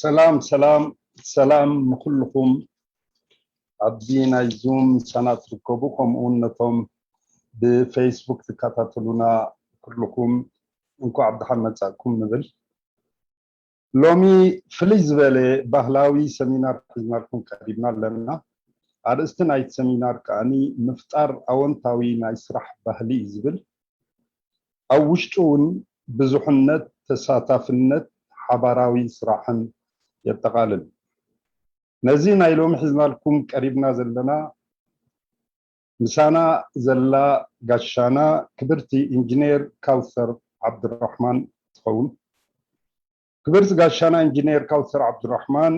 ሰላም ሰላም ሰላም ንኩልኹም ኣብዚ ናይ ዙም ምሳና ትርከቡ፣ ከምኡውን ነቶም ብፌስቡክ ትከታተሉና ኩልኹም እንኳዕ ብደሓን መጻእኩም ንብል። ሎሚ ፍልይ ዝበለ ባህላዊ ሰሚናር ሒዝናልኩም ቀሪብና ኣለና። ኣርእስቲ ናይቲ ሰሚናር ከኣኒ ምፍጣር ኣወንታዊ ናይ ስራሕ ባህሊ እዩ ዝብል። ኣብ ውሽጡ እውን ብዙሕነት፣ ተሳታፍነት፣ ሓባራዊ ስራሕን የጠቓልል። ነዚ ናይ ሎሚ ሒዝናልኩም ቀሪብና ዘለና ምሳና ዘላ ጋሻና ክብርቲ ኢንጂነር ካውሰር ዓብዱራሕማን ትኸውን። ክብርቲ ጋሻና ኢንጂነር ካውሰር ዓብዱራሕማን፣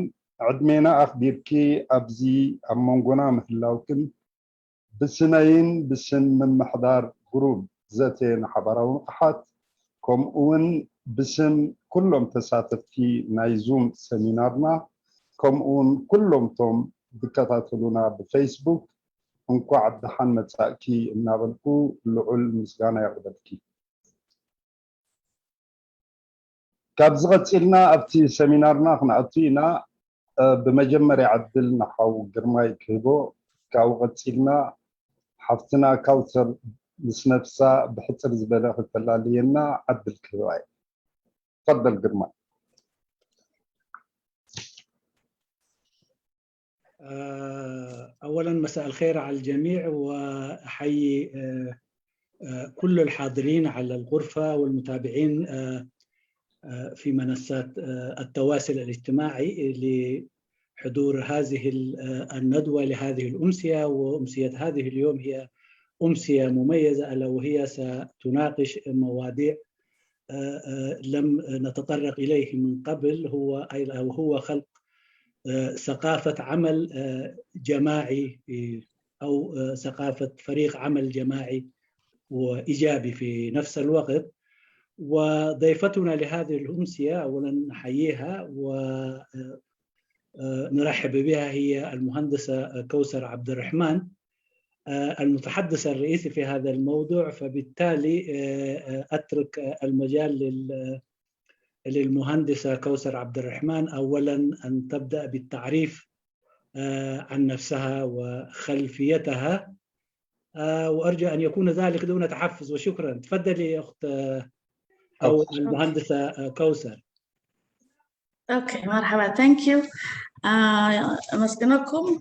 ዕድሜና ኣኽቢርኪ ኣብዚ ኣብ መንጎና ምህላውክን ብስመይን ብስም ምምሕዳር ግሩብ ዘተ ንሓባራዊ ንቕሓት ከምኡውን ብስም ኩሎም ተሳተፍቲ ናይ ዙም ሰሚናርና ከምኡውን ኩሎም ቶም ዝከታተሉና ብፌስቡክ እንኳዕ ደሓን መጻእኪ እናበልኩ ልዑል ምስጋና የቕርበልኪ። ካብዚ ቀጺልና ኣብቲ ሰሚናርና ክንኣቱ ኢና። ብመጀመርያ ዕድል ንሓው ግርማይ ክህቦ፣ ካብኡ ቀጺልና ሓፍትና ካውሰር ምስ ነብሳ ብሕጽር ዝበለ ክተላልየና ዕድል ክህባ እየ። ተፈደል ግርማይ። أولا مساء الخير على الجميع، وأحيي كل الحاضرين على الغرفة والمتابعين في منصات التواصل الاجتماعي لحضور هذه الندوة لهذه الأمسية. وأمسية هذه اليوم هي أمسية مميزة، ألا وهي ستناقش مواضيع لم نتطرق إليه من قبل، هو وهو خلق ثقافة عمل جماعي أو ثقافة فريق عمل جماعي وإيجابي في نفس الوقت. وضيفتنا لهذه الأمسية أولا نحييها ونرحب بها هي المهندسة كوثر عبد الرحمن، المتحدث الرئيسي في هذا الموضوع، فبالتالي أترك المجال للمهندسة كوثر عبد الرحمن أولا أن تبدأ بالتعريف عن نفسها وخلفيتها، وأرجو أن يكون ذلك دون تحفز، وشكرا. تفضلي أخت أو المهندسة كوثر. Okay، مرحبا، thank you. ኣመስግነኩም።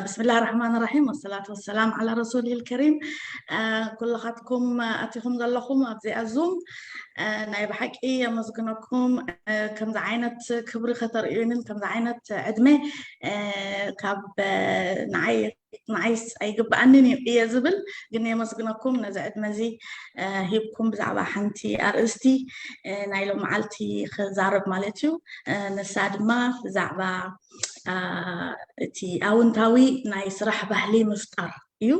بسم الله الرحمن الرحيم، والصلاة والسلام على رسوله الكريم. ኩልኻትኩም ኣቲኹም ዘለኹም ኣብዚኣ ዙም ናይ ብሓቂ የመስግነኩም። ከምዚ ዓይነት ክብሪ ከተርእዩንን ከምዚ ዓይነት ዕድመ ካብ ንዓይ ንዓይስ ኣይግብኣንን እዩ እየ ዝብል፣ ግን የመስግነኩም ነዚ ዕድመ እዚ ሂብኩም ብዛዕባ ሓንቲ ኣርእስቲ ናይ ሎም መዓልቲ ክዛረብ ማለት እዩ። ንሳ ድማ ብዛዕባ እቲ ኣውንታዊ ናይ ስራሕ ባህሊ ምፍጣር እዩ።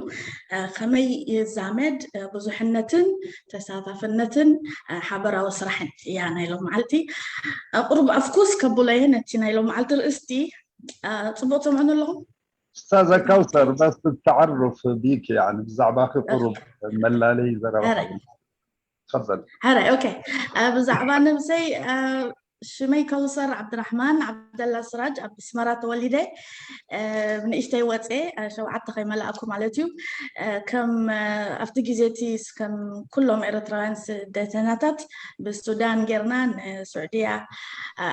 ከመይ ይዛመድ ብዙሕነትን ተሳታፍነትን ሓበራዊ ስራሕን እያ ናይ ሎም መዓልቲ። ቁሩብ ኣፍኩስ ከብሎ እየ ነቲ ናይ ሎም መዓልቲ ርእስቲ። ፅቡቅ ትሰምዑኒ ኣለኹም? استاذة كوثر، بس التعرف بيك، يعني ብዛዕባኺ ቁሩብ መላለይ ዘረባ። تفضل. ሕራይ። ኦኬ፣ ብዛዕባ ነብሰይ ሽመይ ከውሰር ዓብድራሕማን ዓብደላ ስራጅ፣ ኣብ ኣስመራ ተወሊደ። ንእሽተይ ወፀ፣ ሸውዓተ ከይመላእኩ ማለት እዩ። ከም ኣብቲ ግዜ እቲ ከም ኩሎም ኤርትራውያን ስደተኛታት ብሱዳን ጌርና ንስዑድያ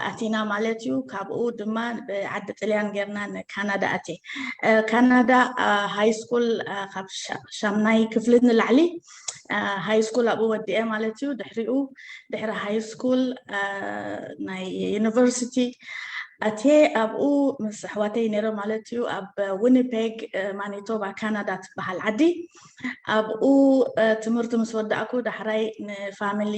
ኣቲና ማለት እዩ። ካብኡ ድማ ብዓዲ ጥልያን ጌርና ንካናዳ ኣትየ። ካናዳ ሃይ ስኩል ካብ ሻምናይ ክፍሊ ንላዕሊ ሃይ ስኩል ኣብኡ ወዲኤ ማለት እዩ። ድሕሪኡ ድሕሪ ሃይ ስኩል ናይ ዩኒቨርሲቲ ኣትየ ኣብኡ ምስ ኣሕዋተይ ነይረ ማለት እዩ። ኣብ ዊኒፔግ ማኒቶባ ካናዳ ትበሃል ዓዲ ኣብኡ ትምህርቲ ምስ ወዳእኩ ዳሕራይ ንፋሚሊ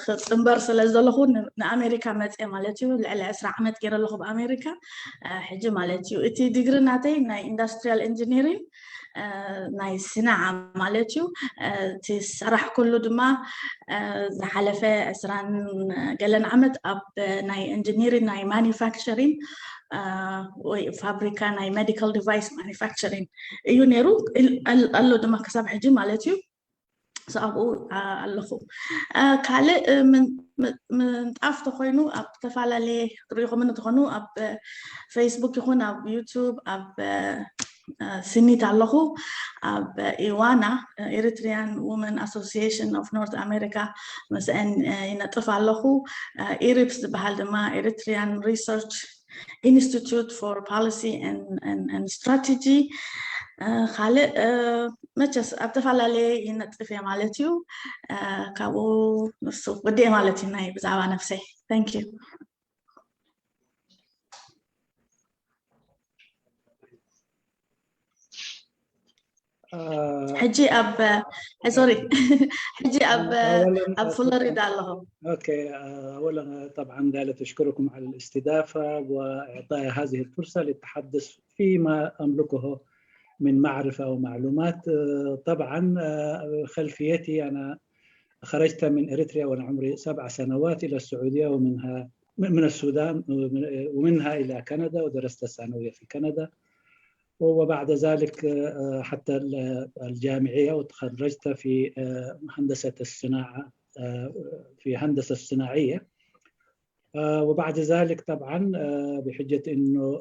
ክፅንበር ስለ ዘለኹ ንኣሜሪካ መፅየ ማለት እዩ። ልዕሊ ዕስራ ዓመት ገይረ ኣለኹ ኣብ ኣሜሪካ ሕጂ ማለት እዩ። እቲ ዲግሪ ናተይ ናይ ኢንዱስትሪያል ኢንጂኒሪንግ ናይ ስናዓ ማለት እዩ። እቲ ዝሰራሕኩሉ ድማ ዝሓለፈ ዕስራን ገለን ዓመት ኣብ ናይ ኢንጂኒሪንግ ናይ ማኒፋክቸሪንግ ወይ ፋብሪካ ናይ ሜዲካል ዲቫይስ ማኒፋክቸሪንግ እዩ ነይሩ ኣሎ ድማ ክሳብ ሕጂ ማለት እዩ። ኣብኡ ኣለኹ። ካልእ ምንጣፍ ተኮይኑ ኣብ ዝተፈላለየ ክትሪኢኹም እንትኾኑ ኣብ ፌስቡክ ይኹን ኣብ ዩቱብ ኣብ ስኒት ኣለኹ። ኣብ ኢዋና፣ Eritrean Women Association of North America፣ ምስአን ይነጥፍ ኣለኹ። ኢሪፕስ ዝበሃል ድማ Eritrean Research Institute for Policy and Strategy። ካልእ መቸስ ኣብ ዝተፈላለየ ይነጥፍ እየ ማለት እዩ። ካብኡ ንሱ ወዲኤ ማለት እዩ ናይ ብዛዕባ ነፍሰይ። Thank you። ሕጂ ኣብ ሶሪ ሕጂ ኣብ ኣብ ፍሎሪዳ ኣለኹ። ኦኬ። أولا طبعا قالت أشكركم على الاستضافة وإعطاء هذه الفرصة للتحدث فيما أملكه من معرفة ومعلومات. طبعا خلفيتي أنا خرجت من إريتريا وأنا عمري سبع سنوات إلى السعودية ومنها من السودان ومنها إلى كندا ودرست الثانوية في كندا. وبعد ذلك حتى الجامعية وتخرجت في هندسة الصناعة في هندسة صناعية. وبعد ذلك طبعا بحجة انه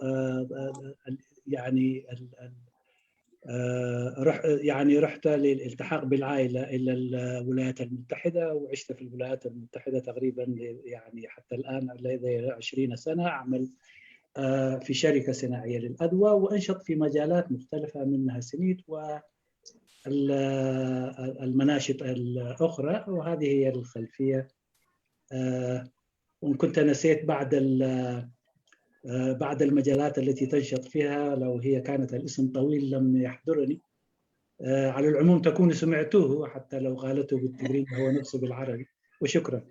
يعني رح يعني رحت للالتحاق بالعائلة الى الولايات المتحدة وعشت في الولايات المتحدة تقريبا يعني حتى الان لدي عشرين سنة اعمل في شركة صناعية للأدوية وأنشط في مجالات مختلفة منها سنيت والمناشط الأخرى وهذه هي الخلفية. وإن كنت نسيت بعض بعض المجالات التي تنشط فيها لو هي كانت الاسم طويل لم يحضرني. على العموم تكونوا سمعتوه حتى لو قالته بالتقريب هو نفسه بالعربي. وشكرا.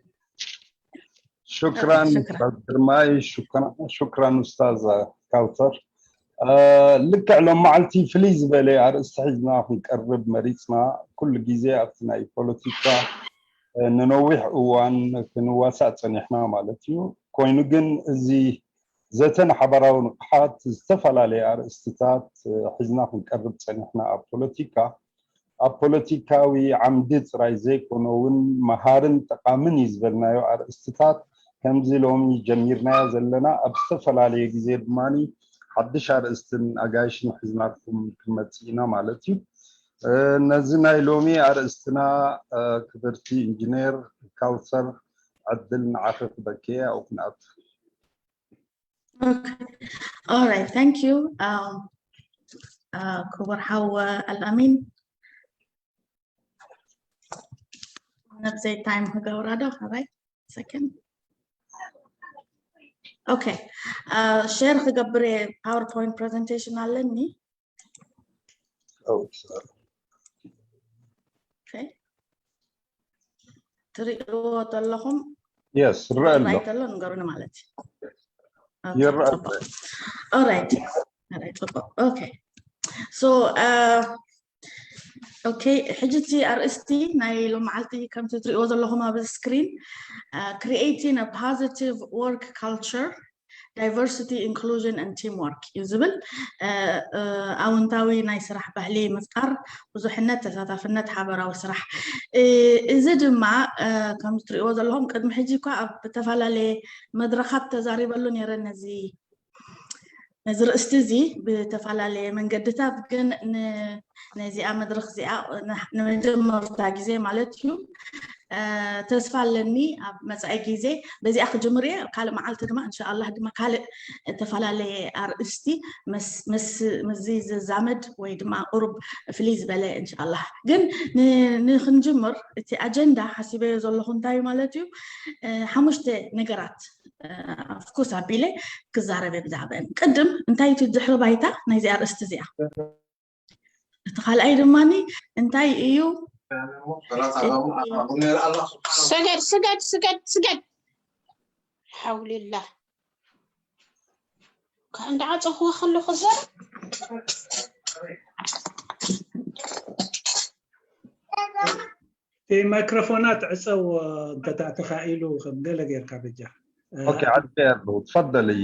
شكرا استاذ جرماي. شكرا شكرا استاذ كوثر. ልክዕ ሎም መዓልቲ ፍልይ ዝበለ ኣርእስቲ ሒዝና ክንቀርብ መሪፅና። ኩሉ ግዜ ኣብቲ ናይ ፖለቲካ ንነዊሕ እዋን ክንዋሳእ ፀኒሕና ማለት እዩ። ኮይኑ ግን እዚ ዘተ ንሓባራዊ ንቕሓት ዝተፈላለየ ኣርእስትታት ሒዝና ክንቀርብ ፀኒሕና። ኣብ ፖለቲካ ኣብ ፖለቲካዊ ዓምዲ ጥራይ ዘይኮነ እውን መሃርን ጠቓምን እዩ ዝበልናዮ ኣርእስትታት ከምዚ ሎሚ ጀሚርናዮ ዘለና ኣብ ዝተፈላለየ ግዜ ድማ ሓድሽ ኣርእስትን ኣጋይሽን ሒዝናልኩም ክንመፅእ ኢና ማለት እዩ። ነዚ ናይ ሎሚ ኣርእስትና ክብርቲ ኢንጂነር ካውሰር ዕድል ንዓኺ ክበክየ ኣብኡ ክንኣቱ። All right, thank you. ክቡር ሓው ኣልኣሚን ነብዘይ ታይም ክገብራ ዶ ካባይ ሰከንድ ኦኬ ሼር ክገብር ፓወርፖይንት ፕሬዘንቴሽን ኣለኒ። ትሪእዎ ዘለኹም የስ ይረአ ኣሎ። ንገሩኒ ማለት እዩ። ይረአ ኣሎ። ኦራይት ጽቡቅ ኦኬ ሶ ኦኬ ሕጂ እቲ ኣርእስቲ ናይ ሎመዓልቲ ከምቲ ትሪእዎ ዘለኹም ኣብ ስክሪን Creating a Positive Work Culture, Diversity, Inclusion and Teamwork እዩ ዝብል። ኣውንታዊ ናይ ስራሕ ባህሊ ምፍጣር፣ ብዙሕነት፣ ተሳታፍነት፣ ሓበራዊ ስራሕ። እዚ ድማ ከም ትሪእዎ ዘለኹም ቅድሚ ሕጂ እኳ ኣብ ዝተፈላለየ መድረኻት ተዛሪበሉ ነይረ ነዚ ነዚ ርእስቲ እዚ ብተፈላለየ መንገድታት ግን ነዚኣ መድረክ እዚኣ ንመጀመርታ ግዜ ማለት እዩ ተስፋ ኣለኒ ኣብ መፃኢ ግዜ በዚኣ ክጅምር እየ። ካልእ መዓልቲ ድማ እንሻኣላህ ድማ ካልእ ዝተፈላለየ ኣርእስቲ ምስዚ ዝዛመድ ወይ ድማ ቁሩብ ፍልይ ዝበለ እንሻኣላህ። ግን ንክንጅምር እቲ ኣጀንዳ ሓሲበዮ ዘለኹ እንታይ ማለት እዩ ሓሙሽተ ነገራት ኣፍኮስ ኣቢለ ክዛረበ ብዛዕባአን ቅድም እንታይ እቲ ድሕሪ ባይታ ናይዚ ኣርእስቲ እዚኣ እቲ ካልኣይ ድማ እንታይ እዩ ስገድ ስገድ ስገድ ስገድ ሓውልላ እንዳዓፀኹ ከለኹ ዘር ማይክሮፎናት ዕፀው እንተተኣተኻኢሉ ከም ገለ ጌርካ በጃ ኦኬ ዓድከ ኣለሁ ትፈደል እይ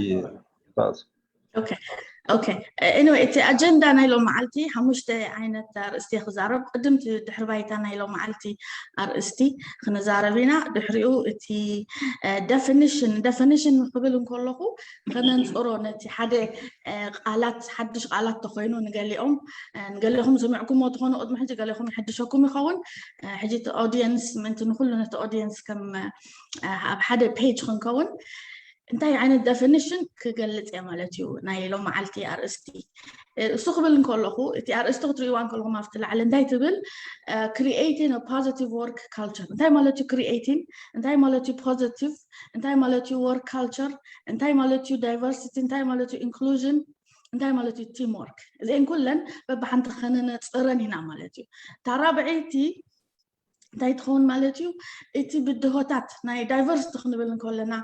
ኦኬ Okay, anyway, እቲ ኣጀንዳ ናይ ሎም መዓልቲ ሓሙሽተ ዓይነት ኣርእስቲ ክዛረብ። ቅድምቲ ድሕሪ ባይታ ናይ ሎም መዓልቲ ኣርእስቲ ክንዛረብ ኢና። ድሕሪኡ እቲ ደፊኒሽን ደፊኒሽን ክብል እንከለኹ ከነንፅሮ ነቲ ሓደ ቃላት ሓድሽ ቃላት ተኮይኑ ንገሊኦም ንገሊኹም ስምዕኩሞ ትኾኑ ቅድሚ ሕጂ ገሊኹም ይሕድሸኩም ይኸውን። ሕጂ እቲ ኦዲየንስ ምእንቲ ንኩሉ ነቲ ኦዲየንስ ከም ኣብ ሓደ ፔጅ ክንከውን እንታይ ዓይነት ደፊኒሽን ክገልጽ እየ ማለት እዩ ናይ ሎም መዓልቲ ኣርእስቲ። እሱ ክብል እንከለኹ እቲ ኣርእስቲ ክትርእይዋ እንከለኹም ኣብቲ ላዕሊ እንታይ ትብል? Creating a positive work culture እንታይ ማለት እዩ? Creating እንታይ ማለት እዩ? Positive እንታይ ማለት እዩ? Work culture እንታይ ማለት እዩ? Diversity እንታይ ማለት እዩ? Inclusion እንታይ ማለት እዩ? Team work እዚአን ኩለን በብሓንቲ ከነነፅረን ኢና ማለት እዩ። እታ ራብዐይቲ እንታይ ትኸውን ማለት እዩ? እቲ ብድሆታት ናይ ዳይቨርሲቲ ክንብል እንከለና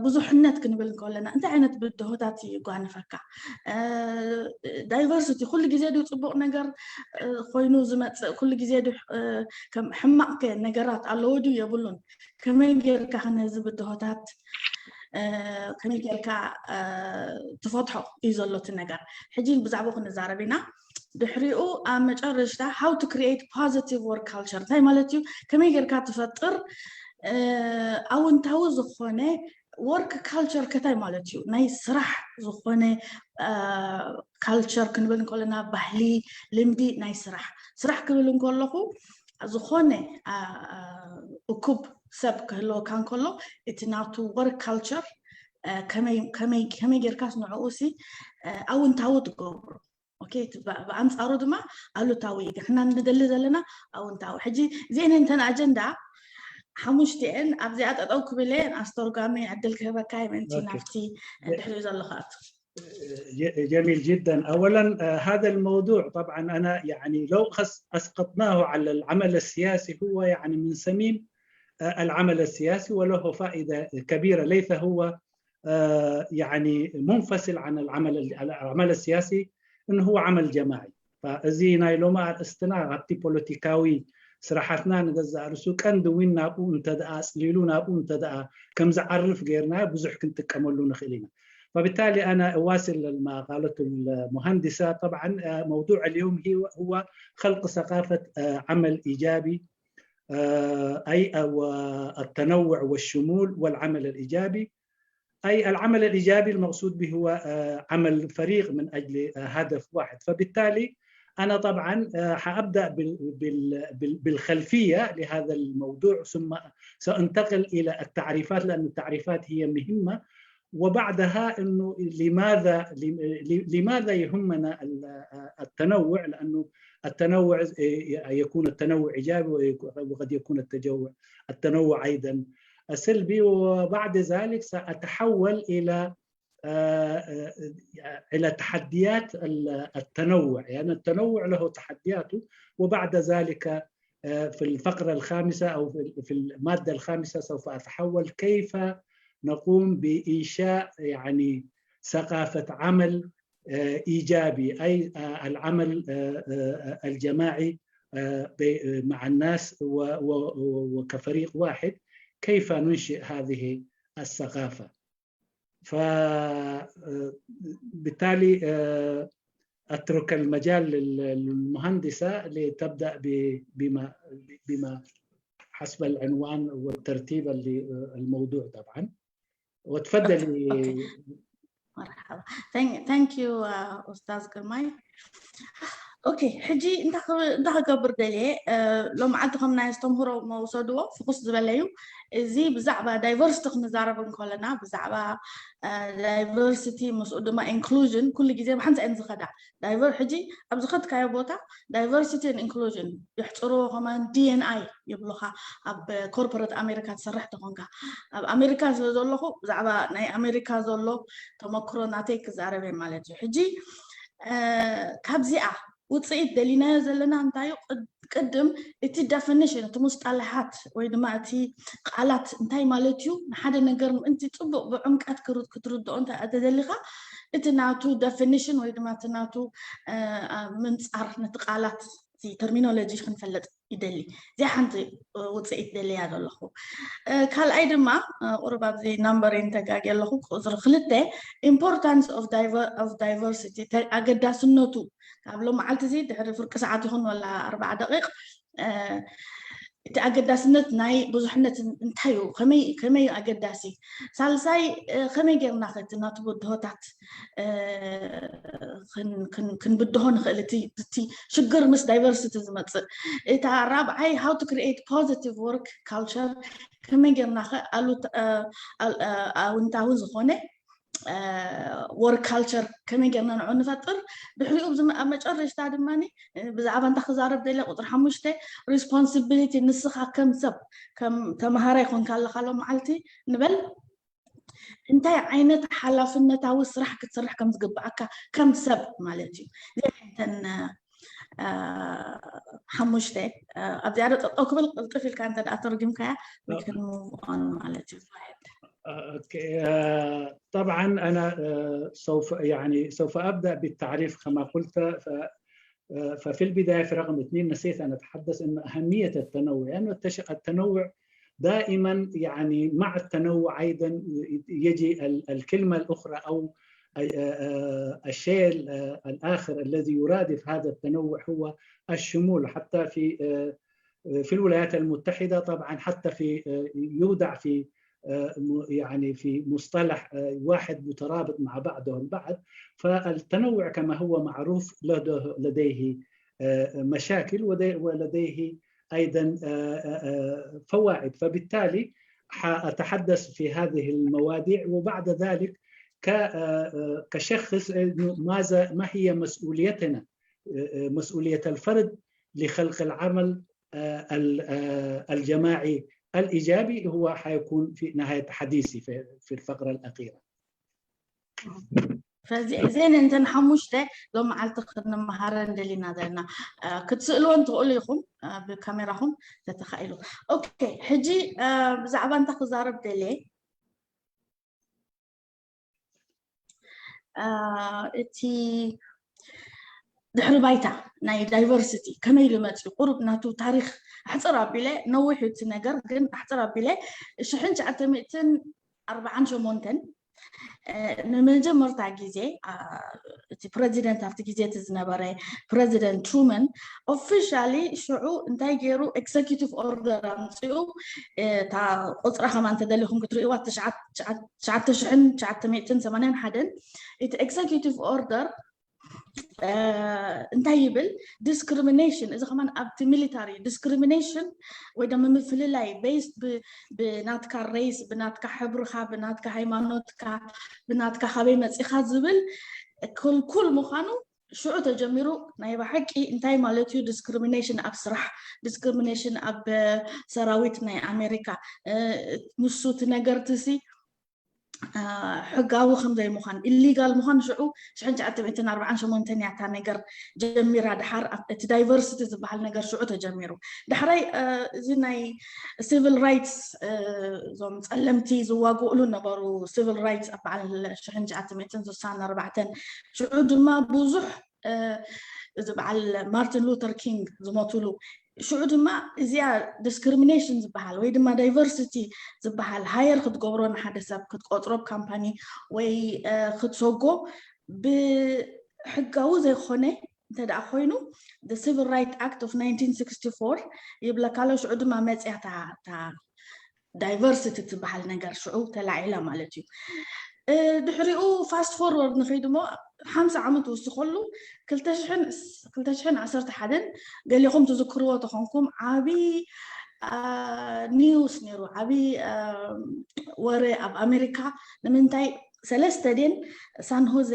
ብዙሕነት ክንብል እንከለና እንታይ ዓይነት ብድሆታት ይጓንፈካ? ዳይቨርሲቲ ኩሉ ግዜ ድዩ ፅቡቅ ነገር ኮይኑ ዝመፅእ? ኩሉ ግዜ ከም ሕማቅ ነገራት ኣለዎ ድዩ የብሉን? ከመይ ጌርካ ከነዚ ብድሆታት ከመይ ጌርካ ትፈትሖ እዩ ዘሎ እቲ ነገር። ሕጂ ብዛዕባኡ ክንዛረብ ኢና። ድሕሪኡ ኣብ መጨረሽታ how to create positive work culture እንታይ ማለት እዩ? ከመይ ጌርካ ትፈጥር ኣውንታዊ ዝኾነ ወርክ ካልቸር ከታይ ማለት እዩ? ናይ ስራሕ ዝኾነ ካልቸር ክንብል እንከለና ባህሊ፣ ልምዲ ናይ ስራሕ። ስራሕ ክብል እንከለኹ ዝኾነ እኩብ ሰብ ክህልወካ እንከሎ እቲ ናቱ ወርክ ካልቸር ከመይ ጌርካስ ንዕኡ ሲ ኣውንታዊ ትገብሩ? ብኣንፃሩ ድማ ኣሉታዊ እዩ። ንሕና ንደሊ ዘለና ኣውንታዊ። ሕጂ እዚአን እንተን ኣጀንዳ ሓሙሽቲአን ኣብዚኣ ጠጠው ክብል እየ ኣስተርጓሚ ዕድል ክህበካ እየ ምእንቲ ናብቲ ድሕሪኡ ዘሎ ክኣቱ። جميل جدا. أولا هذا الموضوع طبعا أنا يعني لو أسقطناه على العمل السياسي هو يعني من سميم العمل السياسي وله فائدة كبيرة ليس هو يعني منفصل عن العمل العمل السياسي انه هو عمل جماعي. فازي نايلوما استنا غبتي بوليتيكاوي سراحتنا نجزا رسو كان دوين نابو انت دقا سليلو نابو انت دقا كم زعرف غيرنا بزح كنت كملو نخلينا. فبالتالي انا اواصل ما قالته المهندسه. طبعا موضوع اليوم هو خلق ثقافه عمل ايجابي اي التنوع والشمول والعمل الايجابي. اي العمل الايجابي المقصود به هو عمل فريق من اجل هدف واحد. فبالتالي انا طبعا حابدا بالخلفيه لهذا الموضوع ثم سانتقل الى التعريفات لان التعريفات هي مهمه. وبعدها انه لماذا لماذا يهمنا التنوع؟ لانه التنوع يكون التنوع ايجابي وقد يكون التنوع التنوع ايضا سلبي. وبعد ذلك ساتحول الى الى تحديات التنوع. يعني التنوع له تحدياته. وبعد ذلك في الفقره الخامسه او في الماده الخامسه سوف اتحول كيف نقوم بانشاء يعني ثقافه عمل ايجابي اي العمل الجماعي مع الناس وكفريق واحد. كيف ننشئ هذه الثقافه؟ فبالتالي اترك المجال للمهندسه لتبدا بما بما حسب العنوان والترتيب اللي الموضوع طبعا. وتفضلي. مرحبا. Thank you استاذ ግርማይ. Okay, ሕጂ እንታይ ክገብር ደልየ? ሎም ዓዲ ከም ናይ ኣስተምህሮ መውሰድዎ ፍኩስ ዝበለ እዩ። እዚ ብዛዕባ ዳይቨርሲቲ ክንዛረብ እንከለና ብዛዕባ ዳይቨርሲቲ ምስኡ ድማ ኢንክሉዥን ኩሉ ግዜ ብሓንሳ እየን ዝኸዳ። ዳይቨር ሕጂ ኣብ ዝኸድካዮ ቦታ ዳይቨርሲቲ ኢንክሉዥን የሕፅርዎ ከማን ዲኤንኣይ ይብሉካ። ኣብ ኮርፖሬት ኣሜሪካ ትሰርሕ ተኾንካ ኣብ ኣሜሪካ ስለ ዘለኹ ብዛዕባ ናይ ኣሜሪካ ዘሎ ተመክሮ ናተይ ክዛረብ እየ ማለት እዩ። ሕጂ ካብዚኣ ውፅኢት ደሊናዮ ዘለና እንታይ እዩ? ቅድም እቲ ደፊኒሽን እቲ ሙስጣላሓት ወይ ድማ እቲ ቃላት እንታይ ማለት እዩ ንሓደ ነገር ምእንቲ ፅቡቅ ብዕምቀት ክትርድኦ እንተደሊካ እቲ ናቱ ደፊኒሽን ወይ ድማ እቲ ናቱ ምንፃር ነቲ ቃላት እቲ terminology ክንፈልጥ ይደሊ። እዚኣ ሓንቲ ውፅኢት ደልያ ዘለኹ። ካልኣይ ድማ ቁሩብ ኣብዚ number ተጋግየ ኣለኹ። ቁፅሪ ክልተ importance of diversity፣ ኣገዳስነቱ ካብ ሎመዓልቲ እዚ ድሕሪ ፍርቂ ሰዓት ይኹን ወላ ኣርባዓ ደቂቕ እቲ ኣገዳስነት ናይ ብዙሕነት እንታይ እዩ? ከመይ እዩ ኣገዳሲ? ሳልሳይ ከመይ ጌርና ከቲ ናቱ ብድሆታት ክንብድሆ ንኽእል? እቲ ሽግር ምስ diversity ዝመፅእ። እታ ራብዓይ how to create positive work culture፣ ከመይ ጌርና ከ ኣሉት ኣውንታዊ ዝኾነ work culture ከመይ ጌርና ንዑ ንፈጥር። ድሕሪኡ ኣብ መጨረሽታ ድማ ብዛዕባ እንታይ ክዛረብ ደለ ቁፅሪ ሓሙሽተ responsibility፣ ንስኻ ከም ሰብ ከም ተምሃራይ ኮንካ ኣለኻ ሎም መዓልቲ ንበል እንታይ ዓይነት ሓላፍነታዊ ስራሕ ክትሰርሕ ከም ዝግብኣካ ከም ሰብ ማለት እዩ። እተን ሓሙሽተ ኣብዚኣ ዶ ጠጠው ክብል ቅልጥፍ ኢልካ እንተ ደኣ ተርጊምካያ we can move on ማለት እዩ። طبعا أنا سوف يعني سوف أبدأ بالتعريف كما قلت. ففي البداية في رقم اثنين نسيت أن أتحدث أن أهمية التنوع، لأن التنوع دائما يعني مع التنوع أيضا يجي الكلمة الأخرى أو الشيء الآخر الذي يرادف هذا التنوع هو الشمول. حتى في في الولايات المتحدة طبعا حتى في يوضع في يعني في مصطلح واحد مترابط مع بعضه البعض. فالتنوع كما هو معروف لديه مشاكل ولديه ايضا فوائد. فبالتالي حاتحدث في هذه المواضيع وبعد ذلك كشخص ماذا ما هي مسؤوليتنا، مسؤوليه الفرد لخلق العمل الجماعي الايجابي هو حيكون في نهايه حديثي في الفقره الاخيره. ፈዚ እዘን እንተን ሓሙሽተ ሎም መዓልቲ ክንመሃረን ደሊና ዘለና ክትስእልወን ትኽእሉ ኢኹም ብካሜራኹም ተተኻኢሉ። ኦኬ፣ ሕጂ ብዛዕባ እንታይ ክዛረብ ደልየ? እቲ ድሕሪ ባይታ ናይ diversity ከመይ ኢሉ መፅኡ? ቁሩብ ናቱ ታሪክ ኣሕፅር ኣቢለ፣ ነዊሕ እቲ ነገር ግን ኣሕፅር ኣቢለ ሽሕን ትሽዓተ ሚእትን ኣርባዓን ሸሞንተን ንመጀመርታ ግዜ እቲ ፕረዚደንት ኣብቲ ግዜ እቲ ዝነበረ ፕረዚደንት ትሩመን officially ሽዑ እንታይ ገይሩ executive order ኣምፅኡ። እታ ቁፅራ ከማን እንተደሊኹም ክትርእይዋ ትሽዓተ ሽሕን ትሽዓተ ሚእትን ሰማንያን ሓደን እቲ executive order እንታይ ይብል? Discrimination፣ እዚ ከማን ኣብቲ military discrimination ወይ ድማ ምፍልላይ based ብናትካ race፣ ብናትካ ሕብርኻ፣ ብናትካ ሃይማኖትካ፣ ብናትካ ካበይ መፂኻ ዝብል ክልኩል ምዃኑ ሽዑ ተጀሚሩ። ናይ ብሓቂ እንታይ ማለት እዩ discrimination ኣብ ስራሕ፣ discrimination ኣብ ሰራዊት ናይ ኣሜሪካ? ንሱ እቲ ነገርትሲ ሕጋዊ ከም ዘይምዃን፣ illegal ምዃን ሽዑ ሽሕን ትሽዓተ ሚእትን ኣርባዓን ሸሞንተን እያ እታ ነገር ጀሚራ። ድሓር እቲ diversity ዝበሃል ነገር ሽዑ ተጀሚሩ። ዳሕራይ እዚ ናይ civil rights፣ እዞም ፀለምቲ ዝዋግእሉ ነበሩ civil rights ኣብ በዓል ሽሕን ትሽዓተ ሚእትን ስሳን ኣርባዕተን ሽዑ ድማ ብዙሕ እዚ በዓል ማርቲን ሉተር ኪንግ ዝሞትሉ ሽዑ ድማ እዚኣ discrimination ዝበሃል ወይ ድማ diversity ዝበሃል hire ክትገብሮ ንሓደ ሰብ ክትቆፅሮ ብ company ወይ ክትሰጎ ብሕጋዊ ዘይኮነ እንተ ደኣ ኮይኑ the Civil Rights Act of nineteen sixty-four ይብለካ ኣሎ። ሽዑ ድማ መፅያ እታ diversity ትበሃል ነገር ሽዑ ተላዒላ ማለት እዩ። ድሕሪኡ fast forward ንኸይድ እሞ ሓምሳ ዓመት ወስኸሉ ክልተ ሽሕን ዓሰርተ ሓደን ገሊኹም ትዝክርዎ ተኾንኩም ዓብዪ news ነይሩ፣ ዓብዪ ወረ ኣብ ኣሜሪካ። ንምንታይ ሰለስተ ድን ሳን ሆዜ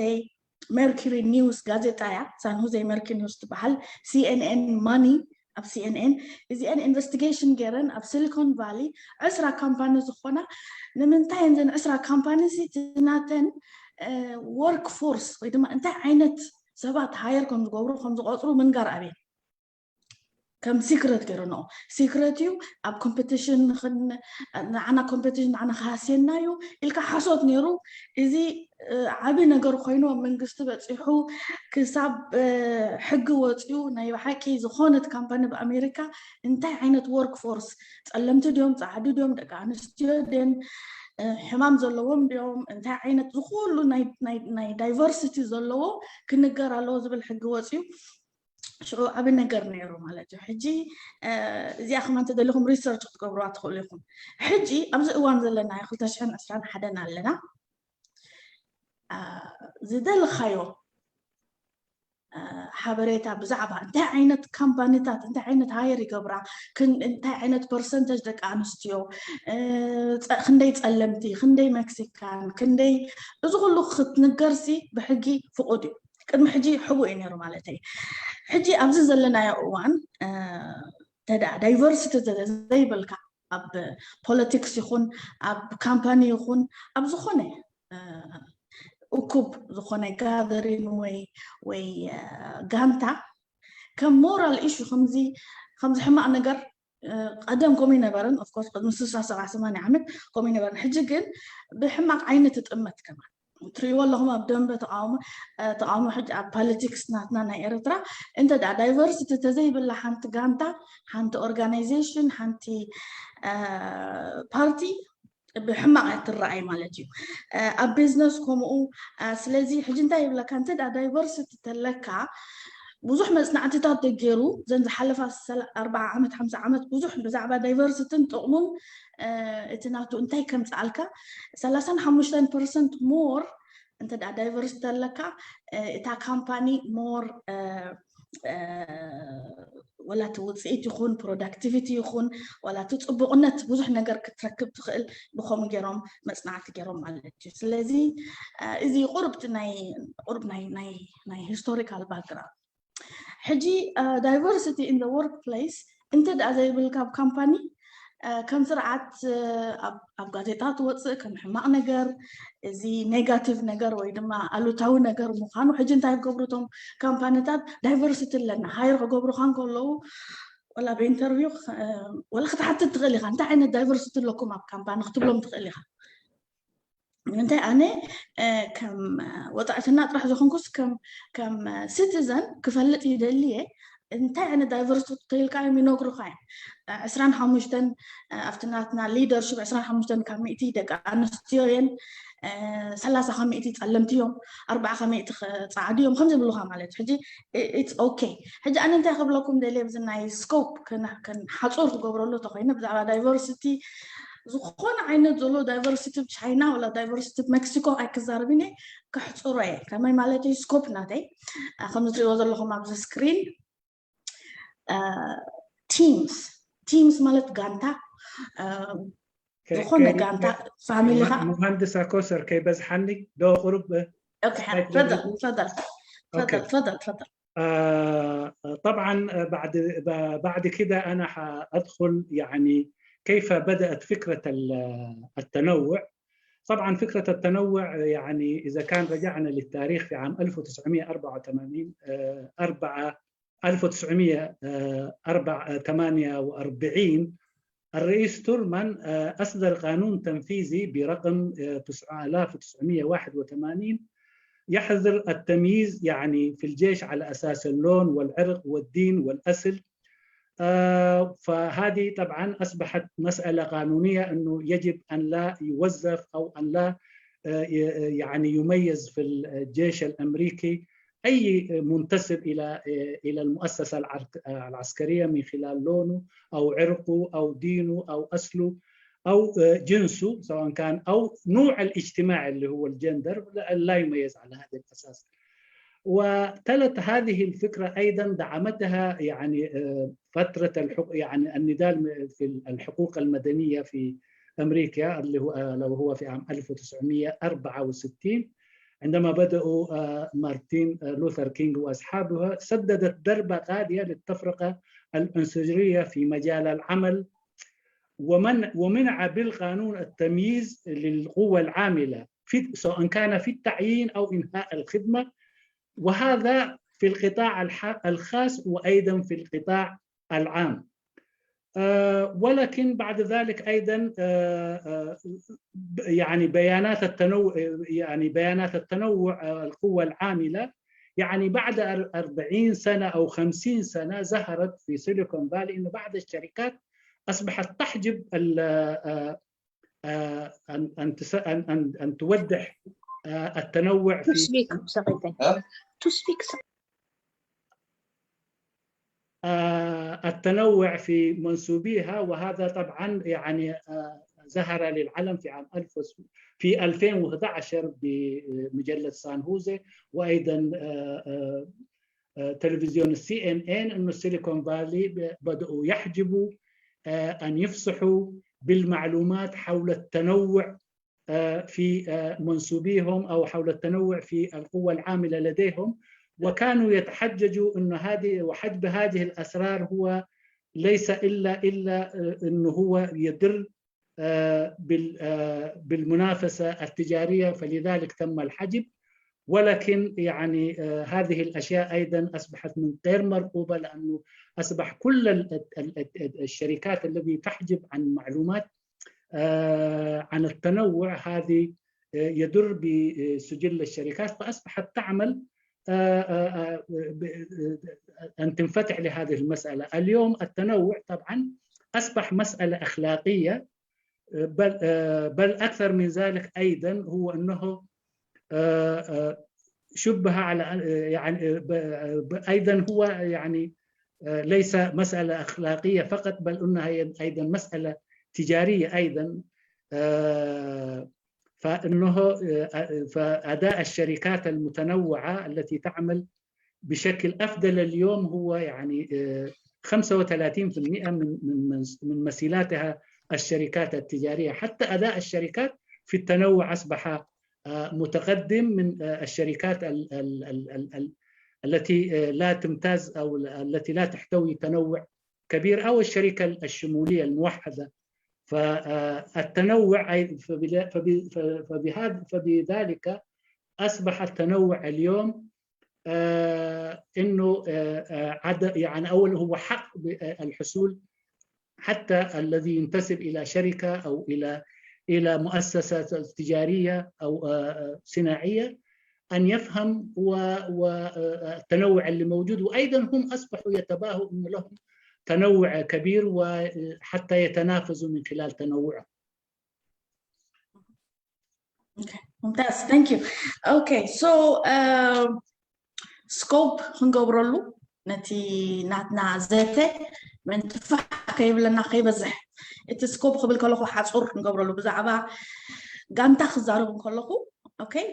Mercury News ጋዜጣ እያ፣ ሳን ሆዜ Mercury News ትበሃል፣ CNN Money ኣብ CNN እዚአን ኢንቨስቲጌሽን ገይረን ኣብ ሲሊኮን ቫሊ ዕስራ ካምፓኒ ዝኾና ንምንታይ እዘን ዕስራ ካምፓኒ እቲ ናተን work force ወይ ድማ እንታይ ዓይነት ሰባት hire ከም ዝገብሩ ከም ዝቆፅሩ ምንጋር ኣብየን። ከም secret ገይረንኦ። Secret እዩ፣ ኣብ competition ንዓና competition ንዓና ክሃስየና እዩ ኢልካ ሓሶት ነይሩ። እዚ ዓቢ ነገር ኮይኑ ኣብ መንግስቲ በፂሑ ክሳብ ሕጊ ወፂኡ ናይ ብሓቂ ዝኾነት company ብኣሜሪካ እንታይ ዓይነት workforce፣ ፀለምቲ ድዮም፣ ፃዕዲ ድዮም፣ ደቂ ኣንስትዮ ድን፣ ሕማም ዘለዎም ድዮም፣ እንታይ ዓይነት ዝኩሉ ናይ diversity ዘለዎ ክንገር ኣለዎ ዝብል ሕጊ ወፂኡ። ሽዑ ዓቢ ነገር ነይሩ ማለት እዩ። ሕጂ እዚኣ ከማን ተደሊኹም research ክትገብሩዋ ትኽእሉ ኢኹም። ሕጂ ኣብዚ እዋን ዘለናዮ ክልተ ሽሕን ዕስራን ሓደን ኣለና። ዝደለኻዮ ሓበሬታ ብዛዕባ እንታይ ዓይነት ካምፓኒታት እንታይ ዓይነት hire ይገብራ፣ እንታይ ዓይነት percentage ደቂ ኣንስትዮ፣ ክንደይ ጸለምቲ፣ ክንደይ መክሲካን፣ ክንደይ፣ እዚ ኩሉ ክትንገርሲ ብሕጊ ፍቑድ እዩ። ቅድሚ ሕጂ ሕቡእ እዩ ነይሩ ማለተይ። ሕጂ ኣብዚ ዘለናዮ እዋን ተዳ diversity ዘይብልካ ኣብ politics ይኹን ኣብ company ይኹን ኣብ ዝኾነ እኩብ ዝኾነ gathering ወይ ወይ ጋንታ ከም moral issue ከምዚ ከምዚ ሕማቕ ነገር ቀደም ከምኡ ይነበርን፣ of course ቅድሚ ስሳ ሰባ ሰማንያ ዓመት ከምኡ ይነበርን። ሕጂ ግን ብሕማቕ ዓይኒ ትጥመት ከማን ትርእይዎ ኣለኹም ኣብ ደንበ ተቃውሞ። ተቃውሞ ሕጂ ኣብ politics ናትና ናይ ኤርትራ እንተ diversity ተዘይብላ ሓንቲ ጋንታ፣ ሓንቲ organization፣ ሓንቲ ፓርቲ ብሕማቕ እያ ትረኣይ ማለት እዩ። ኣብ business ከምኡ። ስለዚ ሕጂ እንታይ ይብለካ፣ እንተ diversity ተለካ ብዙሕ መጽናዕትታት ተገይሩ ዘን ዝሓለፋ ኣርባዓ ዓመት ሓምሳ ዓመት ብዙሕ ብዛዕባ diversity ን ጥቕሙን እቲ ናቱ እንታይ ከምጽኣልካ ሰላሳን ሓሙሽተን percent more እንተ diversity ተለካ እታ company more ወላ እቲ ውፅኢት ይኹን productivity ይኹን ወላ እቲ ፅቡቕነት ብዙሕ ነገር ክትረክብ ትኽእል ብከምኡ ገይሮም መፅናዕቲ ገይሮም ማለት እዩ። ስለዚ እዚ ቁርብቲ ናይ ቁርብ ናይ ናይ ናይ historical background። ሕጂ diversity in the workplace እንተ ደኣ ዘይብልካ ኣብ company ከም ስርዓት ኣብ ጋዜጣ ትወፅእ ከም ሕማቕ ነገር፣ እዚ negative ነገር ወይ ድማ ኣሉታዊ ነገር ምዃኑ። ሕጂ እንታይ ክገብሩ እቶም ካምፓኒታት diversity ኣለና hire ክገብሩኻ እንከለዉ ወላ ብኢንተርቪው ወላ ክትሓትት ትኽእል ኢኻ፣ እንታይ ዓይነት diversity ኣለኩም ኣብ ካምፓኒ ክትብሎም ትኽእል ኢኻ። ንምንታይ ኣነ ከም ወፃዕትና ጥራሕ ዝኾንኩስ ከም citizen ክፈልጥ ይደሊ እየ። እንታይ ዓይነት diversity ተይልካ እዮም ይነግሩኻ እዮም። ዕስራን ሓሙሽተን ኣብቲ ናትና leadership ዕስራን ሓሙሽተን ካብ ሚእቲ ደቂ ኣንስትዮ እየን፣ ሰላሳ ካብ ሚእቲ ፀለምቲ እዮም፣ ኣርባዓ ካብ ሚእቲ ፃዕዲ እዮም ከም ዝብሉኻ ማለት ሕጂ it's okay። ሕጂ ኣነ እንታይ ክብለኩም ደልየ ብዚ ናይ scope ክንሓፁር ክገብረሉ ተኮይነ ብዛዕባ diversity ዝኾነ ዓይነት ዘሎ diversity ብ ቻይና ወላ diversity ብ ሜክሲኮ ኣይክዛረብን እየ፣ ከሕፅሮ እየ። ከመይ ማለት እዩ? scope ናተይ ከምዚ ትሪእዎ ዘለኹም ኣብዚ screen teams teams ማለት ጋንታ ዝኾነ ጋንታ family ኻ مهندسة كوسر كي بزحني دو قرب تفضل تفضل تفضل تفضل طبعا بعد بعد كده انا حادخل يعني كيف بدات فكره التنوع. طبعا فكره التنوع يعني اذا كان رجعنا للتاريخ في عام ألف وتسعمية وأربعة وثمانين أربعة ألف وتسعمية وأربعة وثمانية وأربعين الرئيس تورمان أصدر قانون تنفيذي برقم تسعة آلاف وتسعمية وواحد وثمانين يحظر التمييز يعني في الجيش على أساس اللون والعرق والدين والأصل. فهذه طبعا أصبحت مسألة قانونية أنه يجب أن لا يوظف أو أن لا يعني يميز في الجيش الأمريكي أي منتسب إلى إلى المؤسسة العسكرية من خلال لونه أو عرقه أو دينه أو أصله أو جنسه سواء كان أو نوع الاجتماعي اللي هو ال gender لا يميز على هذا الأساس. وتلت هذه الفكرة أيضا دعمتها يعني فترة الحق يعني النضال في الحقوق المدنية في أمريكا اللي هو لو هو في عام ألف وتسعمية وأربعة وستين عندما بدأوا مارتين لوثر كينغ وأصحابها سددت ضربة قاضية للتفرقة العنصرية في مجال العمل ومن ومنع بالقانون التمييز للقوة العاملة في سواء كان في التعيين أو إنهاء الخدمة وهذا في القطاع الخاص وأيضا في القطاع العام. ولكن بعد ذلك أيضا يعني بيانات التنوع، يعني بيانات التنوع القوى العاملة، يعني بعد أربعين سنة أو خمسين سنة ظهرت في سيليكون فالي إنه بعض الشركات أصبحت تحجب أن أن أن توضح التنوع في to speak. التنوع في منسوبيها، وهذا طبعا يعني ظهر للعلن في عام ألف في ألفين وأحد عشر بمجلة سان هوزي، وأيضا تلفزيون ال C N N، أنه السيليكون فالي بدأوا يحجبوا أن يفصحوا بالمعلومات حول التنوع في منسوبيهم أو حول التنوع في القوة العاملة لديهم، وكانوا يتحججوا أن هذه وحجب هذه الأسرار هو ليس إلا إلا أنه هو يضر بالمنافسة التجارية، فلذلك تم الحجب. ولكن يعني هذه الأشياء أيضا أصبحت من غير مرغوبة، لأنه أصبح كل الشركات التي تحجب عن معلومات عن التنوع هذه يضر بسجل الشركات، فأصبحت تعمل أن تنفتح لهذه المسألة. اليوم التنوع طبعا أصبح مسألة أخلاقية، بل بل أكثر من ذلك أيضا هو أنه شبه على يعني أيضا هو يعني ليس مسألة أخلاقية فقط، بل أنها أيضا مسألة تجارية أيضا. فإنه فأداء الشركات المتنوعة التي تعمل بشكل أفضل اليوم هو يعني خمسة وثلاثين في المئة من من من مثيلاتها الشركات التجارية. حتى أداء الشركات في التنوع أصبح متقدم من الشركات التي لا تمتاز أو التي لا تحتوي تنوع كبير، أو الشركة الشمولية الموحدة. فالتنوع فبذلك أصبح التنوع اليوم انه عدم يعني اول هو حق الحصول حتى الذي ينتسب الى شركه او الى الى مؤسسه تجاريه او صناعيه ان يفهم والتنوع اللي موجود، وايضا هم اصبحوا يتباهوا انه لهم تنوع كبير وحتى يتنافسوا من خلال تنوعهم. Okay, ሙምታዝ፣ thank you. Okay, so scope ክንገብረሉ ነቲ ናትና ዘተ ምእንቲ ፋሕ ከይብለና ከይበዝሕ፣ እቲ scope ክብል ከለኹ ሓፁር ክንገብረሉ ብዛዕባ ጋንታ ክዛረብ እንከለኹ okay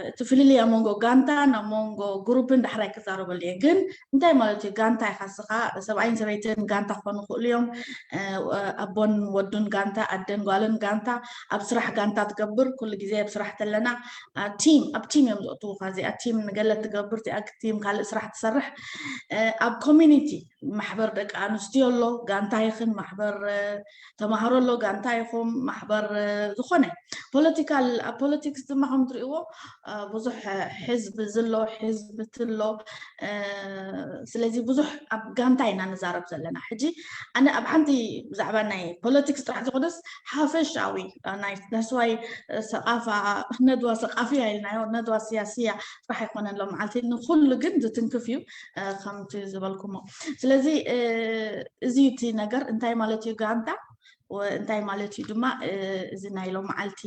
እቲ ፍልልይ ኣብ መንጎ ጋንታን ኣብ መንጎ ግሩፕን ዳሕራይ ክዛረበሉ እየ። ግን እንታይ ማለት እዩ ጋንታ? ኢኻ ንስኻ ሰብኣይን ሰበይትን ጋንታ ክኾኑ ይኽእሉ እዮም። ኣቦን ወዱን ጋንታ፣ ኣደን ጓልን ጋንታ፣ ኣብ ስራሕ ጋንታ ትገብር። ኩሉ ግዜ ኣብ ስራሕ ተለና ቲም ኣብ ቲም እዮም ዘእትዉኻ። እዚኣ ቲም ንገለ ትገብር፣ እቲኣ ቲም ካልእ ስራሕ ትሰርሕ። ኣብ ኮሚኒቲ ማሕበር ደቂ ኣንስትዮ ኣሎ፣ ጋንታ ይኽን ማሕበር ተማሃሮ ኣሎ፣ ጋንታ ይኹም ማሕበር ዝኾነ ፖለቲካል ኣብ ፖለቲክስ ድማ ከም ትሪእዎ ብዙሕ ሕዝቢ ዝሎ ሕዝቢ ትሎ። ስለዚ ብዙሕ ኣብ ጋንታ ኢና ንዛረብ ዘለና ሕጂ። ኣነ ኣብ ሓንቲ ብዛዕባ ናይ ፖለቲክስ ጥራሕ ዝኾነስ ሓፈሻዊ ናይ ዳስዋይ ሰቃፋ ነድዋ ሰቃፍያ ኢልናዮ፣ ነድዋ ስያስያ ጥራሕ ኣይኮነን ሎም መዓልቲ ንኩሉ ግን ዝትንክፍ እዩ ከምቲ ዝበልኩሞ። ስለዚ እዚ እቲ ነገር እንታይ ማለት እዩ ጋንታ እንታይ ማለት እዩ ድማ እዚ ናይ ሎም መዓልቲ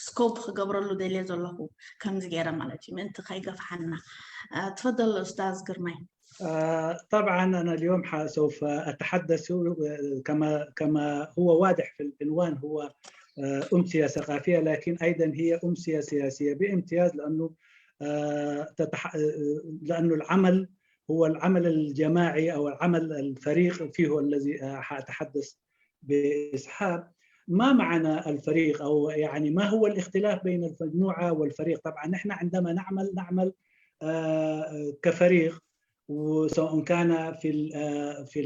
scope ክገብረሉ ደልየ ዘለኹ ከምዚ ገይረ ማለት እዩ ምእንቲ ከይገፍሓና። ትፈደል ኡስታዝ ግርማይ። طبعا أنا اليوم سوف أتحدث كما كما هو واضح في العنوان، هو أمسية ثقافية، لكن أيضا هي أمسية سياسية بامتياز، لأنه تتح... لأنه العمل هو العمل الجماعي أو العمل الفريق فيه الذي حأتحدث بإسحاب. ما معنى الفريق أو يعني ما هو الاختلاف بين المجموعة والفريق؟ طبعا نحن عندما نعمل نعمل كفريق، وسواء كان في في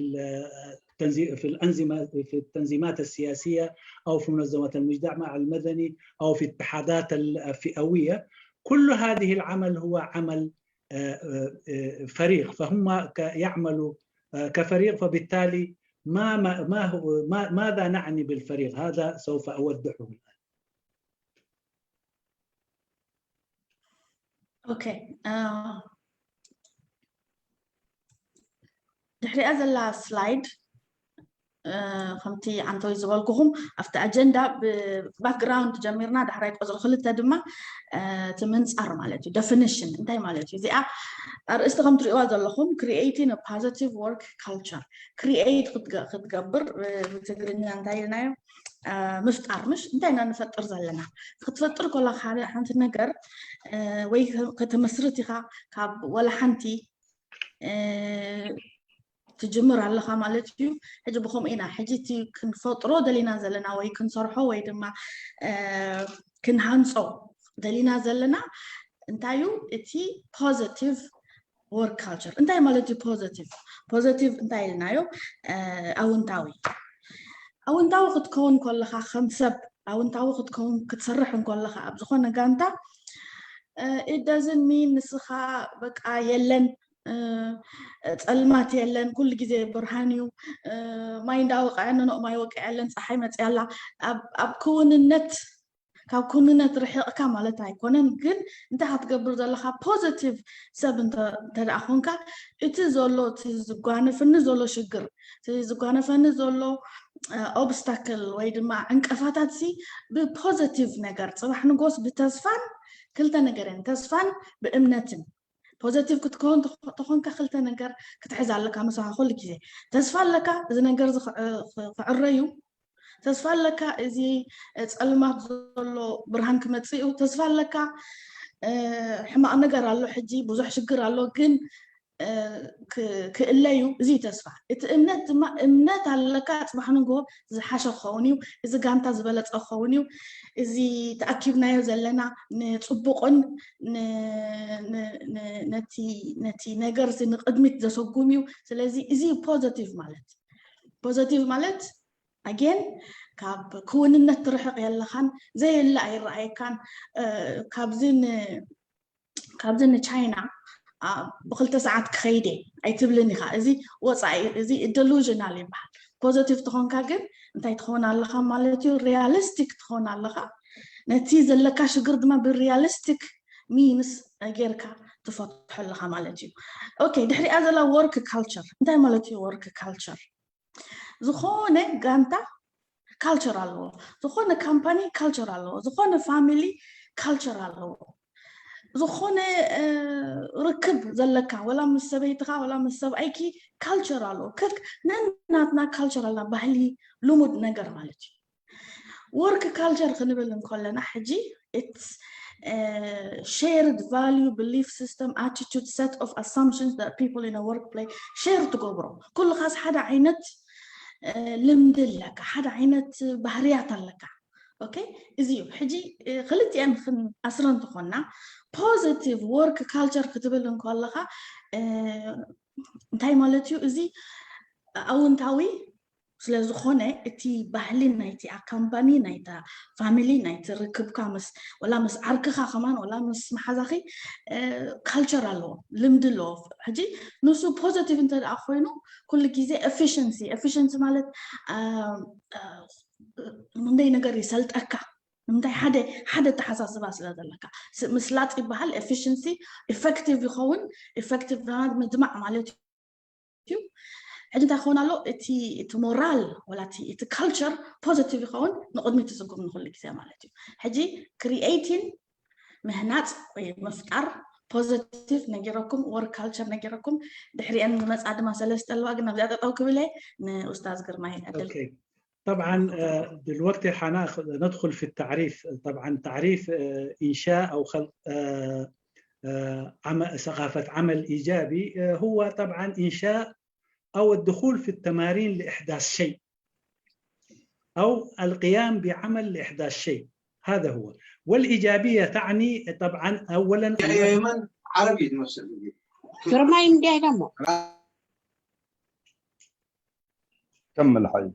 في الأنظمة في التنظيمات السياسية أو في منظمات المجتمع المدني أو في الاتحادات الفئوية، كل هذه العمل هو عمل فريق، فهم يعملوا آه، كفريق، فبالتالي ما ما ما هو ما ماذا نعني بالفريق؟ هذا سوف أوضحه الآن. Okay. ድሕሪኣ ዘላ ስላይድ ከምቲ ዓንተወይ ዝበልኩኹም ኣብቲ ኣጀንዳ ብባክግራውንድ ጀሚርና፣ ዳሕራይ ቆፅሪ ክልተ ድማ እቲ ምንፃር ማለት እዩ። ደፊኒሽን እንታይ ማለት እዩ? እዚኣ ኣርእስቲ ከም ትሪእዋ ዘለኹም creating a positive work culture፣ ክሪኤት ክትገብር ብትግርኛ እንታይ ኢልናዮ? ምፍጣር። ምሽ እንታይ ኢና ንፈጥር ዘለና? ክትፈጥር ኮላ ሓደ ሓንቲ ነገር ወይ ከተመስርት ኢኻ ካብ ወላ ሓንቲ ትጅምር ኣለኻ ማለት እዩ። ሕጂ ብከምኡ ኢና ሕጂ እቲ ክንፈጥሮ ደሊና ዘለና ወይ ክንሰርሖ ወይ ድማ ክንሃንፆ ደሊና ዘለና እንታይ እዩ? እቲ positive work culture እንታይ ማለት እዩ? positive positive እንታይ ኢልናዮ? ኣውንታዊ ኣውንታዊ ክትከውን ከለኻ ከም ሰብ ኣውንታዊ ክትከውን ክትሰርሕ እንከለኻ ኣብ ዝኾነ ጋንታ it doesn't mean ንስኻ በቃ የለን ጸልማት የለን፣ ኩሉ ግዜ ብርሃን እዩ። ማይ እንዳወቀዐ ንኖቕ ማይ ወቀዐለን፣ ፀሓይ መፅያላ። ኣብ ክውንነት ካብ ክውንነት ርሒቕካ ማለት ኣይኮነን፣ ግን እንታይ ክትገብር ዘለካ ፖዘቲቭ ሰብ እንተደኣ ኮንካ እቲ ዘሎ እቲ ዝጓነፈኒ ዘሎ ሽግር እቲ ዝጓነፈኒ ዘሎ ኦብስታክል ወይ ድማ ዕንቀፋታት ሲ ብፖዘቲቭ ነገር ፅባሕ ንጎስ ብተስፋን ክልተ ነገር እየን ተስፋን ብእምነትን ፖዘቲቭ ክትከውን ተኾንካ ክልተ ነገር ክትሕዝ ኣለካ ምሳኻ ኩሉ ግዜ ተስፋ ኣለካ እዚ ነገር ክዕረዩ ተስፋ ኣለካ እዚ ፀልማት ዘሎ ብርሃን ክመፅእ እዩ ተስፋ ኣለካ ሕማቕ ነገር ኣሎ ሕጂ ብዙሕ ሽግር ኣሎ ግን ክእለዩ እዚ ተስፋ እቲ እምነት ድማ እምነት ኣለካ ፅባሕ ንግሆ ዝሓሸ ክኸውን እዩ እዚ ጋንታ ዝበለፀ ክኸውን እዩ እዚ ተኣኪብናዮ ዘለና ንፅቡቕን ነቲ ነገር ንቅድሚት ዘሰጉም እዩ ስለዚ እዚ ፖዘቲቭ ማለት ፖዘቲቭ ማለት ኣጌን ካብ ክውንነት ትርሕቕ የለኻን ዘየለ ኣይረኣየካን ካብዚ ካብዚ ንቻይና ብክልተ ሰዓት ክኸይደ ኣይትብልን ኢኻ እዚ ወፃኢ እዚ ደሉዥናል ይበሃል ፖዘቲቭ ትኾንካ ግን እንታይ ትኸውን ኣለኻ ማለት እዩ ሪያሊስቲክ ትኸውን ኣለኻ ነቲ ዘለካ ሽግር ድማ ብሪያሊስቲክ ሚንስ ጌርካ ትፈትሖ ኣለኻ ማለት እዩ ኦኬ ድሕሪኣ ዘላ ወርክ ካልቸር እንታይ ማለት እዩ ወርክ ካልቸር ዝኾነ ጋንታ ካልቸር ኣለዎ ዝኾነ ካምፓኒ ካልቸር ኣለዎ ዝኾነ ፋሚሊ ካልቸር ኣለዎ ዝኾነ ርክብ ዘለካ ወላ ምስ ሰበይትኻ ወላ ምስ ሰብኣይኪ ካልቸር ኣለዎ ከክ ነናትና ካልቸር ኣለና ባህሊ ልሙድ ነገር ማለት እዩ ወርክ ካልቸር ክንብል እንከለና ሕጂ it's shared value belief system attitude set of assumptions that people in a workplace share ትገብሮ ኩልኻስ ሓደ ዓይነት ልምዲ ኣለካ ሓደ ዓይነት ባህርያት ኣለካ ኦኬ እዚ እዩ ሕጂ ክልቲአን ክንኣስረ እንትኾና ፖዘቲቭ ወርክ ካልቸር ክትብል እንከለኻ እንታይ ማለት እዩ እዚ ኣውንታዊ ስለ ዝኾነ እቲ ባህሊ ናይቲ ካምፓኒ ናይታ ፋሚሊ ናይቲ ርክብካ ምስ ወላ ምስ ዓርክኻ ከማን ወላ ምስ መሓዛኺ ካልቸር ኣለዎ ልምዲ ኣለዎ ሕጂ ንሱ ፖዘቲቭ እንተ ደኣ ኮይኑ ኩሉ ግዜ ኤፊሽንሲ ኤፊሽንሲ ማለት ምንደይ ነገር ይሰልጠካ ንምንታይ ሓደ ሓደ ኣተሓሳስባ ስለ ዘለካ ምስላጥ ይበሃል ኤፊሽንሲ ኢፌክቲቭ ይኸውን ኢፌክቲቭ ምድማዕ ማለት እዩ ሕጂ እንታይ ክኸውን ኣሎ እቲ እቲ ሞራል ወላ እቲ ካልቸር ፖዘቲቭ ይኸውን ንቅድሚት ዝስጉም ንኩሉ ግዜ ማለት እዩ ሕጂ ክሪኤቲን ምህናፅ ወይ ምፍጣር ፖዘቲቭ ነጊረኩም ወርክ ካልቸር ነጊረኩም ድሕሪአን ዝመፃ ድማ ሰለስተ ኣለዋ ግን ኣብዚኣ ጠጠው ክብል እየ ንኡስታዝ ግርማይ ዕድል طبعا دلوقتي حندخل في التعريف طبعا تعريف إنشاء أو خلق ثقافة عمل إيجابي هو طبعا إنشاء أو الدخول في التمارين لإحداث شيء أو القيام بعمل لإحداث شيء هذا هو والإيجابية تعني طبعا أولا من عربي تمثل كرماين دي دمو كمل حي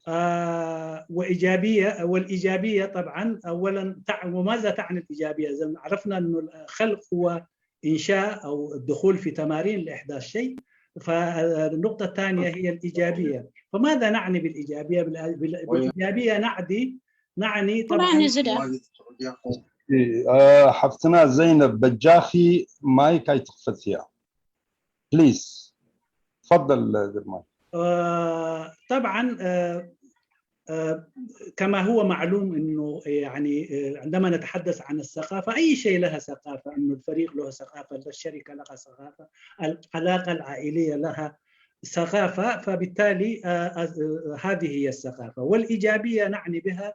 آه وإيجابية والإيجابية طبعا أولا تع... وماذا تعني الإيجابية؟ إذا عرفنا أنه الخلق هو إنشاء أو الدخول في تمارين لإحداث شيء فالنقطة الثانية هي الإيجابية. فماذا نعني بالإيجابية؟ بالإيجابية نعني نعني طبعا ሓፍትና ዘይነብ በጃኺ ማይክ ኣይትኽፈትያ ፕሊዝ። تفضل ግርማይ። طبعا كما هو معلوم انه يعني عندما نتحدث عن الثقافه، اي شيء لها ثقافه، انه الفريق له ثقافه، الشركه لها ثقافه، العلاقه العائليه لها ثقافه، فبالتالي هذه هي الثقافه. والايجابيه نعني بها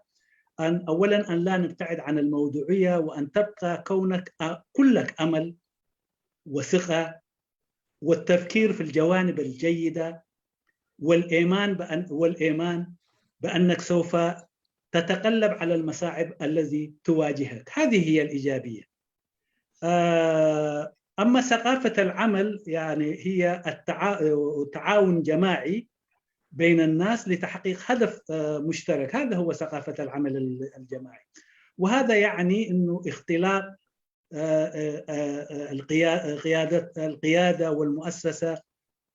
ان اولا ان لا نبتعد عن الموضوعيه، وان تبقى كونك كلك امل وثقه والتفكير في الجوانب الجيده والايمان بان والايمان بانك سوف تتقلب على المصاعب الذي تواجهك. هذه هي الايجابيه. اما ثقافه العمل يعني هي التعاون جماعي بين الناس لتحقيق هدف مشترك. هذا هو ثقافه العمل الجماعي. وهذا يعني انه اختلاط القياده القياده والمؤسسه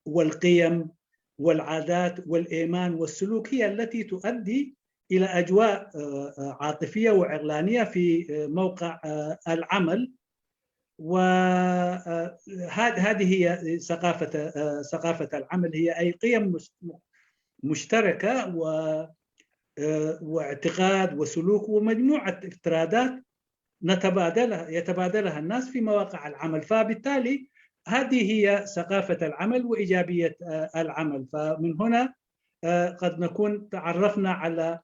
والقيم والعادات والايمان والسلوك هي التي تؤدي الى اجواء عاطفيه وعقلانيه في موقع العمل. وهذه هي ثقافه ثقافه العمل، هي اي قيم مشتركه و واعتقاد وسلوك ومجموعه افتراضات نتبادلها يتبادلها الناس في مواقع العمل. فبالتالي هذه هي ثقافه العمل وايجابيه العمل. فمن هنا قد نكون تعرفنا على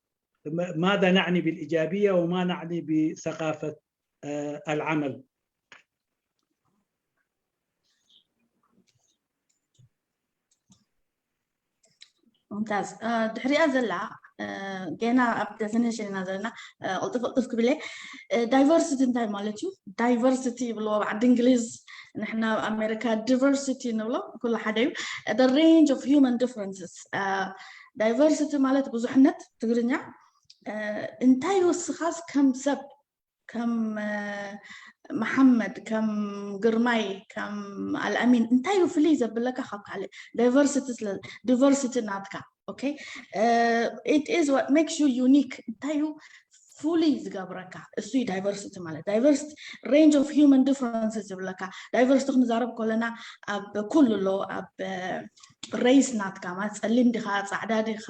ماذا نعني بالايجابيه وما نعني بثقافه العمل. ممتاز. ድሕሪኣ ዘላ ገና ኣብ definition ኢና ዘለና። ቅልጥፍ ቅልጥፍ ክብለ። Diversity እንታይ ማለት እዩ? Diversity ይብልዎ ኣብ ዓዲ እንግሊዝ፣ ንሕና ኣብ ኣሜሪካ diversity ንብሎ። ኩሉ ሓደ እዩ። The range of human differences። Diversity ማለት ብዙሕነት ትግርኛ። እንታይ ወስኻስ ከም ሰብ ከም መሓመድ ከም ግርማይ ከም ኣልኣሚን እንታይ እዩ ፍልይ ዘብለካ ካብ ካልእ? Diversity ስለ diversity ናትካ okay it is what makes you unique። እንታይ እዩ ፍሉይ ዝገብረካ? እሱ እዩ diversity ማለት። Diversity range of human differences ዝብለካ። Diversity ክንዛረብ ከለና ኣብ ኩሉ ኣሎ ኣብ race ናትካ ማለት ጸሊም ዲኻ፣ ጻዕዳ ዲኻ፣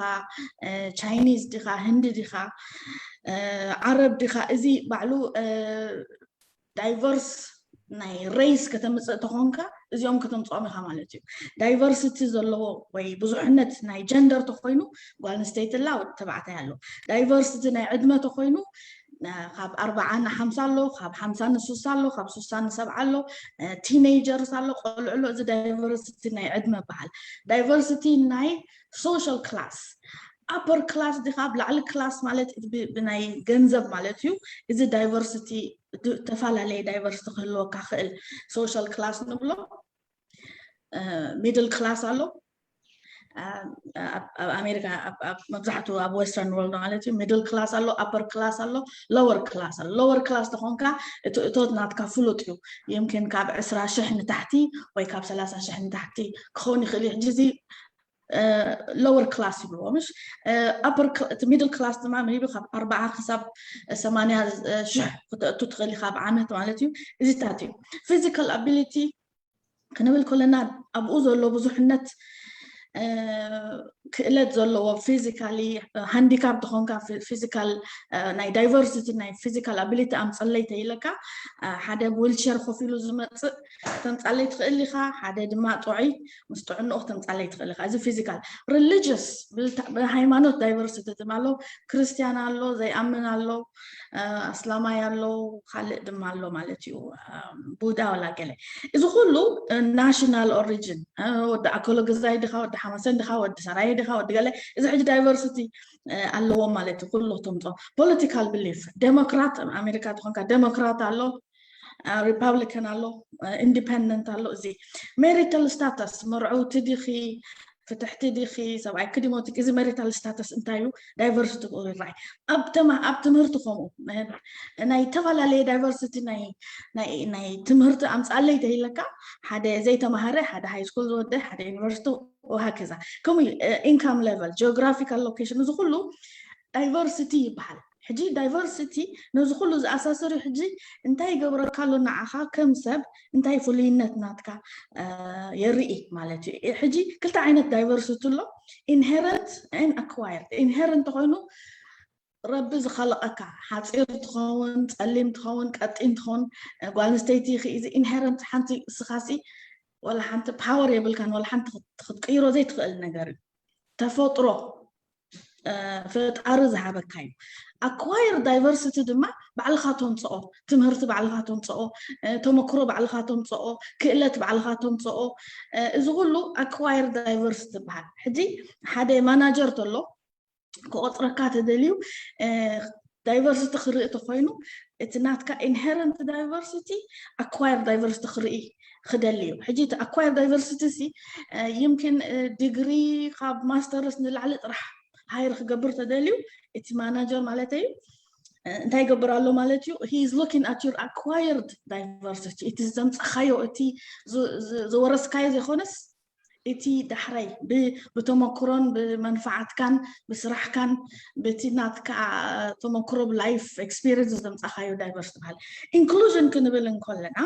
Chinese ዲኻ፣ ህንዲ ዲኻ፣ ዓረብ ዲኻ፣ እዚ ባዕሉ diverse ናይ race ከተምፅእ ተኾንካ እዚኦም ከተምፅኦም ኢኻ ማለት እዩ። Diversity ዘለዎ ወይ ብዙሕነት ናይ gender ተኾይኑ ጓል ኣንስተይቲ ኣላ፣ ወዲ ተባዕታይ ኣሎ። Diversity ናይ ዕድመ ተኾይኑ ካብ ኣርባዓ ንሓምሳ ኣሎ፣ ካብ ሓምሳ ንስሳ ኣሎ፣ ካብ ስሳ ንሰብዓ ኣሎ፣ teenagers ኣሎ፣ ቆልዑ ኣሎ። እዚ diversity ናይ ዕድመ በዓል። Diversity ናይ social class፣ upper class ዲኻ ኣብ ላዕሊ class ማለት ብናይ ገንዘብ ማለት እዩ። እዚ diversity ተፈላለየ diversity ክህልወካ ክእል። Social class ንብሎ፣ middle class ኣሎ ኣብ ኣሜሪካ መብዛሕትኡ ኣብ western world ማለት እዩ። Middle class ኣሎ፣ upper class ኣሎ፣ lower class ኣሎ። Lower class ተኾንካ እቲ እቶት ናትካ ፍሉጥ እዩ። يمكن ካብ ዕስራ ሽሕ ንታሕቲ ወይ ካብ ሰላሳ ሽሕ ንታሕቲ ክኸውን ይኽእል እዩ። ሕጂ እዚ lower class ይብልዎ ምሽ upper እቲ middle class ድማ maybe ካብ ኣርባዓ ክሳብ ሰማንያ ሽሕ ክተእቱ ትኽእል ኢኻ ኣብ ዓመት ማለት እዩ። እዚታት እዩ። Physical ability ክንብል ከለና ኣብኡ ዘሎ ብዙሕነት ክእለት ዘለዎ physically handicap ተኾንካ physical ናይ diversity ናይ physical ability ኣምፀለይ ተይለካ ሓደ wheelchair ኮፍ ኢሉ ዝመፅእ ተምፃለይ ትኽእል ኢኻ። ሓደ ድማ ጥዑይ ምስ ጥዕንኡ ክተምፃለይ ትኽእል ኢኻ። እዚ physical። Religious ብሃይማኖት diversity ድማ ኣሎ። ክርስትያን ኣሎ፣ ዘይኣምን ኣሎ፣ ኣስላማይ ኣሎ፣ ካልእ ድማ ኣሎ ማለት እዩ። ቡዳ ወላ ገለ። እዚ ኩሉ national origin ወዲ ኣኮሎ ገዛይ ድኻ፣ ወዲ ሓማሰን ድኻ፣ ወዲ ሰራየ ድኻ፣ ወዲ ገለ። እዚ ሕጂ diversity ኣለዎም ማለት እዩ። ኩሉ ክተምፅኦ። Political belief፣ ዴሞክራት ኣሜሪካ ዝኾንካ ዴሞክራት ኣሎ፣ ሪፓብሊካን ኣሎ፣ independent ኣሎ። እዚ marital status መርዕውቲ ዲኺ፣ ፍትሕቲ ዲኺ፣ ሰብኣይኪ ዲሞቲክ፣ እዚ መሪታል ስታተስ እንታይ እዩ? ዳይቨርሲቲ ክእሉ ይረኣይ። ኣብ ተማ ኣብ ትምህርቲ ከምኡ ናይ ዝተፈላለየ ዳይቨርሲቲ ናይ ናይ ናይ ትምህርቲ ኣምጻለይ ተይለካ፣ ሓደ ዘይተማሃረ፣ ሓደ ሃይ ስኩል ዝወደ፣ ሓደ ዩኒቨርሲቲ፣ ወሃከዛ። ከምኡ ኢንካም ሌቨል፣ ጂኦግራፊካል ሎኬሽን፣ እዚ ኩሉ ዳይቨርሲቲ ይበሃል። ሕጂ ዳይቨርሲቲ ነዚ ኩሉ ዝኣሳሰር እዩ። ሕጂ እንታይ ይገብረካ ኣሎ ንዓኻ ከም ሰብ፣ እንታይ ፍሉይነት ናትካ የርኢ ማለት እዩ። ሕጂ ክልተ ዓይነት ዳይቨርሲቲ ኣሎ፣ ኢንሄረንት ን ኣኳየርድ። ኢንሄረንት ተኮይኑ ረቢ ዝኸለቐካ፣ ሓፂር ትኸውን፣ ፀሊም ትኸውን፣ ቀጢን ትኸውን፣ ጓል ኣንስተይቲ ይኽእል። ኢንሄረንት ሓንቲ እስኻሲ ወላ ሓንቲ ፓወር የብልካን፣ ወላ ሓንቲ ክትቅይሮ ዘይትኽእል ነገር እዩ። ተፈጥሮ ፈጣሪ ዝሃበካ እዩ። ኣኳየር ዳይቨርሲቲ ድማ ባዕልኻ ተምፅኦ፣ ትምህርቲ ባዕልኻ ተምፅኦ፣ ተመክሮ ባዕልኻ ተምፅኦ፣ ክእለት ባዕልኻ ተምፅኦ፣ እዚ ኩሉ ኣኳየር ዳይቨርሲቲ ይበሃል። ሕጂ ሓደ ማናጀር ተሎ ክቆፅረካ ተደልዩ ዳይቨርሲቲ ክርኢ ተኮይኑ እቲ ናትካ ኢንሄረንት ዳይቨርሲቲ ኣኳየር ዳይቨርሲቲ ክርኢ ክደሊ እዩ። ሕጂ እቲ ኣኳየር ዳይቨርሲቲ ሲ ይምኪን ዲግሪ ካብ ማስተርስ ንላዕሊ ጥራሕ ሃይር ክገብር ተደልዩ እቲ ማናጀር ማለት እዩ እንታይ ይገብር ኣሎ ማለት እዩ? He is looking at your acquired diversity። እቲ ዘምፀኻዮ እቲ ዝወረስካዮ ዘይኮነስ እቲ ዳሕራይ ብተመክሮን ብመንፋዓትካን ብስራሕካን ብቲ ናትካ ተመክሮ ብላይፍ ኤክስፒሪንስ ዘምፃኻዮ ዳይቨርስ ትበሃል። ኢንክሉዥን ክንብል እንከለና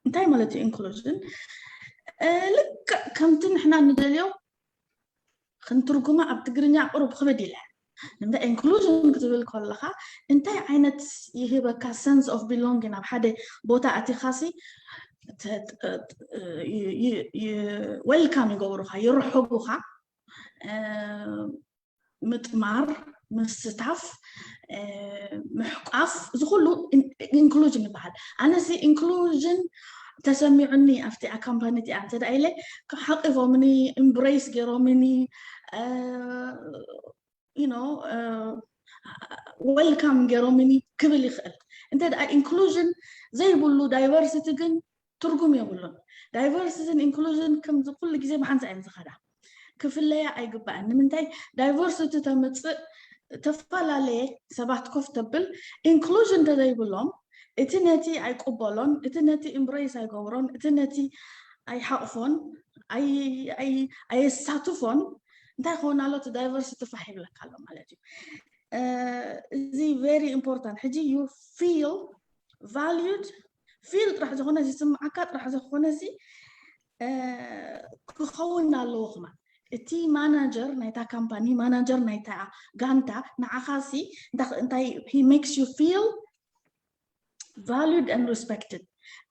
እንታይ ማለት እዩ ኢንክሉዥን? ልክዕ ከምቲ ንሕና ንደልዮ ክንትርጉማ ኣብ ትግርኛ ቅሩብ ክብድ ኢለ። እንተ ኢንክሉዥን ክትብል ከለኻ እንታይ ዓይነት ይህበካ ሰንስ ኦፍ ቢሎንግን ኣብ ሓደ ቦታ ኣቲኻሲ ወልካም ይገብሩኻ፣ ይርሕጉኻ። ምጥማር፣ ምስታፍ፣ ምሕቋፍ፣ እዚ ኩሉ ኢንክሉዥን ይበሃል። ኣነሲ ኢንክሉዥን ተሰሚዑኒ ኣብቲ ኣካምፓኒ እቲኣ እንተ ኢለ ሓቂፎምኒ፣ ኢምብሬስ ገይሮምኒ፣ you know ወልካም ገይሮምኒ ክብል ይኽእል። እንተ ደኣ ኢንክሉዥን ዘይብሉ ዳይቨርሲቲ ግን ትርጉም የብሉን። ዳይቨርሲቲን ኢንክሉዥን ከምዚ ኩሉ ግዜ ብሓንሳእ እየን ዝኸዳ። ክፍለያ ኣይግባእን። ንምንታይ? ዳይቨርሲቲ ተምፅእ፣ ዝተፈላለየ ሰባት ኮፍ ተብል፣ ኢንክሉዥን ተዘይብሎም እቲ ነቲ ኣይቅበሎን፣ እቲ ነቲ ኢምብሬስ ኣይገብሮን፣ እቲ ነቲ ኣይሓቕፎን፣ ኣየሳትፎን፣ እንታይ ክኸውን ኣሎ? እቲ ዳይቨርሲቲ ፋሕ ይብለካ ኣሎ ማለት እዩ። እዚ ቨሪ ኢምፖርታንት። ሕጂ you feel valued፣ ፊል ጥራሕ ዝኾነ ዝስምዓካ ጥራሕ ዝኾነ ሲ ክኸውን ኣለዎ። ክማ እቲ ማናጀር ናይታ ካምፓኒ፣ ማናጀር ናይታ ጋንታ ንዓኻ ሲ እንታይ makes you feel valued and respected፣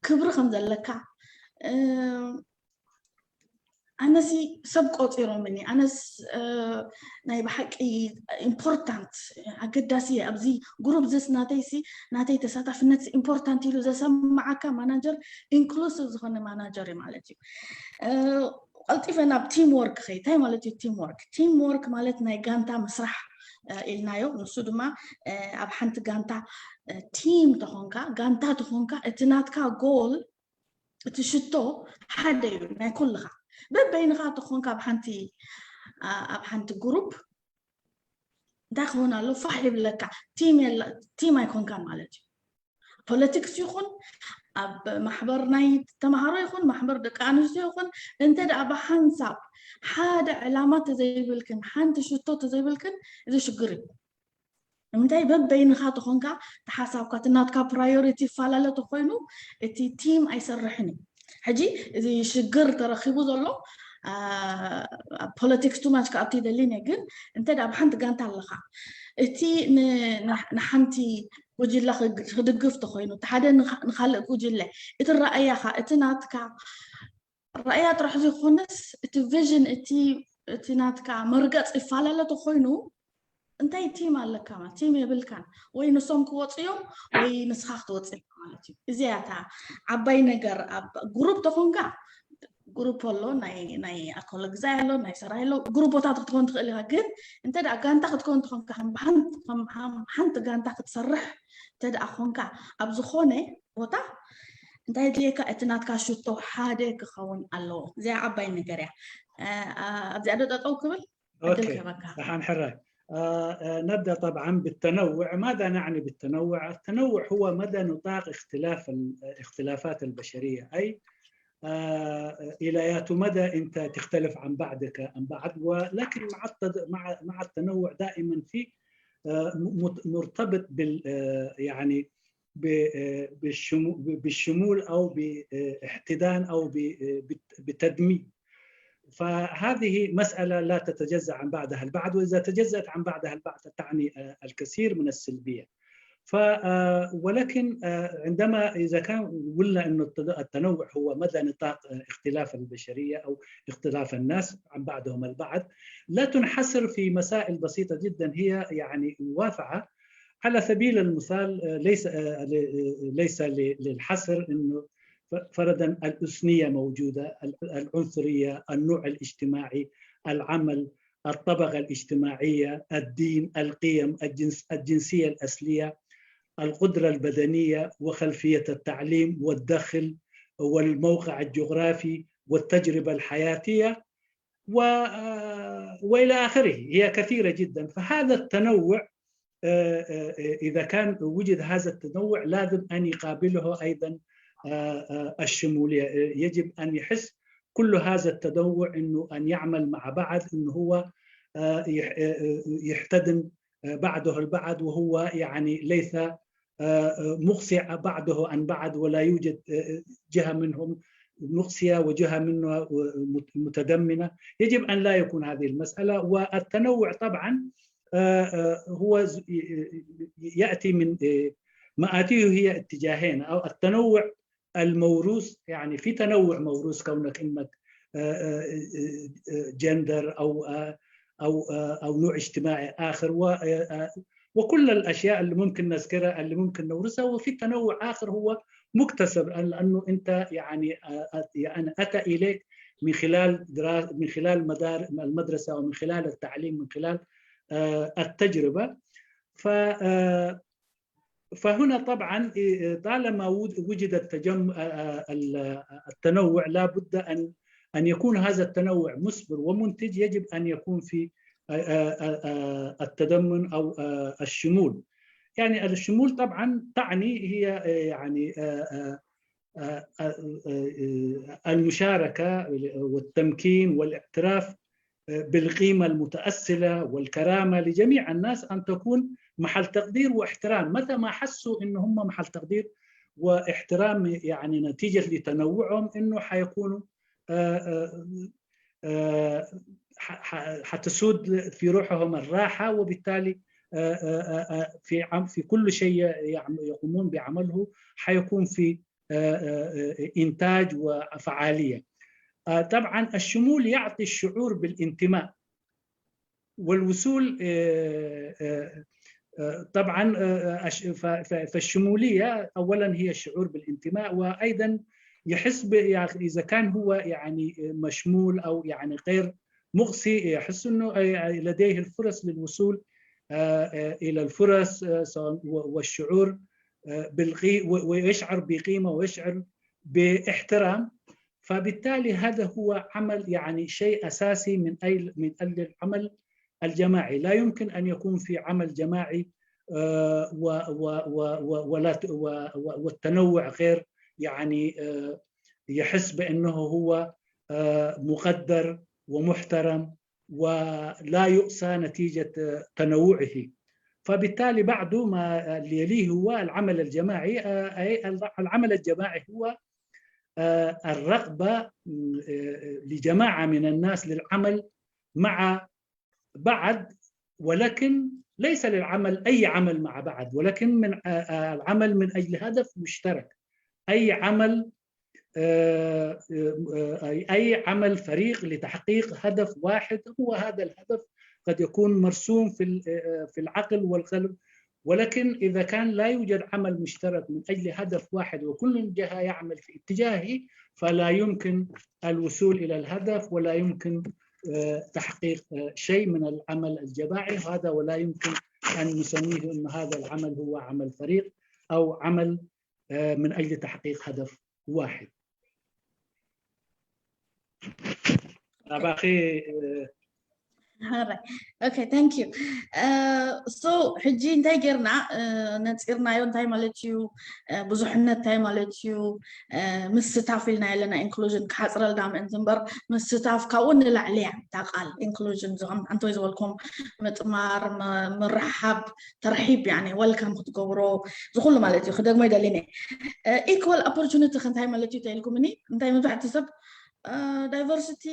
ክብሪ ከም ዘለካ። ኣነሲ ሰብ ቆፂሮምኒ፣ ኣነስ ናይ ብሓቂ ኢምፖርታንት፣ ኣገዳሲ እየ ኣብዚ ግሩፕ፣ ዝስ ናተይሲ፣ ናተይ ተሳታፍነት ኢምፖርታንት ኢሉ ዘሰማዓካ ማናጀር፣ ኢንክሉሲቭ ዝኾነ ማናጀር እዩ ማለት እዩ። ቀልጢፈ ናብ ቲም ወርክ ኸይ። እንታይ ማለት እዩ ቲም ወርክ? ቲም ወርክ ማለት ናይ ጋንታ ምስራሕ ኢልናዮ። ንሱ ድማ ኣብ ሓንቲ ጋንታ ቲም ተኾንካ፣ ጋንታ ተኾንካ፣ እቲ ናትካ ጎል፣ እቲ ሽቶ ሓደ እዩ ናይ ኩልኻ። በበይንኻ ተኾንካ ኣብ ሓንቲ ኣብ ሓንቲ ግሩፕ እንታይ ክኸውን ኣሎ? ፋሕ ይብለካ። ቲም የለ፣ ቲም ኣይኮንካን ማለት እዩ። ፖለቲክስ ይኹን ኣብ ማሕበር ናይ ተምሃሮ ይኹን ማሕበር ደቂ ኣንስትዮ ይኹን እንተ ደኣ ብሓንሳብ ሓደ ዕላማ ተዘይብልክን ሓንቲ ሽቶ ተዘይብልክን እዚ ሽግር እዩ። ንምንታይ በበይንኻ ተኾንካ ተሓሳብካ እቲ ናትካ ፕራዮሪቲ ይፈላለ ተኮይኑ እቲ ቲም ኣይሰርሕን እዩ። ሕጂ እዚ ሽግር ተረኺቡ ዘሎ ፖለቲክስ ቱ ማች ክኣቱ ይደሊን እየ፣ ግን እንተ ኣብ ሓንቲ ጋንታ ኣለኻ እቲ ንሓንቲ ጉጅለ ክድግፍ ተኮይኑ እቲ ሓደ ንካልእ ጉጅለ እቲ ራእያኻ እቲ ናትካ ራእያ ጥራሕ ዘይኮነስ እቲ ቪዥን እቲ እቲ ናትካ መርገፅ ይፈላለ ተኮይኑ እንታይ ቲም ኣለካ? ቲም የብልካን። ወይ ንሶም ክወፁ እዮም ወይ ንስኻ ክትወፅእ ኢኻ ማለት እዩ። እዚኣ እታ ዓባይ ነገር ኣብ ግሩፕ ተኾንካ ግሩፕ ኣሎ፣ ናይ ኣኮለግዛይ ኣሎ፣ ናይ ሰራይ ኣሎ፣ ግሩፖታት ክትኮን ትኽእል ኢኻ። ግን እንተ ደኣ ጋንታ ክትኮን ተኾንካ ከም ሓንቲ ጋንታ ክትሰርሕ እንተ ደኣ ኮንካ ኣብ ዝኾነ ቦታ እንታይ ድልየካ? እቲ ናትካ ሽቶ ሓደ ክኸውን ኣለዎ። እዚኣ ዓባይ ነገር እያ። ኣብዚኣ ዶ ጠጠው ክብል ዕድል ክህበካ። ደሓን ሕራይ። نبدأ طبعا بالتنوع. ماذا نعني بالتنوع؟ التنوع هو مدى نطاق اختلاف الاختلافات البشرية، أي إلى يات مدى أنت تختلف عن بعضك عن بعض، ولكن مع مع مع التنوع دائما في مرتبط بال يعني بالشمول او باحتدان او بتدمير. فهذه مسألة لا تتجزأ عن بعضها البعض، وإذا تجزأت عن بعضها البعض تعني الكثير من السلبية. ف ولكن عندما اذا كان قلنا انه التنوع هو مدى نطاق اختلاف البشريه او اختلاف الناس عن بعضهم البعض، لا تنحصر في مسائل بسيطه جدا هي يعني موافعه. على سبيل المثال ليس ليس للحصر انه فرضا الاثنيه موجوده، العنصريه، النوع الاجتماعي، العمل، الطبقة الاجتماعية، الدين، القيم، الجنس، الجنسية الأصلية، القدرة البدنية، وخلفية التعليم والدخل والموقع الجغرافي والتجربة الحياتية و... وإلى آخره. هي كثيرة جدا. فهذا التنوع إذا كان وجد هذا التنوع لازم أن يقابله أيضا الشمولية. يجب أن يحس كل هذا التنوع انه ان يعمل مع بعض، انه هو يحتدم بعضه البعض، وهو يعني ليس مقصي بعضه عن بعض، ولا يوجد جهه منهم مقصيه وجهه منه متدمنه. يجب ان لا يكون هذه المساله. والتنوع طبعا هو ياتي من مآتيه هي اتجاهين، او التنوع الموروث، يعني في تنوع موروث كونك انك gender او او او نوع اجتماعي اخر، وكل الاشياء اللي ممكن نذكرها اللي ممكن نورثها. وفي تنوع اخر هو مكتسب، لانه انت يعني يعني اتى اليك من خلال دراسه، من خلال مدار المدرسه، ومن خلال التعليم، من خلال التجربه. ف فهنا طبعا طالما وجد التجمع التنوع، لا بد ان ان يكون هذا التنوع مثمر ومنتج، يجب ان يكون في التدمن او الشمول. يعني الشمول طبعا تعني هي يعني المشاركه والتمكين والاعتراف بالقيمة المتأصلة والكرامة لجميع الناس أن تكون محل تقدير واحترام. متى ما حسوا إن هم محل تقدير واحترام، يعني نتيجة لتنوعهم، إنه حيكونوا حتسود في روحهم الراحة، وبالتالي في في كل شيء يقومون بعمله حيكون في إنتاج وفعالية. طبعا الشمول يعطي الشعور بالانتماء والوصول طبعا فالشموليه اولا هي الشعور بالانتماء، وايضا يحس يعني اذا كان هو يعني مشمول او يعني غير مقصي، يحس انه لديه الفرص للوصول الى الفرص والشعور بالقي ويشعر بقيمه ويشعر باحترام. فبالتالي هذا هو عمل يعني شيء اساسي من اي من اجل العمل الجماعي. لا يمكن ان يكون في عمل جماعي ولا والتنوع غير يعني يحس بانه هو مقدر ومحترم ولا يؤسى نتيجه تنوعه. فبالتالي بعد ما اللي يليه هو العمل الجماعي. العمل الجماعي هو الرغبه لجماعه من الناس للعمل مع بعض، ولكن ليس للعمل اي عمل مع بعض، ولكن من العمل من اجل هدف مشترك. اي عمل اي عمل فريق لتحقيق هدف واحد، هو هذا الهدف قد يكون مرسوم في في العقل والقلب، ولكن اذا كان لا يوجد عمل مشترك من اجل هدف واحد وكل جهه يعمل في اتجاهه، فلا يمكن الوصول الى الهدف، ولا يمكن تحقيق شيء من العمل الجماعي هذا، ولا يمكن ان نسميه ان هذا العمل هو عمل فريق او عمل من اجل تحقيق هدف واحد. أباخي okay, thank you. So ሕጂ እንታይ ጌርና ነፂርናዮ? እንታይ ማለት እዩ ብዙሕነት? እንታይ ማለት እዩ ምስታፍ ኢልና ኣለና? ኢንክሉዥን ክሓፅረልና ምእንቲ እምበር ምስታፍ ካብኡ ንላዕሊ እያ እታ ቃል ኢንክሉዥን። ዝኸም ኣንተወይ ዝበልኩም ምጥማር፣ ምርሓብ፣ ተርሒብ፣ ያኒ ወልካም ክትገብሮ ዝኩሉ ማለት እዩ። ክደግሞ ይደሊኒ። ኢኳል ኦፖርቹኒቲ እንታይ ማለት እዩ ተኢልኩምኒ? እንታይ መብዛሕቲ ሰብ ዳይቨርሲቲ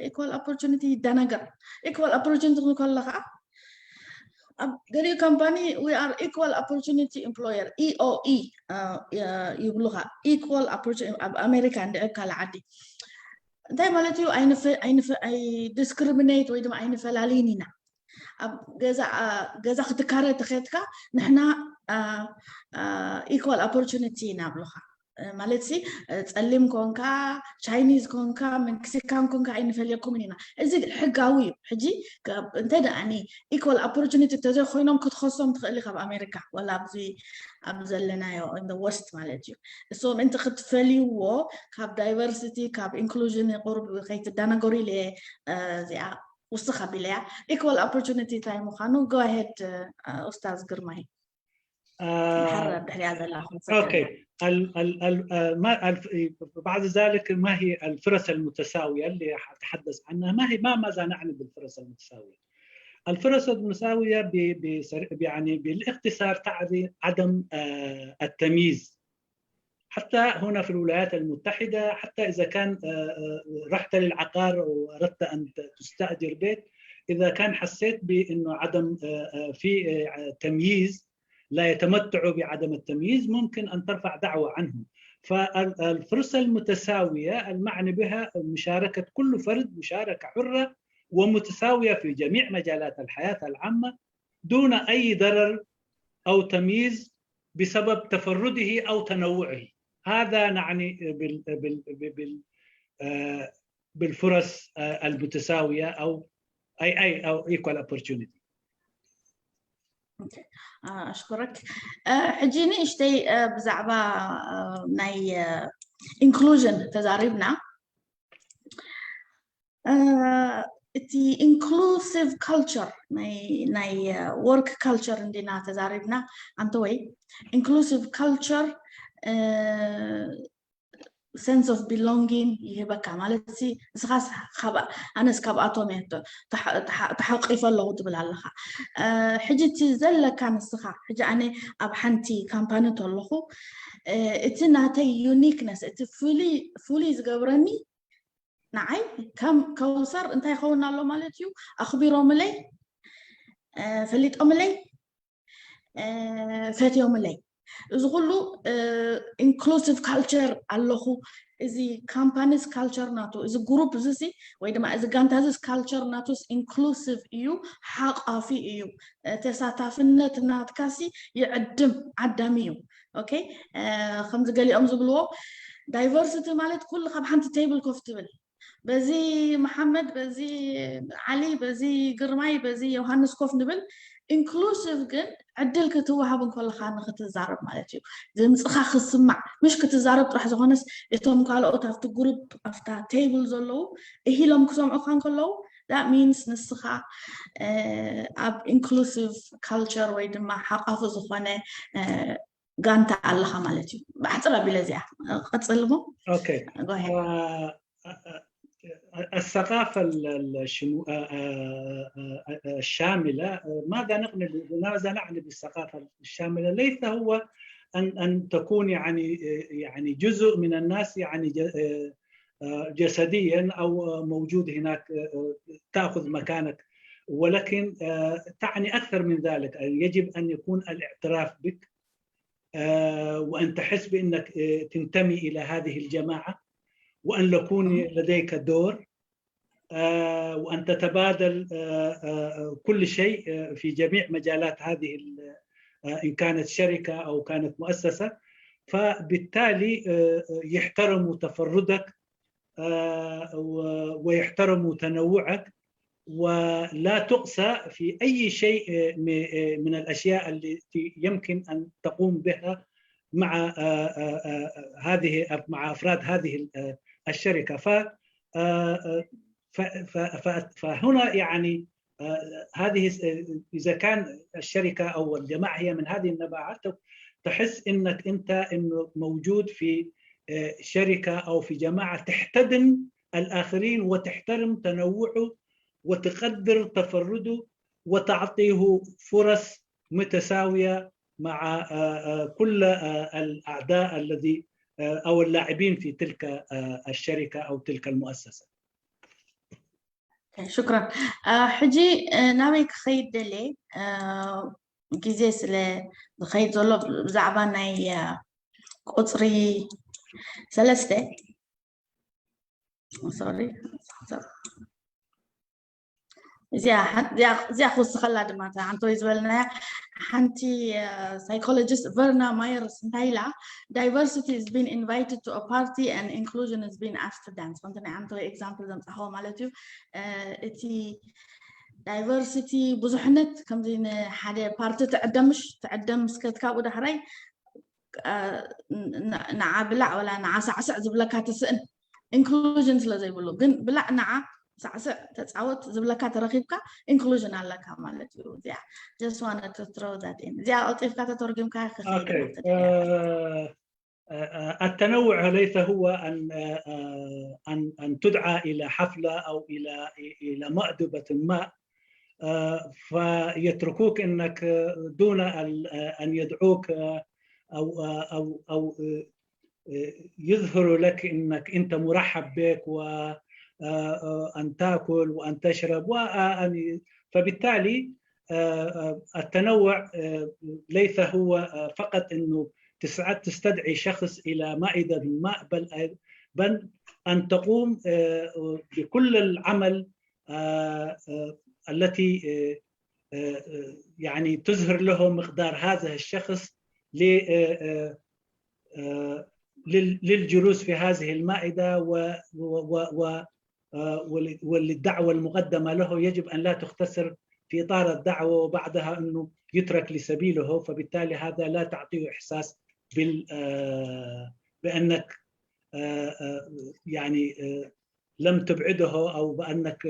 ኢኳል ኦፖርቹኒቲ ይደናገር። ኢኳል ኦፖርቹኒቲ ክንከሎ ከዓ ኣብ ገሊኡ ካምፓኒ we are equal opportunity employer, E O E ይብሉካ። ኢኳል ኣብ ኣሜሪካ እንድዒ ኣብ ካልእ ዓዲ እንታይ ማለት እዩ? ኣይዲስክሪሚኔት ወይ ድማ ኣይንፈላልይን ኢና። ኣብ ገዛ ክትካረ ተኸድካ ንሕና ኢኳል ኦፖርቹኒቲ ኢና ብሉካ። ማለት ሲ ጸሊም ኮንካ፣ ቻይኒዝ ኮንካ፣ ሜክሲካን ኮንካ ኣይንፈልየኩምን ኢና። እዚ ሕጋዊ እዩ። ሕጂ እንተ ደኣኒ ኢኳል ኦፖርቹኒቲ እንተዘይኮይኖም ክትኸሶም ትኽእል ካብ ኣሜሪካ ዋላ ኣብዚ ኣብ ዘለናዮ ወስት ማለት እዩ። እሶም ምእንቲ ክትፈልይዎ ካብ ዳይቨርሲቲ ካብ ኢንክሉዥን ቁሩብ ከይትደናገሩ ኢለ እዚኣ ውስኽ ኣቢለያ። ኢኳል ኦፖርቹኒቲ እንታይ ምዃኑ go ahead ኡስታዝ ግርማይ። ድሕሪያ ዘላ okay. بعد ذلك ما هي الفرص المتساوية اللي أتحدث عنها؟ ما هي ما ماذا نعني بالفرص المتساوية؟ الفرص المتساوية يعني بالاختصار تعني عدم التمييز. حتى هنا في الولايات المتحدة، حتى إذا كان رحت للعقار وأردت أن تستأجر بيت، إذا كان حسيت بأنه عدم في تمييز، لا يتمتعوا بعدم التمييز، ممكن أن ترفع دعوى عنهم. فالفرصة المتساوية المعني بها مشاركة كل فرد مشاركة حرة ومتساوية في جميع مجالات الحياة العامة دون أي ضرر أو تمييز بسبب تفرده أو تنوعه. هذا نعني بال بال بال بالفرص المتساوية أو أي أي أو equal opportunity. أشكرك. ሕጂ ንእሽተይ ብዛዕባ ናይ ኢንክሉዥን ተዛሪብና። እቲ ኢንክሉሲቭ ካልቸር ናይ ወርክ ካልቸር እንዲና ተዛሪብና። ኣንተ ወይ ኢንክሉሲቭ ካልቸር ሰንስ ኦፍ ቢሎንጊን ይህበካ ማለት ሲ ንስኻስ ኣነስ ካብኣቶም እየ ተሓቂፈ ኣለኹ ትብል ኣለኻ። ሕጂ እቲ ዘለካ ንስኻ ሕጂ ኣነ ኣብ ሓንቲ ካምፓኒ ተለኹ እቲ ናተይ ዩኒክነስ እቲ ፍሉይ ዝገብረኒ ንዓይ ከም ከውሰር እንታይ ይኸውን ኣሎ ማለት እዩ? ኣኽቢሮምለይ፣ ፈሊጦምለይ፣ ፈትዮምለይ። እዚ ኩሉ ኢንክሉሲቭ ካልቸር ኣለኹ። እዚ ካምፓኒስ ካልቸር ናቱ፣ እዚ ግሩፕ እዚ ወይ ድማ እዚ ጋንታዝስ ካልቸር ናቱስ ኢንክሉሲቭ እዩ፣ ሓቋፊ እዩ። ተሳታፍነት ናትካሲ ይዕድም፣ ዓዳሚ እዩ። ኦኬ፣ ከምዚ ገሊኦም ዝብልዎ ዳይቨርሲቲ ማለት ኩሉ ካብ ሓንቲ ቴብል ኮፍ ትብል፣ በዚ መሓመድ፣ በዚ ዓሊ፣ በዚ ግርማይ፣ በዚ ዮሃንስ ኮፍ ንብል። ኢንክሉሲቭ ግን ዕድል ክትወሃብ እንከለካ ንክትዛረብ ማለት እዩ። ድምፅኻ ክስማዕ፣ ምሽ ክትዛረብ ጥራሕ ዝኾነስ እቶም ካልኦት ኣብቲ ግሩፕ ኣብታ ቴብል ዘለዉ እሂሎም ክሰምዑካ እንከለዉ that means ንስኻ ኣብ ኢንክሉሲቭ ካልቸር ወይ ድማ ሓቋፊ ዝኾነ ጋንታ ኣለኻ ማለት እዩ። ብኣሕፅር ኣቢለ እዚኣ ቀፅል እሞ okay. الثقافة الشاملة، ماذا نعني ماذا نعني بالثقافة الشاملة؟ ليس هو أن أن تكون يعني يعني جزء من الناس يعني جسديا أو موجود هناك تأخذ مكانك، ولكن تعني أكثر من ذلك. يجب أن يكون الاعتراف بك وأن تحس بأنك تنتمي إلى هذه الجماعة، وأن يكون لديك دور، وأن تتبادل كل شيء في جميع مجالات هذه، إن كانت شركة أو كانت مؤسسة، فبالتالي يحترموا تفردك ويحترموا تنوعك، ولا تقصى في أي شيء من الأشياء التي يمكن أن تقوم بها مع آه، آه، آه، هذه مع افراد هذه ال- آه، الشركه. ف آه، آه، ف- ف- ف- فهنا يعني آه، هذه س- اذا كان الشركه او الجماعه هي من هذه النبعه، ت- تحس انك انت انه موجود في آه، شركه او في جماعه تحتضن الاخرين وتحترم تنوعه وتقدر تفرده وتعطيه فرص متساويه مع آه، آه، كل آه، الاعضاء الذي آه، او اللاعبين في تلك آه، الشركه او تلك المؤسسه. شكرا. ሕጂ ናበይ ክኸይድ ደልየ ግዜ ስለ ዝኸይድ ዘሎ ብዛዕባ ናይ ቁፅሪ ሰለስተ ሶሪ እዚኣ ክውስኸላ ድማ ሓንቲ ወይ ዝበልናያ ሓንቲ ሳይኮሎጂስት ቨርና ማየርስ እንታይ ኢላ diversity is being invited to a party and inclusion is being asked to dance ከምቲ ናይ ሓንቲ ወይ example ዘምፃኸዎ ማለት እዩ እቲ diversity ብዙሕነት ከምዚ ንሓደ ፓርቲ ትዕደምሽ ትዕደም ስከት ካብኡ ዳሕራይ ንዓ ብላዕ ወላ ንዓ ሳዕስዕ ዝብለካ ትስእን inclusion ስለ ዘይብሉ ግን ብላዕ ንዓ ሳዕስዕ ተፃወት ዝብለካ ተረኪብካ inclusion ኣለካ ማለት እዩ እዚኣ just wanted to throw that in እዚኣ ቀልጢፍካ ተተርጉምካ التنوع ليس هو أن أن أن تدعى إلى حفلة أو إلى إلى مأدبة ما فيتركوك انك دون ان يدعوك او او او يظهروا لك انك انت مرحب بك وان تاكل وان تشرب وان فبالتالي التنوع ليس هو فقط انه تسعد تستدعي شخص الى مائده ما بل بل ان تقوم بكل العمل التي يعني تظهر له مقدار هذا الشخص للجلوس في هذه المائدة وللدعوة المقدمة له يجب أن لا تختصر في إطار الدعوة وبعدها أنه يترك لسبيله، فبالتالي هذا لا تعطيه إحساس بال بأنك يعني لم تبعده أو بأنك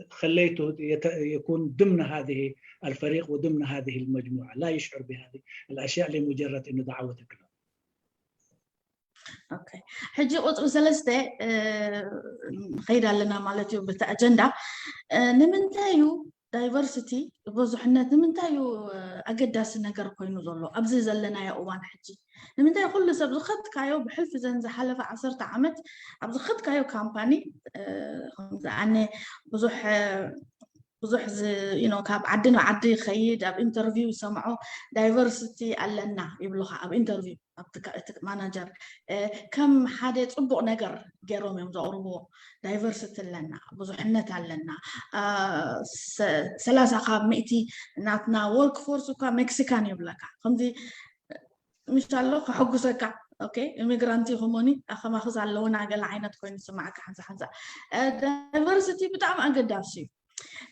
خليته يكون ضمن هذه الفريق وضمن هذه المجموعة، لا يشعر بهذه الأشياء لمجرد أنه دعوتك له. ኦኬ ሕጂ ቁፅሪ ሰለስተ ንኸይድ ኣለና ማለት እዩ። በቲ ኣጀንዳ ንምንታይ እዩ ዳይቨርሲቲ ብዙሕነት ንምንታይ እዩ ኣገዳሲ ነገር ኮይኑ ዘሎ ኣብዚ ዘለናዮ እዋን ሕጂ? ንምንታይ ኩሉ ሰብ ዝኸድካዮ ብሕልፊ ዘን ዝሓለፈ ዓሰርተ ዓመት ኣብ ዝኸድካዮ ካምፓኒ ከምዚ ኣነ ብዙሕ ብዙሕ ካብ ዓዲ ናብ ዓዲ ይኸይድ ኣብ ኢንተርቪው ይሰምዖ ዳይቨርሲቲ ኣለና ይብሉካ ኣብ ኢንተርቪው ኣብቲ ማናጀር ከም ሓደ ፅቡቅ ነገር ገይሮም እዮም ዘቅርብዎ። ዳይቨርሲቲ ኣለና፣ ብዙሕነት ኣለና። ሰላሳ ካብ ሚእቲ ናትና ወርክ ፎርስ እኳ ሜክሲካን ይብለካ። ከምዚ ምሽ ኣሎ ከሐጉሰካ። ኦኬ ኢሚግራንት ይኹሞኒ ኣኸማኽስ ኣለውና ገለ ዓይነት ኮይኑ ዝስማዓካ ሓንሳ ሓንሳ። ዳይቨርሲቲ ብጣዕሚ ኣገዳሲ እዩ።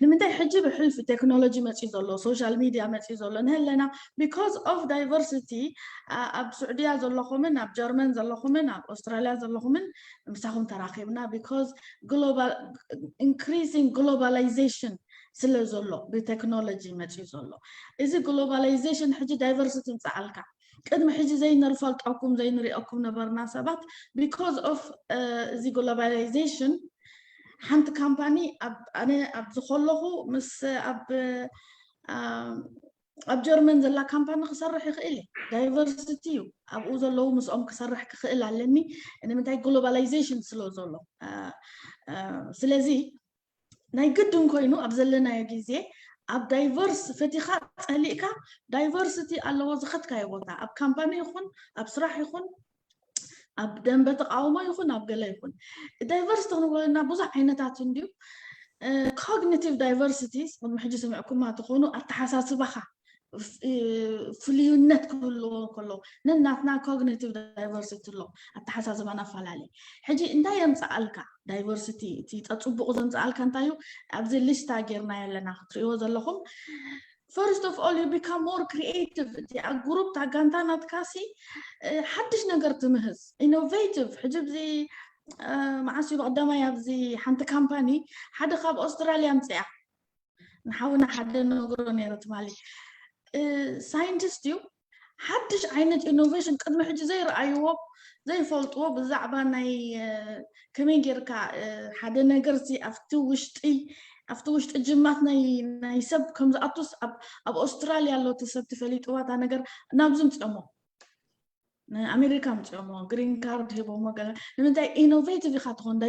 ንምንታይ ሕጂ ብሕልፊ ቴክኖሎጂ መፅዩ ዘሎ ሶሻል ሚድያ መፅዩ ዘሎ ንህለና because of diversity ኣብ ስዑድያ ዘለኹምን ኣብ ጀርመን ዘለኹምን ኣብ ኣውስትራልያ ዘለኹምን ምሳኹም ተራኺብና because increasing globalization ስለ ዘሎ ብቴክኖሎጂ መፅዩ ዘሎ እዚ globalization ሕጂ diversity ምፅኣልካ ቅድሚ ሕጂ ዘይንፈልጠኩም ዘይንሪኦኩም ነበርና ሰባት because of እዚ globalization ሓንቲ ካምፓኒ ኣነ ኣብዚ ከለኹ ምስ ኣብ ኣብ ጀርመን ዘላ ካምፓኒ ክሰርሕ ይኽእል እዩ። ዳይቨርሲቲ እዩ ኣብኡ ዘለዉ ምስኦም ክሰርሕ ክኽእል ኣለኒ ንምንታይ ግሎባላይዜሽን ስለ ዘሎ ስለዚ ናይ ግድን ኮይኑ ኣብ ዘለናዮ ግዜ ኣብ ዳይቨርስ ፈቲኻ ፀሊእካ ዳይቨርሲቲ ኣለዎ ዝኸድካዮ ቦታ ኣብ ካምፓኒ ይኹን ኣብ ስራሕ ይኹን ኣብ ደንበ ተቃውሞ ይኹን ኣብ ገለ ይኹን ዳይቨርስ ተክንብለና ብዙሕ ዓይነታት እንድዩ ኮግኒቲቭ ዳይቨርሲቲ ቅድሚ ሕጂ ስምዕኩማ ትኾኑ ኣተሓሳስባኻ ፍልዩነት ክህልዎ ከሎ ነናትና ኮግኒቲቭ ዳይቨርሲቲ ኣሎ ኣተሓሳስባና ኣፈላለየ ሕጂ እንታይ የምፅኣልካ ዳይቨርሲቲ እቲ ፀፅቡቁ ዘምፅኣልካ እንታይ እዩ ኣብዚ ሊስታ ጌርናዮ ኣለና ክትሪእዎ ዘለኹም First of all, you become more creative. እቲ ኣብ ግሩፕ ታጋንታ ናትካሲ ሓድሽ ነገር ትምህዝ፣ ኢኖቬቲቭ። ሕጂ ብዚ መዓስ እዩ ብቀዳማይ ኣብዚ ሓንቲ ካምፓኒ ሓደ ካብ ኣውስትራልያ ምፅያ ንሓውና ሓደ ነግሮ ነይረ ትማሊ። ሳይንቲስት እዩ። ሓድሽ ዓይነት ኢኖቬሽን ቅድሚ ሕጂ ዘይረኣይዎ ዘይፈልጥዎ ብዛዕባ ናይ ከመይ ጌርካ ሓደ ነገር ሲ ኣብቲ ውሽጢ ኣብቲ ውሽጢ ጅማት ናይ ናይ ሰብ ከም ዝኣቱስ ኣብ ኣውስትራልያ ኣሎ እቲ ሰብ ትፈሊጥዋ እታ ነገር ናብዚ ምፅኦሞ ንኣሜሪካ ምፅኦሞ ግሪን ካርድ ሂቦሞ ገለ ንምንታይ ኢኖቬቲቭ ኢካ ትኾን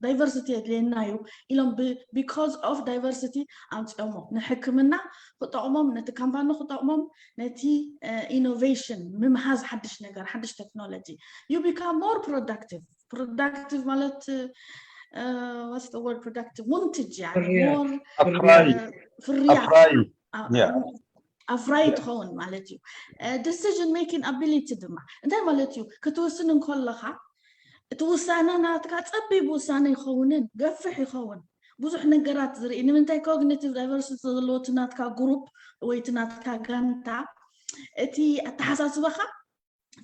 ዳይቨርሲቲ የድልየና እዩ ኢሎም because of diversity ኣምፅኦሞ ንሕክምና ክጠቕሞም ነቲ ካምፓኒ ክጠቕሞም ነቲ ኢኖቬሽን ምምሃዝ ሓድሽ ነገር ሓድሽ ቴክኖሎጂ you become more productive productive ማለት what's the word productive ሙንትጅ ፍርያት ኣፍራይ ትኸውን ማለት እዩ decision making ability ድማ እንታይ ማለት እዩ ክትውስን እንከለኻ እቲ ውሳነ ናትካ ፀቢብ ውሳነ ይኸውንን ገፍሕ ይኸውን ብዙሕ ነገራት ዝርኢ ንምንታይ cognitive diversity ዘለዎ እቲ ናትካ ግሩፕ ወይ እቲ ናትካ ጋንታ እቲ ኣተሓሳስባኻ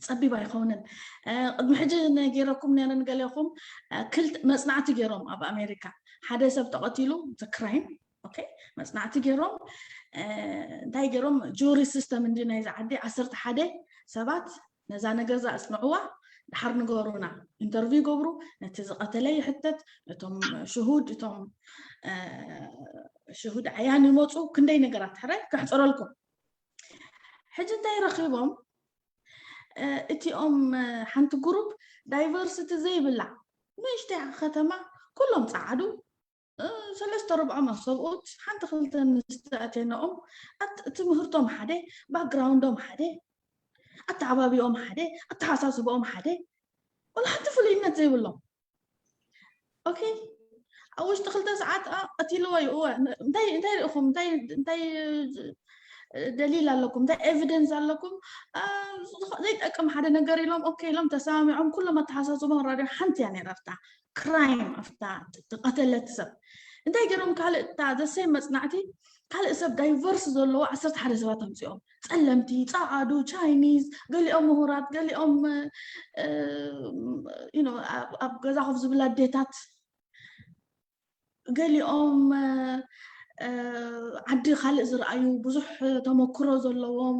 ፀቢብ ኣይኸውንን ቅድሚ ሕጂ ነጌረኩም ነረ ንገሌኹም ክልተ መፅናዕቲ ገይሮም ኣብ ኣሜሪካ ሓደ ሰብ ተቐቲሉ ክራይም መፅናዕቲ ገይሮም እንታይ ገይሮም ጁሪ ሲስተም እንዲ ናይዚ ዓዲ ዓሰርተ ሓደ ሰባት ነዛ ነገር ዝኣፅንዕዋ ድሓር ንገሩና ኢንተርቪው ይገብሩ ነቲ ዝቐተለ ይሕተት እቶም ሽሁድ እቶም ሽሁድ ዓያን ይመፁ ክንደይ ነገራት ሕረ ከሕፀረልኩም ሕጂ እንታይ ረኺቦም እቲኦም ሓንቲ ግሩፕ ዳይቨርሲቲ ዘይብላ ንእሽተይ ከተማ ኩሎም ፀዓዱ ሰለስተ ርብዖም ኣብ ሰብኡት ሓንቲ ክልተ ንስተእቴነኦም ትምህርቶም ሓደ ባክግራውንዶም ሓደ ኣተዓባቢኦም ሓደ ኣተሓሳስቦኦም ሓደ ወላ ሓንቲ ፍሉይነት ዘይብሎም ኦኬ ኣብ ውሽጢ ክልተ ሰዓት ቀቲልዎ እዩ እወ እንታይ እንታይ ርኢኹም እንታይ እንታይ ደሊል ኣለኩም እንታይ ኤቪደንስ ኣለኩም ዘይጠቅም ሓደ ነገር ኢሎም ኦኬ ኢሎም ተሰማሚዖም ኩሎም ኣተሓሳስቦም ራድዮ ሓንቲ እያ ነይራ ኣብታ ክራይም ኣብታ ተቐተለት ሰብ እንታይ ገይሮም ካልእ እታ ዘሰይ መፅናዕቲ ካልእ ሰብ ዳይቨርስ ዘለዎ ዓሰርተ ሓደ ሰባት ኣምፅኦም ፀለምቲ ፀዓዱ ቻይኒዝ ገሊኦም ምሁራት ገሊኦም ኣብ ገዛ ኮፍ ዝብላ ኣዴታት ገሊኦም ዓዲ ካልእ ዝረኣዩ ብዙሕ ተመክሮ ዘለዎም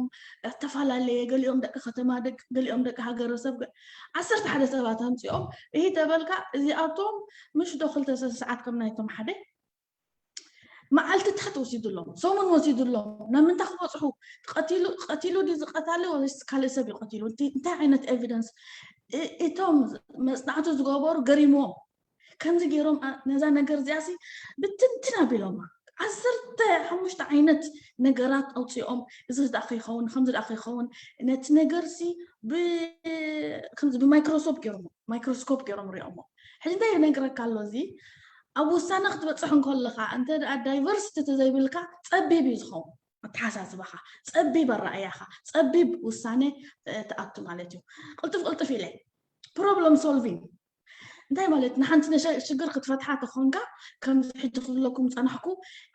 ዝተፈላለየ ገሊኦም ደቂ ከተማ ገሊኦም ደቂ ሃገረሰብ ዓሰርተ ሓደ ሰባት ኣምፂኦም ይህ ተበልካ እዚኣቶም ምሽ ዶ ክልተ ሰዓት ከም ናይቶም ሓደ መዓልትታት ወሲዱሎም ሰሙን ወሲዱሎም ናብ ምንታይ ክበፅሑ ቀቲሉ ድዩ ዝቀታለ ወይስ ካልእ ሰብ እዩ ቀቲሉ እንታይ ዓይነት ኤቪደንስ እቶም መፅናዕቲ ዝገበሩ ገሪምዎም ከምዚ ገይሮም ነዛ ነገር እዚኣሲ ብትንትን ኣቢሎማ ዓሰርተ ሓሙሽተ ዓይነት ነገራት ኣውፅኦም እዚ ዝኣ ከይኸውን ከምዚ ዝኣ ከይኸውን ነቲ ነገርሲ ብማይክሮስኮፕ ገይሮሞ ማይክሮስኮፕ ገይሮም ሪኦሞ ሕጂ እንታይ ይነግረካ ኣሎ እዚ ኣብ ውሳነ ክትበፅሕ እንከለካ እንተ ዳይቨርሲቲ ተዘይብልካ ፀቢብ እዩ ዝኸውን ኣተሓሳስባኻ ፀቢብ ኣረኣያኻ ፀቢብ ውሳነ ትኣቱ ማለት እዩ ቅልጥፍ ቅልጥፍ ኢለ ፕሮብለም ሶልቪንግ እንታይ ማለት ንሓንቲ ሽግር ክትፈትሓ ተኾንካ ከምዚ ሕጂ ክብለኩም ፀናሕኩ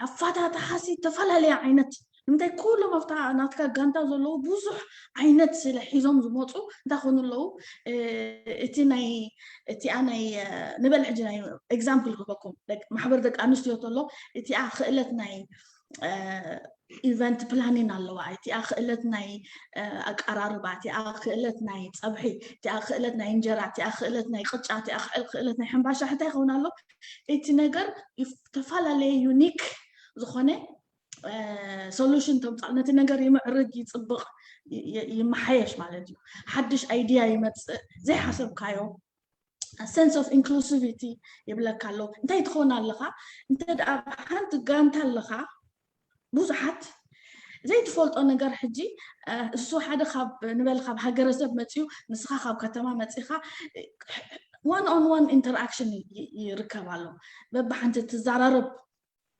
ኣፋታትሓሲ ዝተፈላለየ ዓይነት ንምንታይ ኩሎም ኣብታ ናትካ ጋንታ ዘለዉ ብዙሕ ዓይነት ስለ ሒዞም ዝመፁ እንታይ ኮኑ ኣለዉ እቲ ናይ እቲኣ ናይ ንበል ሕጂ ናይ ኤግዛምፕል ክበኩም ማሕበር ደቂ ኣንስትዮ ተሎ እቲኣ ክእለት ናይ ኢቨንት ፕላኒን ኣለዋ እቲኣ ክእለት ናይ ኣቀራርባ እቲኣ ክእለት ናይ ፀብሒ እቲኣ ክእለት ናይ እንጀራ እቲኣ ክእለት ናይ ቅጫ እቲኣ ክዕል ክእለት ናይ ሕምባሻ ሕታይ ይኸውን ኣሎ እቲ ነገር ዝተፈላለየ ዩኒክ ዝኾነ ሶሉሽን ተምፃእ ነቲ ነገር ይምዕርግ ይፅብቕ ይመሓየሽ ማለት እዩ ሓድሽ ኣይድያ ይመፅእ ዘይሓሰብካዮ sense of inclusivity ይብለካ ኣሎ እንታይ ትኾን ኣለኻ እንተ ሓንቲ ጋንታ ኣለኻ ብዙሓት ዘይትፈልጦ ነገር ሕጂ እሱ ሓደ ካብ ንበል ካብ ሃገረሰብ መፅኡ ንስኻ ካብ ከተማ መፂኻ one on one interaction ይርከብ ኣሎ በብሓንቲ ትዘራረብ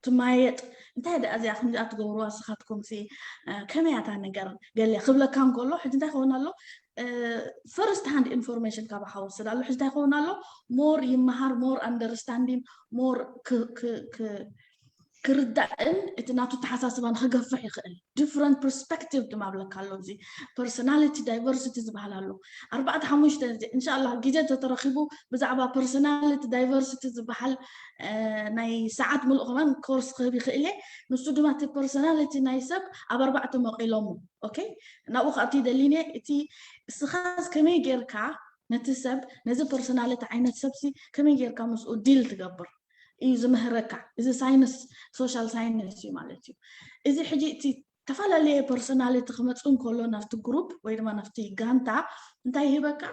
ትማየጥ እንታይ ደኣ እዚኣ ከምዚኣ ትገብርዋ ስኻትኩም ሲ ከመይ ኣታ ነገር ገለ ክብለካ እንከሎ ሕጂ እንታይ ክኸውን ኣሎ first hand information ካብ ሓወስድ ኣሎ ሕጂ እንታይ ክኸውን ኣሎ more ይመሃር more understanding more ክርዳእን እቲ ናቱ ተሓሳስባን ክገፍሕ ይኽእል። Different perspective ድማ ብለካ ኣሎ። እዚ personality diversity ዝበሃል ኣሎ። ኣርባዕተ ሓሙሽተ፣ እንሻላ ግዜ ተተረኺቡ ብዛዕባ personality diversity ዝበሃል ናይ ሰዓት ምሉእ ከማን ኮርስ ክህብ ይኽእል እየ። ንሱ ድማ እቲ personality ናይ ሰብ ኣብ ኣርባዕተ መቂሎሞ። ኦኬ፣ ናብኡ ከኣቲ ደሊነ። እቲ እስኻስ ከመይ ጌርካ ነቲ ሰብ፣ ነዚ personality ዓይነት ሰብሲ ከመይ ጌርካ ምስኡ ዲል ትገብር እዩ ዝምህረካ። እዚ ሳይንስ፣ ሶሻል ሳይንስ እዩ ማለት እዩ። እዚ ሕጂ እቲ ተፈላለየ personality ክመፅእ እንከሎ ናብቲ ግሩፕ ወይ ድማ ናብቲ ጋንታ እንታይ ይህበካ?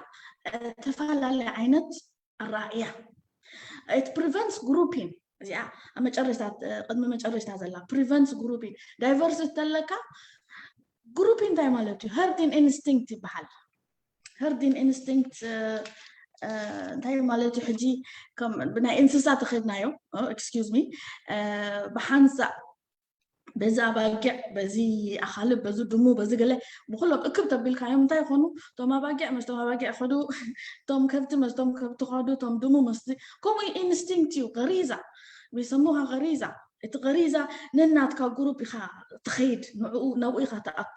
ተፈላለየ ዓይነት ኣረኣእያ። It prevents grouping። እዚኣ ኣብ መጨረሽታ፣ ቅድሚ መጨረሽታ ዘላ prevents grouping። Diversity ተለካ grouping እንታይ ማለት እዩ? Herding instinct ይበሃል። Herding instinct እንታይ ማለት እዩ? ሕጂ ከም ብናይ እንስሳ ተኸድናዮ፣ excuse me፣ ብሓንሳእ በዚ ኣባጊዕ፣ በዚ ኣኻልብ፣ በዚ ድሙ፣ በዚ ገለ ብኩሎም እክብ ተቢልካዮም እንታይ ይኾኑ? እቶም ኣባጊዕ መስቶም ኣባጊዕ ኸዱ፣ እቶም ከብቲ መስቶም ከብቲ ኸዱ፣ እቶም ድሙ መስቲ። ከምኡ ኢንስቲንክት እዩ፣ ገሪዛ። ቢሰሙኻ ገሪዛ። እቲ ገሪዛ ነናትካ ግሩፕ ኢኻ ትኸይድ፣ ንዕኡ ናብኡ ኢኻ ትኣቱ።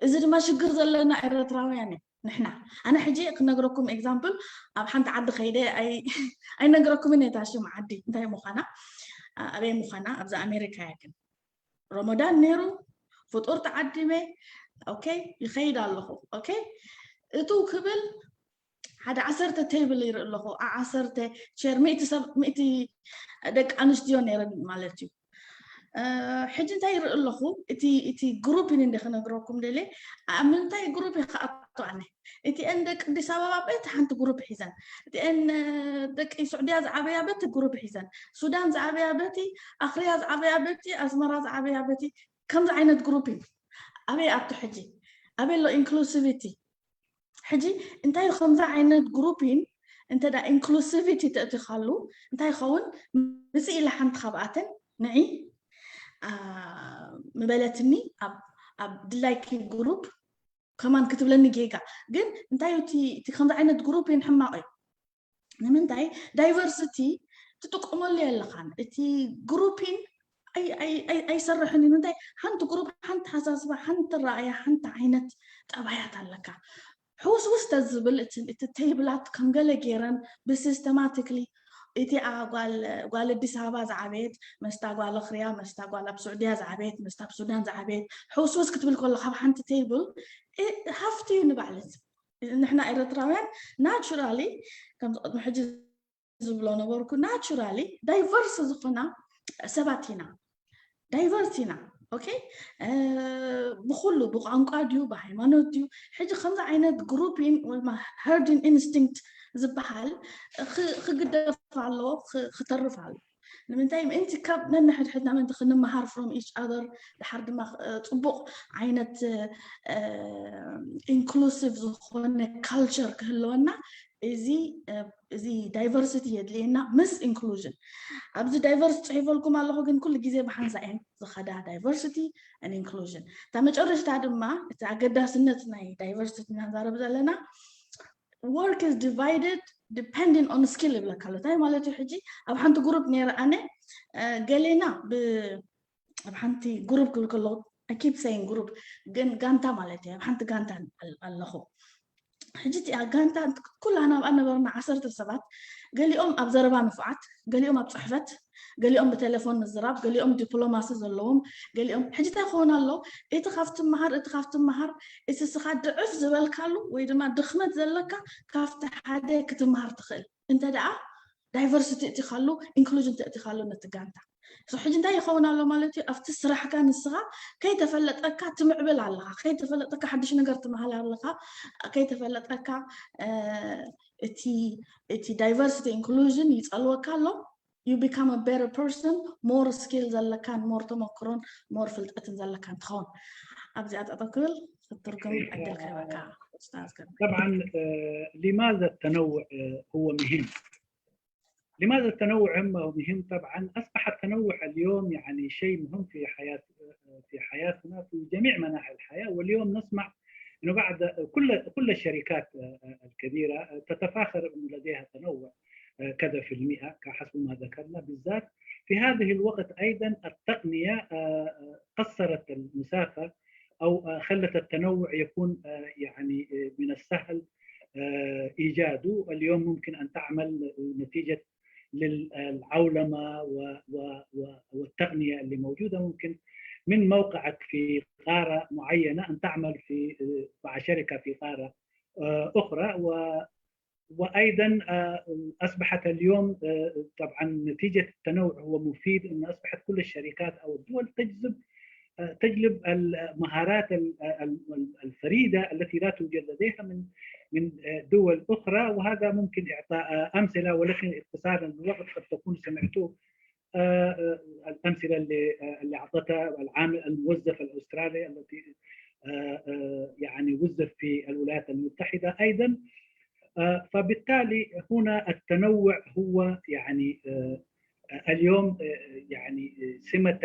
እዚ ድማ ሽግር ዘለና ኤረትራውያን እዩ። ንሕና ኣነ ሕጂ ክነግረኩም ኤግዛምፕል ኣብ ሓንቲ ዓዲ ከይደ ኣይነግረኩምን እየ ታሽም ዓዲ እንታይ ምዃና ኣበይ ምዃና ኣብዚ ኣሜሪካ እያ ግን ረመዳን ነይሩ ፍጡር ተዓዲመ ኦኬ ይኸይድ ኣለኹ ኦኬ እቱ ክብል ሓደ ዓሰርተ ቴብል ይርኢ ኣለኹ ዓሰርተ ቸር ሚእቲ ሰብ ሚእቲ ደቂ ኣንስትዮ ነይረን ማለት እዩ ሕጂ እንታይ ይርኢ ኣለኹ እቲ እቲ ግሩፕ ን እንደ ክነግረኩም ደለ ኣብ ምንታይ ግሩፕ ይክኣቱ ኣነ እቲአን ደቂ ኣዲስ ኣበባ በቲ ሓንቲ ግሩፕ ሒዘን እቲአን ደቂ ሱዕድያ ዝዓበያ በቲ ግሩፕ ሒዘን ሱዳን ዝዓበያ በቲ ኣኽርያ ዝዓበያ በቲ ኣስመራ ዝዓበያ በቲ ከምዚ ዓይነት ግሩፕ እዩ ኣበይ ኣቱ ሕጂ ኣበይ ኣሎ ኢንክሉሲቪቲ ሕጂ እንታይ ከምዚ ዓይነት ግሩፒን እንተ ኢንክሉሲቪቲ ተእቲኻሉ እንታይ ይኸውን ምፅእ ኢለ ሓንቲ ካብኣተን ንዒ ምበለትኒ ኣብ ድላይኪ ግሩፕ ከማን ክትብለኒ ጌጋ ግን እንታይ እቲ ከምዚ ዓይነት ግሩፒን ሕማቕ እዩ ንምንታይ ዳይቨርሲቲ ትጥቀመሉ የለኻን እቲ ግሩፒን ኣይሰርሕን እዩ ምንታይ ሓንቲ ግሩፕ ሓንቲ ሓሳስባ ሓንቲ ረኣያ ሓንቲ ዓይነት ጠባያት ኣለካ ሕውስውስ ተዝብል እቲ ቴብላት ከም ገለ ገይረን ብሲስተማቲክሊ እቲኣ ጓል ኣዲስ ኣበባ ዝዓበየት መስታ ጓል ኣኽርያ መስታ ጓል ኣብ ስዑድያ ዝዓበየት መስታ ኣብ ሱዳን ዝዓበየት ሕውስውስ ክትብል ከሎ ካብ ሓንቲ ቴብል ሃፍቲ እዩ ንባዕለት ንሕና ኤረትራውያን ናቹራሊ ከምዚ ቅድሚ ሕጂ ዝብሎ ነበርኩ ናቹራሊ ዳይቨርስ ዝኾና ሰባት ኢና ዳይቨርስ ኢና ኦኬ ብኩሉ ብቋንቋ ድዩ ብሃይማኖት ድዩ ሕጂ ከምዚ ዓይነት ግሩፒን ወይማ ሄርዲን ኢንስቲንክት ዝበሃል ክግደፍ ኣለዎ ክተርፍ ኣለዎ ንምንታይ ምእንቲ ካብ ነንሕድሕድና ምእንቲ ክንመሃር from each other ድሓር ድማ ፅቡቕ ዓይነት ኢንክሉሲቭ ዝኾነ ካልቸር ክህልወና እዚ እዚ ዳይቨርሲቲ የድልየና ምስ ኢንክሉዥን ኣብዚ ዳይቨርስ ፅሒፈልኩም ኣለኹ ግን ኩሉ ግዜ ብሓንሳ እየን ዝኸዳ ዳይቨርሲቲ ኢንክሉዥን እታ መጨረሽታ ድማ እቲ ኣገዳስነት ናይ ዳይቨርሲቲ እናዛረብ ዘለና work is divided depending on skill ይብለካ ኣሎ እንታይ ማለት እዩ ሕጂ ኣብ ሓንቲ ግሩፕ ነይረ ኣነ ገሌና ኣብ ሓንቲ ግሩፕ ክብል ከለኹ I keep saying ግሩፕ ግን ጋንታ ማለት እዩ ኣብ ሓንቲ ጋንታ ኣለኹ ሕጂ እቲኣ ጋንታ ኩላና ኣብኣ ነበርና ዓሰርተ ሰባት ገሊኦም ኣብ ዘረባ ንፉዓት ገሊኦም ኣብ ፅሕፈት ገሊኦም ብቴሌፎን ምዝራብ ገሊኦም ዲፕሎማሲ ዘለዎም ገሊኦም ሕጂ እንታይ ክኸውን ኣሎ እቲ ካብ ትመሃር እቲ ካብ ትመሃር እቲ ስኻ ድዕፍ ዝበልካሉ ወይ ድማ ድኽመት ዘለካ ካብቲ ሓደ ክትመሃር ትኽእል እንተ ደኣ ዳይቨርሲቲ እቲኻሉ ኢንክሉዥን ተእቲኻሉ ነቲ ጋንታ ሕጂ እንታይ ይኸውን ኣሎ ማለት እዩ ኣብቲ ስራሕካ ንስኻ ከይተፈለጠካ ትምዕብል ኣለኻ ከይተፈለጠካ ሓድሽ ነገር ትመሃል ኣለኻ ከይተፈለጠካ እቲ እቲ ዳይቨርሲቲ ኢንክሉዥን ይፀልወካ ኣሎ you become a better person more skill ዘለካን more ተመክሮን more ፍልጠትን ዘለካን ትኸውን ኣብዚኣ ጠጠው ክብል ክትርጉም ዕድል ክህበካ طبعا لماذا التنوع هو مهم لماذا التنوع هم مهم؟ طبعا اصبح التنوع اليوم يعني شيء مهم في حياه في حياتنا في جميع مناحي الحياه واليوم نسمع انه بعد كل كل الشركات الكبيره تتفاخر انه لديها تنوع كذا في المئه كحسب ما ذكرنا بالذات في هذه الوقت أيضا التقنية قصرت المسافة أو خلت التنوع يكون يعني من السهل إيجاده. اليوم ممكن أن تعمل نتيجة للعولمة والتقنية اللي موجودة، ممكن من موقعك في قارة معينة أن تعمل في مع شركة في قارة أخرى. وأيضا أصبحت اليوم طبعا نتيجة التنوع هو مفيد، أن أصبحت كل الشركات أو الدول تجذب تجلب المهارات الفريده التي لا توجد لديها من من دول اخرى. وهذا ممكن اعطاء امثله، ولكن اختصارا للوقت قد تكون سمعتوا الامثله اللي اعطتها العامل الموظف الاسترالي التي يعني وظف في الولايات المتحده ايضا. فبالتالي هنا التنوع هو يعني اليوم يعني سمة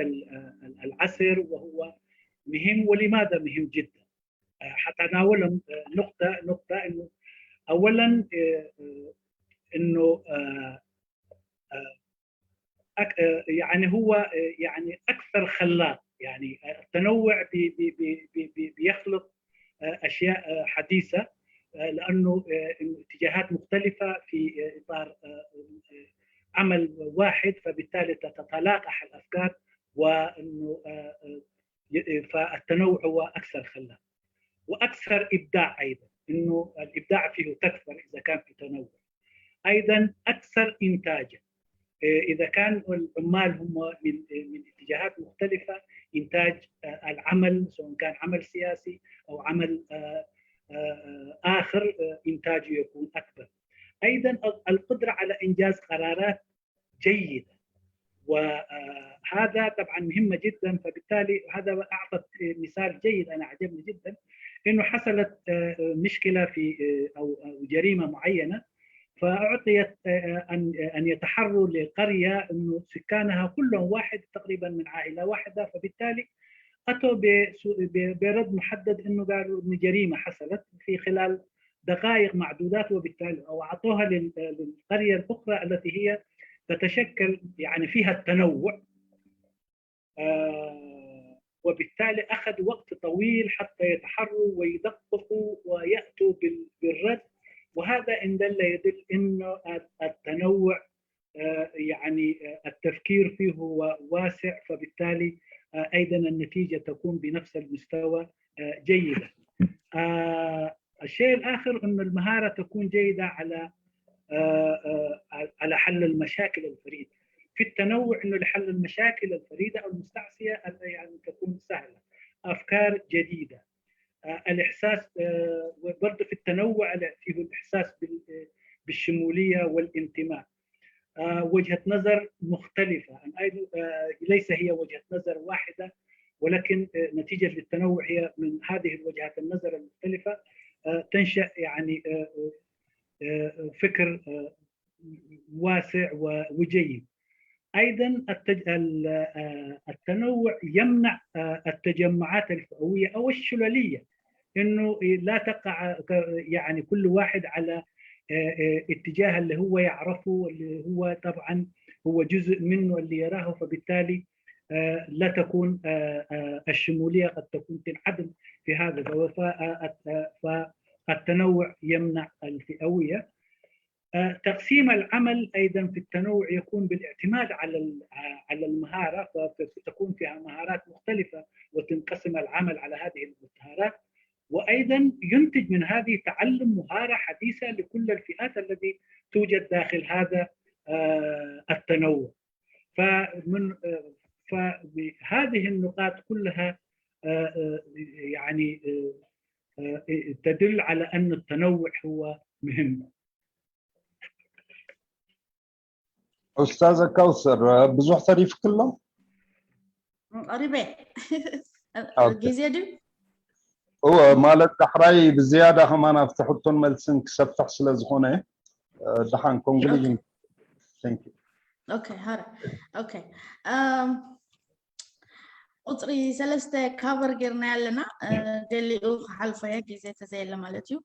العصر، وهو مهم. ولماذا مهم جدا؟ حتناول نقطة نقطة انه اولا انه يعني هو يعني اكثر خلاق، يعني التنوع بيخلق اشياء حديثه، لانه اتجاهات مختلفه في اطار عمل واحد، فبالتالي تتلاقح الافكار، وانه فالتنوع هو اكثر خلاق واكثر ابداع ايضا، انه الابداع فيه تكثر اذا كان في تنوع. ايضا اكثر انتاجا اذا كان العمال هم من من اتجاهات مختلفه، انتاج العمل سواء كان عمل سياسي او عمل اخر انتاجه يكون اكبر. ايضا القدره على انجاز قرارات جيده، وهذا طبعا مهمه جدا. فبالتالي هذا اعطت مثال جيد انا عجبني جدا، انه حصلت مشكله في او جريمه معينه، فاعطيت ان ان يتحروا لقريه انه سكانها كلهم واحد تقريبا من عائله واحده، فبالتالي اتوا برد محدد انه قالوا ان جريمه حصلت في خلال دقائق معدودات، وبالتالي او اعطوها للقريه الاخرى التي هي تتشكل يعني فيها التنوع. وبالتالي اخذ وقت طويل حتى يتحروا ويدققوا وياتوا بالرد. وهذا ان دل يدل انه التنوع يعني التفكير فيه هو واسع، فبالتالي ايضا النتيجه تكون بنفس المستوى جيده. الشيء الاخر ان المهاره تكون جيده على على حل المشاكل الفريده. في التنوع انه لحل المشاكل الفريده او المستعصيه يعني تكون سهله، افكار جديده، الاحساس، وبرضه في التنوع فيه الاحساس بالشموليه والانتماء. وجهه نظر مختلفه، ليس هي وجهه نظر واحده، ولكن نتيجه للتنوع هي من هذه الوجهات النظر المختلفه تنشا يعني فكر واسع وجيد. ايضا التنوع يمنع التجمعات الفئويه او الشلليه، انه لا تقع يعني كل واحد على اتجاه اللي هو يعرفه، اللي هو طبعا هو جزء منه اللي يراه، فبالتالي لا تكون الشموليه، قد تكون تنعدم في هذا. فالتنوع يمنع الفئويه. تقسيم العمل ايضا في التنوع يكون بالاعتماد على على المهاره، فتكون فيها مهارات مختلفه وتنقسم العمل على هذه المهارات، وايضا ينتج من هذه تعلم مهاره حديثه لكل الفئات التي توجد داخل هذا التنوع. فمن فهذه النقاط كلها يعني تدل على ان التنوع هو مهم. استاذه كوثر، ብዙሕ ተሪፍክሎ? ቀሪበ ግዜ ድዩ? እወ፣ ማለት ዳሕራይ ብዝያዳ ከማን ኣብቲ ሕቶን መልስን ክሰፍሕ ስለ ዝኾነ፣ ደሓን conclusion. Okay, ሀረ okay. ቁፅሪ ሰለስተ ካቨር ጌርና ኣለና። ገሊኡ ክሓልፎ እየ፣ ግዜ ተዘየለ ማለት እዩ።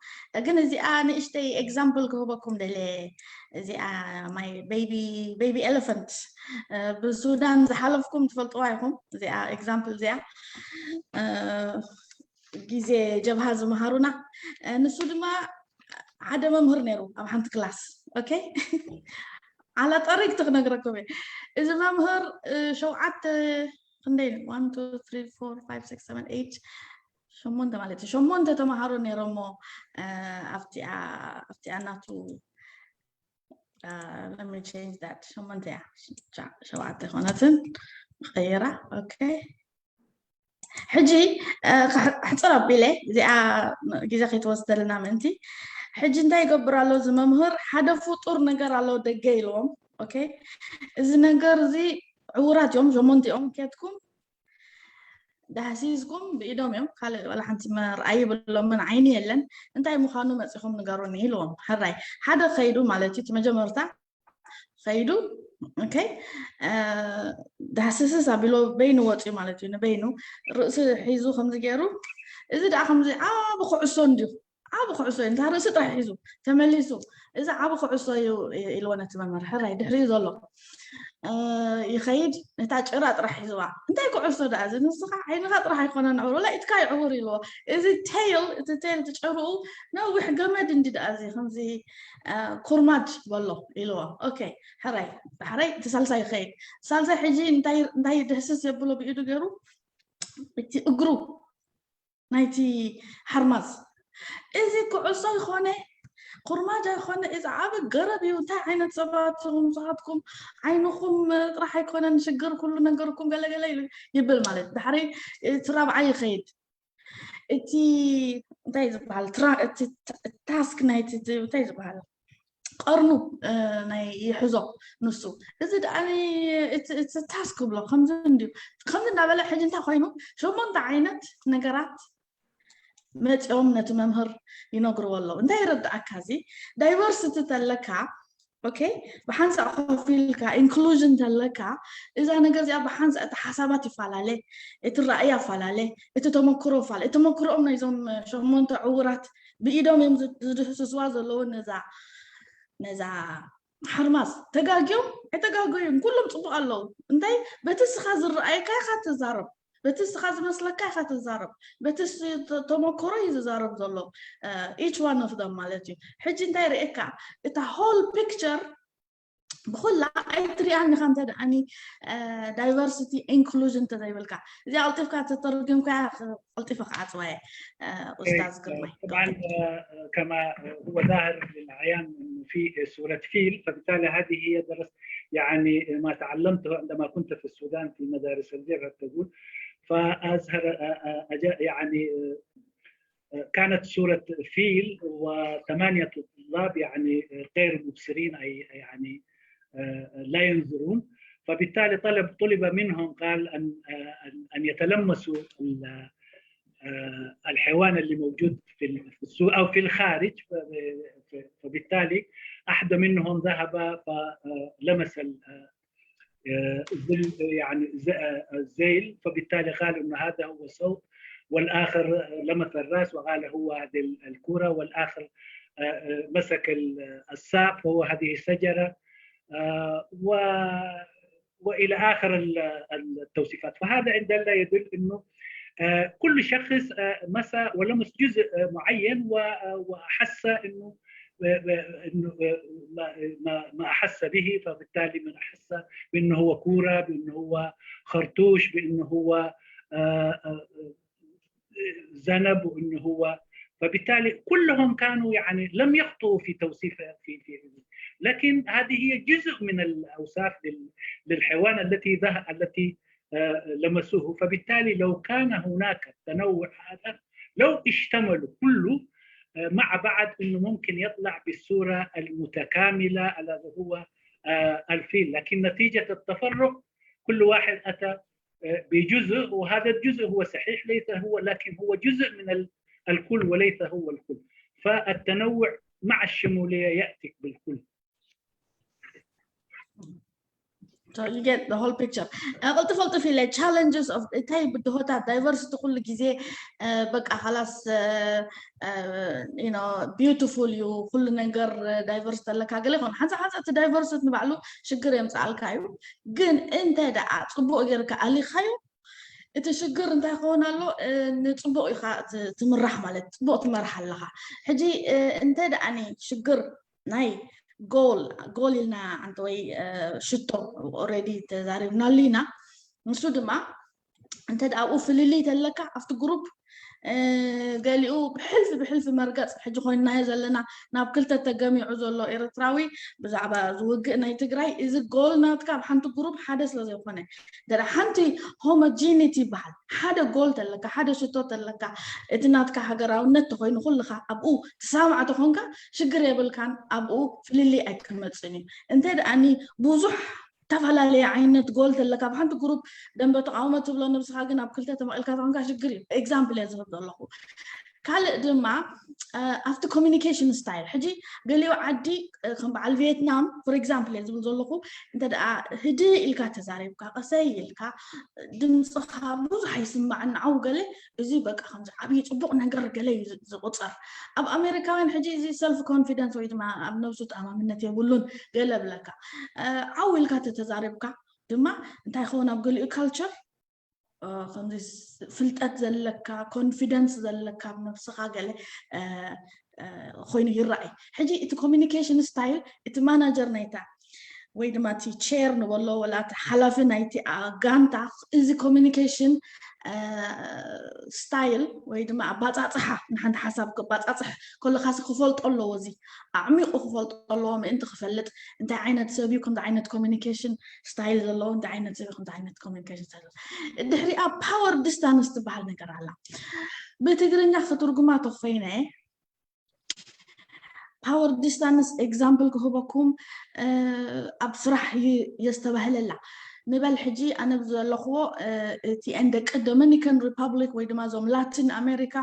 ግን እዚኣ ንእሽተይ ኤግዛምፕል ክህበኩም ደለ። እዚኣ ማይ ቤቢ ኤሌፈንት ብሱዳን ዝሓለፍኩም ትፈልጥዋ ኢኹም። እዚኣ ኤግዛምፕል እዚኣ ግዜ ጀብሃ ዝመሃሩና፣ ንሱ ድማ ሓደ መምህር ነይሩ ኣብ ሓንቲ ክላስ። ኦኬ፣ ዓላ ጠሪግ ትክነግረኩም እየ። እዚ መምህር ሸውዓተ ክንደይ one two three four five six seven eight ሸሞንተ ማለት እዩ። ሸሞንተ ተምሃሮ ነይሮሞ ኣብቲኣ ኣብቲኣ ናቱ let me change that ሸሞንተ እያ፣ ሸውዓተ ኣይኮነትን፣ ቀይራ። ኦኬ፣ ሕጂ ክሕፅር ኣቢለ እዚኣ ግዜ ከይትወስደልና ምእንቲ። ሕጂ እንታይ ይገብር ኣሎ እዚ መምህር? ሓደ ፍጡር ነገር ኣሎ ደገ ኢልዎም። ኦኬ፣ እዚ ነገር እዚ ዕውራት እዮም፣ ሸሞንቲኦም ኬትኩም ዳህሲስኩም ብኢዶም እዮም፣ ካልእ ዋላ ሓንቲ መርኣይ ይብሎምን ዓይኒ የለን። እንታይ ምዃኑ መፂኹም ንገሩኒ ኢልዎም። ሕራይ ሓደ ከይዱ ማለት እዩ፣ እቲ መጀመርታ ከይዱ። ኦኬ፣ ዳህስስስ ኣቢሎ በይኑ ወፅዩ ማለት እዩ። ንበይኑ ርእሲ ሒዙ ከምዚ ገይሩ፣ እዚ ደኣ ከምዚ ዓቢ ኩዕሶ እንዲዩ፣ ዓቢ ኩዕሶ እዩ። እንታ ርእሲ ጥራሕ ሒዙ ተመሊሱ፣ እዚ ዓቢ ኩዕሶ እዩ ኢልዎ ነቲ መምህር። ሕራይ ድሕሪኡ ዘሎ ይኸይድ፣ ነታ ጭራ ጥራሕ ሒዝዋ። እንታይ ኩዕሶ ደኣ እዚ? ንስኻ ዓይንኻ ጥራሕ ኣይኮነን ዕውር፣ ወላ ኢድካ ይዕውር ኢልዎ። እዚ ቴይል፣ እቲ ቴይል፣ እቲ ጭርኡ ነዊሕ ገመድ እንዲ ደኣ እዚ ከምዚ ኩርማጅ በሎ ኢልዎ። ኦኬ፣ ሕራይ ዳሕራይ እቲ ሳልሳይ ይኸይድ። ሳልሳይ ሕጂ እንታይ እንታይ ድህስስ የብሎ ብኢዱ ገይሩ፣ እቲ እግሩ ናይቲ ሓርማዝ፣ እዚ ኩዕሶ ይኾነ ኩርማጅ ኣይኮነ፣ እዚ ዓቢ ገረብ እዩ። እንታይ ዓይነት ሰባት ኢኹም ንስኻትኩም? ዓይንኹም ጥራሕ ኣይኮነን ሽግር፣ ኩሉ ነገርኩም ገለገለ ይብል ማለት። ዳሕሪ እቲ ራብዓይ ይኸይድ። እቲ እንታይ ዝበሃል፣ እቲ ታስክ ናይቲ እንታይ ዝበሃል፣ ቀርኑ ናይ ይሕዞ ንሱ። እዚ ደኣ እቲ ታስክ ብሎ ከምዚ እንድዩ። ከምዚ እናበለ ሕጂ እንታይ ኮይኑ፣ ሸሞንተ ዓይነት ነገራት መፂኦም ነቲ መምህር ይነግርዎ ኣለዉ። እንታይ ይረዳእካ? እዚ ዳይቨርሲቲ ተለካ፣ ኦኬ፣ ብሓንሳእ ኮፍ ኢልካ ኢንክሉዥን ተለካ፣ እዛ ነገር እዚኣ ብሓንሳእ እቲ ሓሳባት ይፈላለ፣ እቲ ራእይ ኣፈላለ፣ እቲ ተመክሮ ፋለ፣ ተመክሮኦም ናይዞም ሸሞንተ ዕውራት ብኢዶም እዮም ዝድህስስዋ ዘለዉ ነዛ ነዛ ሓርማዝ። ተጋግዮም ኣይተጋገዩን፣ ኩሎም ፅቡቅ ኣለዉ። እንታይ፣ በቲ ስኻ ዝረኣየካ ኢኻ ትዛረብ፣ በቲ ስኻ ዝመስለካ ኢኻ ትዛረብ፣ በቲ ተመክሮ እዩ ዝዛረብ ዘሎ። ኢች ዋን ኦፍ ደም ማለት እዩ። ሕጂ እንታይ ርእየካ፣ እታ ሆል ፒክቸር ብኩላ ኣይትሪኣን ኢኻ እንተ ደኣኒ ዳይቨርሲቲ ኢንክሉዥን እንተዘይብልካ። እዚኣ ቀልጢፍካ ተተርጉምካ ቀልጢፈ ክዓፅዋ እየ። ኡስታዝ ግርማይ። طبعا كما هو ظاهر للعيان انه في سوره فيل، فبالتالي هذه هي درس يعني ما تعلمته عندما كنت في السودان في مدارس الجبهه تقول، فازهر يعني كانت سورة فيل وثمانية طلاب يعني غير مبصرين، أي يعني لا ينظرون، فبالتالي طلب طلب منهم، قال أن أن يتلمسوا الحيوان اللي موجود في السوق أو في الخارج، فبالتالي أحد منهم ذهب فلمس يعني الزيل، فبالتالي قال انه هذا هو الصوت، والاخر لمس الراس وقال هو هذه الكره، والاخر مسك الساق وهو هذه الشجره، و والى اخر التوصيفات. فهذا ان دل يدل انه كل شخص مسى ولمس جزء معين واحس انه انه ما ما احس به، فبالتالي من احس بانه هو كوره، بانه هو خرطوش، بانه هو ذنب، وانه هو، فبالتالي كلهم كانوا يعني لم يخطئوا في توصيف في في لكن هذه هي جزء من الاوصاف للحيوان التي التي لمسوه. فبالتالي لو كان هناك التنوع هذا، لو اشتملوا كله مع بعض، انه ممكن يطلع بالصوره المتكامله الذي هو الفيل، لكن نتيجه التفرق كل واحد اتى بجزء، وهذا الجزء هو صحيح ليس هو، لكن هو جزء من الكل وليس هو الكل. فالتنوع مع الشموليه ياتيك بالكل. So you get the whole picture. ቅልጥፍ ቅልጥፍ ኢለ challenges of እንታይ ብድሆታት diversity ኩሉ ግዜ በቃ ካላስ beautiful እዩ ኩሉ ነገር diverse ተለካ ገለ ይኮን ሓንሳ ሓንሳ እቲ diversity ንባዕሉ ሽግር የምፅኣልካ እዩ። ግን እንተ ደኣ ፅቡቅ ጌርካ ኣሊኻዮ እቲ ሽግር እንታይ ክኸውን ኣሎ? ንፅቡቅ ኢካ ትምራሕ ማለት ፅቡቅ ትመርሕ ኣለካ። ሕጂ እንተ ደኣኒ ሽግር ናይ goal goal ኢልና ኣንተ ወይ ሽቶ already ተዛሪብናሉ ኢና። ንሱ ድማ እንተ ኣብኡ ፍልልይ ተለካ ኣብቲ group ገሊኡ ብሕልፊ ብሕልፊ መርገፅ ሕጂ ኮይንናዮ ዘለና ናብ ክልተ ተገሚዑ ዘሎ ኤርትራዊ ብዛዕባ ዝውግእ ናይ ትግራይ እዚ goal ናትካ ኣብ ሓንቲ group ሓደ ስለ ዘይኮነ ደኣ ሓንቲ homogeneity ይበሃል። ሓደ goal ተለካ ሓደ ሽቶ ተለካ እቲ ናትካ ሃገራውነት ተኮይኑ ኩልካ ኣብኡ ትሳማዕ ተኮንካ ሽግር የብልካን። ኣብኡ ፍልልይ ኣይክመፅን እዩ። እንተ ደኣኒ ብዙሕ ዝተፈላለየ ዓይነት goal ተለካ ኣብ ሓንቲ group ደንበ ተቃውሞ ትብሎ ነብስካ ግን ኣብ ክልተ ተመቂልካ ተኮንካ ሽግር እዩ። Example እየ ዝህብ ዘለኩ። ካልእ ድማ ኣብቲ communication style ሕጂ ገሊኡ ዓዲ ከም በዓል ቪየትናም for example እየ ዝብል ዘለኩ እንተ ደኣ ህድእ ኢልካ ተዛሪብካ ቀሰይ ኢልካ ድምፅኻ ብዙሕ ኣይስማዕን ንዓው ገለ እዚ በቃ ከምዚ ዓብዪ ፅቡቅ ነገር ገለ እዩ ዝቁፀር። ኣብ ኣሜሪካውያን ሕጂ እዚ self confidence ወይ ድማ ኣብ ነብሱ ተኣማምነት የብሉን ገለ ብለካ ዓው ኢልካ ተተዛሪብካ ድማ እንታይ ይኸውን ኣብ ገሊኡ culture ከምዚ ፍልጠት ዘለካ confidence ዘለካ ኣብ ነብስካ ገለ ኮይኑ ይረኣይ። ሕጂ እቲ communication style እቲ manager ናይታ ወይ ድማ እቲ chair ንበሎ ወላ እቲ ሓላፊ ናይቲ ጋንታ እዚ communication style ወይ ድማ ኣባፃፅሓ ንሓንቲ ሓሳብ ክባፃፅሕ ከሎ ካሲ ክፈልጦ ኣለዎ። እዚ ኣዕሚቑ ክፈልጦ ኣለዎ ምእንቲ ክፈልጥ እንታይ ዓይነት ሰብ እዩ፣ ከምዚ ዓይነት communication style ዘለዎ እንታይ ዓይነት ሰብ እዩ፣ ከምዚ ዓይነት communication style ዘለዎ። ድሕሪኣ power distance ትበሃል ነገር ኣላ። ብትግርኛ ክትርጉማ ተኮይነ power distance example ክህበኩም ኣብ ስራሕ የስተባህለላ ንበል ሕጂ ኣነ ዘለኽዎ እቲ እንደ ቅደመኒከን ሪፓብሊክ ወይ ድማ እዞም ላቲን ኣሜሪካ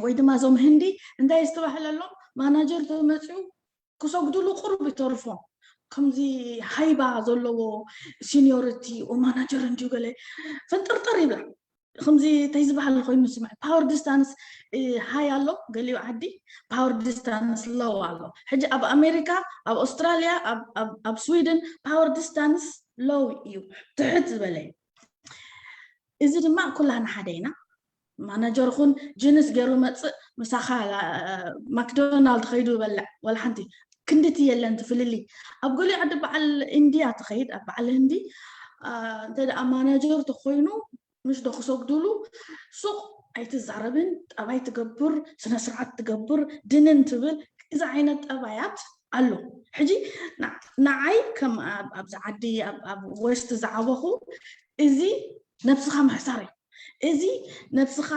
ወይ ድማ እዞም ህንዲ እንታይ የስተባህለሎም ማናጀር ተመፅኡ ክሰግድሉ ቁሩብ ይተርፎም ከምዚ ሃይባ ዘለዎ seniority ማናጀር እንዲዩ ገለ ፍንጥርጥር ይብላ። ከምዚ እንታይ ዝበሃል ኮይኑ ስምዕ power distance high ኣሎ ገሊኡ ዓዲ power distance low ኣሎ። ሕጂ ኣብ ኣሜሪካ ኣብ ኣውስትራሊያ ኣብ ስዊድን power distance low እዩ ትሕት ዝበለ እዩ። እዚ ድማ ኩላህና ሓደ ኢና። ማናጀር ኹን ጅንስ ገይሩ መፅእ ምሳኻ ማክዶናልድ ከይዱ ይበልዕ ወላ ሓንቲ ክንድቲ የለን ትፍልሊ ኣብ ገሊኡ ዓዲ በዓል ኢንድያ ትኸይድ ኣብ በዓል ህንዲ እንተ ደኣ ማናጀር ተኮይኑ ምሽ ዶ ክሰግዱሉ ሱቕ ኣይትዛረብን ጠባይ ትገብር ስነ ስርዓት ትገብር ድንን ትብል እዚ ዓይነት ጠባያት ኣሎ። ሕጂ ንዓይ ከም ኣብዚ ዓዲ ኣብ ወስት ዝዓበኹ እዚ ነብስኻ ምሕሳር እዩ። እዚ ነብስኻ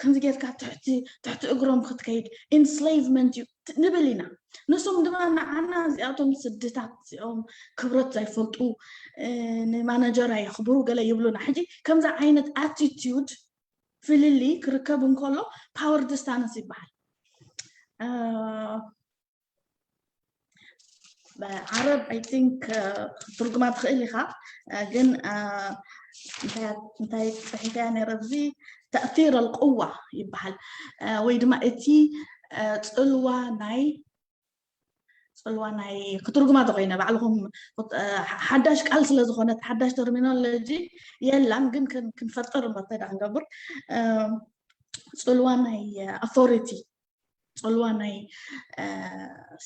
ከምዚ ጌርካ ትሕቲ እግሮም ክትከይድ enslavement እዩ ንብል ኢና። ንሶም ድማ ንዓና እዚኣቶም ስድታት እዚኦም ክብረት ዘይፈልጡ ንማናጀር ኣየኽብሩ ገለ ይብሉና። ሕጂ ከምዚ ዓይነት attitude ፍልልይ ክርከብ እንከሎ power distance ይበሃል። ዓረብ I think ክትርጉማ ትኽእል ኢኻ ግን እንታይ ፅሒፈያ ነረ እዚ ተእቲር ኣልቅዋ ይበሃል ወይ ድማ እቲ ፅልዋ ናይ ፅልዋ ናይ ክትርጉማ ተኮይነ ባዕልኹም ሓዳሽ ቃል ስለ ዝኾነት ሓዳሽ terminology የላን ግን ክንፈጥር እምበር እንታይ ክንገብር ፅልዋ ናይ authority ፅልዋ ናይ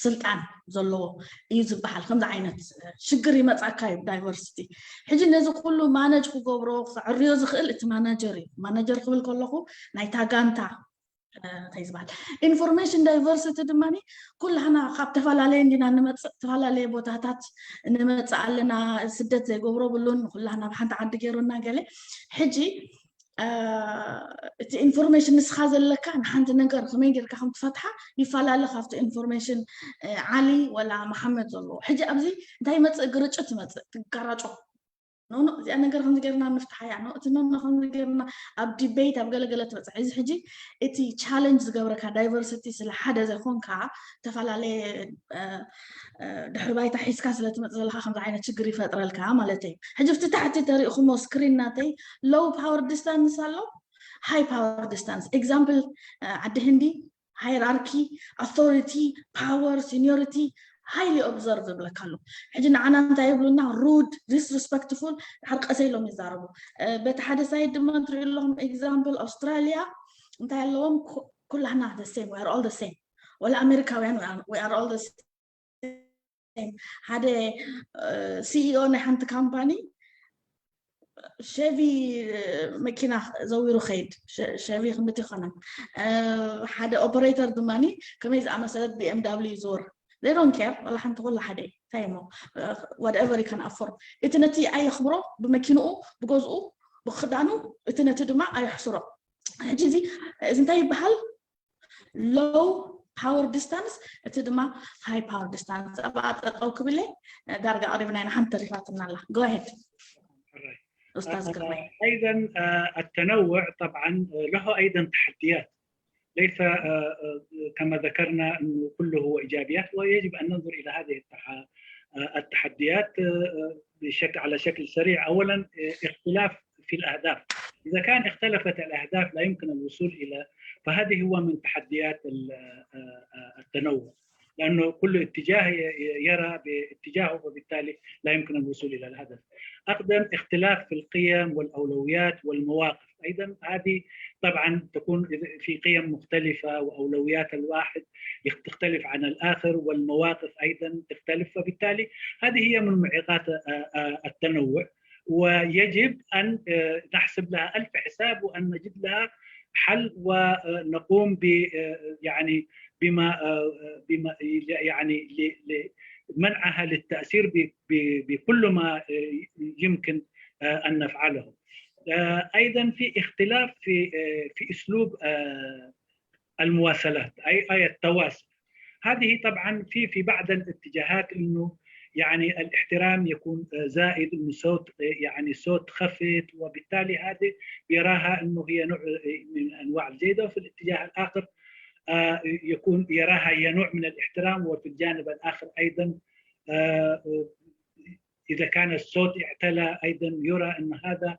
ስልጣን ዘለዎ እዩ ዝበሃል። ከምዚ ዓይነት ሽግር ይመፃካ እዩ diversity። ሕጂ ነዚ ኩሉ ማነጅ ክገብሮ ክዕርዮ ዝኽእል እቲ ማናጀር እዩ። ማናጀር ክብል ከለኹ ናይታ ጋንታ እንታይ ዝበሃል information diversity ድማ ኩላህና ካብ ተፈላለየ እንዲና ንመፅእ ዝተፈላለየ ቦታታት ንመፅእ ኣለና። ስደት ዘይገብሮ ብሉን ኩላህና ብሓንቲ ዓዲ ገይሩና ገለ ሕጂ እቲ information ንስኻ ዘለካ ንሓንቲ ነገር ከመይ ጌርካ ከም ትፈትሓ ይፈላለ ካብቲ information ዓሊ ወላ መሓመድ ዘለዎ። ሕጂ ኣብዚ እንታይ ይመፅእ ግርጭት ይመፅእ ትጋራጮ ኖ ኖ እዚኣ ነገር ከምዚ ጌርና ንፍትሓያ ኖ እቲ ኖ ኖ ከምዚ ጌርና ኣብ debate ኣብ ገለገለ ትበፅሕ እዚ ሕጂ እቲ challenge ዝገብረካ diversity ስለ ሓደ ዘይኮንካ ዝተፈላለየ ድሕሪ ባይታ ሒዝካ ስለ ትመፅእ ዘለካ ከምዚ ዓይነት ችግር ይፈጥረልካ ማለት እዩ። ሕጂ ብቲ ታሕቲ ተሪእኹሞ screen ናተይ low power distance ኣሎ፣ high power distance example ዓዲ ህንዲ hierarchy, authority, power, seniority highly observe ይብለካ ኣሎ። ሕጂ ንዓና እንታይ ይብሉና? Rude, disrespectful፣ ድሓር ቀሰ ኢሎም ይዛረቡ። በቲ ሓደ side ድማ ትሪኡ ኣለኹም example ኣውስትራሊያ እንታይ ኣለዎም? ኩላህና the same, we are all the same። ወላ ኣሜሪካውያን we are all the same። ሓደ CEO ናይ ሓንቲ ካምፓኒ ሸቪ መኪና ዘዊሩ ኸይድ ሸቪ ክንድቲ ይኾነ ሓደ ኦፐሬተር ድማ ከመይ ዝኣመሰለት BMW ይዝውር they don't care። ወላ ሓንቲ ኩላ ሓደ እንታይ ሞ whatever you can afford። እቲ ነቲ ኣየኽብሮ ብመኪንኡ ብገዝኡ ብክዳኑ እቲ ነቲ ድማ ኣየሕስሮ። ሕጂ እዚ እዚ እንታይ ይበሃል? Low power distance፣ እቲ ድማ high power distance። ኣብኣ ጠጠው ክብል እየ ዳርጋ ቀሪብና ኢና ሓንቲ ተሪፋትና ኣላ። Go ahead ኡስታዝ ግርማይ። أيضا التنوع طبعا له أيضا تحديات، ليس كما ذكرنا أنه كله هو إيجابيات، ويجب أن ننظر إلى هذه التحديات بشكل على شكل سريع. أولا اختلاف في الأهداف، إذا كان اختلفت الأهداف لا يمكن الوصول إلى، فهذه هو من تحديات التنوع، لأنه كل اتجاه يرى باتجاهه وبالتالي لا يمكن الوصول إلى الهدف. أيضا اختلاف في القيم والأولويات والمواقف، أيضا هذه طبعا تكون في قيم مختلفة وأولويات الواحد تختلف عن الآخر والمواقف أيضا تختلف، فبالتالي هذه هي من معيقات التنوع، ويجب أن نحسب لها ألف حساب وأن نجد لها حل ونقوم ب يعني بما بما يعني لمنعها للتأثير بكل ما يمكن أن نفعله. أيضا في اختلاف في في أسلوب المواصلات، أي أي التواصل. هذه طبعا في في بعض الاتجاهات أنه يعني الاحترام يكون زائد، أنه صوت يعني صوت خفت، وبالتالي هذه يراها أنه هي نوع من أنواع الجيدة، وفي الاتجاه الآخر يكون يراها هي نوع من الاحترام، وفي الجانب الآخر أيضا إذا كان الصوت اعتلى أيضا يرى أن هذا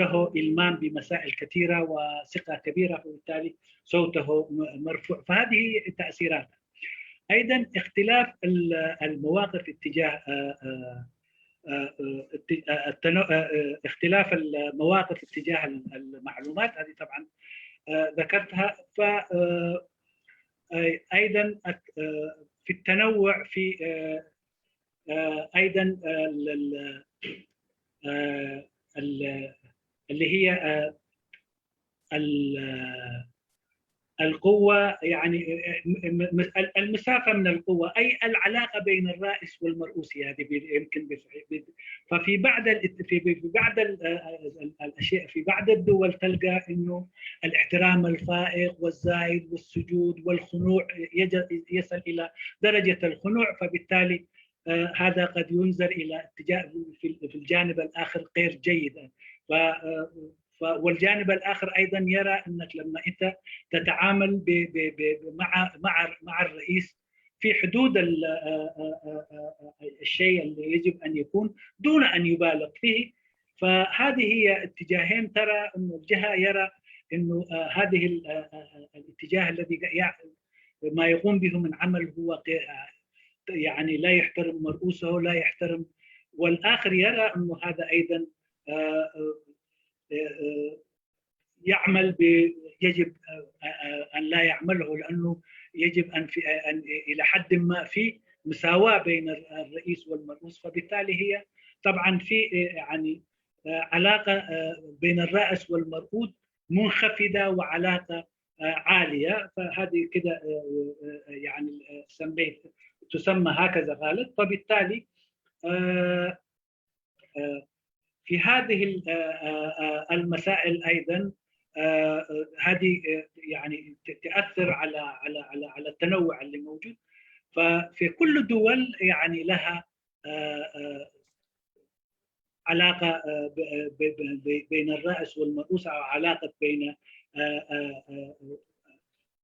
له إلمام بمسائل كثيرة وثقة كبيرة، وبالتالي صوته مرفوع. فهذه تأثيرات. أيضا اختلاف المواقف اتجاه اختلاف المواقف اتجاه المعلومات، هذه طبعا ذكرتها. ف أيضا في التنوع في ايضا اللي هي القوة، يعني المسافة من القوة، أي العلاقة بين الرائس والمرؤوس، هذه يمكن ففي بعض في بعض الأشياء في بعض الدول تلقى أنه الاحترام الفائق والزايد والسجود والخنوع يصل إلى درجة الخنوع، فبالتالي هذا قد ينظر إلى اتجاه في الجانب الآخر غير جيد. والجانب الآخر أيضا يرى أنك لما أنت تتعامل مع مع مع الرئيس في حدود الشيء اللي يجب أن يكون دون أن يبالغ فيه. فهذه هي اتجاهين ترى أن الجهة يرى أنه هذه الاتجاه الذي ما يقوم به من عمل هو يعني لا يحترم مرؤوسه، لا يحترم، والآخر يرى أنه هذا أيضا يعمل ب يجب أن لا يعمله، لأنه يجب أن في أن إلى حد ما في مساواة بين الرئيس والمرؤوس. فبالتالي هي طبعا في يعني علاقة بين الرأس والمرؤوس منخفضة وعلاقة عالية، فهذه كده يعني سميت تسمى هكذا غالب. فبالتالي في هذه المسائل أيضا هذه يعني تأثر على على على على التنوع اللي موجود. ففي كل الدول يعني لها علاقة بين الرأس والمرؤوس، أو علاقة بين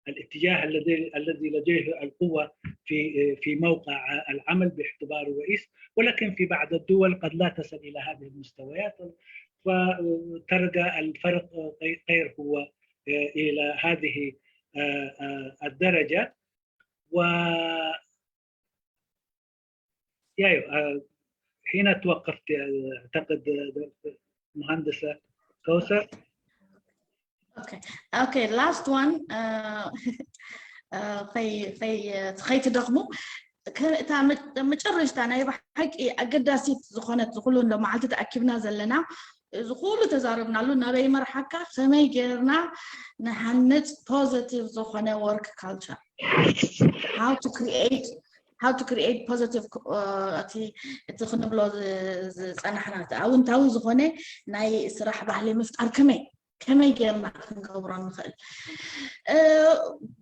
الاتجاه الذي الذي لديه القوة في في موقع العمل باعتباره رئيس، ولكن في بعض الدول قد لا تصل إلى هذه المستويات، فتلقى الفرق غير هو إلى هذه الدرجة. و يا أيوة، هنا توقفت، أعتقد، مهندسة كوثر. Okay. Okay, last one. ከይትደኽሙ፣ እታ መጨረሽታ ናይ ብሓቂ ኣገዳሲት ዝኾነት፣ ዝኩሉ እንዶ መዓልቲ ተኣኪብና ዘለና፣ እዚ ኩሉ ተዛረብናሉ፣ ናበይ መርሓካ፣ ከመይ ጌርና ንሃንጽ positive ዝኾነ work culture, how to create how to create positive እቲ እቲ ክንብሎ ዝፀናሕና፣ ኣውንታዊ ዝኾነ ናይ ስራሕ ባህሊ ምፍጣር ከመይ ከመይ ጌርና ክንገብሮ ንኽእል?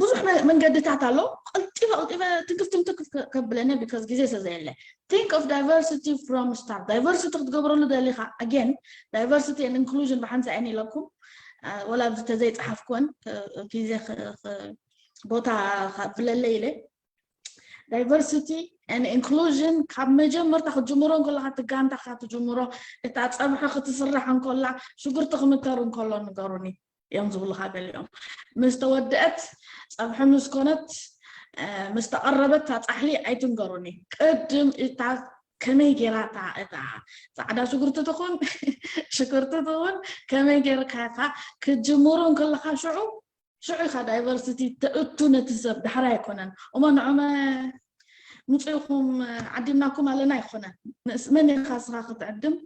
ብዙሕ መንገድታት ኣሎ። ቀልጢፈ ቀልጢፈ ትንክፍ ትንክፍ ከብለኒ፣ because ግዜ ስለ ዘየለ። Think of diversity from start. Diversity ክትገብረሉ ደሊኻ፣ again, diversity and inclusion ብሓንሳእ እየን ኢለኩም፣ ወላ ኣብዚ ተዘይፀሓፍኩወን ግዜ ቦታ ብለለ ኢለ። Diversity and inclusion ካብ መጀመርታ ክትጅምሮ እንከለኻ፣ እቲ ጋንታኻ ትጅምሮ፣ እታ ፀብሒ ክትስራሕ እንከላ፣ ሽጉርቲ ክምተር እንከሎ ንገሩኒ እዮም ዝብሉኻ ገሊኦም። ምስ ተወደአት፣ ፀብሒ ምስ ኮነት፣ ምስ ተቐረበት እታ ፃሕሊ ኣይትንገሩኒ። ቅድም እታ ከመይ ጌራ እታ እታ ፃዕዳ ሽጉርቲ ትኹን ሽጉርቲ ትኹን ከመይ ጌርካ ኢኻ ክትጅምሮ እንከለኻ ሽዑ ሽዑ ኢኻ diversity ተእቱ ነቲ ሰብ፣ ዳሕራይ ኣይኮነን። እሞ ንዖመ ምፅእኹም ዓዲምናኩም ኣለና ኣይኮነን። መን ኢኻ እስኻ ክትዕድም?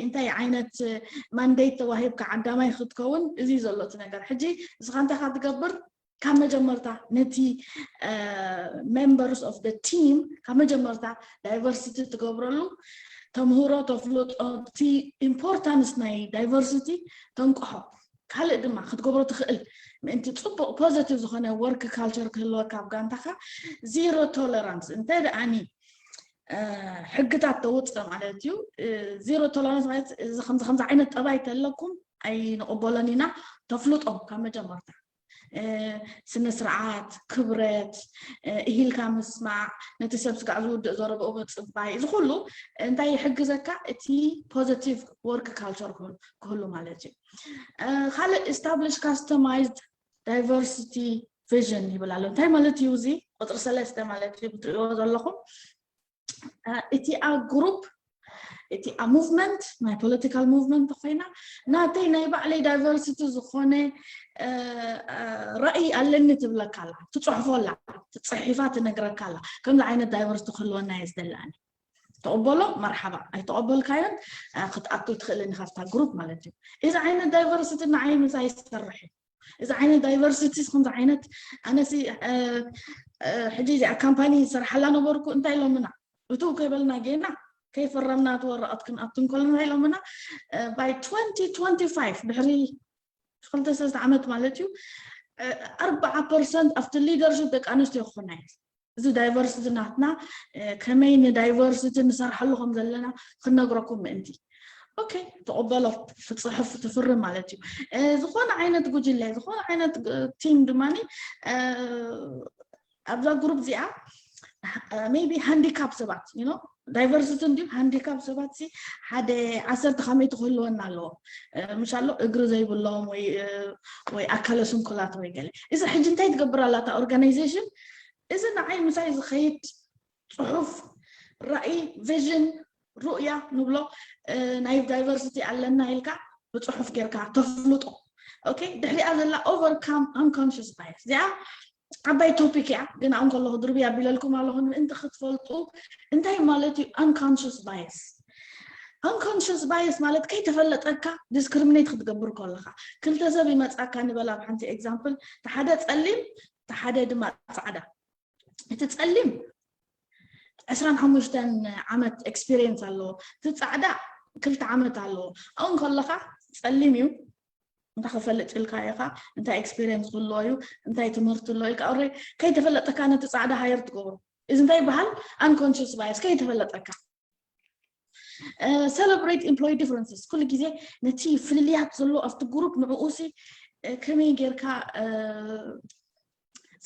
እንታይ ዓይነት mandate ተዋሂብካ ዓዳማይ ክትከውን? እዚ ዘሎ እቲ ነገር። ሕጂ እስኻ እንታይ ኢኻ ትገብር? ካብ መጀመርታ ነቲ members of the team ካብ መጀመርታ diversity ትገብረሉ ተምህሮ፣ ተፍልጦ፣ እቲ importance ናይ diversity ተንቅሖ። ካልእ ድማ ክትገብሮ ትኽእል ምእንቲ ፅቡቕ positive ዝኾነ work culture ክህልወካ ኣብ ጋንታኻ፣ zero tolerance እንተ ደኣኒ ሕግታት ተውፅእ ማለት እዩ። Zero tolerance ማለት እዚ ከምዚ ከምዚ ዓይነት ጠባይ ተለኩም ኣይንቕበሎን ኢና፣ ተፍልጦም ካብ መጀመርታ። ስነ ስርዓት፣ ክብረት፣ ኢሂልካ ምስማዕ፣ ነቲ ሰብ ስጋዕ ዝውድእ ዘረብኡ ምፅባይ፣ እዚ ኩሉ እንታይ ይሕግዘካ? እቲ positive work culture ክህሉ ማለት እዩ። ካልእ establish customized diversity vision ይብል ኣሎ። እንታይ ማለት እዩ እዚ? ቁፅሪ ሰለስተ ማለት እዩ፣ ብትሪእዎ ዘለኹም እቲኣ group እቲኣ movement ናይ political movement ኮይና ናተይ ናይ ባዕለይ diversity ዝኾነ ራእይ ኣለኒ ትብለካ ኣላ፣ ትፅሕፎ ኣላ፣ ትፅሒፋ ትነግረካ ኣላ። ከምዚ ዓይነት diversity ክህልወና እየ ዝደሊ ኣነ። ተቐበሎ መርሓባ፣ ኣይተቐበልካዮን ክትኣቱ ትኽእልን ካብታ group ማለት እዩ። እዚ ዓይነት diversity ንዓይ ምሳይ ይሰርሕ እዩ። እዚ ዓይነት diversity ከምዚ ዓይነት ኣነሲ ሕጂ እዚኣ ካምፓኒ ዝሰርሓላ ነበርኩ። እንታይ ኢሎምና? እቱ ከይበልና ጌና ከይፈረምና እቲ ወረቐት ክንኣቱ እንከሎ እንታይ ኢሎምና? By twenty twenty-five ድሕሪ ክልተ ሰለስተ ዓመት ማለት እዩ፣ ኣርባዓ ፐርሰንት ኣብቲ leadership ደቂ ኣንስትዮ ክኾና እየን። እዚ diversity ናትና ከመይ ን diversity ንሰርሓሉ ከም ዘለና ክነግረኩም ምእንቲ። Okay፣ ተቐበሎ፣ ትፅሕፍ፣ ትፍርም ማለት እዩ። ዝኾነ ዓይነት ጉጅለ፣ ዝኾነ ዓይነት team ድማ ኣብዛ group እዚኣ maybe handicap ሰባት፣ you know፣ diversity እንዲሁ handicap ሰባት ሲ ሓደ ዓሰርተ ካብ ሚእቲ ክህልወና ኣለዎ። ምሻሎ እግሪ ዘይብሎም ወይ ወይ ኣካለ ስንኩላት ወይ ገለ። እዚ ሕጂ እንታይ ትገብር ኣላ እታ organization? እዚ ንዓይ ምሳይ ዝኸይድ ፅሑፍ፣ ራእይ፣ vision፣ ሩእያ ንብሎ ናይ diversity ኣለና ኢልካ ብፅሑፍ ጌርካ ተፍልጦ። Okay፣ ድሕሪኣ ዘላ overcome unconscious bias፣ እዚኣ ዓባይ topic እያ። ግን ኣብኡ ከለኹ ድርቢ ኣቢለልኩም ኣለኹ፣ ምእንቲ ክትፈልጡ እንታይ ማለት እዩ unconscious bias። Unconscious bias ማለት ከይተፈለጠካ discriminate ክትገብር ከለኻ፣ ክልተ ሰብ ይመጻካ ንበል፣ ኣብ ሓንቲ example፣ እቲ ሓደ ጸሊም፣ እቲ ሓደ ድማ ጻዕዳ። እቲ ጸሊም ዕስራን ሓሙሽተን ዓመት experience ኣለዎ፣ እቲ ጻዕዳ ክልተ ዓመት ኣለዎ። ኣብኡ ከለኻ ጸሊም እዩ፣ እንታይ ክፈልጥ ኢልካ ኢኻ፣ እንታይ experience ክህልዎ እዩ፣ እንታይ ትምህርቲ ኣለዎ ኢልካ፣ ኦሬ ከይተፈለጠካ ነቲ ጻዕዳ hire ትገብሮ። እዚ እንታይ ይበሃል? Unconscious bias፣ ከይተፈለጠካ። Celebrate employee differences። ኩሉ ግዜ ነቲ ፍልልያት ዘሎ ኣብቲ ግሩፕ ንዕኡሲ ከመይ ጌርካ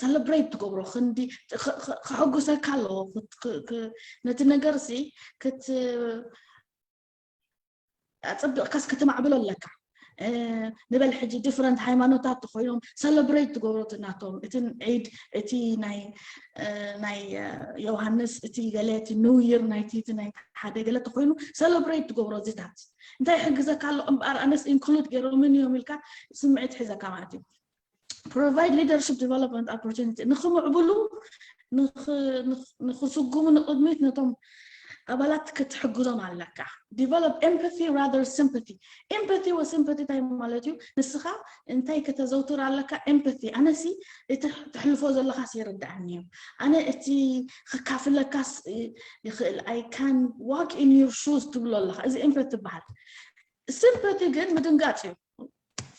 ሰለብሬት ትገብሮ፣ ክንዲ ከሐጉሰካ ኣለዎ። ነቲ ነገር ሲ ኣፀቢቕካስ ክትማዕብሎ ኣለካ። ንበል ሕጂ ዲፍረንት ሃይማኖታት ተኮይኖም ሰለብሬት ትገብሮ፣ እቲ ናቶም፣ እቲ ዒድ፣ እቲ ናይ ናይ ዮሃንስ፣ እቲ ገለ፣ እቲ ኒው ይር ናይቲ፣ እቲ ናይ ሓደ ገለ ተኮይኑ ሰለብሬት ትገብሮ። እዚታት እንታይ ይሕግዘካ ኣሎ እምበኣር፣ ኣነስ ኢንክሉድ ገይሮምን እዮም ኢልካ ስምዒት ሒዘካ ማለት እዩ። Provide leadership development opportunity። ንክምዕብሉ ንክስጉሙ ንቅድሚት ነቶም ኣባላት ክትሕግዞም ኣለካ። Develop empathy rather sympathy። Empathy ወ sympathy እንታይ ማለት እዩ? ንስኻ እንታይ ከተዘውትር ኣለካ? Empathy። ኣነሲ እቲ ትሕልፎ ዘለካስ ይርዳእኒ እዩ፣ ኣነ እቲ ክካፍለካስ ይኽእል፣ I can walk in your shoes ትብሎ ኣለካ። እዚ empathy ትበሃል። Sympathy ግን ምድንጋፅ እዩ።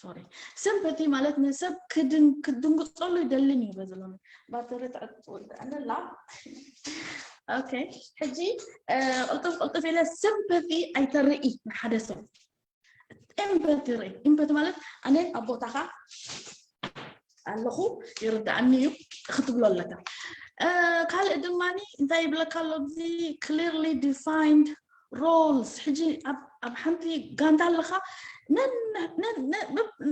Sorry። Sympathy ማለት ንሰብ ክድንግፀሉ ይደልን እዩ። በዚ ሎሚ ባተሪ ተዕጥወልኣነላ። ኦኬ፣ ሕጂ ቅልጥፍ ቅልጥፍ ኢለ sympathy ኣይተርኢ ንሓደ ሰብ። Empathy ርኢ። Empathy ማለት ኣነ ኣብ ቦታኻ ኣለኹ፣ ይርዳእኒ እዩ ክትብሎ ኣለካ። ካልእ ድማ እንታይ ይብለካ ኣሎ? እዚ clearly defined roles። ሕጂ ኣብ ሓንቲ ጋንታ ኣለካ፣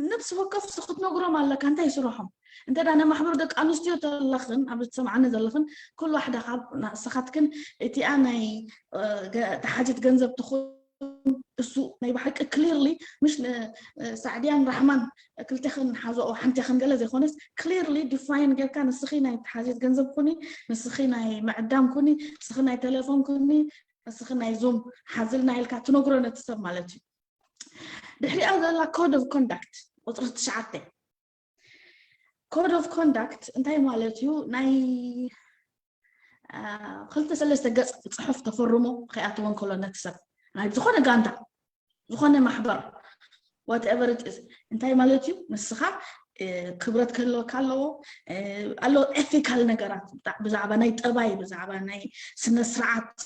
ነብሲ ወከፍ ክትነግሮም ኣለካ እንታይ ስርሖም። እንተ ናይ ማሕበር ደቂ ኣንስትዮ ተለኽን፣ ኣብ ዝሰማዓኒ ዘለኽን፣ ኩሉ ዋሕዳ ካብ ንስኻትክን እቲኣ ናይ ተሓዚት ገንዘብ ትኹን እሱ ናይ ብሓቂ ክሊርሊ ምሽ ሳዕድያን ራሕማን ክልቴኽን ሓዘኦ ሓንቴኽን ገለ ዘይኮነስ ክሊርሊ ዲፋይን ጌርካ ንስኺ ናይ ተሓዚት ገንዘብ ኩኒ፣ ንስኺ ናይ ምዕዳም ኩኒ፣ ንስኺ ናይ ቴሌፎን ኩኒ፣ ንስኺ ናይ ዙም ሓዝልና ኢልካ ትነግሮ ነቲ ሰብ ማለት እዩ። ድሕሪኣ ዘላ ኮድ ኦፍ ኮንዳክት ቁፅሪ ትሽዓተ። ኮድ ኦፍ ኮንዳክት እንታይ ማለት እዩ? ናይ ክልተ ሰለስተ ገፅ ፅሑፍ ተፈርሞ ከይኣተወ እንከሎ ነቲ ሰብ ናይ ዝኾነ ጋንታ ዝኾነ ማሕበር whatever it is እንታይ ማለት እዩ? ንስኻ ክብረት ክህልወካ ኣለዎ ኣሎ። ኤቲካል ነገራት ብዛዕባ ናይ ጠባይ፣ ብዛዕባ ናይ ስነስርዓት፣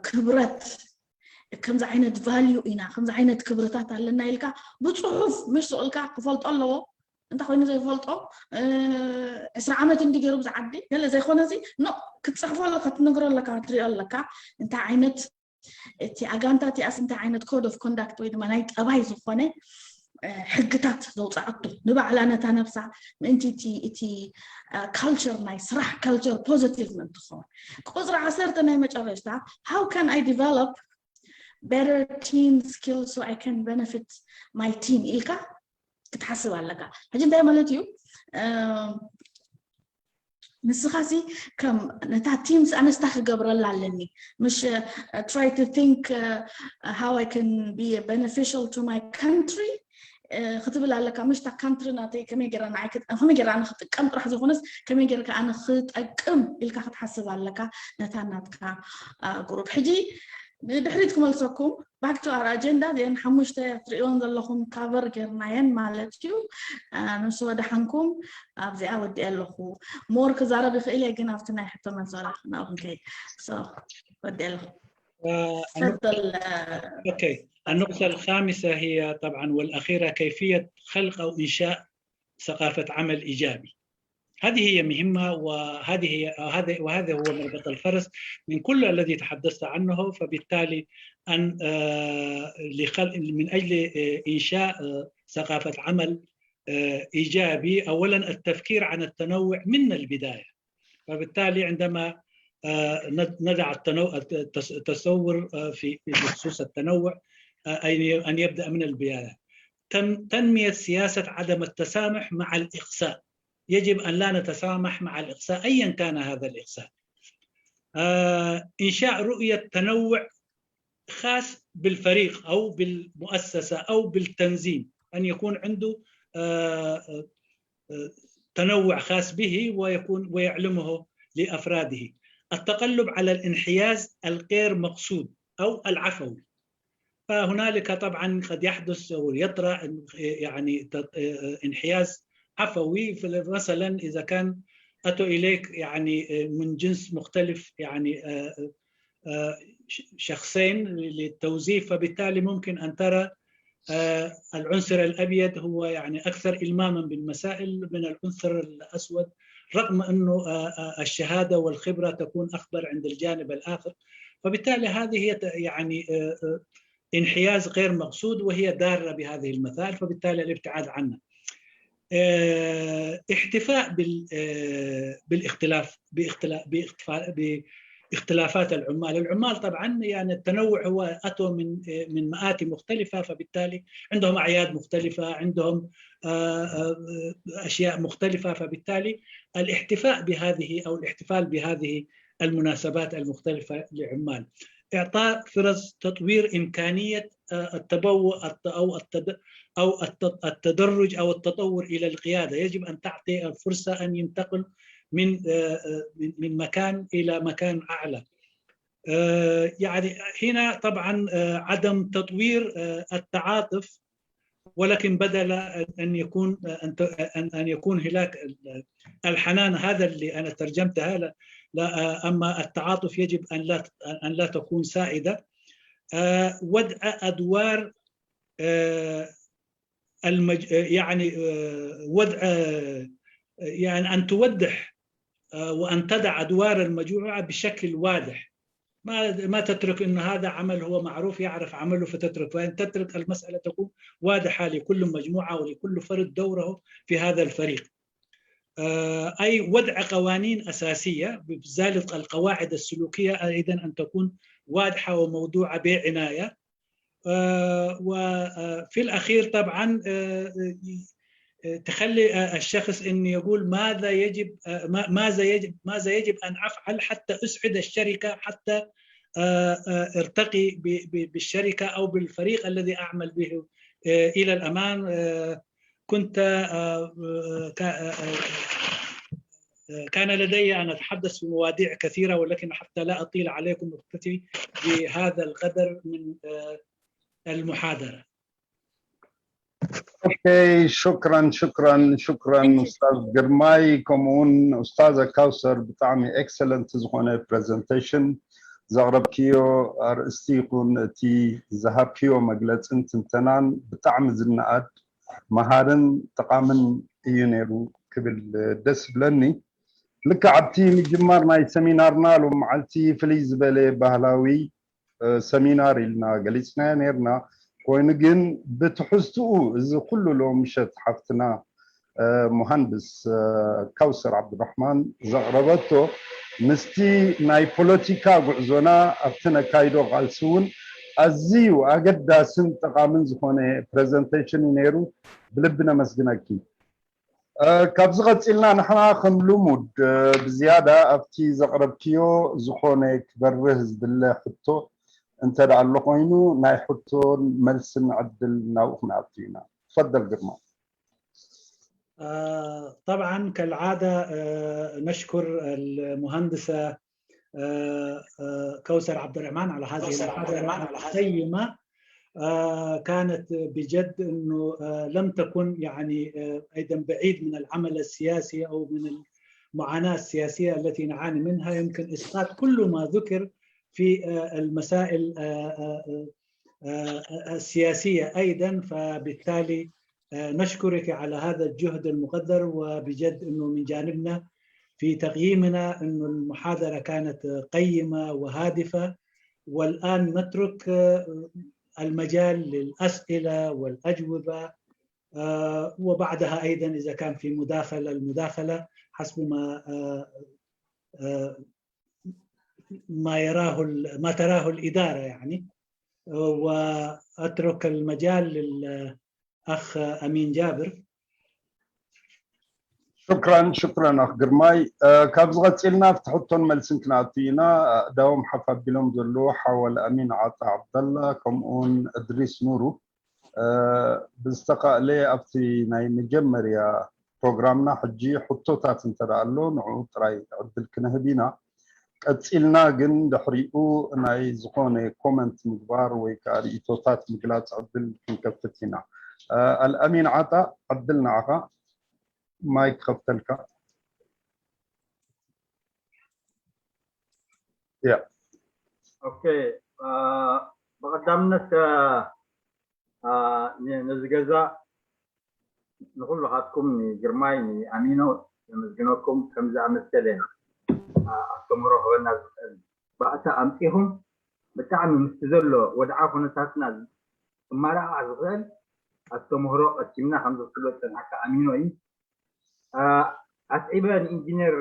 ክብረት፣ ከምዚ ዓይነት ቫልዩ ኢና፣ ከምዚ ዓይነት ክብርታት ኣለና ኢልካ ብፅሑፍ ምሽ ስቕ ኢልካ ክፈልጦ ኣለዎ። እንታይ ኮይኑ ዘይፈልጦ ዕስራ ዓመት እንዲ ገይሩ ብዚ ዓዲ ገለ ዘይኮነ እዚ ኖ ክትፅሕፎ ኣለካ፣ ክትነግሮ ኣለካ፣ ክትሪኦ ኣለካ እንታይ ዓይነት እቲ ኣጋንታ እቲኣስ እንታይ ዓይነት ኮድ ኦፍ ኮንዳክት ወይ ድማ ናይ ጠባይ ዝኾነ ሕግታት ዘውፅኣቶ ንባዕላ ነታ ነብሳ ምእንቲ እቲ ካልቸር ናይ ስራሕ ካልቸር ፖዘቲቭ ምእንቲ ክኸውን። ቁፅሪ ዓሰርተ ናይ መጨረሽታ how can I develop better team skills so I can benefit my team ኢልካ ክትሓስብ ኣለካ። ሕጂ እንታይ ማለት እዩ? ንስኻሲ ከም ነታ ቲምስ ኣነስታ ክገብረላ ኣለኒ ምሽ try to think how I can be beneficial to my country ክትብል ኣለካ። ምሽታ ካንትሪ ናተይ ከመይ ገይራ ንዓይ ከመይ ገይራ ንክጥቀም ጥራሕ ዝኾነስ ከመይ ገይርካ ኣነ ክጠቅም ኢልካ ክትሓስብ ኣለካ ነታ ናትካ ግሩፕ። ሕጂ ንድሕሪት ክመልሰኩም back to our agenda እዚአን ሓሙሽተ ትሪእዮን ዘለኹም ካቨር ጌርናየን ማለት እዩ። ምስ ወደሓንኩም ኣብዚኣ ወዲአ ኣለኹ። ሞር ክዛረብ ይኽእል እየ ግን ኣብቲ ናይ ሕቶ መልሶ ናብኡ ክንከይድ ወዲአ ኣለኹ። تفضل. اوكي، النقطة الخامسة هي طبعا والأخيرة كيفية خلق أو إنشاء ثقافة عمل إيجابي. هذه هي مهمة وهذه هي هذا وهذا هو مربط الفرس من كل الذي تحدثت عنه. فبالتالي أن من أجل إنشاء ثقافة عمل إيجابي أولا التفكير عن التنوع من البداية. فبالتالي عندما نضع التصور في بخصوص التنوع أن يبدأ من البداية. تنمية سياسة عدم التسامح مع الإقصاء. يجب أن لا نتسامح مع الإقصاء أيا كان هذا الإقصاء. إنشاء رؤية تنوع خاص بالفريق أو بالمؤسسة أو بالتنظيم، أن يكون عنده تنوع خاص به ويكون ويعلمه لأفراده. التقلب على الانحياز الغير مقصود أو العفوي. فهنالك طبعا قد يحدث او يطرا يعني انحياز عفوي. مثلا اذا كان اتوا اليك يعني من جنس مختلف يعني آه، شخصين للتوظيف، فبالتالي ممكن أن ترى آه، العنصر الأبيض هو يعني أكثر إلماما بالمسائل من العنصر الأسود، رغم أنه آه، آه، الشهادة والخبرة تكون أكبر عند الجانب الآخر. فبالتالي هذه هي يعني انحياز غير مقصود، وهي ضارة بهذه المسائل، فبالتالي الابتعاد عنها. احتفاء بالاختلاف، باختلافات العمال. العمال طبعا يعني التنوع هو اتوا من من مآتي مختلفه، فبالتالي عندهم اعياد مختلفه، عندهم اشياء مختلفه، فبالتالي الاحتفاء بهذه او الاحتفال بهذه المناسبات المختلفه لعمال، اعطاء فرص تطوير امكانيه التبوء او او التدرج او التطور الى القياده. يجب ان تعطي الفرصه ان ينتقل من من مكان الى مكان اعلى. يعني هنا طبعا عدم تطوير التعاطف، ولكن بدل ان يكون ان ان يكون هناك الحنان، هذا اللي انا ترجمتها لا، اما التعاطف يجب ان لا ان لا تكون سائده. وضع ادوار المج... يعني وضع يعني ان توضح وان تضع ادوار المجموعه بشكل واضح. ما ما تترك انه هذا عمل هو معروف يعرف عمله فتترك، وان تترك المساله تكون واضحه لكل مجموعه ولكل فرد دوره في هذا الفريق. اي وضع قوانين اساسيه، بذلك القواعد السلوكيه ايضا ان تكون واضحه وموضوعه بعنايه. وفي الاخير طبعا تخلي الشخص ان يقول ماذا يجب ماذا يجب ماذا يجب ان افعل حتى اسعد الشركه، حتى ارتقي بالشركه او بالفريق الذي اعمل به الى الامام. كنت كان لدي ان اتحدث في مواضيع كثيره، ولكن حتى لا اطيل عليكم اكتفي بهذا القدر من المحاضره. ኦኬ፣ ሽክራን ሽክራን ሽክራን ኡስታዝ ግርማይ፣ ከምኡውን ኡስታዘ ካውሰር፣ ብጣዕሚ ኤክሰለንት ዝኾነ ፕሬዘንቴሽን ዘቕረብክዮ። ኣርእስቲ ይኹን እቲ ዝሃብክዮ መግለፅን ትንተናን ብጣዕሚ ዝነኣድ፣ መሃርን ጠቓምን እዩ ነይሩ ክብል ደስ ይብለኒ። ልክዕ ኣብቲ ምጅማር ናይ ሰሚናርና ሎም መዓልቲ ፍልይ ዝበለ ባህላዊ ሰሚናር ኢልና ገሊፅናዮ ነይርና። ኮይኑ ግን ብትሕዝትኡ እዚ ኩሉ ሎም ምሸት ሓፍትና ሙሃንድስ ካውሰር ዓብዱራሕማን ዘቕረበቶ ምስቲ ናይ ፖለቲካ ጉዕዞና ኣብቲ ነካይዶ ቃልሲ እውን ኣዝዩ ኣገዳስን ጠቓምን ዝኾነ ፕሬዘንቴሽን እዩ ነይሩ። ብልቢ ነመስግነኪ። ካብዚ ቀፂልና ንሕና ከም ልሙድ ብዝያዳ ኣብቲ ዘቕረብክዮ ዝኾነ ክበርህ ዝድለ ሕቶ እንተ ደኣ ኣሎ ኮይኑ ናይ ሕቶን መልስን ዕድል ናብኡ ክንኣቱ ኢና። ትፈደል ግርማ። طبعا كالعادة نشكر المهندسة كوثر عبد الرحمن على هذه المحاضرة القيمة. كانت بجد أنه لم تكن يعني أيضا بعيد من العمل السياسي أو من المعاناة السياسية التي نعاني منها. يمكن إسقاط كل ما ذكر في المسائل السياسية أيضا، فبالتالي نشكرك على هذا الجهد المقدر، وبجد أنه من جانبنا في تقييمنا أن المحاضرة كانت قيمة وهادفة، والآن نترك المجال للأسئلة والأجوبة، وبعدها أيضا إذا كان في مداخلة، المداخلة حسب ما ما يراه ما تراه الإدارة يعني. وأترك المجال للأخ أمين جابر. ሽክራን ሽክራን ኣኽ ግርማይ። ካብዚ ቀፂልና ኣብቲ ሕቶን መልስን ክንኣቱ ኢና። ኣእዳዎም ሓፍ ኣቢሎም ዘለዉ ሓው ኣልኣሚን ዓጣ ዓብደላ ከምኡውን እድሪስ ኑሩ ብዝተኻእለ ኣብቲ ናይ መጀመርያ ፕሮግራምና ሕጂ ሕቶታት እንተ ደኣ ኣሎ ንዕኡ ጥራይ ዕድል ክንህብ ኢና። ቀፂልና ግን ድሕሪኡ ናይ ዝኾነ ኮመንት ምግባር ወይ ከዓ ርእይቶታት ምግላፅ ዕድል ክንከፍት ኢና። ኣልኣሚን ዓጣ ዕድል ንዓኻ። ማይክ ክኸፍተልካ። ያ ኦኬ፣ ብቐዳምነት ነዚ ገዛ ንኩልኻትኩም፣ ንግርማይ፣ ንኣሚኖ የመስግነኩም። ከም ዝኣመሰለ ኣስተምህሮ ክበና ዝኽእል ባእታ ኣምፂኹም፣ ብጣዕሚ ምስቲ ዘሎ ወድዓ ኩነታትና ክመራቃዕ ዝኽእል ኣስተምህሮ ቀሲምና ከም ዝክሎ ዝፀናሕካ ኣሚኖ እዩ። ኣስዒበ ንኢንጂነር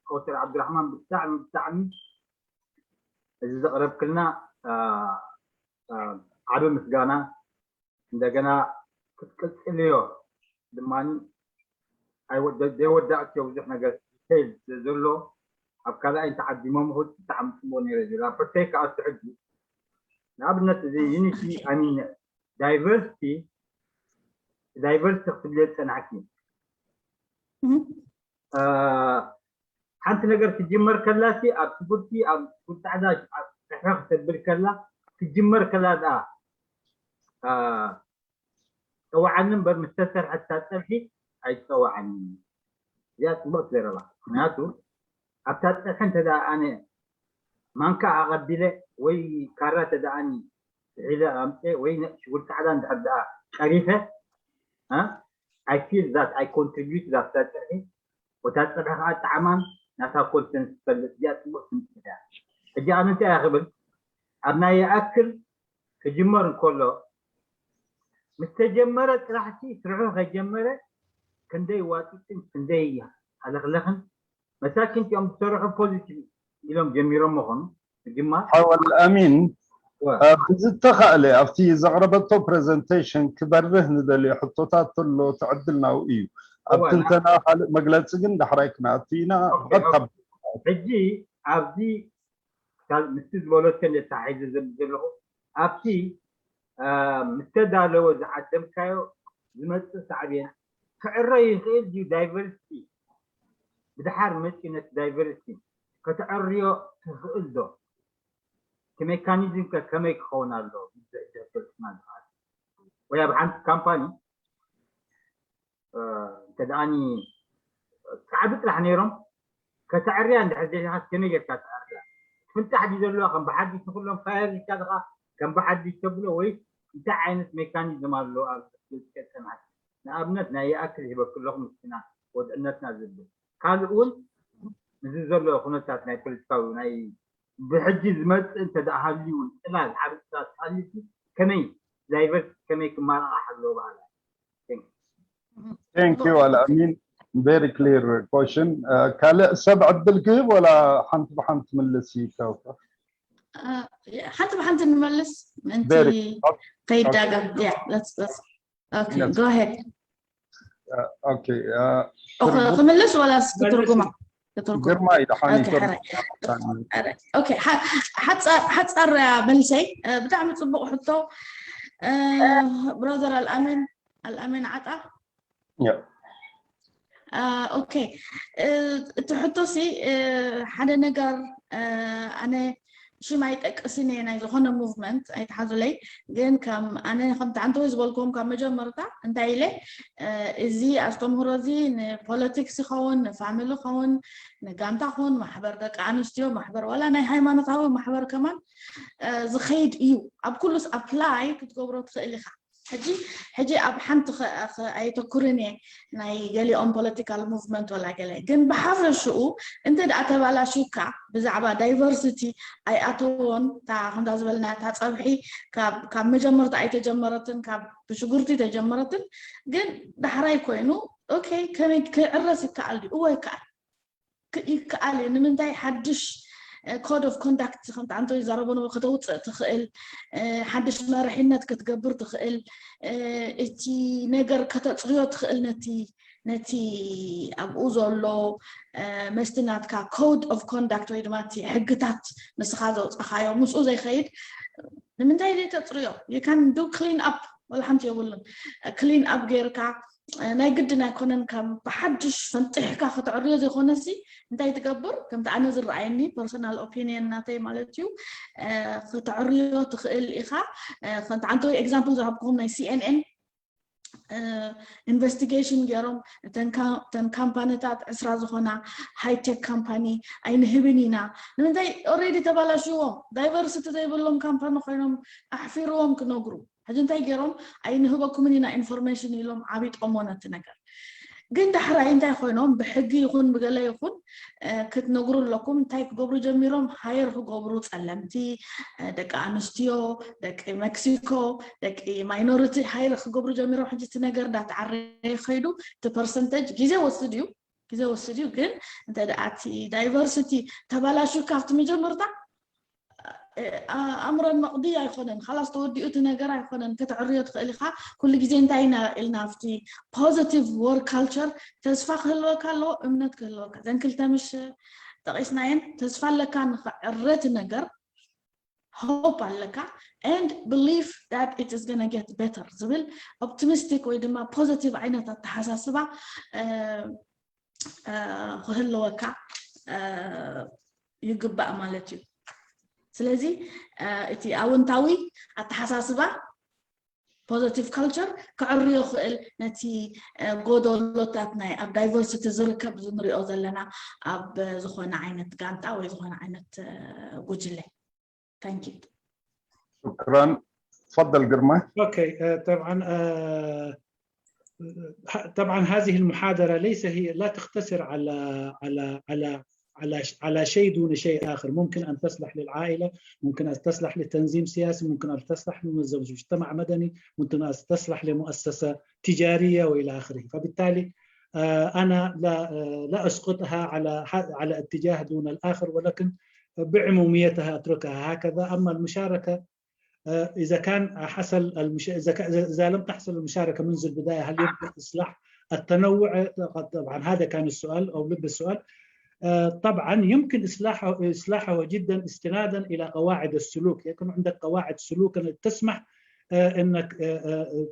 ዶክተር ዓብዱራሕማን ብጣዕሚ ብጣዕሚ እዚ ዘቕረብክልና ዓቢ ምስጋና። እንደገና ክትቅጽልዮ ድማ ዘይወዳእክዮ ብዙሕ ነገር ዲቴይል ስለ ዘሎ ኣብ ካልኣይ እንተዓዲሞም ኹት ብጣዕሚ ጽቡቕ ነይረ ዝብል ኣብ ሕቶይ ከኣ እስቲ ሕጂ ንኣብነት እዚ ዩኒቲ ኣሚን ዳይቨርሲቲ ዳይቨርሲቲ ክትብልዮ ዝጸናሕኪ ሓንቲ ነገር ክትጅመር ከላሲ ኣብ ሽጉርቲ ኣብ ሽጉርቲ ጻዕዳ ኣብ ርሕርሕ ክትብል ከላ ክትጅመር ከላ ደኣ ጸዋዓኒ እምበር ምስ ተሰርሐት እታ ጸብሒ ኣይትጸዋዓኒ። እዚኣ ጽቡቕቲ ዘረባ። ምክንያቱ ኣብታ ጸብሒ እንተ ደኣ ኣነ ማንካ ኣቐቢለ ወይ ካራ እንተ ደኣ ኣነ ጥሒለ ኣምጽኤ ወይ ሽጉርቲ ጻዕዳ እንድሕር ደኣ ቀሪፈ I feel that I contribute that እታ ጸብሒ ወታ ጸብሒ ከዓ ጣዕማን ናታ ኮንተንት ትፈልጥ እዚኣ ጽቡቕ ትምጽእ እያ። ሕጂ ኣነ እንታይ እያ ክብል ኣብ ናይ ይኣክል ክጅመር እንከሎ ምስ ተጀመረ ጥራሕቲ ስርሑ ከይጀመረ ክንደይ ዋጢጥን ክንደይ ኣለኽለኽን መሳኪን እቲኦም ዝሰርሑ ፖዚቲቭ ኢሎም ጀሚሮም ምኾኑ ምጅማር ሓወል ኣሚን ብዝተኻእለ ኣብቲ ዘቕረበቶ ፕሬዘንቴሽን ክበርህ ንደልዮ ሕቶታት ተሎ ትዕድልናው እዩ ኣብ ትንተና ካልእ መግለፂ ግን ዳሕራይ ክነኣቱ ኢና ብቐጥታ ሕጂ ኣብዚ ምስቲ ዝበለቶ ተታሒዘ ዘብል ዘለኹ ኣብቲ ምስተዳለወ ዝዓደምካዮ ዝመፅእ ሳዕቤን ክዕረ ይኽእል ድዩ ዳይቨርሲቲ ብድሓር መፂኡ ነቲ ዳይቨርሲቲ ከተዕርዮ ትኽእል ዶ እቲ ሜካኒዝም ከ ከመይ ክኸውን ኣለዎ ብዝሕጂ ክገልፅና ዝኽኣል ወይ ኣብ ሓንቲ ካምፓኒ እንተ ደኣኒ ፃዕዱ ጥራሕ ነይሮም ከተዕርያ እንድሕር ዜጋታት ከመይ ጌርካ ተዕርያ ፍንጣሕ ድዩ ዘለዋ ከም ብሓድሽ ንኩሎም ፋየር ኢልካ ድኻ ከም ብሓድሽ ተብሎ ወይ እንታይ ዓይነት ሜካኒዝም ኣሎ ኣብ ዝቀፀናት ንኣብነት ናይ ይኣክል ሂበክ ኣለኹ ምስና ወድዕነትና ዝብል ካልእ እውን እዚ ዘሎ ኩነታት ናይ ፖለቲካዊ ናይ ብሕጂ ዝመፅእ እንተ ደኣ ሃልዩ እውን ፅላል ዓቢ ፅላል ተሃልዩሲ ከመይ ዳይቨርስ ከመይ ክመራቃሕ ኣለዎ በሃላይ Thank you ኣልኣሚን very clear question ካልእ ሰብ ዕድል ክህብ ወላ ሓንቲ ብሓንቲ ትምልስ ይከውካ ሓንቲ ብሓንቲ ንመልስ ምእንቲ ከይዳገም yeah let's let's okay go ahead okay ክምልስ ወላስ ክትርጉማ ግርማይ ደሓን ሓፃር መልሰይ ብጣዕሚ ፅቡቅ ሕቶ ብራዘር ኣልኣመን ኣልኣመን ዓጣ ኦኬ እቲ ሕቶሲ ሓደ ነገር ኣነ ሽም ኣይጠቅስን እየ ናይ ዝኾነ ሙቭመንት ኣይትሓዙለይ ግን ከም ኣነ ከምቲ ዓንተወይ ዝበልኩም ካብ መጀመርታ እንታይ ኢለ እዚ ኣስተምህሮ እዚ ንፖለቲክስ ይኸውን ንፋሚሊ ይኸውን ንጋንታ ኹን ማሕበር ደቂ ኣንስትዮ ማሕበር ዋላ ናይ ሃይማኖታዊ ማሕበር ከማን ዝኸይድ እዩ ኣብ ኩሉስ ኣፕላይ ክትገብሮ ትኽእል ኢኻ ሕጂ ሕጂ ኣብ ሓንቲ ኣየተኩርን እየ ናይ ገሊኦም ፖለቲካል ሙቭመንት ወላ ገለ ግን ብሓፈሽኡ እንተ ደኣ ተባላሽውካ ብዛዕባ ዳይቨርሲቲ ኣይኣተዎን እታ ከምዛ ዝበልና እታ ፀብሒ ካብ መጀመርታ ኣይተጀመረትን ካብ ብሽጉርቲ ተጀመረትን ግን ዳሕራይ ኮይኑ ኦኬ ከመይ ክዕረስ ይከኣል ድዩ እወ ይከኣል ይከኣል እዩ ንምንታይ ሓድሽ ኮድ ኦፍ ኮንዳክት ከምቲ ኣንቶ ይዛረቦ ነበሩ ከተውፅእ ትኽእል ሓድሽ መርሒነት ክትገብር ትኽእል እቲ ነገር ከተፅርዮ ትኽእል ነቲ ነቲ ኣብኡ ዘሎ መስቲ ናትካ ኮድ ኦፍ ኮንዳክት ወይ ድማ እቲ ሕግታት ንስኻ ዘውፃኻዮ ምስኡ ዘይኸይድ ንምንታይ ዘይተፅርዮ you can do clean up ወላ ሓንቲ የብሉን clean up ጌርካ ናይ ግድን ኣይኮነን ከም ብሓድሽ ፈንጢሕካ ከተዕርዮ ዘይኮነሲ እንታይ ትገብር ከምቲ ኣነ ዝረኣየኒ personal opinion ናተይ ማለት እዩ ከተዕርዮ ትኽእል ኢኻ ከምቲ ዓንተወይ example ዝሃብኩኹም ናይ cnn ኢንቨስቲጌሽን ገይሮም እተን ካምፓኒታት ዕስራ ዝኾና ሃይቴክ ካምፓኒ ኣይንህብን ኢና። ንምንታይ? ኦሬዲ ተባላሽዎም። ዳይቨርሲቲ ዘይብሎም ካምፓኒ ኮይኖም ኣሕፊርዎም ክነግሩ። ሕጂ እንታይ ገይሮም? ኣይንህበኩምን ኢና ኢንፎርሜሽን ኢሎም ዓቢጦሞ ነቲ ነገር። ግን ዳሕራይ እንታይ ኮይኖም? ብሕጊ ይኹን ብገለ ይኹን ክትነግሩ ኣለኩም። እንታይ ክገብሩ ጀሚሮም? ሃየር ክገብሩ፣ ጸለምቲ፣ ደቂ ኣንስትዮ፣ ደቂ ሜክሲኮ፣ ደቂ ማይኖሪቲ ሃየር ክገብሩ ጀሚሮም። ሕጂ እቲ ነገር እንዳተዓረየ ከይዱ፣ እቲ ፐርሰንተጅ ግዜ ወስድ እዩ፣ ግዜ ወስድ እዩ። ግን እንተ ደኣ እቲ ዳይቨርሲቲ ተባላሹ ካብቲ መጀመርታ ኣእምሮን መቕዲ ኣይኮነን። ካላስ ተወዲኡ እቲ ነገር ኣይኮነን። ከተዕርዮ ትኽእል ኢኻ። ኩሉ ግዜ እንታይ ኢና ኢልና ኣብቲ ፖዚቲቭ ወርክ ካልቸር፣ ተስፋ ክህልወካ ኣለዎ፣ እምነት ክህልወካ። እዘን ክልተ ምሽ ጠቒስናየን። ተስፋ ኣለካ ንኽዕረ እቲ ነገር፣ ሆፕ ኣለካ፣ and believe that it is gonna get better ዝብል ኦፕቲሚስቲክ ወይ ድማ ፖዚቲቭ ዓይነት ኣተሓሳስባ ክህልወካ ይግባእ ማለት እዩ። ስለዚ እቲ ኣወንታዊ ኣተሓሳስባ፣ ፖዚቲቭ ካልቸር፣ ክዕርዮ ክእል ነቲ ጎደሎታት ናይ ኣብ ዳይቨርሲቲ ዝርከብ እዚ ንሪኦ ዘለና ኣብ ዝኾነ ዓይነት ጋንጣ ወይ ዝኾነ ዓይነት ጉጅለ። Thank you. شكرا. تفضل قرمة. اوكي. آه، طبعا آه، طبعا هذه المحاضرة ليس هي، لا تقتصر على على على على على شيء دون شيء آخر. ممكن أن تصلح للعائلة، ممكن أن تصلح لتنظيم سياسي، ممكن أن تصلح لمجتمع مدني، ممكن أن تصلح لمؤسسة تجارية وإلى آخره. فبالتالي أنا لا لا أسقطها على على اتجاه دون الآخر، ولكن بعموميتها أتركها هكذا. أما المشاركة، إذا كان حصل المش... إذا لم تحصل المشاركة منذ البداية، هل يمكن إصلاح التنوع؟ طبعا هذا كان السؤال أو لب السؤال. طبعا يمكن إصلاحه إصلاحه جدا استنادا إلى قواعد السلوك، يكون عندك قواعد سلوك تسمح أنك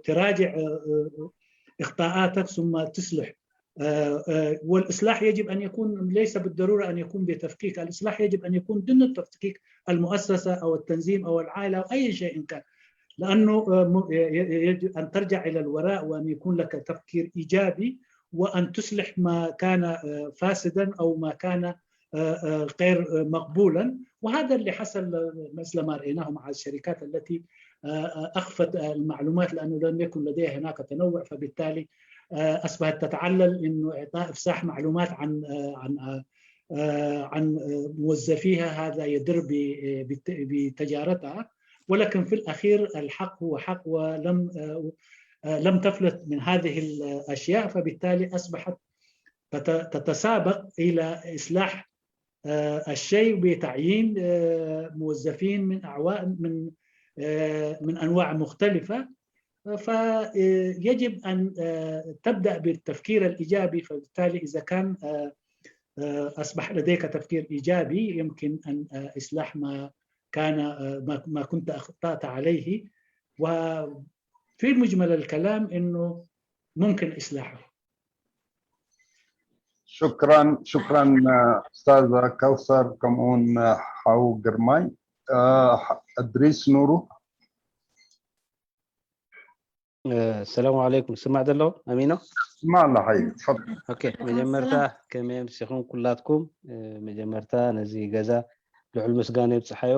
تراجع إخطاءاتك ثم تصلح. والإصلاح يجب أن يكون، ليس بالضرورة أن يكون بتفكيك، الإصلاح يجب أن يكون ضمن تفكيك المؤسسة أو التنظيم أو العائلة أو أي شيء كان، لأنه يجب أن ترجع إلى الوراء وأن يكون لك تفكير إيجابي وأن تصلح ما كان فاسدا أو ما كان غير مقبولا. وهذا اللي حصل مثل ما رأيناه مع الشركات التي أخفت المعلومات، لأنه لم يكن لديها هناك تنوع، فبالتالي أصبحت تتعلل إنه إعطاء إفساح معلومات عن عن عن موظفيها، هذا يضر بتجارتها. ولكن في الأخير الحق هو حق، ولم لم تفلت من هذه الأشياء، فبالتالي أصبحت تتسابق إلى إصلاح الشيء بتعيين موظفين من أعوام من من أنواع مختلفة. فيجب أن تبدأ بالتفكير الإيجابي. فبالتالي إذا كان أصبح لديك تفكير إيجابي، يمكن أن إصلاح ما كان ما كنت أخطأت عليه. وفي مجمل الكلام إنه ممكن إصلاحه. شكرا شكرا استاذه كوثر كمون حو قرماي. ادريس نورو. السلام عليكم. سمع دلو امينو؟ ما الله حي تفضل. اوكي. መጀመርታ ከመይ ኣምሲኹም ኩላትኩም? መጀመርታ ነዚ ገዛ ልዑል ምስጋና ይብፅሓዮ።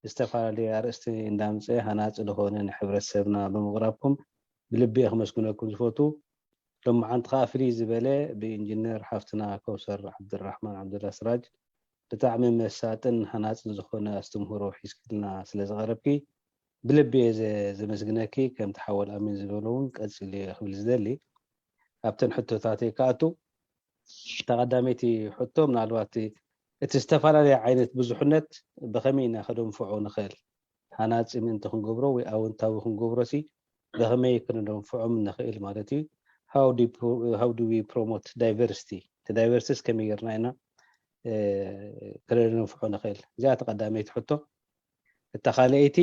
ዝተፈላለዩ ኣርእስቲ እንዳምፀ ሃናፂ ዝኾነ ንሕብረተሰብና ብምቕራብኩም ብልቢ ከመስግነኩም ዝፈቱ። ሎማዓንቲ ከዓ ፍልይ ዝበለ ብኢንጂነር ሓፍትና ከውሰር ዓብድራሕማን ዓብደላ ስራጅ ብጣዕሚ መሳጥን ሃናፅን ዝኾነ ኣስተምህሮ ሒዝክልና ስለዝቐረብኪ ብልቢ እየ ዘመስግነኪ። ከምቲ ሓወል ኣሚን ዝበሎ እውን ቀፂሉ እየ ክብል ዝደሊ። ኣብተን ሕቶታተይ ክኣቱ፣ እታ ቀዳመይቲ ሕቶ ምናልባት እቲ ዝተፈላለየ ዓይነት ብዙሕነት ብኸመይ ኢና ከደንፍዖ ንኽእል? ሃናፂ ምእንቲ ክንገብሮ ወይ ኣወንታዊ ክንገብሮ ሲ ብኸመይ ክንደንፍዖም ንኽእል ማለት እዩ? How do we promote diversity? እቲ ዳይቨርሲቲስ ከመይ ጌርና ኢና ክነደንፍዖ ንኽእል? እዚኣ እቲ ቀዳመይቲ ሕቶ። እታ ካልኣይቲ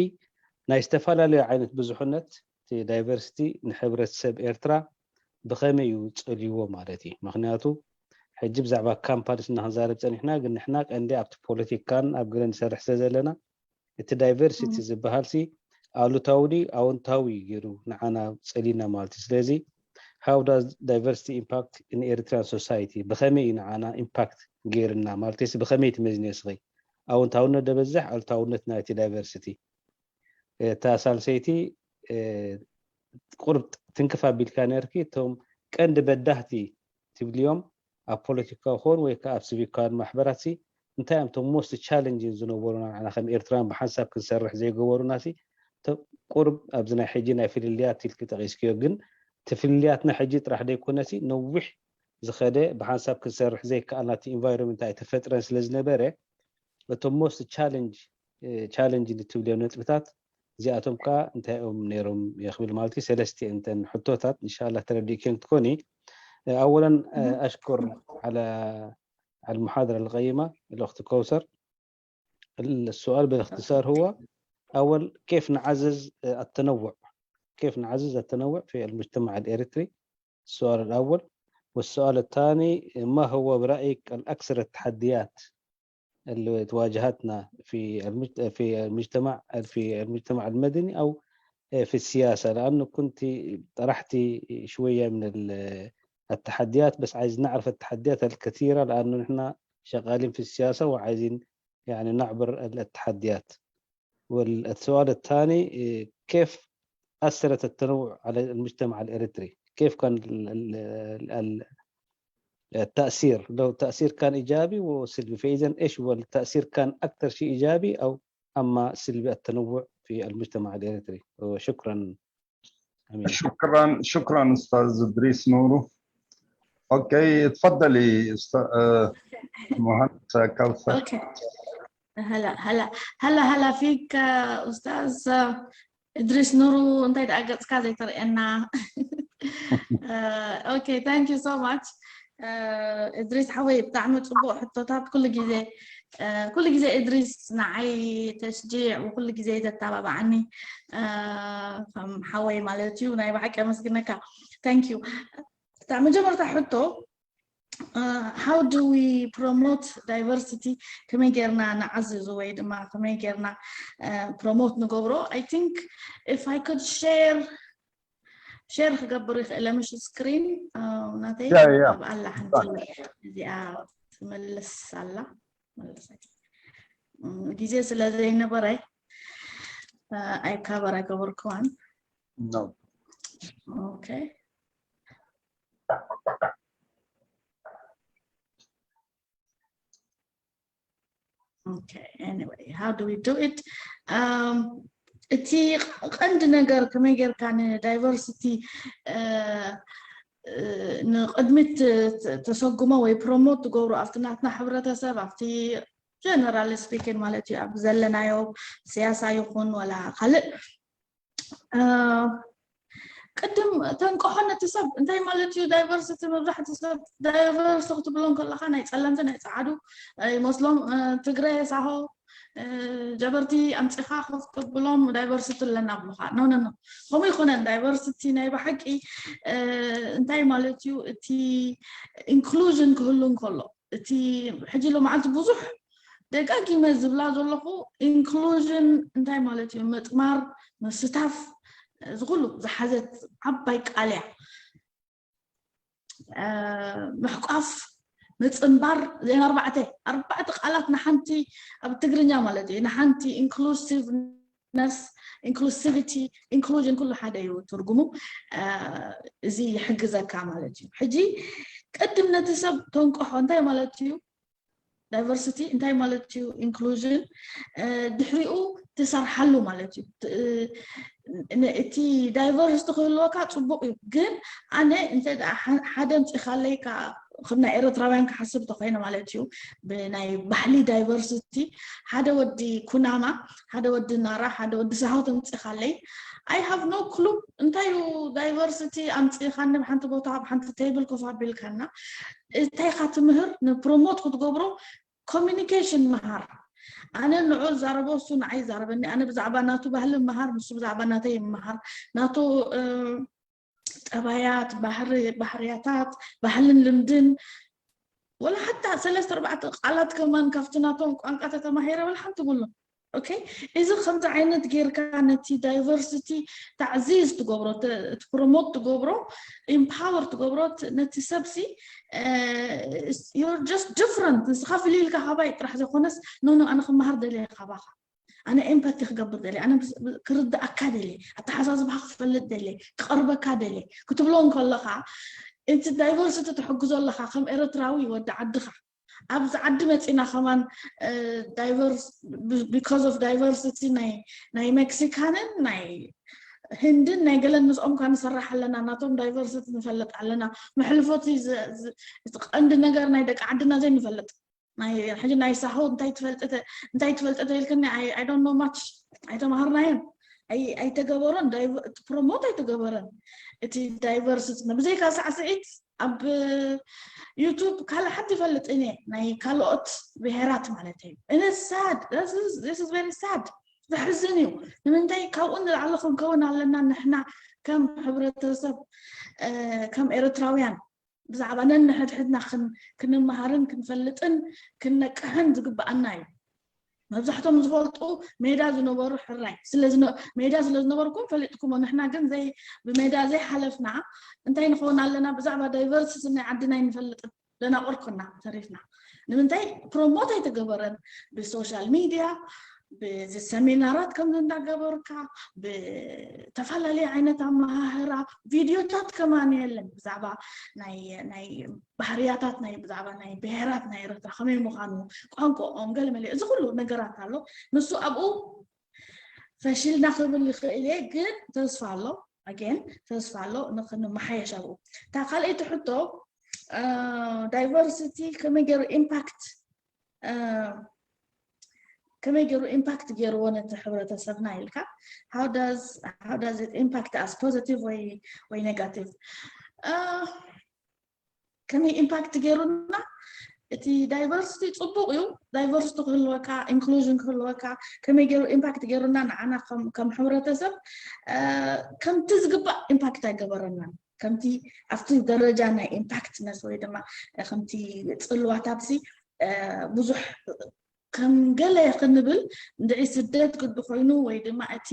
ናይ ዝተፈላለዩ ዓይነት ብዙሕነት እቲ ዳይቨርሲቲ ንሕብረተሰብ ኤርትራ ብኸመይ እዩ ጸልይዎ ማለት እዩ? ምኽንያቱ ሕጂ ብዛዕባ ካምፓኒስ እናክንዛረብ ጸኒሕና፣ ግን ንሕና ቀንዲ ኣብቲ ፖለቲካን ኣብ ገለ ንሰርሕ ስለ ዘለና እቲ ዳይቨርሲቲ ዝበሃል ሲ ኣሉታዊ ድዩ ኣወንታዊ ገይሩ ንዓና ጸሊና ማለት እዩ። ስለዚ how does diversity impact in Eritrean society? ብኸመይ እዩ ንዓና ኢምፓክት ገይርና ማለት እዩ? ብኸመይ ትመዝንዮ እስኺ? ኣወንታውነት ደበዝሕ ኣሉታውነት ናይቲ ዳይቨርሲቲ? እታ ሳልሰይቲ ቁርብ ትንክፍ ኣቢልካ ነርኪ። እቶም ቀንዲ በዳህቲ ትብልዮም ኣብ ፖለቲካ ኮን ወይ ከዓ ኣብ ሲቪካውያን ማሕበራት ሲ እንታይ እዮም እቶም ሞስት ቻለንጅን ዝነበሩና ንዓና ከም ኤርትራውያን ብሓንሳብ ክንሰርሕ ዘይገበሩና ሲ ተ- ቁርብ ኣብዚ ናይ ሕጂ ናይ ፍልልያት ኢልኪ ጠቂስክዮ፣ ግን እቲ ፍልልያትና ሕጂ ጥራሕ ዘይኮነ ሲ ነዊሕ ዝኸደ ብሓንሳብ ክንሰርሕ ዘይከኣልና እቲ ኢንቫይሮንመንት ኣይተፈጥረን ስለ ዝነበረ እቶም ሞስት ቻለንጅ ቻለንጅ ንትብልዮም ነጥብታት እዚኣቶም ከዓ እንታይ እዮም ነይሮም ይኽብል ማለት እዩ። ሰለስተ እንተን ሕቶታት እንሻላ ተረዲእክን ትኮኒ። أولا أشكر على على المحاضرة القيمة الأخت كوثر. السؤال بالاختصار هو أول كيف نعزز التنوع؟ كيف نعزز التنوع في المجتمع الإريتري؟ السؤال الأول. والسؤال الثاني ما هو برأيك الأكثر التحديات اللي تواجهتنا في المجت... في المجتمع في المجتمع المدني أو في السياسة، لأنه كنت طرحتي شوية من ال- التحديات، بس عايز نعرف التحديات الكثيرة لأنه نحن شغالين في السياسة وعايزين يعني نعبر التحديات. والسؤال الثاني إيه، كيف أثرت التنوع على المجتمع الإريتري؟ كيف كان ال- ال- ال- التأثير؟ لو التأثير كان إيجابي وسلبي، فإذا إيش هو التأثير؟ كان أكثر شيء إيجابي أو أما سلبي التنوع في المجتمع الإريتري؟ وشكرا. أمين. شكرا شكرا استاذ ادريس نورو. اوكي، تفضلي استاذ آه، مهندسه كوثر. اوكي. هلا هلا هلا هلا فيك آه، استاذ آه، ادريس نورو، እንታይ ደኣ ገጽካ ዘይተርእየና? Okay, thank you so much. እድሪስ ሓወይ፣ ብጣዕሚ ጽቡቕ ሕቶታት። ኩሉ ግዜ ኩሉ ግዜ እድሪስ ንዓይ ተሽጂዕ፣ ኩሉ ግዜ ተተባባዓኒ ከም ሓወይ ማለት እዩ። ናይ ብሓቂ ኣመስግነካ። Thank you። እታ መጀመርታ ሕቶ how do we promote diversity? ከመይ ጌርና ንዓዝዙ ወይ ድማ ከመይ ጌርና promote ንገብሮ? I think if I could share share ክገብር ይኽእለ ምሽ ስክሪን ናተይ ኣብ ኣላ ሓንቲ እዚኣ ትመልስ ኣላ። ግዜ ስለ ዘይነበረ ኣይ ካቨር ኣይገበርክዋን። Okay. Okay, anyway, how do we do it? እቲ ቀንዲ ነገር ከመይ ጌርካ ንዳይቨርሲቲ ንቅድሚት ተሰጉሞ ወይ ፕሮሞት ትገብሮ ኣብቲ ናትና ሕብረተሰብ ኣብቲ ጀነራል ስፒኪን ማለት እዩ ኣብ ዘለናዮ ስያሳ ይኹን ወላ ካልእ ቅድም ተንቀሖ ነቲ ሰብ እንታይ ማለት እዩ ዳይቨርሲቲ? መብዛሕቲ ሰብ ዳይቨርስ ክትብሎም ከለካ ናይ ፀለምቲ ናይ ፀዓዱ ይመስሎም። ትግረ ሳሆ ጀበርቲ ኣምፂኻ ኮፍ ተብሎም ዳይቨርሲቲ ኣለና ብሉካ። ኖ ኖ ኖ፣ ከምኡ ይኮነን። ዳይቨርሲቲ ናይ ብሓቂ እንታይ ማለት እዩ? እቲ ኢንክሉዥን ክህሉ እንከሎ እቲ ሕጂ ሎማዓልቲ ብዙሕ ደጋጊመ ዝብላ ዘለኹ ኢንክሉዥን እንታይ ማለት እዩ? ምጥማር፣ ምስታፍ፣ እዚ ኩሉ ዝሓዘት ዓባይ ቃል እያ። ምሕቋፍ፣ ምፅንባር፣ እዚአን ኣርባዕተ ኣርባዕተ ቃላት ንሓንቲ ኣብ ትግርኛ ማለት እዩ ንሓንቲ ኢንክሉሲቭነስ ኢንክሉሲቪቲ ኢንክሉዥን ኩሉ ሓደ እዩ ትርጉሙ። እዚ ይሕግዘካ ማለት እዩ። ሕጂ ቅድም ነቲ ሰብ ተንቀሖ እንታይ ማለት እዩ? ዳይቨርሲቲ እንታይ ማለት እዩ? ኢንክሉዥን ድሕሪኡ ትሰርሓሉ ማለት እዩ። እቲ ዳይቨርሲቲ ክህልወካ ፅቡቅ እዩ፣ ግን ኣነ እንተ ሓደ ምፅኢካለይ ከም ናይ ኤረትራውያን ክሓስብ ተኮይነ ማለት እዩ ብናይ ባህሊ ዳይቨርሲቲ ሓደ ወዲ ኩናማ ሓደ ወዲ ናራ ሓደ ወዲ ሳሆ ተምፅኢካለይ I have no clue እንታይ እዩ ዳይቨርሲቲ ኣምፅኢካኒ ብሓንቲ ቦታ ብሓንቲ ቴብል ኮፍ ኣቢልካና እንታይ ኢካ ትምህር ንፕሮሞት ክትገብሮ ኮሚኒኬሽን ምሃር። ኣነ ንዑ ዛረቦ እሱ ንዓይ ዛረበኒ። ኣነ ብዛዕባ ናቱ ባህሊ ምሃር ንሱ ብዛዕባ ናተይ ምሃር ናቱ ጠባያት ባህርያታት ባህልን ልምድን ወላ ሓታ ሰለስተ ኣርባዕተ ቃላት ከማን ካብቲ ናቶም ቋንቋ ተተማሂረ ወላ ሓንቲ ብሉ okay? እዚ ከምዚ ዓይነት ጌርካ ነቲ diversity ታዕዚዝ ትገብሮ፣ ተ- ትፕሮሞት ትገብሮ፣ ኢምፓወር ትገብሮ፣ ት- ነቲ ሰብሲ you're just different። ንስኻ ፍልይ ኢልካ ካባይ ጥራሕ ዘይኮነስ፣ ኖ ኖ፣ ኣነ ክመሃር ደልየ ካባኻ፣ ኣነ ኤምፓቲ ክገብር ደልየ፣ ኣነ ክርዳእካ ደልየ፣ ኣተሓሳስባኻ ክፈልጥ ደልየ፣ ክቐርበካ ደልየ ክትብሎ እንከለኻ፣ እቲ ዳይቨርሲቲ ትሕግዞ ኣለኻ ከም ኤርትራዊ ወዲ ዓድኻ። ኣብዚ ዓዲ መፂና ከማን ዳይቨርስ because of diversity ናይ ናይ ሜክሲካንን ናይ ህንድን ናይ ገለን ምስኦም ካ ንሰራሕ ኣለና፣ ናቶም ዳይቨርሲቲ ንፈልጥ ኣለና። መሕልፎቲ ዝ- ዝ- እቲ ቀንዲ ነገር ናይ ደቂ ዓድና ዘይንፈልጥ ናይ ሕጂ ናይ ሳሆ እንታይ ትፈልጥ ተ- እንታይ ትፈልጥ ተልክኒ I don't know much ኣይተማሃርናዮን። ኣይ- ኣይተገበሮን፣ ፕሮሞት ኣይተገበረን እቲ ዳይቨርሲቲ። ብዘይካ ሳዕስዒት ኣብ ዩቱብ ካልእ ሓንቲ ይፈልጥ እኔ ናይ ካልኦት ብሄራት ማለት እዩ። እነ ሳድ ስ ቨሪ ሳድ፣ ዘሕዝን እዩ። ንምንታይ ካብኡ ንላዕሊ ክንከውን ኣለና? ንሕና ከም ሕብረተሰብ እ፣ ከም ኤርትራውያን ብዛዕባ ነንሕድሕድና ክን- ክንመሃርን ክንፈልጥን ክነቅሕን ዝግብኣና እዩ። መብዛሕቶም ዝፈልጡ ሜዳ ዝነበሩ ሕራይ ስለ ዝነ- ሜዳ ስለ ዝነበርኩም ፈሊጥኩሞ። ንሕና ግን ዘይ ብሜዳ ዘይሓለፍና እንታይ ንኸውን ኣለና? ብዛዕባ ዳይቨርሲቲ ናይ ዓድና ኣይንፈልጥን። ደናቑር ኮና ተሪፍና። ንምንታይ ፕሮሞት ኣይተገበረን? ብሶሻል ሚድያ ብዚ ሰሚናራት ከምዚ እንዳገበርካ ብተፈላለየ ዓይነት ኣመሃህራ ቪድዮታት ከማን የለን ብዛዕባ ናይ ናይ ባህርያታት ናይ ብዛዕባ ናይ ብሄራት ናይ ኤርትራ ከመይ ምዃኑ ቋንቋኦም ገለ መለ እዚ ኩሉ ነገራት ኣሎ። ንሱ ኣብኡ ፈሽልና ክብል ይኽእል እየ፣ ግን ተስፋ ኣሎ። ኣጌን ተስፋ ኣሎ ንክንመሓየሽ ኣብኡ። እታ ካልኣይቲ ሕቶ ዳይቨርሲቲ ከመይ ገይሩ ኢምፓክት ከመይ ገይሩ ኢምፓክት ገይርዎ ነቲ ሕብረተሰብና ኢልካ? How does how does it impact us positive ወይ ወይ negative? ከመይ ኢምፓክት ገይሩና? እቲ ዳይቨርሲቲ ፅቡቅ እዩ። ዳይቨርሲቲ ክህልወካ፣ ኢንክሉዥን ክህልወካ፣ ከመይ ገይሩ ኢምፓክት ገይሩና ንዓና ከም- ከም ሕብረተሰብ እ፣ ከምቲ ዝግባእ ኢምፓክት ኣይገበረናን። ከምቲ ኣብቲ ደረጃ ናይ ኢምፓክትነስ ወይ ድማ ከምቲ ፅልዋታትሲ እ፣ ብዙሕ ከም ገለ ክንብል እንድዒ ስደት ግዲ ኮይኑ ወይ ድማ እቲ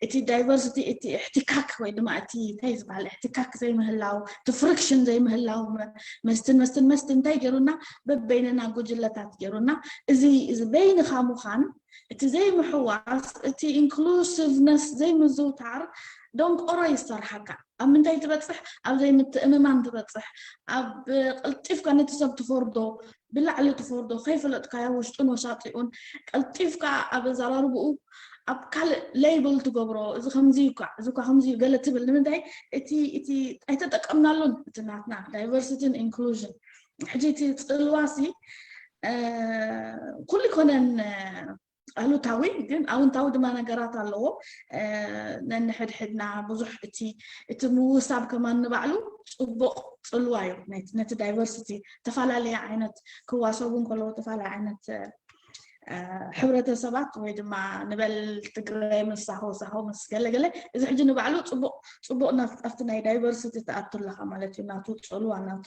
እቲ ዳይቨርሲቲ እቲ እሕትካክ ወይ ድማ እቲ እንታይ ዝበሃል እሕትካክ ዘይምህላው እቲ ፍሪክሽን ዘይምህላው መ- መስትን መስትን መስት እንታይ ገይሩና በበይንና ጉጅለታት ገይሩና እዚ እዚ በይንኻ ምዃን እቲ ዘይምሕዋስ እቲ ኢንክሉሲቭነስ ዘይምዝውታር ደንቆሮ ይሰርሓካ ኣብ ምንታይ ትበፅሕ ኣብ ዘይምትእምማን ትበፅሕ ኣብ ቀልጢፍካ ነቲ ሰብ ትፈርዶ ብላዕሊ ትፈርዶ ከይፈለጥካዮ ውሽጡን ወሻጢኡን ቀልጢፍካ ኣብ ኣዘራርብኡ ኣብ ካልእ ሌብል ትገብሮ እዚ ከምዚ እኳ እዚ እኳ ከምዚ ገለ ትብል ንምንታይ እቲ እቲ ኣይተጠቀምናሉን እቲ ናትና ዳይቨርሲቲን ኢንክሉዥን ሕጂ እቲ ፅልዋሲ ኩሉ ይኮነን ኣሉታዊ ግን ኣውንታዊ ድማ ነገራት ኣለዎ ነንሕድሕድና ብዙሕ እቲ እቲ ምውሳብ ከማን ንባዕሉ ፅቡቅ ፅልዋ እዩ ነቲ ዳይቨርሲቲ ተፈላለየ ዓይነት ክዋሰቡ እንከለዉ ተፈላለየ ዓይነት ሕብረተሰባት ወይ ድማ ንበል ትግራይ ምስ ሳሆ ሳሆ ምስ ገለገለ እዚ ሕጂ ንባዕሉ ፅቡቅ ፅቡቅ ኣብቲ ናይ ዳይቨርሲቲ ትኣቱ ኣለካ ማለት እዩ ናቱ ፅልዋ ናቱ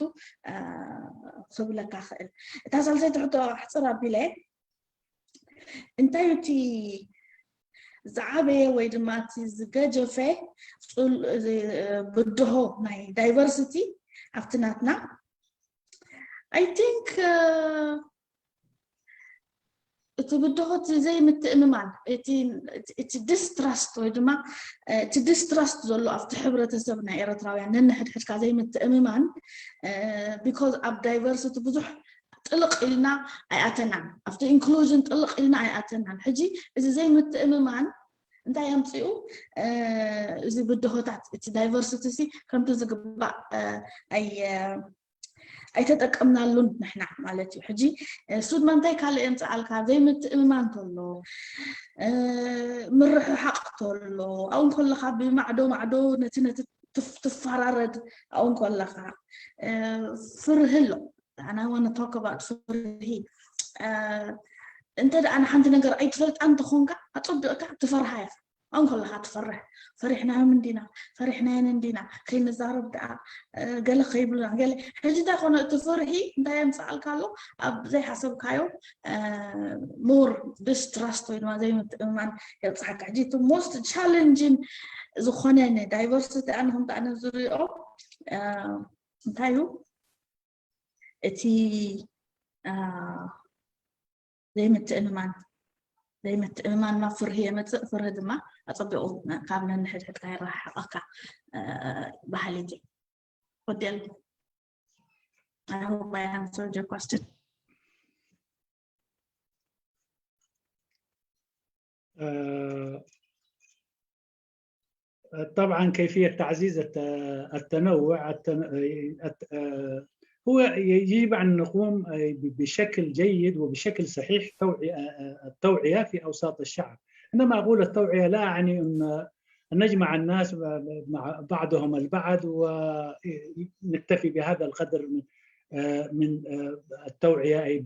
ክብለካ ክእል እታ ሳልሰይቲ ሕቶ ኣሕፅር ኣቢለ እንታይ እቲ ዝዓበየ ወይ ድማ እቲ ዝገጀፈ ብድሆ ናይ ዳይቨርሲቲ ኣብቲ ናትና I think እቲ ብድሆ እቲ ዘይምትእምማን እቲ distrust ወይ ድማ እቲ distrust ዘሎ ኣብቲ ሕብረተሰብ ናይ ኤርትራውያን ነንሕድሕድካ ዘይምትእምማን because ኣብ diversity ብዙሕ ጥልቕ ኢልና ኣይኣተናን ኣብቲ inclusion ጥልቕ ኢልና ኣይኣተናን ሕጂ እዚ ዘይምትእምማን እንታይ ኣምፅኡ እዚ ብድሆታት እቲ diversity ሲ ከምቲ ዝግባእ ኣይተጠቀምናሉን ንሕና ማለት እዩ ሕጂ ሱድማ እንታይ ካልእ የምፅኣልካ ዘይምትእምማን ተሎ ምርሕሓቅ ተሎ ኣብኡ ከለካ ብማዕዶ ማዕዶ ነቲ ነቲ ትፈራረድ ኣብኡ ከለካ ፍርሂ ኣሎ ኣና ወነ ቶክ ኣባውት ፍርሂ እንተ ደኣ ንሓንቲ ነገር ኣይትፈልጣ እንተኾንካ ኣፀቢቕካ ትፈርሃ ኢኻ ኣን ከለካ ትፈርሕ። ፈሪሕናዮም እንዲና፣ ፈሪሕናየን እንዲና፣ ከይንዛረብ ደኣ ገለ ከይብሉና ገለ። ሕጂ እንታይ ኮነ እቲ ፍርሂ እንታይ የምፅኣልካ ኣሎ? ኣብ ዘይሓሰብካዮ more distrust ወይ ድማ ዘይምትእምማን የብፅሓካ። ሕጂ እቲ most challenging ዝኾነ ንዳይቨርሲቲ ኣነ ከምቲ ኣነ ዝሪኦ እንታይ እዩ እቲ ዘይምትእምማን ዘይምትእምማን ናብ ፍርሂ የመፅእ። ፍርሂ ድማ ኣፀቢቑ ካብ ነንሕድሕድካ የረሓሕቐካ በሃሊት እዩ። ወዲኣልኩ። I hope I answered your question. طبعا كيفية تعزيز التنوع هو يجب أن نقوم بشكل جيد وبشكل صحيح توعية التوعية في أوساط الشعب. عندما أقول التوعية لا أعني أن نجمع الناس مع بعضهم البعض ونكتفي بهذا القدر من من التوعية أي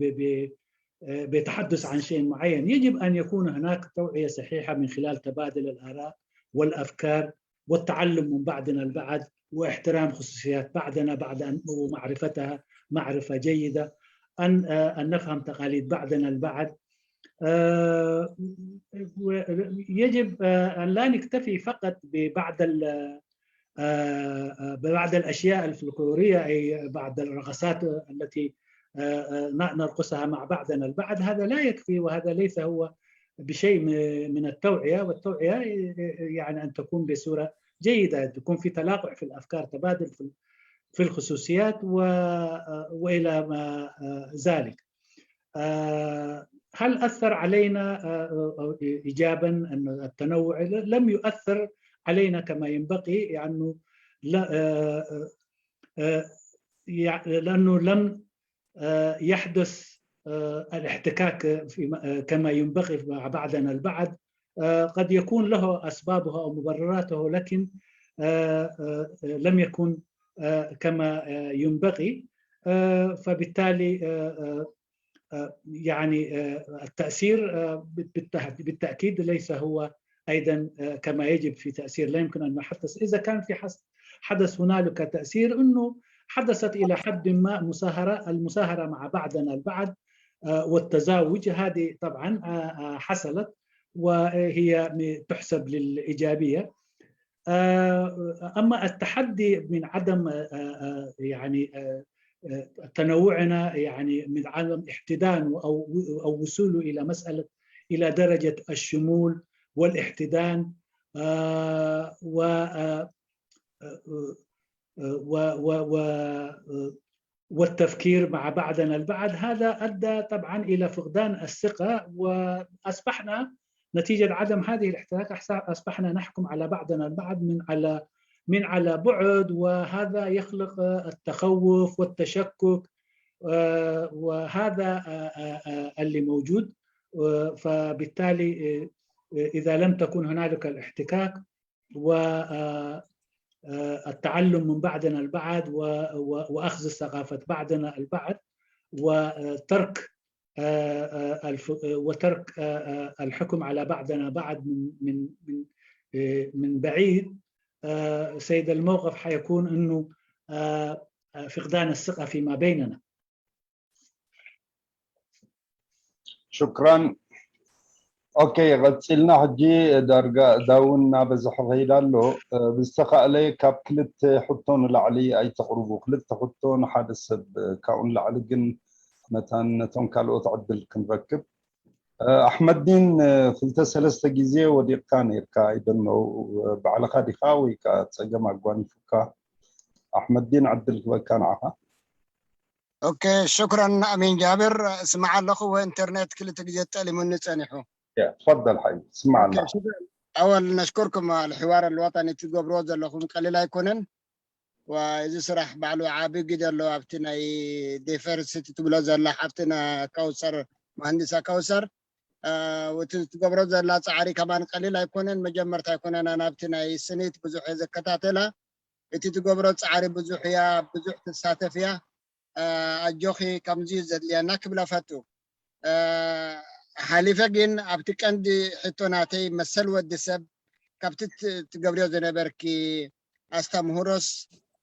بتحدث عن شيء معين. يجب أن يكون هناك توعية صحيحة من خلال تبادل الآراء والأفكار والتعلم من بعضنا البعض واحترام خصوصيات بعضنا بعض ومعرفتها معرفة جيدة، أن أن نفهم تقاليد بعضنا البعض. يجب أن لا نكتفي فقط ببعض ببعض الأشياء الفلكلورية، أي بعض الرقصات التي نرقصها مع بعضنا البعض، هذا لا يكفي، وهذا ليس هو بشيء من التوعية. والتوعية يعني أن تكون بصورة جيدة، تكون في تلاقح في الأفكار، تبادل في الخصوصيات وإلى ما ذلك. هل أثر علينا إيجابا أن التنوع؟ لم يؤثر علينا كما ينبغي، لأنه لأنه لم يحدث الاحتكاك كما ينبغي مع بعضنا البعض. قد يكون له أسبابه أو مبرراته، لكن لم يكن كما ينبغي. فبالتالي يعني التأثير بالتأكيد ليس هو أيضا كما يجب في تأثير. لا يمكن أن نحدث إذا كان في حدث هنالك تأثير، أنه حدثت إلى حد ما مصاهرة، المصاهرة مع بعضنا البعض والتزاوج، هذه طبعا حصلت وهي تحسب للإيجابية. أما التحدي من عدم يعني تنوعنا، يعني من عدم احتضانه أو أو وصوله إلى مسألة إلى درجة الشمول والاحتضان و و و و والتفكير مع بعضنا البعض، هذا أدى طبعا إلى فقدان الثقة، وأصبحنا نتيجة عدم هذه الاحتكاك أصبحنا نحكم على بعضنا البعض من على من على بعد، وهذا يخلق التخوف والتشكك، وهذا اللي موجود. فبالتالي إذا لم تكن هنالك الاحتكاك والتعلم من بعضنا البعض وأخذ ثقافة بعضنا البعض وترك وترك الحكم على بعضنا بعض من من من من بعيد، سيد الموقف حيكون انه فقدان الثقه فيما بيننا. شكرا. ኦኬ፣ ቀፂልና ሕጂ ዳርጋ ዳውን እናበዝሐ ከይድ ኣሎ። ብዝተኻእለ ካብ ክልተ ሕቶ ንላዕሊ ኣይተቕርቡ። ክልተ ሕቶ ንሓደ ሰብ ካብኡ ንላዕሊ ግን መታን ነቶም ካልኦት ዕድል ክንረክብ። ኣሕመዲን ክልተ ሰለስተ ግዜ ወዲቕካ ነይርካ። ኣይደነው ባዕልኻ ዲኻ ወይ ከዓ ፀገም ኣጓኒፉካ? ኣሕመዲን ዕድል ክበካ ንዓኻ። ኦኬ፣ ሽክረን ኣሚን ጃብር። እስማዕ ኣለኹ፣ ኢንተርኔት ክልተ ግዜ ጠሊሙኒ ጸኒሑ። تفضل حبيبي، اسمع الله. ኣወል ነሽኩርኩም ኣልሕዋር ኣልዋጣኒ ትገብርዎ ዘለኹም ቀሊል ኣይኮነን። እዚ ስራሕ ባዕሉ ዓቢ ግደ ኣለዎ ኣብቲ ናይ ዳይቨርሲቲ ትብሎ ዘላ ሓፍትና ካውሰር፣ መሃንዲሳ ካውሰር፣ እቲ ትገብሮ ዘላ ጻዕሪ ከማን ቀሊል ኣይኮነን። መጀመርታ ኣይኮነና ናብቲ ናይ ስኒት ብዙሕ እየ ዘከታተላ። እቲ ትገብሮ ጻዕሪ ብዙሕ እያ፣ ብዙሕ ትሳተፍ እያ። ኣጆኺ ከምዚ እዩ ዘድልየና ክብላ ፈቱ። ሓሊፈ ግን ኣብቲ ቀንዲ ሕቶ ናተይ መሰል ወዲ ሰብ ካብቲ ት- ትገብርዮ ዝነበርኪ ኣስተምህሮስ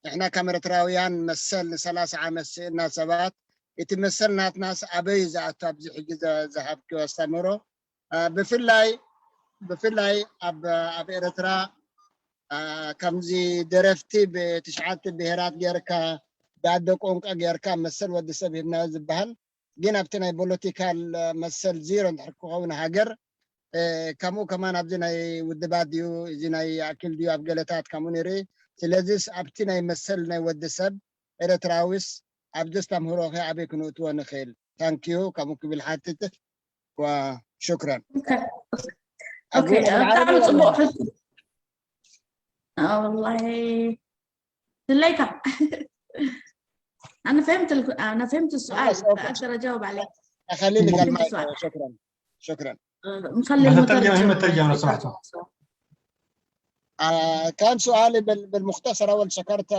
ንሕና ከም ኤርትራውያን መሰል ንሰላሳ ዓመት ስእና ሰባት እቲ መሰል ናትናስ ኣበይ ዝኣቱ ኣብዚ ሕጂ ዘ- ዝሃብክዮ ኣስተምህሮ እ፣ ብፍላይ ብፍላይ ኣብ ኣብ ኤርትራ እ፣ ከምዚ ደረፍቲ ብትሽዓተ ብሄራት ጌርካ ብኣደ ቋንቋ ጌርካ መሰል ወዲ ሰብ ሂብናዮ ዝበሃል ግን ኣብቲ ናይ ፖለቲካል መሰል ዜሮ እንድሕር ክኸውን ሃገር ከምኡ ከማን ኣብዚ ናይ ውድባት ድዩ እዚ ናይ ኣኪል ድዩ ኣብ ገለታት ከምኡ ንርኢ ስለዚስ ኣብቲ ናይ መሰል ናይ ወዲ ሰብ ኤረትራዊስ ኣብዚ ኣስተምህሮኸ ኣበይ ክንእትዎ ንኽእል ታንኪዩ ከምኡ ክብል ሓትት ወሽክረን ብጣዕሚ ፅቡቅ ሕቶ ወላሂ ድለይካ أنا فهمت ال... أنا فهمت السؤال أقدر أجاوب عليه خليني كلمة شكرا شكرا نخلي المترجم مترجم لو سمحتوا آه كان سؤالي بال... بالمختصر اول شكرت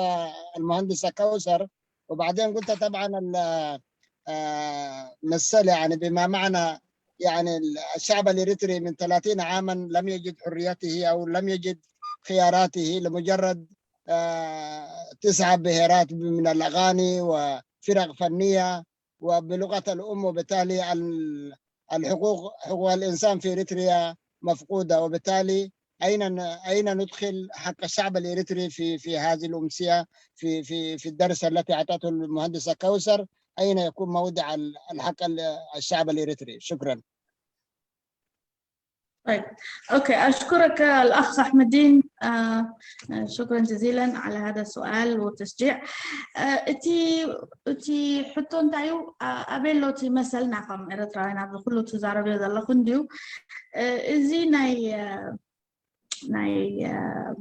المهندسه كوثر وبعدين قلت طبعا ال... آه مثل يعني بما معنى يعني الشعب الاريتري من ثلاثين عاما لم يجد حريته او لم يجد خياراته لمجرد آه تسع بهارات من الاغاني وفرق فنيه وبلغة الأم وبالتالي الحقوق حقوق الإنسان في إريتريا مفقودة وبالتالي أين أين ندخل حق الشعب الإريتري في في هذه الأمسية في في في الدرس التي أعطته المهندسة كوثر أين يكون موضع الحق الشعب الإريتري شكرا طيب اوكي اشكرك الاخ احمد الدين آه شكرا جزيلا على هذا السؤال والتشجيع እቲ እቲ ሕቶ እንታይ እዩ ኣበይ ኣሎ እቲ መሰልና ከም ኤረትራውያን ኣብዚ ኩሉ ትዛረብዮ ዘለኹ እንድዩ እዚ ናይ ናይ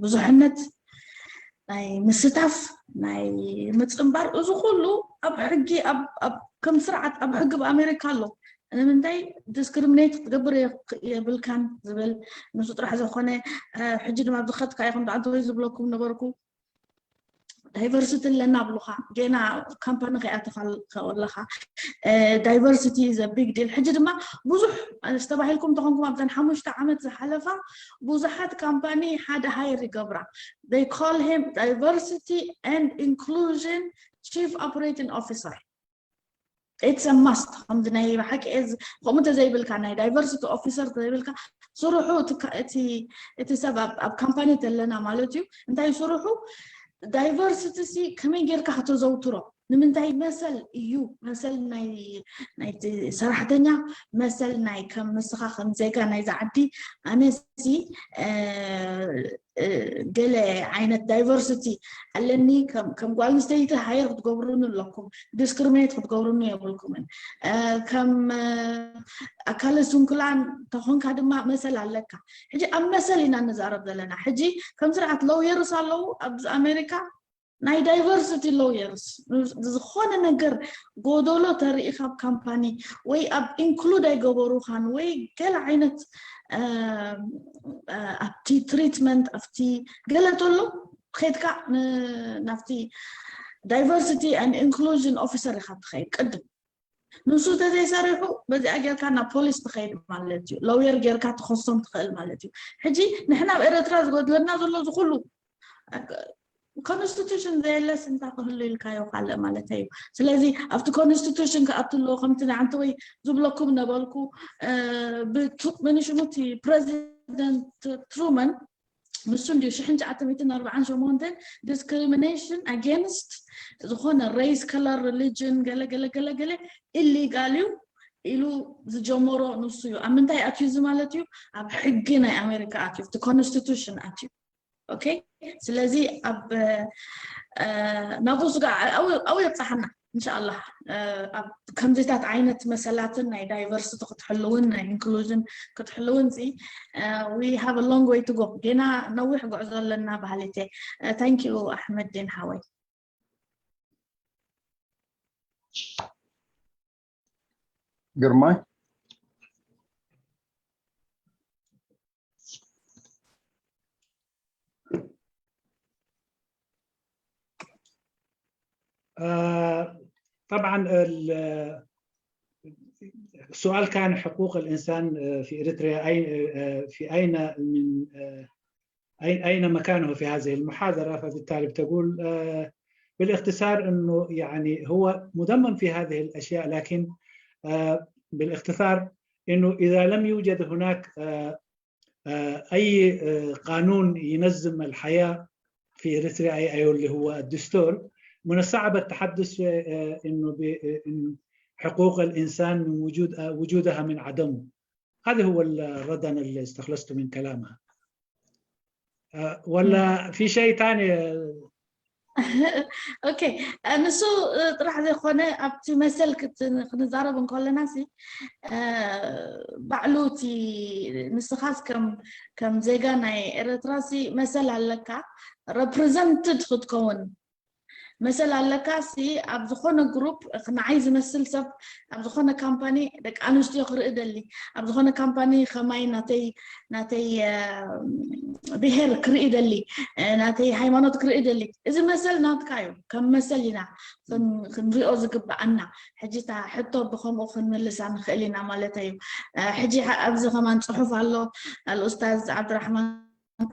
ብዙሕነት ናይ ምስታፍ ናይ ምፅንባር እዚ ኩሉ ኣብ ሕጊ ከም ስርዓት ኣብ ሕጊ ብኣሜሪካ ኣሎ ንምንታይ ዲስክሪሚኔት ክትገብር የብልካን ዝብል ንሱ ጥራሕ ዝኾነ ሕጂ ድማ ብዝኸትካ ኢኹም ዳዓንተ ወይ ዝብለኩም ነበርኩ ዳይቨርሲቲ ኣለና ብሉካ ጌና ካምፓኒ ከይኣተኻ ከለኻ diversity is a big deal ሕጂ ድማ ብዙሕ ዝተባሂልኩም ተኾንኩም ኣብዘን ሓሙሽተ ዓመት ዝሓለፋ ብዙሓት ካምፓኒ ሓደ ሃየር ይገብራ they call him diversity and inclusion chief operating officer it's a must ከምዚ ናይ ብሓቂ ከምኡ እንተዘይብልካ ናይ diversity officer ዘይብልካ ስርሑ እቲ ሰብ ኣብ ካምፓኒ ተለና ማለት እዩ እንታይ ስርሑ diversity ሲ ከመይ ጌርካ ከተዘውትሮ ንምንታይ መሰል እዩ መሰል ናይ ናይቲ ሰራሕተኛ መሰል ናይ ከም ንስኻ ከም ዜጋ ናይዚ ዓዲ ኣነሲ ገለ ዓይነት diversity ኣለኒ ከም ጓል ኣንስተይቲ ሃየር ክትገብሩኒ ኣለኩም discriminate ክትገብሩኒ የብልኩምን ከም ኣካለ ስንኩላን ተኾንካ ድማ መሰል ኣለካ ሕጂ ኣብ መሰል ኢና ንዛረብ ዘለና ሕጂ ከም ስርዓት ሎየርስ ኣለዉ ኣብዚ ኣሜሪካ ናይ diversity lawyers ዝኾነ ነገር ጎደሎ ተርኢ ካብ ካምፓኒ ወይ ኣብ include ኣይገበሩኻን ወይ ገለ ዓይነት ኣብቲ treatment ኣብቲ ገለ ተሎ ከድካ ናብቲ diversity and inclusion officer ኢኻ ትኸይድ ቅድም ንሱ ተዘይሰሪሑ በዚኣ ጌርካ ናብ ፖሊስ ትኸይድ ማለት እዩ lawyer ጌርካ ትኸሶም ትኽእል ማለት እዩ ሕጂ ንሕና ኣብ ኤረትራ ዝጎድለና ዘሎ ዝኩሉ constitution ዘየለስ እንታይ ክህሉ ኢልካዮ ካልእ ማለት እዩ ስለዚ ኣብቲ constitution ክኣቱ ኣለዎ ከምቲ ንዓንተ ወይ ዝብለኩም ነበርኩ ብመንሽሙቲ president Truman ንሱ እንዲዩ ሽሕን ትሽዓተ ሚእትን ኣርባዓን ሸሞንተን discrimination against ዝኾነ race color religion ገለ ገለ ገለ ገለ illegal እዩ ኢሉ ዝጀመሮ ንሱ እዩ ኣብ ምንታይ ኣትዩ እዚ ማለት እዩ ኣብ ሕጊ ናይ ኣሜሪካ ኣትዩ እቲ constitution ኣትዩ okay ስለዚ ኣብ ናብኡ ስጋ ኣብኡ የብፅሓና እንሻላ ኣብ ከምዚታት ዓይነት መሰላትን ናይ diversity ክትሕልውን ናይ inclusion ክትሕልውን ፂ we have a long way to go ጌና ነዊሕ ጉዕዞ ኣለና ባህሊተ thank you ኣሕመዲን ሓወይ ግርማይ طبعا السؤال كان حقوق الانسان في اريتريا في اين من أين مكانه في هذه المحاضرة؟ فبالتالي بتقول بالاختصار أنه يعني هو مضمن في هذه الأشياء، لكن بالاختصار أنه إذا لم يوجد هناك أي قانون ينظم الحياة في إريتريا، أي اللي هو الدستور، من الصعب التحدث أنه حقوق الإنسان من وجود وجودها من عدمه. هذا هو الرد أنا اللي استخلصته من كلامها. ولا في شيء ثاني؟ ኦኬ፣ ንሱ ጥራሕ ዘይኮነ ኣብቲ መሰል ክንዛረብ እንከለና ሲ ባዕሉ እቲ ንስኻስ ከም ከም ዜጋ ናይ ኤርትራ ሲ መሰል ኣለካ፣ ረፕረዘንትድ ክትከውን መሰል ኣለካ ሲ ኣብ ዝኾነ ግሩፕ ንዓይ ዝመስል ሰብ ኣብ ዝኾነ ካምፓኒ ደቂ ኣንስትዮ ክርኢ ደሊ፣ ኣብ ዝኾነ ካምፓኒ ከማይ ናተይ ናተይ ብሄር ክርኢ ደሊ፣ ናተይ ሃይማኖት ክርኢ ደሊ። እዚ መሰል ናትካ እዩ። ከም መሰል ኢና ክንሪኦ ዝግብኣና። ሕጂ እታ ሕቶ ብከምኡ ክንምልሳ ንኽእል ኢና ማለት እዩ። ሕጂ ኣብዚ ከማን ፅሑፍ ኣሎ። ኣልኡስታዝ ዓብድራሕማን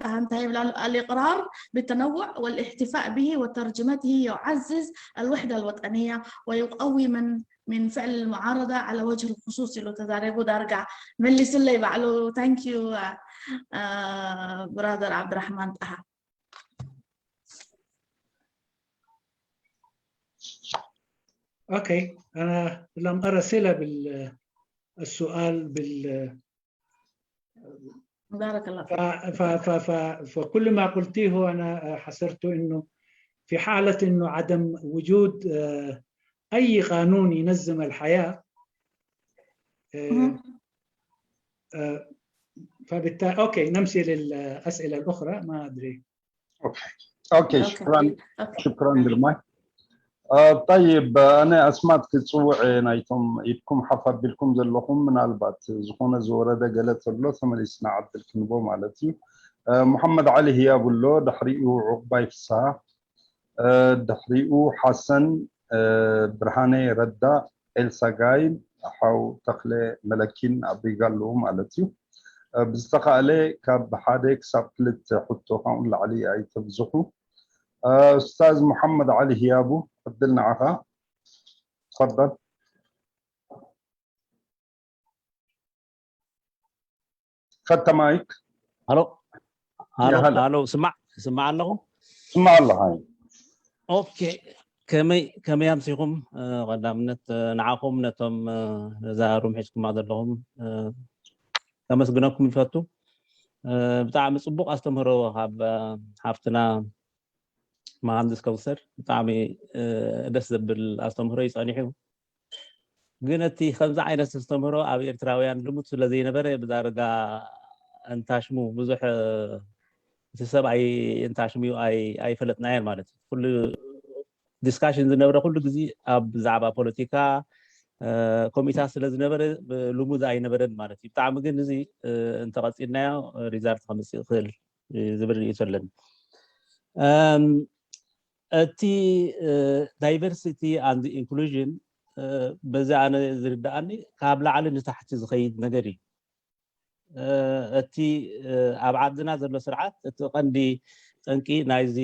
ጣሃ እንታይ ይብል ኣሎ? الإقرار بالتنوع والاحتفاء به وترجمته يعزز الوحدة الوطنية ويقوي من من فعل المعارضة على وجه الخصوص ኢሉ ተዛሪቡ ዳርጋ መሊስለይ ባዕሉ። Thank you brother عبد الرحمن ጣሃ. Okay، أنا لم أرى صلة بال السؤال بال بارك الله ف... ف... ف... ف... فكل ما قلتيه أنا حصرته إنه في حالة إنه عدم وجود أي قانون ينظم الحياة، فبالتالي أوكي، نمشي للأسئلة الأخرى. ما أدري. Okay. Okay. شكرا. شكرا ግርማይ። طيب، ኣነ ኣስማት ክፅውዕ ናይቶም ኢድኩም ሓፍ ኣቢልኩም ዘለኹም፣ ምናልባት ዝኾነ ዝወረደ ገለ ተሎ ተመሊስና ዕድል ክንቦ ማለት እዩ። ሙሓመድ ዓሊ ህያቡ ኣሎ፣ ድሕሪኡ ዑቕባይ ፍስሃ፣ ድሕሪኡ ሓሰን ብርሃነ ረዳ፣ ኤልሳ ጋይል፣ ሓው ተኽለ መለኪን ኣብ ሪጋ ኣለዉ ማለት እዩ። ብዝተኻእለ ካብ ሓደ ክሳብ ክልተ ሕቶ ካብኡ ንላዕሊ ኣይተብዝሑ። ኡስታዝ ሙሓመድ ዓሊ ህያቡ፣ ዕድል ንዓኻ። ተፈደል። ፈተ ማይክ። ሃሎ ሃሎ፣ ስማዕ ስማዕ ኣለኹ። ስማዕ ኣለኻ። ኦኬ፣ ከመይ ከመይ ኣምሲኹም? ቀዳምነት ንዓኹም፣ ነቶም ነዛ ሩም ሒዝኩማ ዘለኹም ከመስግነኩም ይፈቱ። ብጣዕሚ ፅቡቕ ኣስተምህሮ ካብ ሓፍትና መሃንድስ ከውሰር፣ ብጣዕሚ ደስ ዘብል ኣስተምህሮ እዩ ጸኒሑ። ግን እቲ ከምዚ ዓይነት ኣስተምህሮ ኣብ ኤርትራውያን ልሙድ ስለ ዘይነበረ፣ ብዳርጋ እንታሽሙ ብዙሕ እቲ ሰብ ኣይ እንታሽሙ ኣይፈለጥናዮን ማለት እዩ። ኩሉ ዲስካሽን ዝነበረ ኩሉ ግዜ ኣብ ብዛዕባ ፖለቲካ ኮሚታት ስለ ዝነበረ ልሙድ ኣይነበረን ማለት እዩ። ብጣዕሚ ግን እዚ እንተቐጺልናዮ ሪዛልት ከምጽእ ይኽእል ዝብል ርእይቶ ኣለኒ። እቲ diversity and inclusion በዚ ኣነ ዝርድኣኒ ካብ ላዕሊ ንታሕቲ ዝኸይድ ነገር እዩ። እቲ ኣብ ዓድና ዘሎ ስርዓት እቲ ቀንዲ ጠንቂ ናይዚ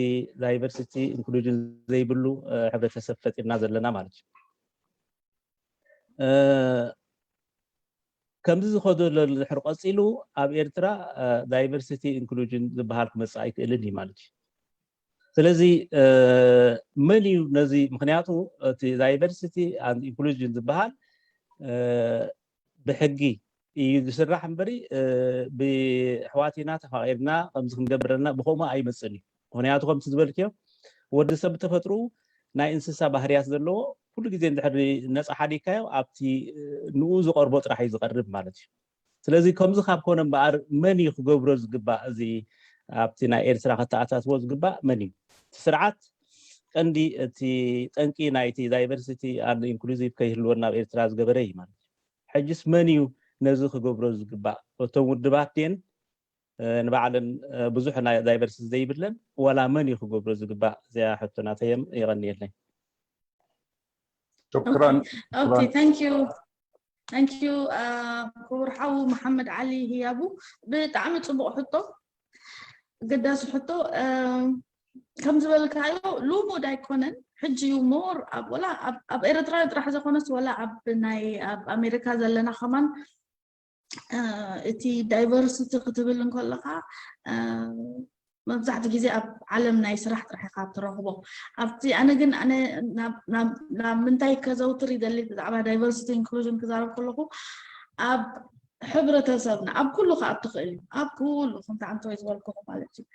diversity inclusion ዘይብሉ ሕብረተሰብ ፈጢርና ዘለና ማለት እዩ። ከምዚ ዝኸዶ ዘሎ ድሕር ቀፂሉ ኣብ ኤርትራ diversity inclusion ዝበሃል ክመፅእ ኣይክእልን እዩ ማለት እዩ። ስለዚ መን እዩ ነዚ፣ ምክንያቱ እቲ diversity and inclusion ዝበሃል ብሕጊ እዩ ዝስራሕ እምበሪ ብኣሕዋት ኢና ተፋቒርና ከምዚ ክንገብር ኣለና ብከምኡ ኣይመፅእን እዩ። ምክንያቱ ከምቲ ዝበልክዮ ወዲ ሰብ ብተፈጥሩ ናይ እንስሳ ባህርያት ዘለዎ ኩሉ ግዜ እንድሕር ነፃ ሓዲግካዮ ኣብቲ ንኡ ዝቐርቦ ጥራሕ እዩ ዝቐርብ ማለት እዩ። ስለዚ ከምዚ ካብ ኮነ እምበኣር መን እዩ ክገብሮ ዝግባእ? እዚ ኣብቲ ናይ ኤርትራ ከተኣታትዎ ዝግባእ መን እዩ? እቲ ስርዓት ቀንዲ እቲ ጠንቂ ናይቲ diversity and inclusive ከይህልወና ኣብ ኤርትራ ዝገበረ እዩ ማለት እዩ። ሕጅስ መን እዩ ነዚ ክገብሮ ዝግባእ? እቶም ውድባት ድየን ንባዕለን ብዙሕ ናይ diversity ዘይብለን ዋላ መን እዩ ክገብሮ ዝግባእ? እዚኣ ሕቶ ናተይ እየ። የቐንየለይ። شكرا. Okay, thank you. Thank you ክቡር ሓው መሓመድ ዓሊ ህያቡ፣ ብጣዕሚ ፅቡቕ ሕቶ። ኣገዳሲ ሕቶ። ከም ዝበልካዮ ልሙድ ኣይኮነን። ሕጂ እዩ ሞር ኣብ ወላ ኣብ ኤርትራ ጥራሕ ዘይኮነስ ወላ ኣብ ናይ ኣብ ኣሜሪካ ዘለና ከማን እቲ ዳይቨርሲቲ ክትብል እንከለካ መብዛሕትኡ ግዜ ኣብ ዓለም ናይ ስራሕ ጥራሕ ኢካ ትረኽቦ። ኣብቲ ኣነ ግን ኣነ ናብ ምንታይ ከዘውትር ይደሊ ብዛዕባ ዳይቨርሲቲ ኢንክሉዥን ክዛረብ ከለኩ ኣብ ሕብረተሰብና ኣብ ኩሉ ከኣ ትኽእል እዩ ኣብ ኩሉ ከምቲ ዓንተወይ ዝበልኩኹ ማለት እዩ።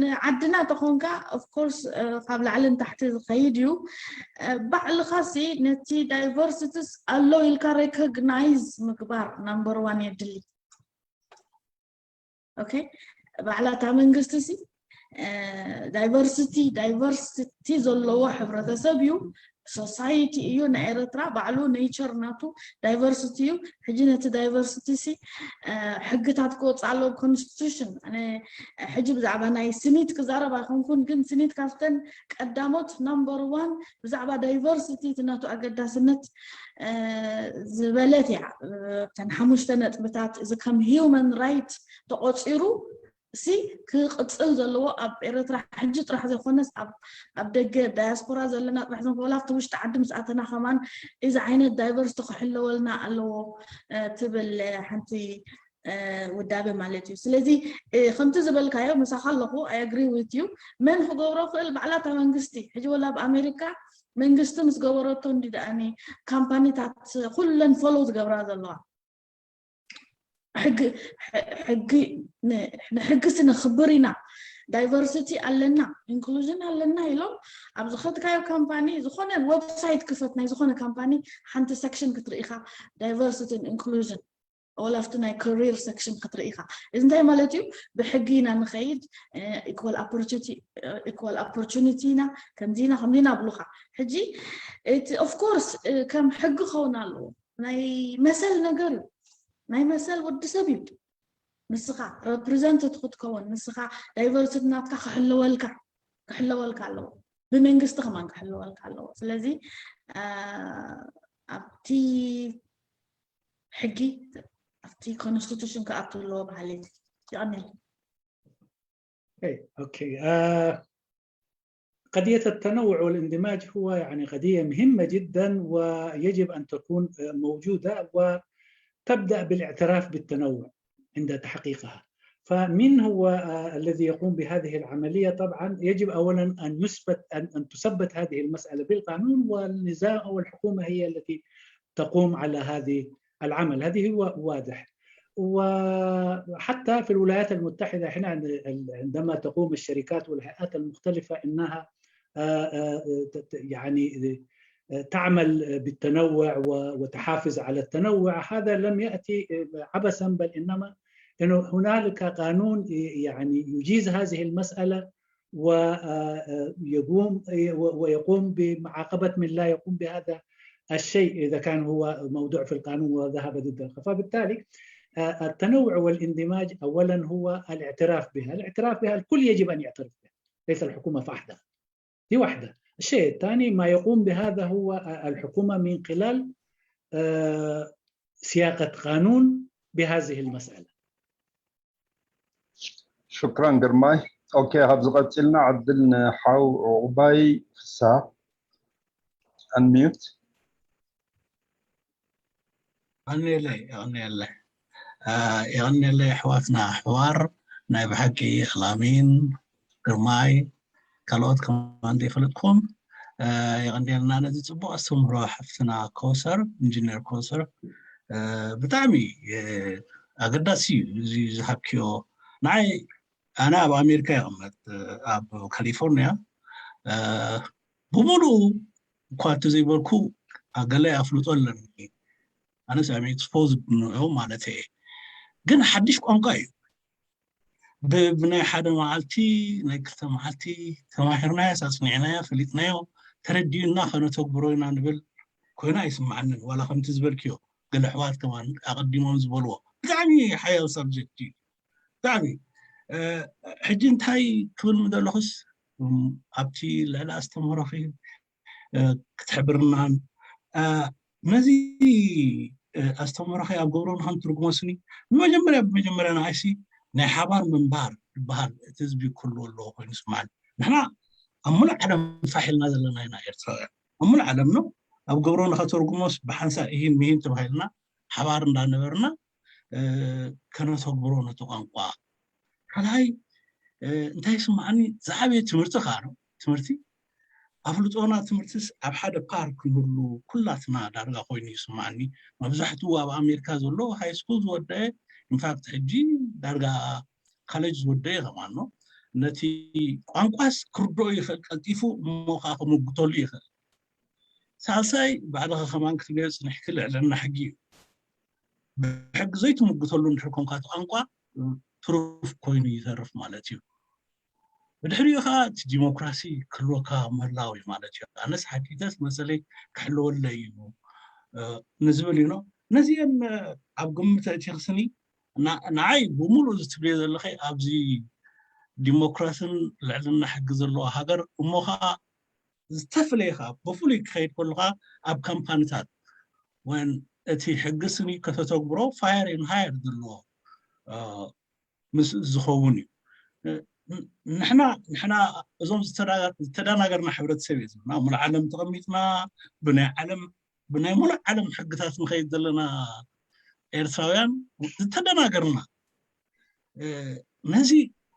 ንዓድና ተኾንካ ኦፍኮርስ ካብ ላዕልን ታሕቲ ዝኸይድ እዩ። ባዕልኻ ሲ ነቲ ዳይቨርሲቲስ ኣሎ ኢልካ ሬኮግናይዝ ምግባር ናምበር ዋን የድሊ። ኦኬ፣ ባዕላታ መንግስቲ ሲ ዳይቨርሲቲ ዳይቨርሲቲ ዘለዎ ሕብረተሰብ እዩ። ሶሳይቲ እዩ ናይ ኤርትራ ባዕሉ ኔቸር ናቱ ዳይቨርሲቲ እዩ። ሕጂ ነቲ ዳይቨርሲቲ ሲ ሕግታት ክወፅእ ኣለዎ ኮንስቲቱሽን። ሕጂ ብዛዕባ ናይ ስኒት ክዛረብ ኣይኮንኩን፣ ግን ስኒት ካብተን ቀዳሞት ናምበር ዋን ብዛዕባ ዳይቨርሲቲ እቲ ናቱ ኣገዳስነት ዝበለት እያ። እተን ሓሙሽተ ነጥብታት እዚ ከም ሂውማን ራይት ተቆፂሩ ሲ ክቕፅል ዘለዎ ኣብ ኤርትራ ሕጂ ጥራሕ ዘይኮነስ ኣብ ደገ ዳያስፖራ ዘለና ጥራሕ ዘንኮላ ኣብቲ ውሽጢ ዓዲ ምስ ኣተና ከማን እዚ ዓይነት ዳይቨርሲቲ ክሕለወልና ኣለዎ ትብል ሓንቲ ውዳበ ማለት እዩ። ስለዚ ከምቲ ዝበልካዮ ምሳኻ ኣለኹ። ኣይ ኣግሪ ዊት ዩ። መን ክገብሮ ክእል ባዕላታ መንግስቲ ሕጂ ወላ ኣብ ኣሜሪካ መንግስቲ ምስ ገበረቶ እንዲ ደኣኒ ካምፓኒታት ኩለን ፎሎ ዝገብራ ዘለዋ ሕጊ ንሕግሲ ነኽብር ኢና፣ ዳይቨርሲቲ ኣለና፣ ኢንክሉዥን ኣለና ኢሎም ኣብ ዝኸድካዮ ካምፓኒ ዝኾነ ዌብሳይት ክፈት ናይ ዝኾነ ካምፓኒ ሓንቲ ሰክሽን ክትርኢ ኢኻ ዳይቨርሲቲን ኢንክሉዥን ወላ ኣብቲ ናይ ከሪር ሰክሽን ክትርኢ ኢኻ። እዚ እንታይ ማለት እዩ? ብሕጊ ኢና ንኸይድ፣ ኢኳል ኦፖርቹኒቲ ኢና፣ ከምዚ ኢና ከምዚ ኢና ብሉኻ። ሕጂ እቲ ኦፍኮርስ ከም ሕጊ ክኸውን ኣለዎ። ናይ መሰል ነገር እዩ። ናይ መሰል ወዲ ሰብ እዩ። ንስኻ ሬፕሪዘንትት ክትከውን ንስኻ ዳይቨርሲቲ ናትካ ክሕለወልካ ክሕለወልካ ኣለዎ። ብመንግስቲ ከማን ክሕለወልካ ኣለዎ። ስለዚ ኣብቲ ሕጊ ኣብቲ ኮንስቲቱሽን ክኣቱ ኣለዎ በሃሊ። ይቐኒል። ኦኬ። قضية التنوع والاندماج هو يعني قضية مهمة جدا ويجب أن تكون موجودة وتبدأ بالاعتراف بالتنوع عند تحقيقها. فمن هو الذي يقوم بهذه العملية؟ طبعا يجب أولا أن يثبت أن تثبت هذه المسألة بالقانون، والنظام أو الحكومة هي التي تقوم على هذه العمل. هذه هو واضح. وحتى في الولايات المتحدة احنا عندما تقوم الشركات والهيئات المختلفة انها يعني تعمل بالتنوع وتحافظ على التنوع، هذا لم ياتي عبثا، بل انما انه هنالك قانون يعني يجيز هذه المساله ويقوم ويقوم بمعاقبه من لا يقوم بهذا الشيء اذا كان هو موضوع في القانون وذهب ضد. فبالتالي التنوع والاندماج اولا هو الاعتراف بها، الاعتراف بها الكل يجب ان يعترف بها، ليس الحكومه فحدها. دي واحده. الشيء الثاني ما يقوم بهذا هو الحكومه من خلال سياقه قانون بهذه المساله. ሽክራን ግርማይ። ኦኬ፣ ካብዚ ቀፂልና ዕድል ንሓው ዕቑባይ ፍሳ። ኣንሚዩት። የቐንየለይ የቐንየለይ የቐንየለይ ኣሕዋትና ኣሕዋር ናይ ብሓቂ ኣላሚን ግርማይ ካልኦት ከማን ዘይፈለጥኩም የቐንየልና ነዚ ፅቡቅ ኣስተምህሮ ሓፍትና ኮሰር ኢንጂነር ኮሰር ብጣዕሚ ኣገዳሲ እዩ እዚ ዝሃብክዮ። ንዓይ ኣነ ኣብ ኣሜሪካ ይቕመጥ ኣብ ካሊፎርኒያ ብምሉኡ እኳ እንተዘይበልኩ ገለ ኣፍልጦ ኣለኒ። ኣነስ ኣም ኤክስፖዝድ ንዑ ማለት እየ። ግን ሓድሽ ቋንቋ እዩ። ብናይ ሓደ መዓልቲ ናይ ክልተ መዓልቲ ተማሂርናዮ ኣፅኒዕናዮ ፈሊጥናዮ ተረዲኡና ከነተግብሮ ኢና ንብል ኮይኑ ኣይስምዓንን። ዋላ ከምቲ ዝበልክዮ ገለ ኣሕዋት ከማን ኣቐዲሞም ዝበልዎ ብጣዕሚ ሓያል ሳብጀክት እዩ። ብጣዕሚ ሕጂ እንታይ ክብል ምደለኹስ ኣብቲ ልዕሊ ኣስተምህሮኺ ክትሕብርናን ነዚ ኣስተምህሮኺ ኣብ ግብሪ ንከም ትርጉሞ ስኒ ብመጀመርያ ብመጀመርያ ንዓይሲ ናይ ሓባር ምንባር ዝበሃል እቲ ህዝቢ ክህልዎ ኣለዎ ኮይኑ ይስምዓኒ። ንሕና ኣብ ሙሉእ ዓለም ፋሕ ኢልና ዘለና ኢና ኤርትራውያን። ኣብ ሙሉእ ዓለም ነው ኣብ ግብሮ ንኸተርጉሞስ ብሓንሳእ ኢሂን ምሂን ተባሂልና ሓባር እንዳነበርና ከነተግብሮ ነቲ ቋንቋ። ካልኣይ እንታይ ይስምዓኒ ዝዓበየ ትምህርቲ ከዓ ነው ትምህርቲ ኣፍልጦና ትምህርትስ ኣብ ሓደ ፓርክ ንህሉ ኩላትና ዳርጋ ኮይኑ ይስምዓኒ። መብዛሕትኡ ኣብ ኣሜሪካ ዘሎ ሃይ ስኩል ዝወደአ ኢንፋክት ሕጂ ዳርጋ ካሌጅ ዝወደአ ከማኖ ነቲ ቋንቋስ ክርድኦ ይኽእል ቀልጢፉ እሞ ከዓ ክምጉተሉ ይኽእል። ሳልሳይ ባዕልኻ ከማን ክትሪኦ ፅንሕኪ ልዕልና ሕጊ እዩ። ብሕጊ ዘይትምጉተሉ እንድሕር ኮንካ እቲ ቋንቋ ትሩፍ ኮይኑ ይተርፍ ማለት እዩ። ብድሕሪኡ ከዓ እቲ ዲሞክራሲ ክህልወካ ምህላው እዩ ማለት እዩ። ኣነስ ሓቂተስ መሰለይ ክሕለወለይ እዩ ንዝብል እዩ። ነዚአን ኣብ ግምት እቲ ክስኒ ንዓይ ብምሉእ ዝትብልዮ ዘለኸ ኣብዚ ዲሞክራስን ልዕልና ሕጊ ዘለዎ ሃገር እሞ ከዓ ዝተፍለየ ከዓ ብፍሉይ ክኸይድ ከሉ ከዓ ኣብ ካምፓኒታት ወን እቲ ሕጊ ስኒ ከተተግብሮ ፋየር ን ሃየር ዘለዎ ምስ ዝኸውን እዩ። ንሕና ንሕና እዞም ዝተደናገርና ሕብረተሰብ እየ ዝብና ሙሉእ ዓለም ተቐሚጥና ብናይ ዓለም ብናይ ሙሉእ ዓለም ሕግታት ንኸይድ ዘለና ኤርትራውያን ዝተደናገርና። ነዚ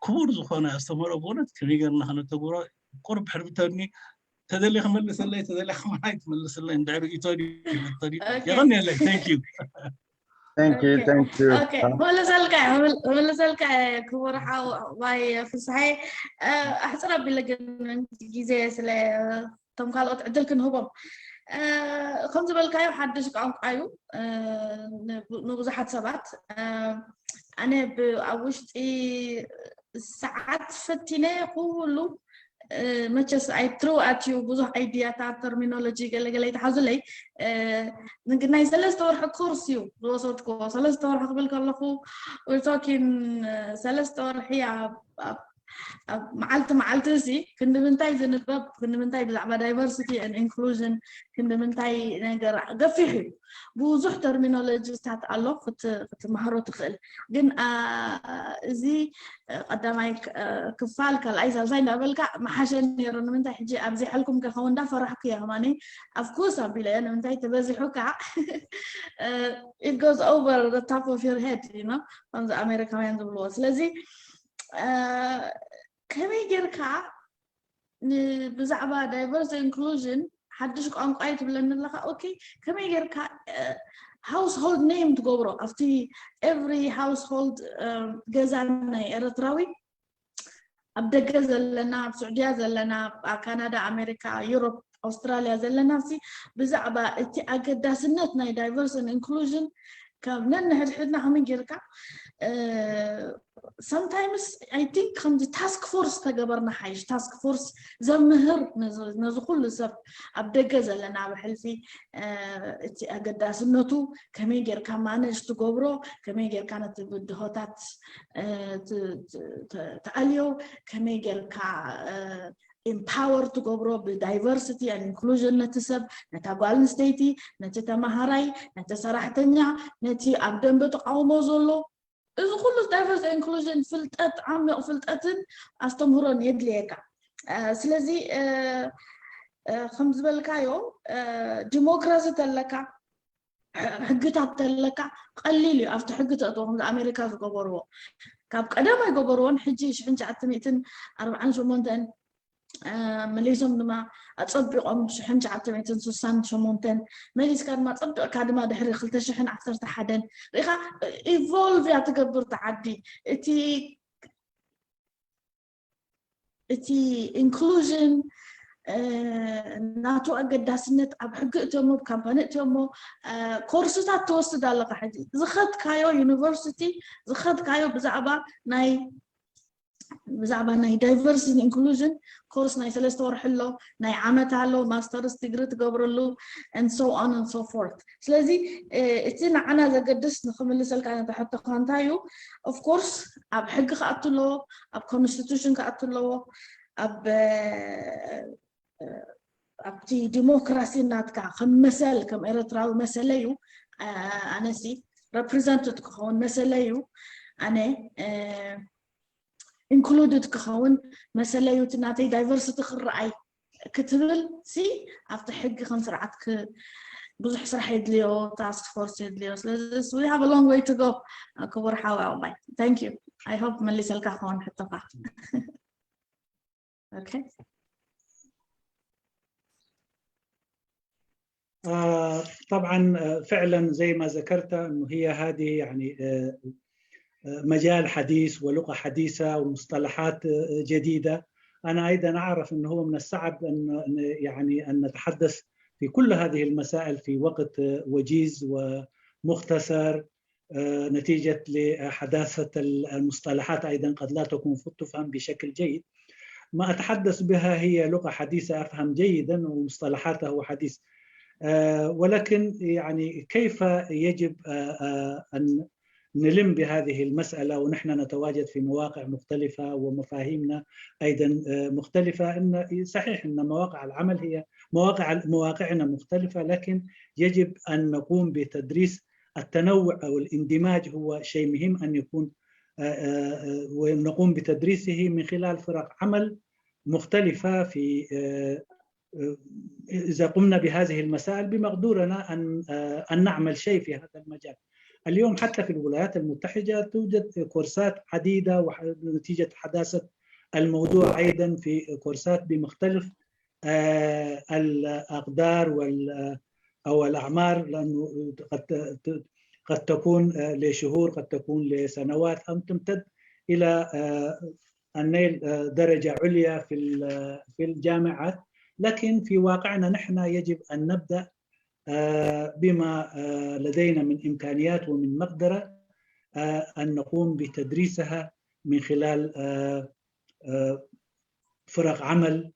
ክቡር ዝኾነ ኣስተምህሮ ብእውነት ከመይ ገርና ከነተግብሮ ቁርብ ሕርብተኒ ተደሊ ክመልሰለይ ተደሊ ከማይ ትመልስለይ እንድሕር ሪኢቶ ይፈተኒ የቐንየለይ። Thank you። Thank you, thank you. ክመልሰልካ ክመልሰልካ ክቡር ሓው ባይ ፍስሓይ ኣሕፅር ኣቢለ ግን ግዜ ስለ እቶም ካልኦት ዕድል ክንህቦም ከም ዝበልካዮ ሓድሽ ቋንቋ እዩ ንብዙሓት ሰባት ኣነ ኣብ ውሽጢ ሰዓት ፈቲነ ኩሉ መቸስ ኣይ ትሩ ኣትዩ ብዙሕ ኣይድያታት ተርሚኖሎጂ ገለገለ ይትሓዙለይ ንግናይ ሰለስተ ወርሒ ኮርስ እዩ ዝወሰድኩዎ ሰለስተ ወርሒ ክብል ከለኹ ቶኪን ሰለስተ ወርሒ ኣብ መዓልቲ መዓልቲ እዚ ክንዲ ምንታይ ዝንበብ ክንዲ ምንታይ ብዛዕባ ዳይቨርሲቲ ን ኢንክሉዥን ክንዲ ምንታይ ነገር ገፊሕ እዩ ብዙሕ ተርሚኖሎጂስታት ኣሎ ክትመሃሮ ትኽእል ግን እዚ ቀዳማይ ክፋል ካልኣይ ሳልሳይ እንዳበልካ መሓሸ ነይሩ ንምንታይ ሕጂ ኣብዚሐልኩም ከኸውን እንዳፈራሕኩ እየ ከማኒ ኣፍኩስ ኣቢለ እየ ንምንታይ ተበዚሑ ከዓ it goes over the top of your head you know ከምዚ ኣሜሪካውያን ዝብልዎ ስለዚ ከመይ ጌርካ ብዛዕባ ዳይቨርስ ኢንክሉዥን ሓድሽ ቋንቋ እዩ ትብለኒ ኣለካ ኦኬ ከመይ ጌርካ ሃውስሆልድ ኔም ትገብሮ ኣብቲ ኤቭሪ ሃውስሆልድ ገዛ ናይ ኤረትራዊ ኣብ ደገ ዘለና ኣብ ስዑድያ ዘለና ኣብ ካናዳ ኣሜሪካ ዩሮፕ ኣውስትራልያ ዘለና ሲ ብዛዕባ እቲ ኣገዳስነት ናይ ዳይቨርስ ኢንክሉዥን ካብ ነንሕድሕድና ከመይ ጌርካ sometimes I think ከምዚ task force ተገበርና ሓይሽ task force ዘምህር ነዚ ኩሉ ሰብ ኣብ ደገ ዘለና ብሕልፊ እቲ ኣገዳስነቱ ከመይ ጌርካ ማነጅ ትገብሮ ከመይ ጌርካ ነቲ ብድሆታት ትኣልዮ ከመይ ጌርካ empower ትገብሮ ብ diversity and inclusion ነቲ ሰብ ነታ ጓል ኣንስተይቲ ነቲ ተማሃራይ ነቲ ሰራሕተኛ ነቲ ኣብ ደንበ ተቃውሞ ዘሎ እዚ ኩሉ diversity inclusion ፍልጠት ዓሚቕ ፍልጠትን ኣስተምህሮን የድልየካ ስለዚ ከም ዝበልካዮ ዲሞክራሲ ተለካ ሕግታት ተለካ ቀሊል እዩ ኣብቲ ሕጊ ተእትዎ ከምዚ ኣሜሪካ ዝገበርዎ ካብ ቀደም ኣይገበርዎን ሕጂ ሽሕን ትሽዓተ ሚእትን ኣርብዓን ሸሞንተን መሊሶም ድማ ኣፀቢቆም ሽሕን ትሽዓተ ሚእትን ስሳን ሸሞንተን መሊስካ ድማ ፀቢቅካ ድማ ድሕሪ ክልተ ሽሕን ዓሰርተ ሓደን ሪኢካ ኢቮልቭ እያ ትገብር እታ ዓዲ እቲ እቲ ኢንክሉዥን ናቱ ኣገዳስነት ኣብ ሕጊ እትሞ ኣብ ካምፓኒ እትሞ ኮርስታት ትወስድ ኣለካ ሕጂ ዝኸድካዮ ዩኒቨርሲቲ ዝኸድካዮ ብዛዕባ ናይ ብዛዕባ ናይ diversity inclusion ኮርስ ናይ ሰለስተ ወርሒ ኣሎ ናይ ዓመት ኣሎ ማስተርስ ዲግሪ ትገብረሉ and so on and so forth ስለዚ እቲ ንዓና ዘገድስ ንክምልሰልካ ነቲ ሕቶካ እንታይ እዩ of course ኣብ ሕጊ ክኣቱ ኣለዎ ኣብ constitution ክኣቱ ኣለዎ ኣብ ኣብቲ ዲሞክራሲ ናትካ ከም መሰል ከም ኤረትራዊ መሰለ እዩ ኣነሲ represent ክኸውን መሰለ እዩ ኣነ included ክኸውን፣ መሰለዩ እቲ ናተይ diversity ክረኣይ ክትብል ሲ ኣብቲ ሕጊ ከም ስርዓት ብዙሕ ስራሕ የድልዮ፣ task force የድልዮ። ስለዚ we have a long way to go። ክቡር ሓወይ ኣባይ፣ thank you። I hope መሊሰልካ ክኸውን ሕቶኻ። Okay. آه، طبعا، آه، فعلا زي ما ذكرت انه هي هذه يعني آه، آه، مجال حديث ولغه حديثه ومصطلحات آه، جديده. انا ايضا اعرف انه هو من الصعب ان يعني ان نتحدث في كل هذه المسائل في وقت آه، وجيز ومختصر، نتيجه لحداثه المصطلحات ايضا قد لا تكون تفهم بشكل جيد. ما اتحدث بها هي لغه حديثه، افهم جيدا ومصطلحاته حديث، ولكن يعني كيف يجب ان نلم بهذه المساله ونحن نتواجد في مواقع مختلفه ومفاهيمنا ايضا مختلفه؟ ان صحيح ان مواقع العمل هي مواقع مواقعنا مختلفه، لكن يجب ان نقوم بتدريس التنوع او الاندماج هو شيء مهم ان يكون ونقوم بتدريسه من خلال فرق عمل مختلفه في اذا قمنا بهذه المسائل بمقدورنا ان ان نعمل شيء في هذا المجال. اليوم حتى في الولايات المتحده توجد كورسات عديده نتيجه حداثه الموضوع ايضا في كورسات بمختلف الاقدار وال او الاعمار، لانه قد قد تكون لشهور، قد تكون لسنوات، أن تمتد إلى أن نيل درجة عليا في في الجامعات. لكن في واقعنا نحن يجب أن نبدأ بما لدينا من إمكانيات ومن مقدرة أن نقوم بتدريسها من خلال فرق عمل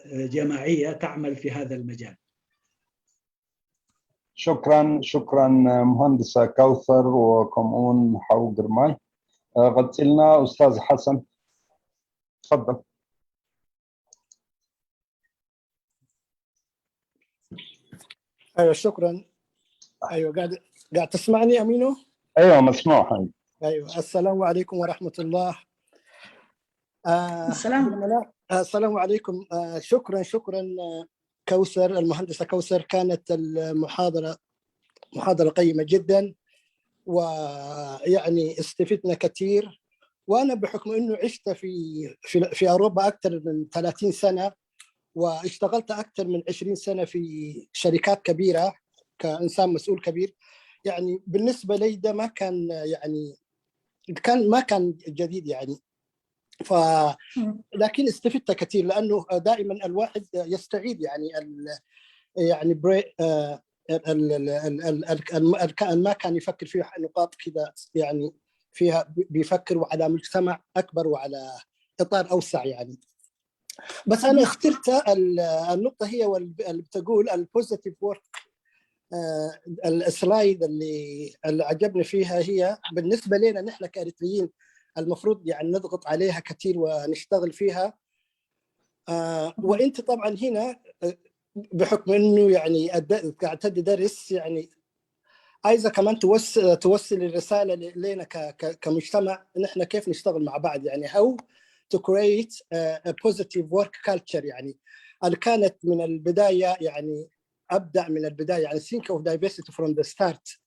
جماعية تعمل في هذا المجال. شكرا شكرا مهندسة كوثر وكمون حو قرماي. قتلنا أستاذ حسن، تفضل. ايوه شكرا. ايوه قاعد قاعد تسمعني امينو؟ ايوه مسموع. ايوه السلام عليكم ورحمه الله. آه السلام. السلام عليكم. آه شكرا شكرا آه كوثر، المهندسه كوثر، كانت المحاضره محاضره قيمه جدا، ويعني استفدنا كثير. وانا بحكم انه عشت في في, في اوروبا اكثر من ثلاثين سنه، واشتغلت اكثر من عشرين سنه في شركات كبيره كانسان مسؤول كبير، يعني بالنسبه لي ده ما كان يعني كان ما كان جديد يعني. ف لكن استفدت كثير لانه دائما الواحد يستعيد يعني ال... يعني بري... ال... ال... ال... ال... ال... ما كان يفكر فيها نقاط كذا يعني فيها بيفكر على مجتمع اكبر وعلى اطار اوسع يعني. بس انا اخترت النقطه هي اللي بتقول ال positive work. السلايد اللي اللي عجبني فيها هي بالنسبه لنا نحن كاريتريين المفروض يعني نضغط عليها كثير ونشتغل فيها. وانت طبعا هنا بحكم انه يعني قاعد تدرس يعني عايزه كمان توصل توصل الرساله لنا كمجتمع نحن كيف نشتغل مع بعض يعني how to create a positive work culture يعني. اللي كانت من البدايه يعني ابدا من البدايه يعني think of diversity from the start.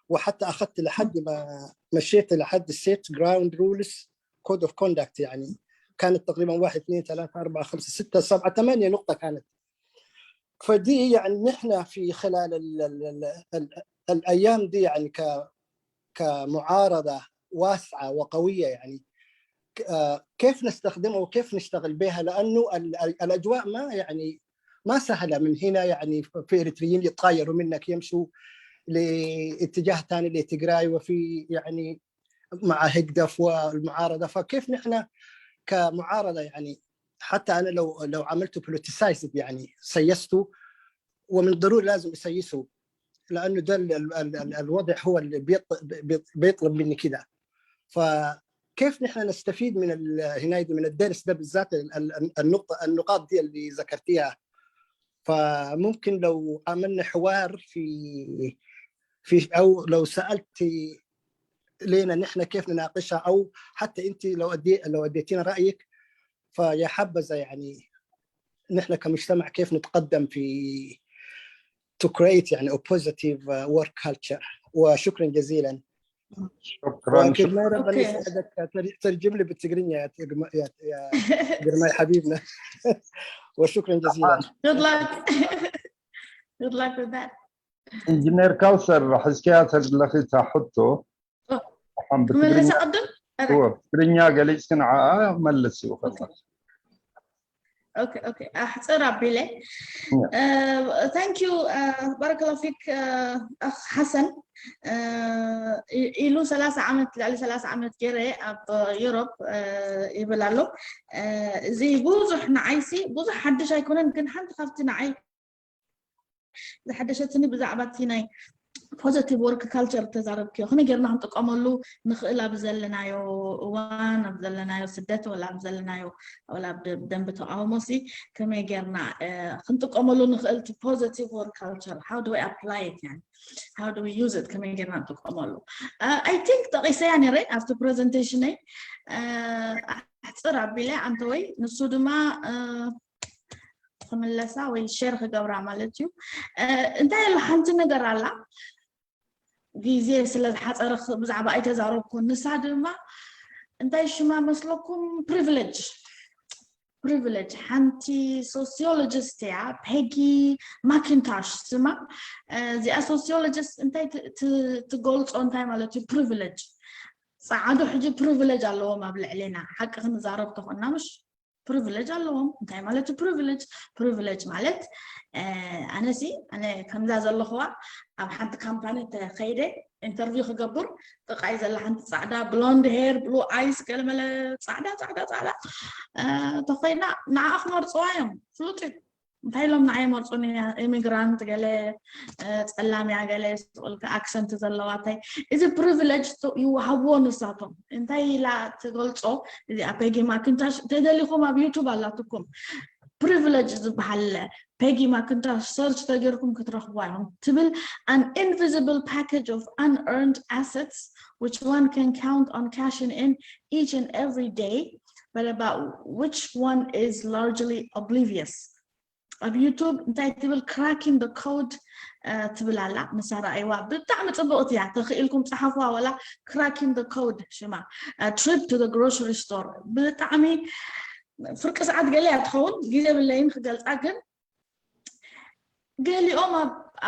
وحتى اخذت لحد ما مشيت لحد ال set ground rules code of conduct يعني. كانت تقريبا واحد اثنين ثلاثة أربعة خمسة ستة سبعة ثمانية نقطه كانت. فدي يعني نحن في خلال ال ال ال ال الايام دي يعني ك كمعارضه واسعه وقويه يعني كيف نستخدمها وكيف نشتغل بها؟ لانه الاجواء ما يعني ما سهله من هنا يعني في اريتريين يتغيروا منك يمشوا لاتجاه ثاني لتجراي وفي يعني مع هجدف والمعارضه. فكيف نحن كمعارضه يعني حتى انا لو لو عملت politicized يعني سيسته ومن الضروري لازم يسيسوا لانه ده الوضع هو اللي بيطلب مني كده. فكيف نحن نستفيد من هنايدي من الدرس ده بالذات النقطه النقاط دي اللي ذكرتيها؟ فممكن لو عملنا حوار في في او لو سالت لينا نحن كيف نناقشها، او حتى انت لو ادي لو اديتينا رايك، فيا حبذا يعني نحن كمجتمع كيف نتقدم في to create يعني a positive work culture. وشكرا جزيلا. شكرا. واكيد ما ربنا Okay. يسعدك، تر- ترجم لي بالتقرينيا يا تقم- يا يا قرماي حبيبنا. وشكرا جزيلا. Good luck. Good luck with that. ኢንጂነር ካውሰር፣ ሕዝቅያ ተድለኺ ታሕቶ ሓም ክመልስ ኣቐድም? ብትግርኛ ገሊጽኪ ንዓኣ መልስ ይውኸልካ። Okay, okay. ኣሕፅር ኣቢለ። Thank you. ባረከላሁ ፊክ ኣኽ ሓሰን። ኢሉ ሰላሳ ዓመት፣ ልዕሊ ሰላሳ ዓመት ገይረ ኣብ ዩሮፕ ይብል ኣሎ። እዚ ብዙሕ ንዓይሲ ብዙሕ ሓድሽ ኣይኮነን፣ ግን ሓንቲ ካብቲ ንዓይ ዝሓደሸትኒ ብዛዕባ እቲ ናይ positive work culture ተዛረብክዮ፣ ከመይ ጌርና ክንጥቀመሉ ንኽእል ኣብ ዘለናዮ እዋን፣ ኣብ ዘለናዮ ስደት፣ ወላ ኣብ ዘለናዮ፣ ወላ ኣብ ደ- ደንቢ ተቃውሞ ሲ ከመይ ጌርና ክንጥቀመሉ ንኽእል እቲ positive work culture? How do we apply it? يعني how do we use it? ከመይ ጌርና ንጥቀመሉ? I think ጠቂሰያ ነይረ ኣብቲ presentation ይ ኣሕፅር ኣቢለ ኣንተወይ፣ ንሱ ድማ ክምለሳ ወይ share ክገብራ ማለት እዩ። እንታይ ኣሎ ሓንቲ ነገር ኣላ፣ ግዜ ስለ ዝሓፀረ ብዛዕባ ኣይተዛረብኩን። ንሳ ድማ እንታይ ሽማ መስለኩም? Privilege. Privilege ሓንቲ sociologist እያ፣ ፔጊ ማኪንታሽ ስማ። እዚኣ sociologist እንታይ ትገልፆ፣ እንታይ ማለት እዩ privilege? ፃዓዱ ሕጂ privilege ኣለዎም ኣብ ልዕሌና፣ ሓቂ ክንዛረብ ተኾና ምሽ privilege ኣለዎም። እንታይ ማለት እዩ privilege? Privilege ማለት ኣነሲ ኣነ ከምዛ ዘለኹዋ ኣብ ሓንቲ ካምፓኒ ተኸይደ interview ክገብር፣ ጥቃይ ዘላ ሓንቲ ፃዕዳ blonde hair፣ blue eyes፣ ገለመለ ፃዕዳ ፃዕዳ ፃዕዳ ተኾይና ንዓ ክመርፅዋ እዮም። ፍሉጥ እዩ። እንታይ ኢሎም ንዓ ይመርፁኒ? ኢሚግራንት፣ ገለ ፀላም እያ፣ ገለ ስቁልካ accent ዘለዋ፣ እንታይ እዚ privilege ይወሃብዎ ንሳቶም። እንታይ ኢላ ትገልፆ እዚኣ ፔጊ ማኪንታሽ? ተደሊኹም ኣብ ዩቱብ ኣላትኩም፣ privilege ዝበሃል ፔጊ ማኪንታሽ search ተገይርኩም ክትረኽብዋ ኢኹም። ትብል an invisible package of unearned assets which one can count on cashing in each and every day, but about which one is largely oblivious. ኣብ ዩቱብ እንታይ ትብል? Cracking the code ትብል ኣላ፣ ንሳ ረኣይዋ። ብጣዕሚ ፅብቕቲ እያ፣ ተኽኢልኩም ፀሓፍዋ፣ ወላ Cracking the Code ሽማ። Trip to the Grocery Store ብጣዕሚ ፍርቂ ሰዓት ገለ እያ ትኸውን፣ ግዜ የብለይን ክገልፃ፣ ግን ገሊኦም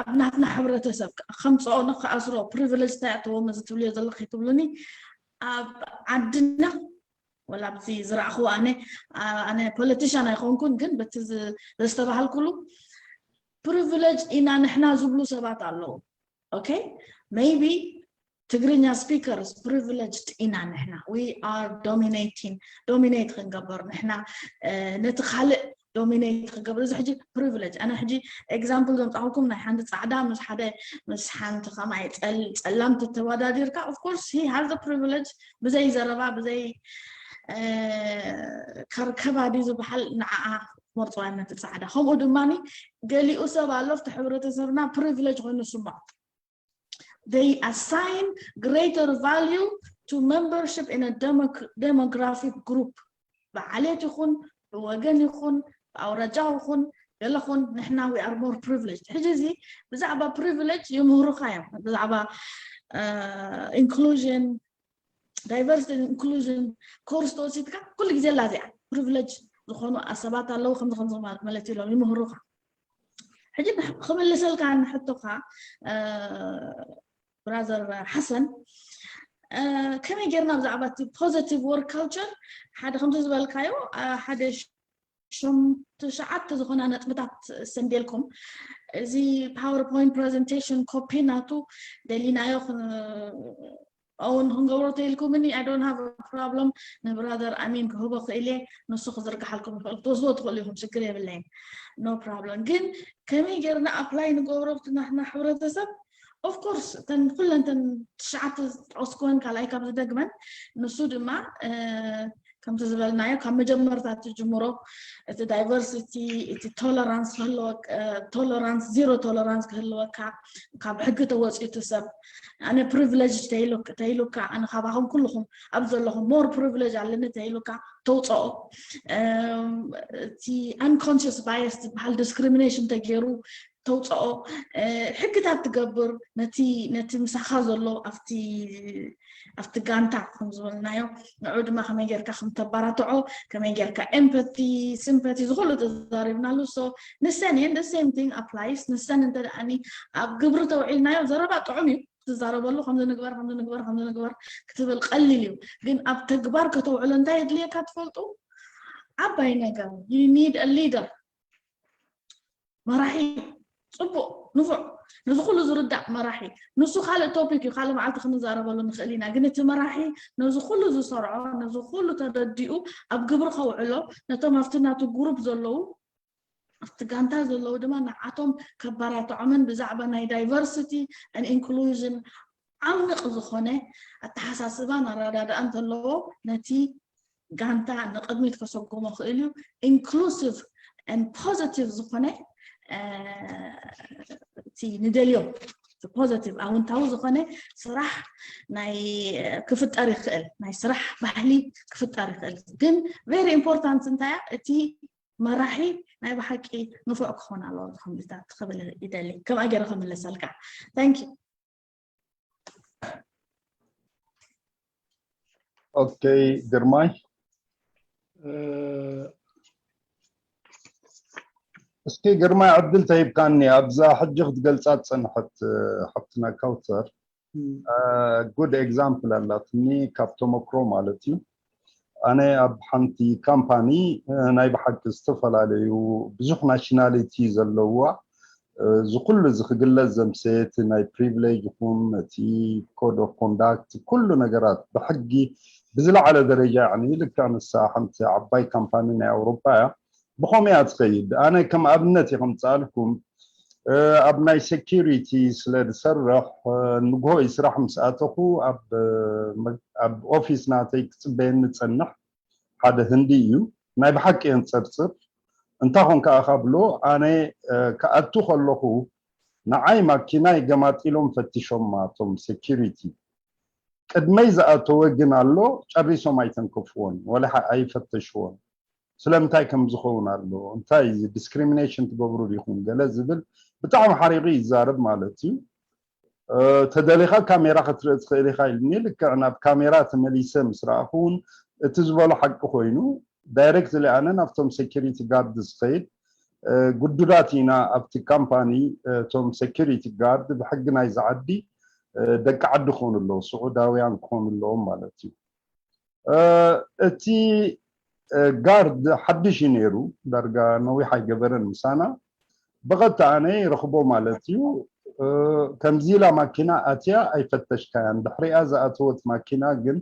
ኣብ ናትና ሕብረተሰብ ከምፅኦ ንክኣስሮ privilege እንታይ ኣተዎም እዚ ትብልዮ ዘለኺ ትብሉኒ፣ ኣብ ዓድና ወላ ኣብዚ ዝረኣኽዎ ኣነ ኣነ politician ኣይኮንኩን፣ ግን በቲ ዘስተባሃልኩሉ privilege ኢና ንሕና ዝብሉ ሰባት ኣለዉ። Okay, maybe ትግርኛ speakers privileged ኢና ንሕና፣ we are dominating፣ dominate ክንገብር ንሕና ነቲ ካልእ dominate ክገብር። እዚ ሕጂ privilege፣ ኣነ ሕጂ example ዘምፃኹልኩም ናይ ሓንቲ ፃዕዳ ምስ ሓደ ምስ ሓንቲ ከማይ ፀላም ተተወዳዲርካ፣ of course he has the privilege፣ ብዘይ ዘረባ ብዘይ ከርከባ ድዩ ዝበሃል፣ ንዓኣ መርፅዋ ነቲ ፃዕዳ። ከምኡ ድማ ገሊኡ ሰብ ኣሎ ኣብቲ ሕብረተሰብና privilege ኮይኑ ዝስምዖ። They assign greater value to membership in a demographic group. ብዓሌት ይኹን ብወገን ይኹን ብኣውራጃ ይኹን ገለኹን ንሕና we are more privileged። ሕጂ እዚ ብዛዕባ privilege ይምህሩኻ እዮም፣ ብዛዕባ inclusion፣ diversity and inclusion course ተወሲድካ ኩሉ ግዜ ኣላ እዚኣ። Privilege ዝኾኑ ሰባት ኣለዉ ከምዚ ከምዚ ማለት እዩ ኢሎም ይምህሩኻ። ሕጂ ክምልሰልካ ንሕቶኻ brother ሓሰን፣ ከመይ ጌርና ብዛዕባ እቲ positive work culture ሓደ ከምቲ ዝበልካዮ ሓደ ትሽዓተ ዝኾና ነጥብታት ሰንዴልኩም። እዚ PowerPoint presentation copy ናቱ ደሊናዮ እውን ክንገብሮ ተይልኩምኒ፣ I don't have a problem። ንብራዘር ኣሚን ክህቦ ክእል እየ፣ ንሱ ክዝርግሓልኩም ይኽእል፣ ክትወስዶ ትኽእሉ ኢኹም፣ ችግር የብለይን፣ no problem። ግን ከመይ ጌርና apply ንገብሮ ኣብቲ ናትና ሕብረተሰብ? Of course እተን ኩለን እተን ትሽዓተ ዝጠቐስኩወን ካልኣይ ካብ ዝደግመን፣ ንሱ ድማ ከምቲ ዝበልናዮ ካብ መጀመርታ ትጅምሮ እቲ diversity፣ እቲ tolerance ክህልወካ፣ tolerance፣ zero tolerance ክህልወካ፣ ካብ ሕጊ ተወፂኡ እቲ ሰብ ኣነ privilege ተይሉካ፣ ኣነ ካባኹም ኩልኹም ኣብ ዘለኹም more privilege ኣለኒ ተይሉካ ተውፅኦ። እቲ unconscious bias ዝበሃል discrimination ተገይሩ ተውፅኦ። ሕግታት ትገብር ነቲ ነቲ ምሳኻ ዘሎ ኣብቲ ኣብቲ ጋንታ ከም ዝበልናዮ ንዑ ድማ ከመይ ጌርካ ከም ተባራትዖ፣ ከመይ ጌርካ empathy፣ sympathy፣ ዝኩሉ ተዛሪብናሉ። So ንሰን እየን፣ the same thing applies። ንሰን እንተ ደኣኒ ኣብ ግብሪ ተውዒልናዮ፣ ዘረባ ጥዑም እዩ፣ ትዛረበሉ ከምዚ ንግበር ከምዚ ንግበር ከምዚ ንግበር ክትብል ቀሊል እዩ፣ ግን ኣብ ተግባር ከተውዕሎ እንታይ የድልየካ ትፈልጡ? ዓባይ ነገር you need a leader። መራሒ ጽቡቕ፣ ንፉዕ፣ ነዚ ኩሉ ዝርዳእ መራሒ። ንሱ ካልእ ቶፒክ እዩ፣ ካልእ መዓልቲ ክንዛረበሉ ንኽእል ኢና። ግን እቲ መራሒ ነዚ ኩሉ ዝሰርዖ፣ ነዚ ኩሉ ተረዲኡ ኣብ ግብሪ ከውዕሎ፣ ነቶም ኣብቲ ናቱ ግሩፕ ዘለዉ፣ ኣብቲ ጋንታ ዘለዉ ድማ ንዓቶም ከባራትዖምን ብዛዕባ ናይ diversity and inclusion ዓሚቕ ዝኾነ ኣተሓሳስባን ኣረዳድኣን እንተለዎ፣ ነቲ ጋንታ ንቕድሚት ከሰጉሞ ክእል እዩ። Inclusive and positive ዝኾነ እቲ ንደልዮ positive ኣውንታዊ ዝኾነ ስራሕ ናይ ክፍጠር ይኽእል፣ ናይ ስራሕ ባህሊ ክፍጠር ይኽእል። ግን very important እንታያ እቲ መራሒ ናይ ብሓቂ ንፉዕ ክኾን ኣለዎ ዝኮምታት ክብል ይደሊ። ከምኣ ገይረ ክምለሰልካ። Thank you። ኦኬ ግርማይ፣ እስኪ ግርማይ ዕድል ተሂብካኒ ኣብዛ ሕጂ ክትገልጻ ዝጸንሐት ሓፍትና ካውተር good example ኣላትኒ ካብ ተመክሮ ማለት እዩ። ኣነ ኣብ ሓንቲ ካምፓኒ ናይ ብሓቂ ዝተፈላለዩ ብዙሕ ናሽናሊቲ ዘለዋ እዚ ኩሉ እዚ ክግለጽ ዘምሰየት ናይ ፕሪቪሌጅ ይኹን እቲ ኮድ ኦፍ ኮንዳክት ኩሉ ነገራት ብሕጊ ብዝለዓለ ደረጃ ያኒ ልክዕ ንሳ ሓንቲ ዓባይ ካምፓኒ ናይ ኣውሮፓ እያ። ብኸምኡ እያ ትኸይድ። ኣነ ከም ኣብነት እየ ከምፅኣልኩም ኣብ ናይ ሴኪሪቲ ስለ ዝሰርሕ ንግሆ ስራሕ ምስ ኣተኹ ኣብ ኦፊስ ናተይ ክፅበየኒ ዝፀንሕ ሓደ ህንዲ እዩ። ናይ ብሓቂ የንፀርፅር። እንታይ ኮንካ ኢኻ ብሎ ኣነ ክኣቱ ከለኹ ንዓይ ማኪናይ ገማጢሎም ፈቲሾማ እቶም ሴኪሪቲ። ቅድመይ ዝኣተወ ግን ኣሎ ጨሪሶም ኣይተንከፍዎን ወላ ኣይፈተሽዎን። ስለምንታይ ከም ዝኸውን ኣሎ እንታይ ዲስክሪሚኔሽን ትገብሩ ዲኹም ገለ ዝብል ብጣዕሚ ሓሪቑ ይዛረብ ማለት እዩ። ተደሊኻ ካሜራ ክትርኢ ትኽእል ኢኻ ኢልኒ። ልክዕ ናብ ካሜራ ተመሊሰ ምስ ረኣኹ እውን እቲ ዝበሎ ሓቂ ኮይኑ ዳይሬክትሊ ኣነ ናብቶም ሴኪሪቲ ጋርድ ዝኸይድ ግዱዳት ኢና ኣብቲ ካምፓኒ እቶም ሴኪሪቲ ጋርድ ብሕጊ ናይዚ ዓዲ ደቂ ዓዲ ክኾኑ ኣለዎ ስዑዳውያን ክኾኑ ኣለዎም ማለት እዩ። እቲ ጋርድ ሓድሽ እዩ ነይሩ ዳርጋ ነዊሕ ኣይገበረን ምሳና ብቐጥታ ኣነ ይረኽቦ ማለት እዩ። ከምዚ ኢላ ማኪና ኣትያ ኣይፈተሽካያን ድሕሪኣ ዝኣተወት ማኪና ግን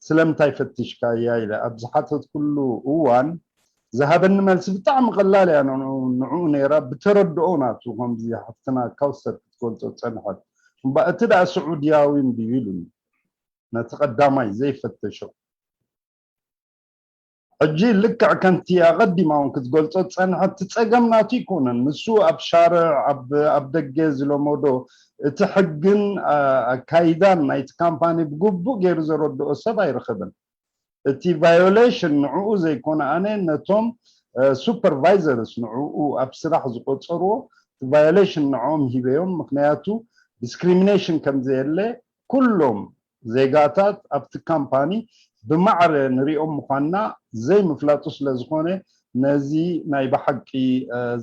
ስለምንታይ ፈቲሽካያ ኢለ ኣብ ዝሓተትኩሉ እዋን ዝሃበኒ መልሲ ብጣዕሚ ቀላል እያ ንዕኡ ነይራ ብተረድኦ ናቱ ከምዚ ሓፍትና ካውሰር ክትገልፆ ዝፀንሐት እምባ እቲ ደኣ ስዑድያዊ እንድዩ ኢሉኒ ነቲ ቀዳማይ ዘይፈተሾ ሕጂ ልክዕ ከምቲ ኣቐዲማ እውን ክትገልፆ ዝፀንሐት እቲ ፀገም ናቱ ኣይኮነን ንሱ ኣብ ሻርዕ ኣብ ደገ ዝለመዶ እቲ ሕግን ኣካይዳን ናይቲ ካምፓኒ ብግቡእ ገይሩ ዘረድኦ ሰብ ኣይረኸበን እቲ ቫዮሌሽን ንዕኡ ዘይኮነ ኣነ ነቶም ሱፐርቫይዘርስ ንዕኡ ኣብ ስራሕ ዝቆፀርዎ እቲ ቫዮሌሽን ንዕኦም ሂበዮም ምክንያቱ ዲስክሪሚኔሽን ከምዘየለ ኩሎም ዜጋታት ኣብቲ ካምፓኒ ብማዕረ ንሪኦም ምዃንና ዘይምፍላጡ ስለ ዝኾነ ነዚ ናይ ብሓቂ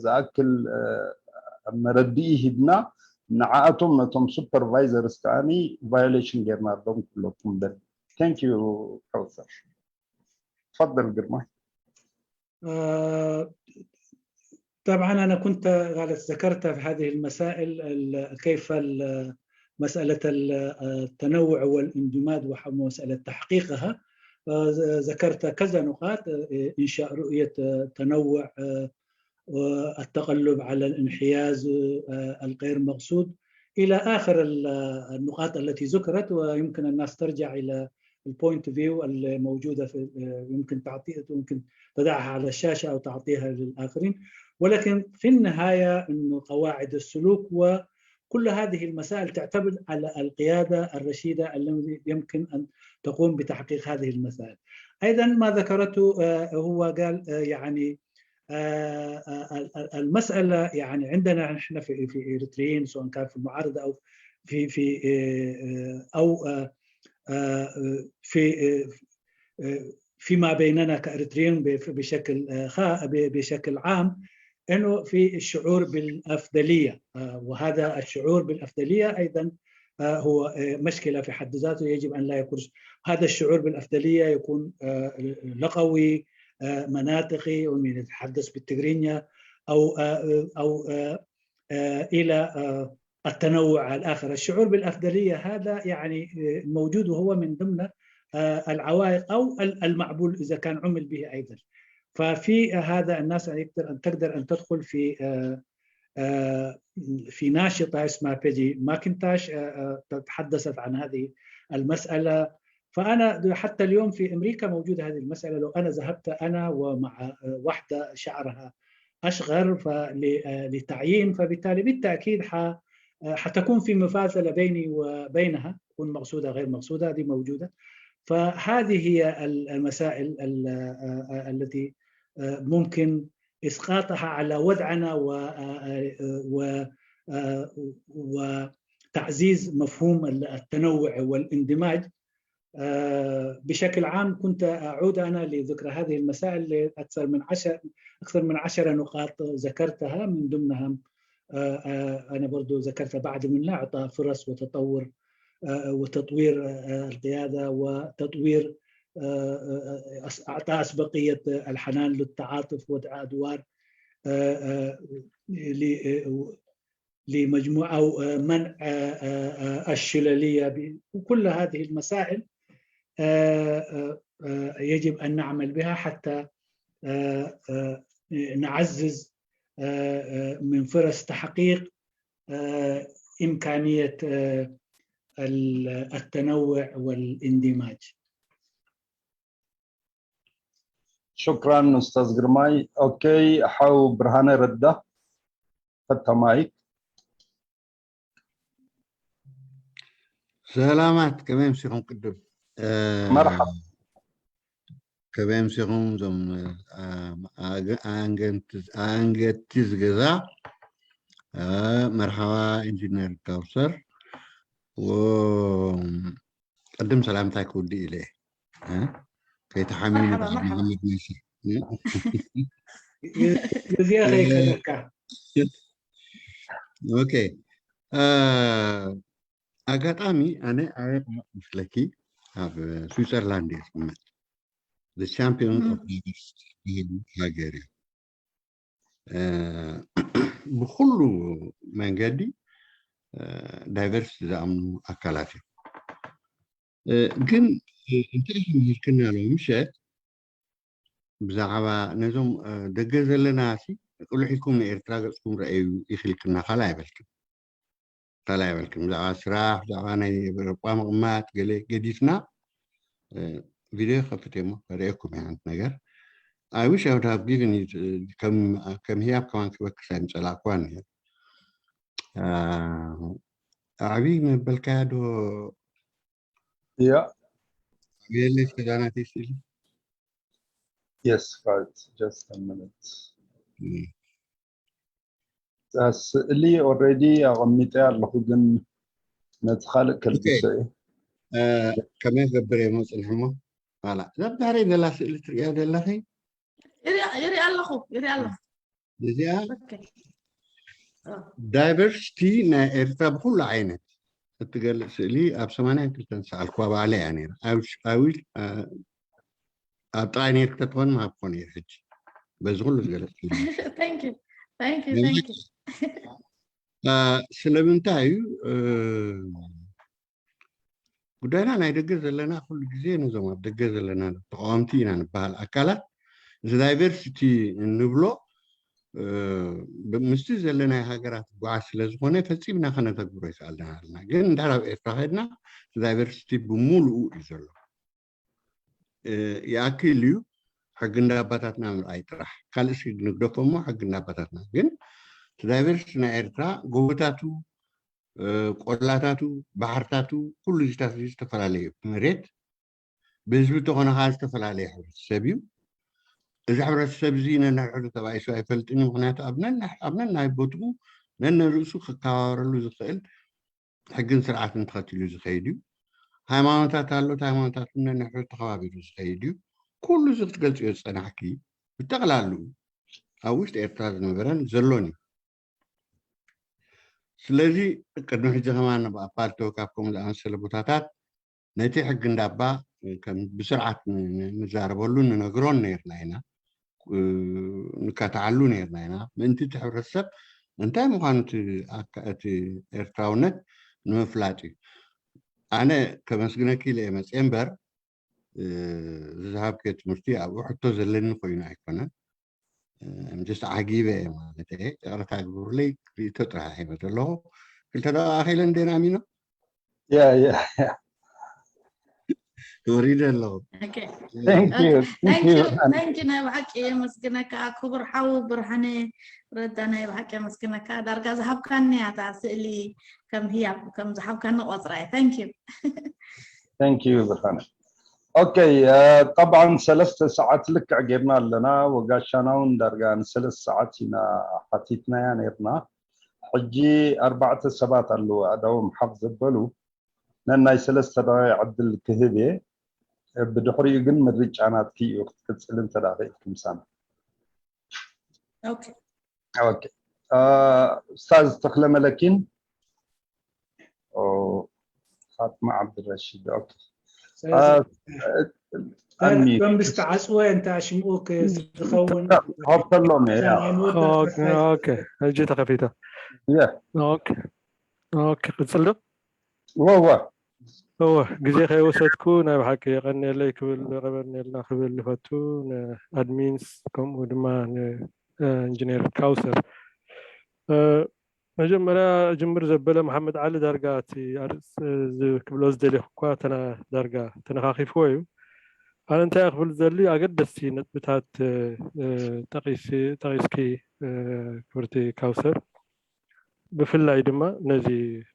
ዝኣክል መረድኢ ሂብና ንዓኣቶም ነቶም ሱፐርቫይዘርስ ከዓኒ ቫዮሌሽን ጌርናሎም ክብለኩም ደሊ Thank you Professor تفضل ግርማይ طبعا أنا كنت قالت ذكرت في هذه المسائل كيف مسألة التنوع والانجماد ومسألة تحقيقها ذكرت كذا نقاط إنشاء رؤية تنوع والتغلب على الانحياز الغير مقصود إلى آخر النقاط التي ذكرت ويمكن الناس ترجع إلى ال point of view الموجودة في، يمكن تعطي، يمكن تضعها على الشاشة أو تعطيها للآخرين، ولكن في النهاية أنه قواعد السلوك وكل هذه المسائل تعتمد على القيادة الرشيدة التي يمكن أن تقوم بتحقيق هذه المسائل. أيضا ما ذكرته، آه، هو قال، آه، يعني، آه، آه، المسألة يعني عندنا نحن في في إريتريين، سواء كان في المعارضة أو في في آه، آه، أو آه، آه، في آه، آه، فيما بيننا كإريتريين بشكل آه، بشكل عام، انه في الشعور بالافضليه، آه، وهذا الشعور بالافضليه ايضا آه، هو آه، مشكله في حد ذاته، يجب ان لا يكون هذا الشعور بالافضليه يكون آه، لغوي، آه، مناطقي، ومن يتحدث بالتجرينيا او آه، او آه، آه، الى آه، التنوع الاخر. الشعور بالافضليه هذا يعني آه، موجود، وهو من ضمن آه، العوائق او المعبول اذا كان عمل به ايضا. ففي هذا الناس يقدر ان تقدر ان تدخل في آه، آه، في ناشطه اسمها بيجي ماكنتاش، آه، آه، تحدثت عن هذه المساله. فانا حتى اليوم في امريكا موجوده هذه المساله. لو انا ذهبت انا ومع آه، واحده شعرها اشقر فل- آه، لتعيين، فبالتالي بالتاكيد ح- آه، حتكون في مفاصله بيني وبينها، تكون مقصوده غير مقصوده، هذه موجوده. فهذه هي المسائل ال- آه، آه، التي آه، ممكن اسقاطها على وضعنا و آه، آه، و آه، وتعزيز مفهوم التنوع والاندماج. آه، بشكل عام كنت أعود أنا لذكر هذه المسائل لأكثر من عشر، أكثر من عشر نقاط ذكرتها، من ضمنها آه، آه، أنا برضو ذكرت بعض منها: إعطاء فرص وتطور آه، وتطوير آه، القيادة، وتطوير آه، آه، آه، أعطاء أسبقية الحنان للتعاطف، وضع أدوار آه، آه، ل- آه، لمجموعة أو آه، منع آه، آه، آه، الشللية ب- وكل هذه المسائل آه، آه، آه، يجب أن نعمل بها حتى آه، آه، نعزز آه، آه، من فرص تحقيق آه، إمكانية آه، ال- التنوع والاندماج. شكرا أستاذ قرماي. أوكي، حاو برهانة ردة. حتى مايك. ሰላማት፣ ከመይ ኣምሲኹም? ቅድም መርሓባ። ከመይ ኣምሲኹም? እዞም ኣንገድቲ ዝገዛ። መርሓባ ኢንጂነር ካውሰር። ቅድም ሰላምታይ ክውድእ ኢለ፣ ከይተሓሚሙ። ግዜ ከይከደካ። ኦኬ፣ ኣጋጣሚ ኣነ ኣበይ ቅመጥ መስለኪ? ኣብ ስዊዘርላንድ እየ ዝቅመጥ። ቻምፒዮን ኦፍ ዳይቨርሲቲ ዝብል ሃገር እዩ። ብኩሉ መንገዲ ዳይቨርሲቲ ዝኣምኑ ኣካላት እዮም። ግን እንታይ ኢኹም ሂርክና ሎ ምሸት ብዛዕባ ነዞም ደገ ዘለና ሲ ቅልሕ ኢልኩም ንኤርትራ ገጽኩም ረኣዩ ኢኺልክና ካልእ ኣይበልክን። ካልእ ኣይበልክን። ብዛዕባ ስራሕ፣ ብዛዕባ ናይ ኤውሮጳ ምቕማጥ ገለ ገዲፍና ቪድዮ ከፍት እሞ ከርእየኩም እየ ሓንቲ ነገር። I wish I would have given you ከም ህያብ ከማን ክበክስ ኣይምጸላእኩዋን ነይሩ። ኣዕቢ መበልካያ ዶ ያ የለች ከዛናት ስእሊ Yes, right. Just a minute. ስእሊ ኦልሬዲ ኣቐሚጠ ኣለኹ፣ ግን ነቲ ካልእ ከልግሶ እዩ። ከመይ ክገብር እየ መፅንሕ እሞ ላ እዛ ብድሕረይ ዘላ ስእሊ ትርእያ ዘለኺ ይርኢ ኣለኹ ይርኢ ኣለኹ። እዚኣ ዳይቨርሲቲ ናይ ኤርትራ ብኩሉ ዓይነት እትገልፅ ስእሊ ኣብ ሰማንያን ክልተን ዝሰኣልኩዋ ባዕለይ እያ ነይራ። ኣዊል ኣብ ጥራይ ነይር ክተትኾን ምሃብኮ ነይር ሕጂ በዚ ኩሉ ዝገለፅ ስለምንታይ እዩ ጉዳይና ናይ ደገ ዘለና ኩሉ ግዜ ነዞም ኣብ ደገ ዘለና ተቃወምቲ ኢና ንበሃል ኣካላት እዚ ዳይቨርሲቲ እንብሎ ምስቲ ዘለናይ ሃገራት ጓዓ ስለዝኮነ ፈፂምና ከነተግብሮ ይከኣልና ኣለና። ግን እንድሕር ኣብ ኤርትራ ከድና ዳይቨርሲቲ ብሙሉኡ እዩ ዘሎ። ይኣክል እዩ። ሕጊ እንዳ ኣባታትና ምርኣይ ጥራሕ፣ ካልእ እስኪ ንግደፎ እሞ፣ ሕጊ እንዳ ኣባታትና ግን፣ እቲ ዳይቨርሲቲ ናይ ኤርትራ፣ ጎቦታቱ፣ ቆላታቱ፣ ባሕርታቱ፣ ኩሉ እዚታት እዚ ዝተፈላለየ እዩ። መሬት ብህዝቢ እንተኾነ ከዓ ዝተፈላለየ ሕብረተሰብ እዩ። እዚ ሕብረተሰብ እዚ ነንሕድሕዱ ተባኢሱ ኣይፈልጥን እዩ። ምክንያቱ ኣብ ነንሕ- ኣብ ነናይ ቦትኡ ነንርእሱ ክከባበረሉ ዝኽእል ሕግን ስርዓትን ተኸቲሉ ዝኸይድ እዩ። ሃይማኖታት ኣሎ፣ እቲ ሃይማኖታት እውን ነንሕድሕዱ ተኸባቢሩ ዝኸይድ እዩ። ኩሉ እዚ ክትገልፅዮ ዝፀናሕኪ ብጠቕላሉ ኣብ ውሽጢ ኤርትራ ዝነበረን ዘሎን እዩ። ስለዚ ቅድሚ ሕጂ ከማን ኣብ ፓልቶ ካብ ከምኡ ዝኣመሰለ ቦታታት ነቲ ሕጊ እንዳባ ከም ብስርዓት ን- ን- ንዛረበሉ ንነግሮን ነርና ኢና፣ እ፣ ንካትዓሉ ነርና ኢና። ምእንቲ እቲ ሕብረተሰብ እንታይ ምዃኑ እቲ ኣካ- እቲ ኤርትራውነት ንምፍላጥ እዩ። ኣነ ከመስግነኪ ኢለ እየ መፅየ እምበር፣ እ፣ ዝሃብክዮ ትምህርቲ ኣብኡ ሕቶ ዘለኒ ኮይኑ ኣይኮነን። እ፣ just ዓጊበ እየ ማለት እየ። ይቕረታ ግብሩለይ፣ ርእይቶ ጥራሕ ሂበ ዘለኹ። ክልተ ደቂቕ ኣኺለን ደና ሚኖ? Yeah, yeah, yeah. ወሪደ ኣለኹ። Okay. Thank you. Thank you. Thank you ናይ ብሓቂ የመስግነካ ክቡር ሓው ብርሃነ ረዳ፣ ናይ ብሓቂ የመስግነካ። ዳርጋ ዝሃብካኒ እያ እታ ስእሊ ከም ህያብ ከም ዝሃብካኒ ቆፅራ እየ። Thank you. Thank you ብርሃነ። ኦኬ፣ ጠብዓን ሰለስተ ሰዓት ልክዕ ጌርና ኣለና። ወጋሻና እውን ዳርጋ ንሰለስተ ሰዓት ኢና ሓቲትናያ ነርና። ሕጂ ኣርባዕተ ሰባት ኣለዉ ኣእዳዎም ሓፍ ዘበሉ። ነናይ ሰለስተ ደቂቕ ዕድል ክህብ እየ። ብድሕሪኡ ግን ምርጫ ናትኪ እዩ ክትቅፅል እንተ ደኣ ክኢልኪ ምሳና። Okay. ኦኬ። ኡስታዝ ተኽለ መለኪን፣ ፋጥማ ዓብድረሺድ። ኦኬ። እቶም ዝተዓፅወ እንተ ሽምኡ ዝኸውን ሀብተሎም እየ። ናይ መወዳእታ ኦኬ፣ ሕጂ ተኸፊታ። ኦኬ፣ ኦኬ፣ ቅፅል ዶ? ወወ እወ፣ ግዜ ከይወሰድኩ ናይ ብሓቂ የቐንየለይ ክብል፣ የቐንየልና ክብል ይፈቱ፣ ንኣድሚንስ ከምኡ ድማ ንኢንጂነር ካውሰር። መጀመርያ ጅምር ዘበለ መሓመድ ዓሊ ዳርጋ እቲ ኣርእስ ክብሎ ዝደልየኩ እኳ ዳርጋ ተነኻኺፍዎ እዩ። ኣነ እንታይ ክብል ዝደሊ፣ ኣገደስቲ ነጥብታት ጠቒስኪ ክብርቲ ካውሰር፣ ብፍላይ ድማ ነዚ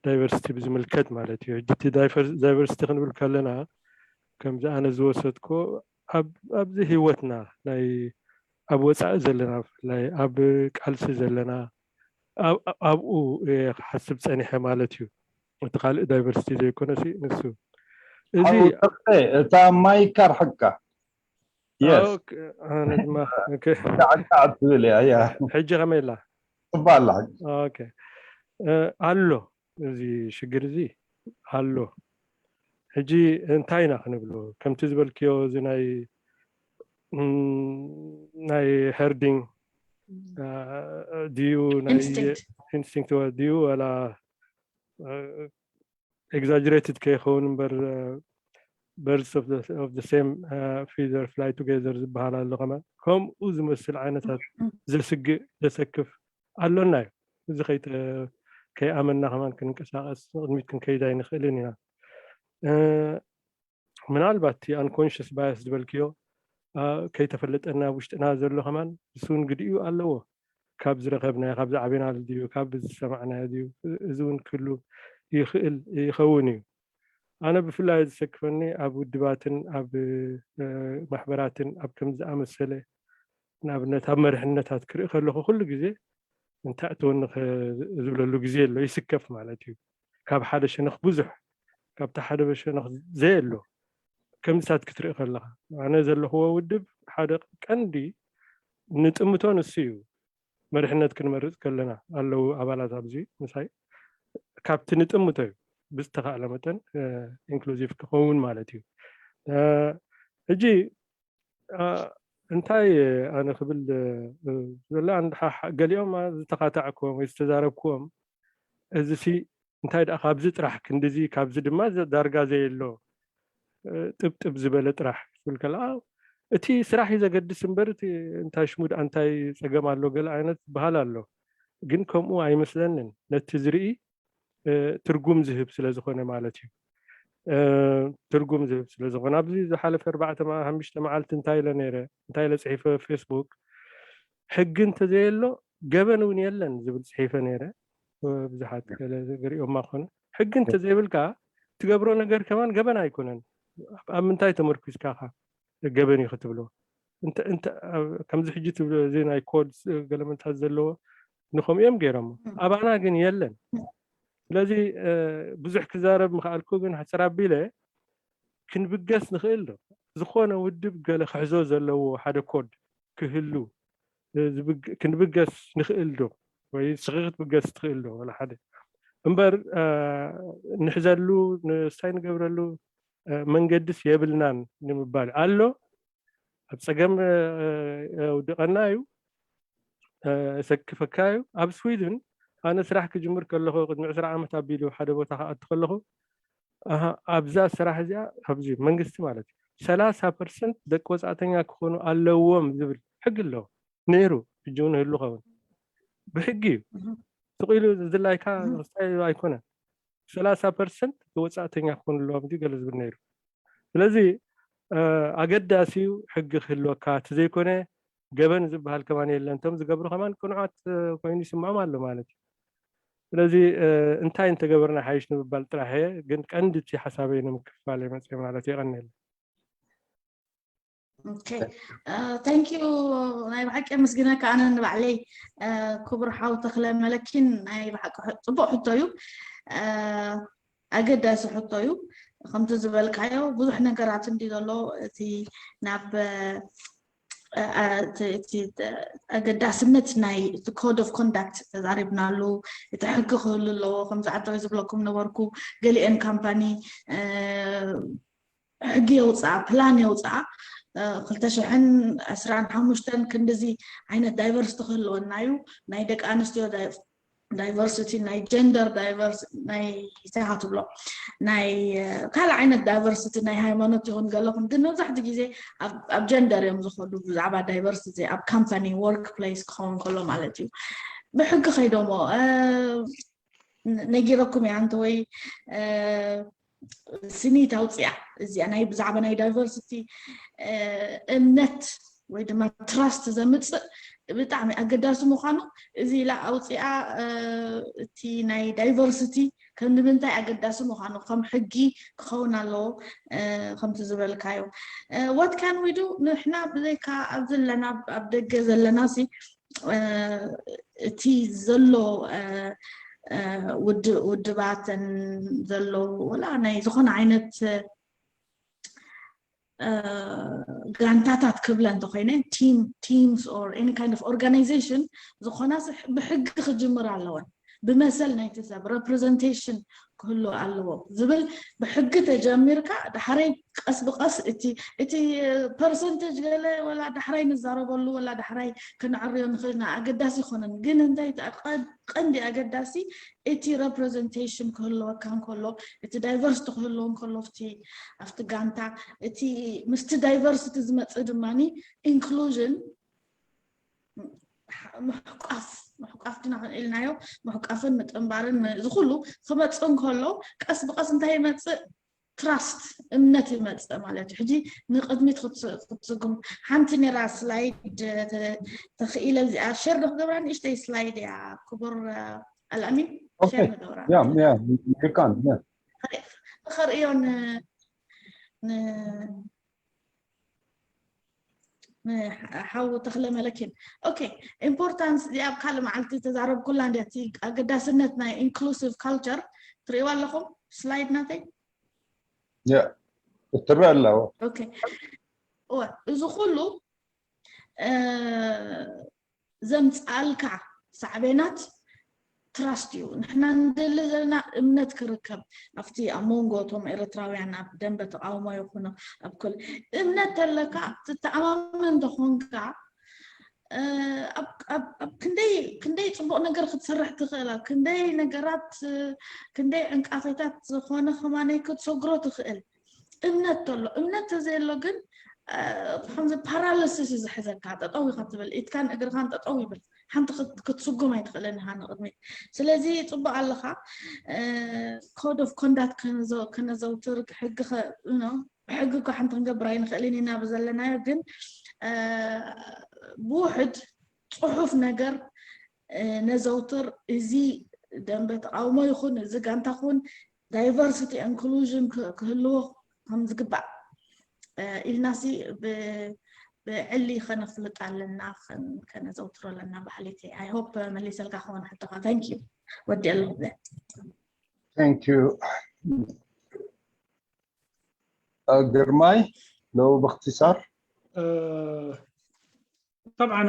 ዳይቨርሲቲ ብዝምልከት ማለት እዩ። ሕጂ እቲ ዳይቨርሲቲ ክንብል ከለና ከምዚ ኣነ ዝወሰድኮ ኣብዚ ህይወትና ናይ ኣብ ወፃኢ ዘለና ብፍላይ ኣብ ቃልሲ ዘለና ኣብኡ ክሓስብ ፀኒሐ ማለት እዩ። እቲ ካልእ ዳይቨርሲቲ ዘይኮነሲ ንሱ እዚ እታ ማይካ ርሕቅካ ኣነ ድማ ትብል እያ። ሕጂ ከመይ ኣላ? ፅባላ ኣሎ እዚ ሽግር እዚ ኣሎ። ሕጂ እንታይ ኢና ክንብሎ? ከምቲ ዝበልክዮ እዚ ናይ ናይ ሄርዲንግ ድዩ ናይ ኢንስቲንክት ድዩ ዋላ ኤግዛጀሬትድ ከይኸውን እምበር፣ birds of the same feather fly together ዝበሃል ኣሎ። ከማን ከምኡ ዝመስል ዓይነታት ዘስግእ ዘሰክፍ ኣሎና እዩ። እዚ ከይኣመንና ከማን ክንንቀሳቐስ ንቕድሚት ክንከይድ ኣይንኽእልን ኢና። ምናልባት እቲ unconscious bias ዝበልክዮ ከይተፈለጠና ኣብ ውሽጥና ዘሎ ከማን ንሱ እውን ግዲኡ ኣለዎ። ካብ ዝረኸብናዮ ካብ ዝዓበናሉ ድዩ ካብ ዝሰማዕናዮ ድዩ? እዚ እውን ክህሉ ይኽእል ይኸውን እዩ። ኣነ ብፍላይ ዝሰክፈኒ ኣብ ውድባትን ኣብ ማሕበራትን ኣብ ከም ዝኣመሰለ ንኣብነት ኣብ መርሕነታት ክርኢ ከለኹ ኩሉ ግዜ እንታይ እትወኒ ዝብለሉ ግዜ ኣሎ። ይስከፍ ማለት እዩ። ካብ ሓደ ሸነኽ ብዙሕ ካብቲ ሓደ ሸነኽ ዘየሎ ከምዚታት ክትርኢ ከለኻ ኣነ ዘለኽዎ ውድብ ሓደ ቀንዲ ንጥምቶ ንሱ እዩ። መሪሕነት ክንመርፅ ከለና ኣለዉ ኣባላት ኣብዚ ምሳይ ካብቲ ንጥምቶ እዩ ብዝተኻእለ መጠን ኢንክሉዚቭ ክኸውን ማለት እዩ። ሕጂ እንታይ ኣነ ክብል ዘሎ ገሊኦም ዝተኻታዕክዎም ወይ ዝተዛረብክዎም እዚ ሲ እንታይ ደኣ ካብዚ ጥራሕ ክንድዚ ካብዚ ድማ ዳርጋ ዘየሎ ጥብጥብ ዝበለ ጥራሕ ክትብል ከለኣ እቲ ስራሕ እዩ ዘገድስ እምበር እቲ እንታይ ሽሙ ደኣ እንታይ ፀገም ኣሎ ገለ ዓይነት ዝበሃል ኣሎ። ግን ከምኡ ኣይመስለንን። ነቲ ዝርኢ ትርጉም ዝህብ ስለ ዝኾነ ማለት እዩ። ትርጉም ዝህብ ስለ ዝኾነ ኣብዚ ዝሓለፈ ኣርባዕተ ሓሙሽተ መዓልቲ እንታይ ኢለ ነይረ እንታይ ኢለ ፅሒፈ ፌስቡክ ሕጊ እንተዘየሎ ገበን እውን የለን ዝብል ፅሒፈ ነይረ። ብዙሓት ገለ ገሪኦማ ኮነ ሕጊ እንተዘይብልካ ትገብሮ ነገር ከማን ገበን ኣይኮነን። ኣብ ምንታይ ተመርኩዝካ ገበን እዩ ክትብሎ ከምዚ ሕጂ ትብሎ እዚ ናይ ኮድ ገለመንታት ዘለዎ ንኸምኡ እዮም ገይሮሞ ኣባና ግን የለን። ስለዚ ብዙሕ ክዛረብ ምኽኣልኩ ግን ሕፅር ኣቢለ ክንብገስ ንኽእል ዶ ዝኾነ ውድብ ገለ ክሕዞ ዘለዎ ሓደ ኮድ ክህሉ ክንብገስ ንኽእል ዶ ወይ ስኺ ክትብገስ ትኽእል ዶ ወላ ሓደ እምበር ንሕዘሉ ንስታይ ንገብረሉ መንገድስ የብልናን ንምባል ኣሎ። ኣብ ፀገም ውድቐና እዩ ሰክፈካ እዩ። ኣብ ስዊድን ኣነ ስራሕ ክጅምር ከለኹ ቅድሚ ዕስራ ዓመት ኣቢሉ ሓደ ቦታ ክኣቱ ከለኹ ኣብዛ ስራሕ እዚኣ ኣብዚ መንግስቲ ማለት እዩ ሰላሳ ፐርሰንት ደቂ ወፃእተኛ ክኾኑ ኣለዎም ዝብል ሕጊ ኣለዎ ነይሩ። ሕጂ እውን ህሉ ኸውን ብሕጊ እዩ ስቕ ኢሉ ዝላይካ ክስታይ ኣይኮነን። ሰላሳ ፐርሰንት ወፃእተኛ ክኾኑ ኣለዎም ገለ ዝብል ነይሩ። ስለዚ ኣገዳሲ እዩ ሕጊ ክህልወካ እቲ ዘይኮነ ገበን ዝበሃል ከማን የለን። እቶም ዝገብሩ ከማን ቅኑዓት ኮይኑ ይስምዖም ኣሎ ማለት እዩ። ስለዚ እንታይ እንተገበርና ሓይሽ ንምባል ጥራሕ እየ ግን ቀንዲ እቲ ሓሳበይ ንምክፋል እየ መፅእ ማለት እየ። የቐንየለይ። ኦኬ ታንክ ዩ ናይ ብሓቂ ኣመስግነካ ኣነ ንባዕለይ ክቡር ሓው ተኽለ መለኪን ናይ ብሓቂ ጽቡቕ ሕቶ እዩ ኣገዳሲ ሕቶ እዩ ከምቲ ዝበልካዮ ብዙሕ ነገራት እንዲ ዘሎ እቲ ናብ ኣገዳስነት ናይ code of conduct ተዛሪብናሉ እቲ ሕጊ ክህሉ ኣለዎ ከምዚ ዓደይ ዝብለኩም ነበርኩ ገሊአን ካምፓኒ ሕጊ የውፅኣ ፕላን የውፅኣ ክልተ ሽሕን ዕስራን ሓሙሽተን ክንድዚ ዓይነት diversity ክህልወና እዩ ናይ ደቂ ኣንስትዮ diversity ናይ gender diversity ናይ እንታይ ትብሎ ናይ ካልእ ዓይነት diversity ናይ ሃይማኖት ይኹን ገለኹም ግን መብዛሕትኡ ግዜ ኣብ gender እዮም ዝኸዱ ብዛዕባ diversity ኣብ company work place ክኸውን ከሎ ማለት እዩ ብሕጊ ከይዶሞ ነጊረኩም እያ እንተ ወይ ስኒት ኣውፅያ እዚኣ ናይ ብዛዕባ ናይ diversity እምነት ወይ ድማ trust ዘምፅእ ብጣዕሚ ኣገዳሲ ምዃኑ እዚ ኢላ ኣውፅኣ እቲ ናይ diversity ከም ንምንታይ ኣገዳሲ ምዃኑ ከም ሕጊ ክኸውን ኣለዎ ከምቲ ዝበልካዮ what can we do ንሕና ብዘይካ ኣብ ዘለና ኣብ ደገ ዘለና ሲ እቲ ዘሎ ውድባተን ዘሎ ወላ ናይ ዝኾነ ዓይነት ጋንታታት ክብለ እንተኮይነ teams or any kind of organization ዝኾና ብሕጊ ክጅምር ኣለወን ብመሰል ናይቲ ሰብ representation ክህሉ ኣለዎ ዝብል ብሕጊ ተጀሚርካ ዳሕረይ ቀስ ብቀስ እቲ እቲ percentage ገለ ወላ ዳሕራይ ንዛረበሉ ወላ ዳሕራይ ክንዕርዮ ንኽእል ኢና ኣገዳሲ ይኮነን ግን እንታይ ቀንዲ ኣገዳሲ እቲ representation ክህልወካ እንከሎ እቲ diversity ክህልዎ እንከሎ ኣብቲ ኣብቲ ጋንታ እቲ ምስቲ diversity ዝመፅእ ድማ inclusion ምሕቋፍ ምሕቋፍ ድና ክንኢልናዮ ምሕቋፍን ምጥንባርን ዝኩሉ ክመፅእ እንከሎ ቀስ ብቀስ እንታይ ይመፅእ trust እምነት ይመፅእ ማለት እዩ ሕጂ ንቅድሚት ክትስጉም ሓንቲ ነራ slide ተኽኢለ እዚኣ share ዶ ክገብራ ንእሽተይ slide እያ ክቡር ኣልኣሚን share ንገብራ ይርካን ንኸርእዮ ሓው ተኽለ መለኪን okay importance እዚኣ ኣብ ካልእ መዓልቲ ተዛረብኩላ እንዲያ እቲ ኣገዳስነት ናይ inclusive culture ትርእይዋ ኣለኹም slide ናተይ እትረአ ኣለዎ okay እዚ ኩሉ ዘምፅኣልካ ሳዕቤናት trust እዩ ንሕና ንደሊ ዘለና እምነት ክርከብ ኣብቲ ኣብ መንጎ እቶም ኤርትራውያን ኣብ ደንበ ተቃውሞ ይኹኑ ኣብ ኩል እምነት ተለካ ትተኣማመን እንተኾንካ ኣብ ክንደይ ክንደይ ፅቡቅ ነገር ክትሰርሕ ትኽእል ኣብ ክንደይ ነገራት ክንደይ ዕንቃፌታት ዝኾነ ከማነይ ክትሰግሮ ትኽእል እምነት ተሎ እምነት ተዘየሎ ግን ከምዚ ፓራሊሲስ እዩ ዝሕዘካ። ጠጠው ኢኻ ትብል፣ ኢድካን እግርኻን ጠጠው ይብል። ሓንቲ ክትስጉም ኣይትኽእልን ኢኻ ንቕድሚት። ስለዚ ጽቡቕ ኣለኻ። ኮድ ኦፍ ኮንዳክት ከነዘውትር፣ ሕጊ ብሕጊ እኳ ሓንቲ ክንገብር ኣይንኽእልን ኢና ብዘለናዮ፣ ግን ብውሕድ ጽሑፍ ነገር ነዘውትር። እዚ ደንበ ተቃውሞ ይኹን እዚ ጋንታ ኹን ዳይቨርሲቲ ኢንክሉዥን ክህልዎ ከም ዝግባእ ኢልናሲ ብዕሊ ከነፍልጥ ኣለና፣ ከነዘውትሮ ኣለና ባህሊቲ። I hope መሊሰልካ ክኾን ሕቶኻ። Thank you። ወዲ ኣለኹ። Thank you. ግርማይ ለው باختصار طبعا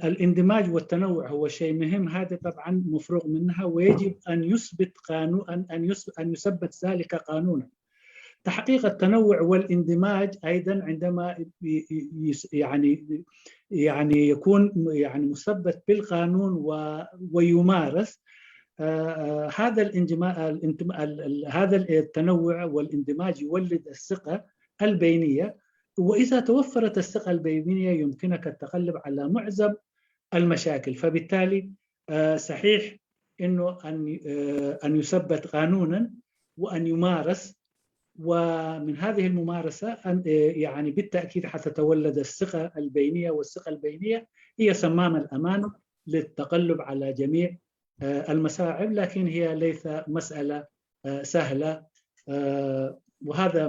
الاندماج والتنوع هو شيء مهم، هذا طبعا مفروغ منها، ويجب ان يثبت قانون، ان ان يثبت ذلك قانونا. تحقيق التنوع والاندماج ايضا عندما يعني يعني يكون يعني مثبت بالقانون ويمارس، هذا الانجماع هذا التنوع والاندماج يولد الثقه البينيه، واذا توفرت الثقه البينيه يمكنك التغلب على معظم المشاكل. فبالتالي صحيح انه ان ان يثبت قانونا وان يمارس، ومن هذه الممارسه يعني بالتاكيد حتتولد الثقه البينيه، والثقه البينيه هي صمام الامان للتغلب على جميع المصاعب، لكن هي ليس مساله سهله. وهذا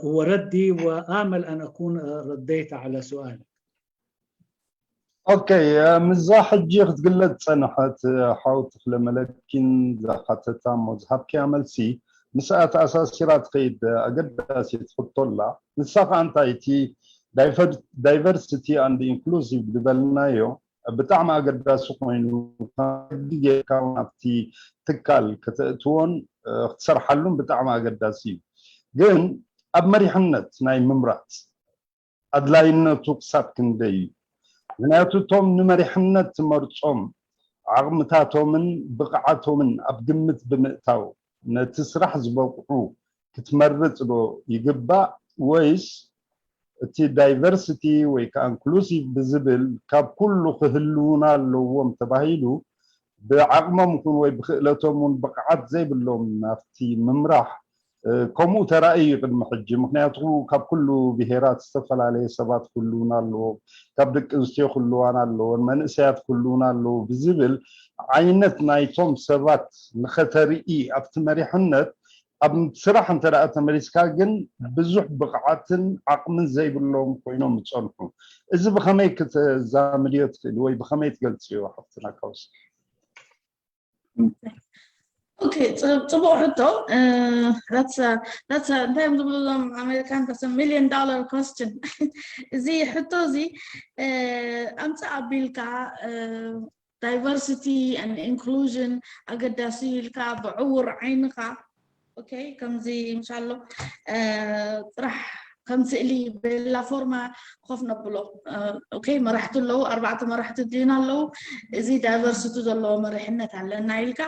هو ردي، وامل ان اكون رديت على سؤالك. ኦኬ፣ ምዛ ሕጂ ክትግለጽ ጸንሐት ሓው ተኽለ መለኪን ዝሓተታ እሞ ዝሃብክያ መልሲ ምስኣ ተኣሳሲራ ትኸይድ ኣገዳሲት ሕቶ ኣላ። ንሳ ከኣ እንታይ፣ እቲ diversity and inclusive ዝበልናዮ ብጣዕሚ ኣገዳሲ ኮይኑ፣ ጌርካ ኣብቲ ትካል ከተእትዎን ክትሰርሓሉን ብጣዕሚ ኣገዳሲ እዩ። ግን ኣብ መሪሕነት ናይ ምምራጽ ኣድላይነቱ ክሳብ ክንደይ እዩ? ምክንያቱ እቶም ንመሪሕነት ትመርጾም ዓቕምታቶምን ብቕዓቶምን ኣብ ግምት ብምእታው ነቲ ስራሕ ዝበቕዑ ክትመርጽ ዶ ይግባእ፣ ወይስ እቲ diversity ወይ ከዓ inclusive ብዝብል ካብ ኩሉ ክህልውና ኣለዎም ተባሂሉ ብዓቕሞም ይኹን ወይ ብክእለቶም እውን ብቕዓት ዘይብሎም ናብቲ ምምራሕ ከምኡ ተራእዩ እዩ ቅድሚ ሕጂ። ምክንያቱ ካብ ኩሉ ብሄራት ዝተፈላለየ ሰባት ክህልውና ኣለዎም፣ ካብ ደቂ ኣንስትዮ ክህልዋና ኣለዎን፣ መንእሰያት ክህልውና ኣለዉ ብዝብል ዓይነት ናይቶም ሰባት ንኸተርኢ ኣብቲ መሪሕነት ኣብ ስራሕ እንተ ደኣ ተመሊስካ ግን ብዙሕ ብቕዓትን ዓቕምን ዘይብሎም ኮይኖም ይጸንሑ። እዚ ብኸመይ ክትዛምድዮ ትኽእል ወይ ብኸመይ ትገልጽዮ ሓፍትና ካውስ? ኦኬ፣ ጽቡቕ ሕቶ። እንታይ እዮም ዝብሉ እዞም ኣሜሪካን ሚሊዮን ዶላር ኮስችን። እዚ ሕቶ እዚ ኣምጽእ ኣቢልካ ዳይቨርሲቲ ኢንክሉዥን ኣገዳሲ ኢልካ ብዕውር ዓይንኻ ኦኬ፣ ከምዚ ምሻሎ ጥራሕ ከም ስእሊ ቤላ ፎርማ ኮፍ ነብሎ። ኦኬ፣ መራሕቲ ኣለዉ፣ ኣርባዕተ መራሕቲ ድና ኣለዉ። እዚ ዳይቨርሲቲ ዘለዎ መሪሕነት ኣለና ኢልካ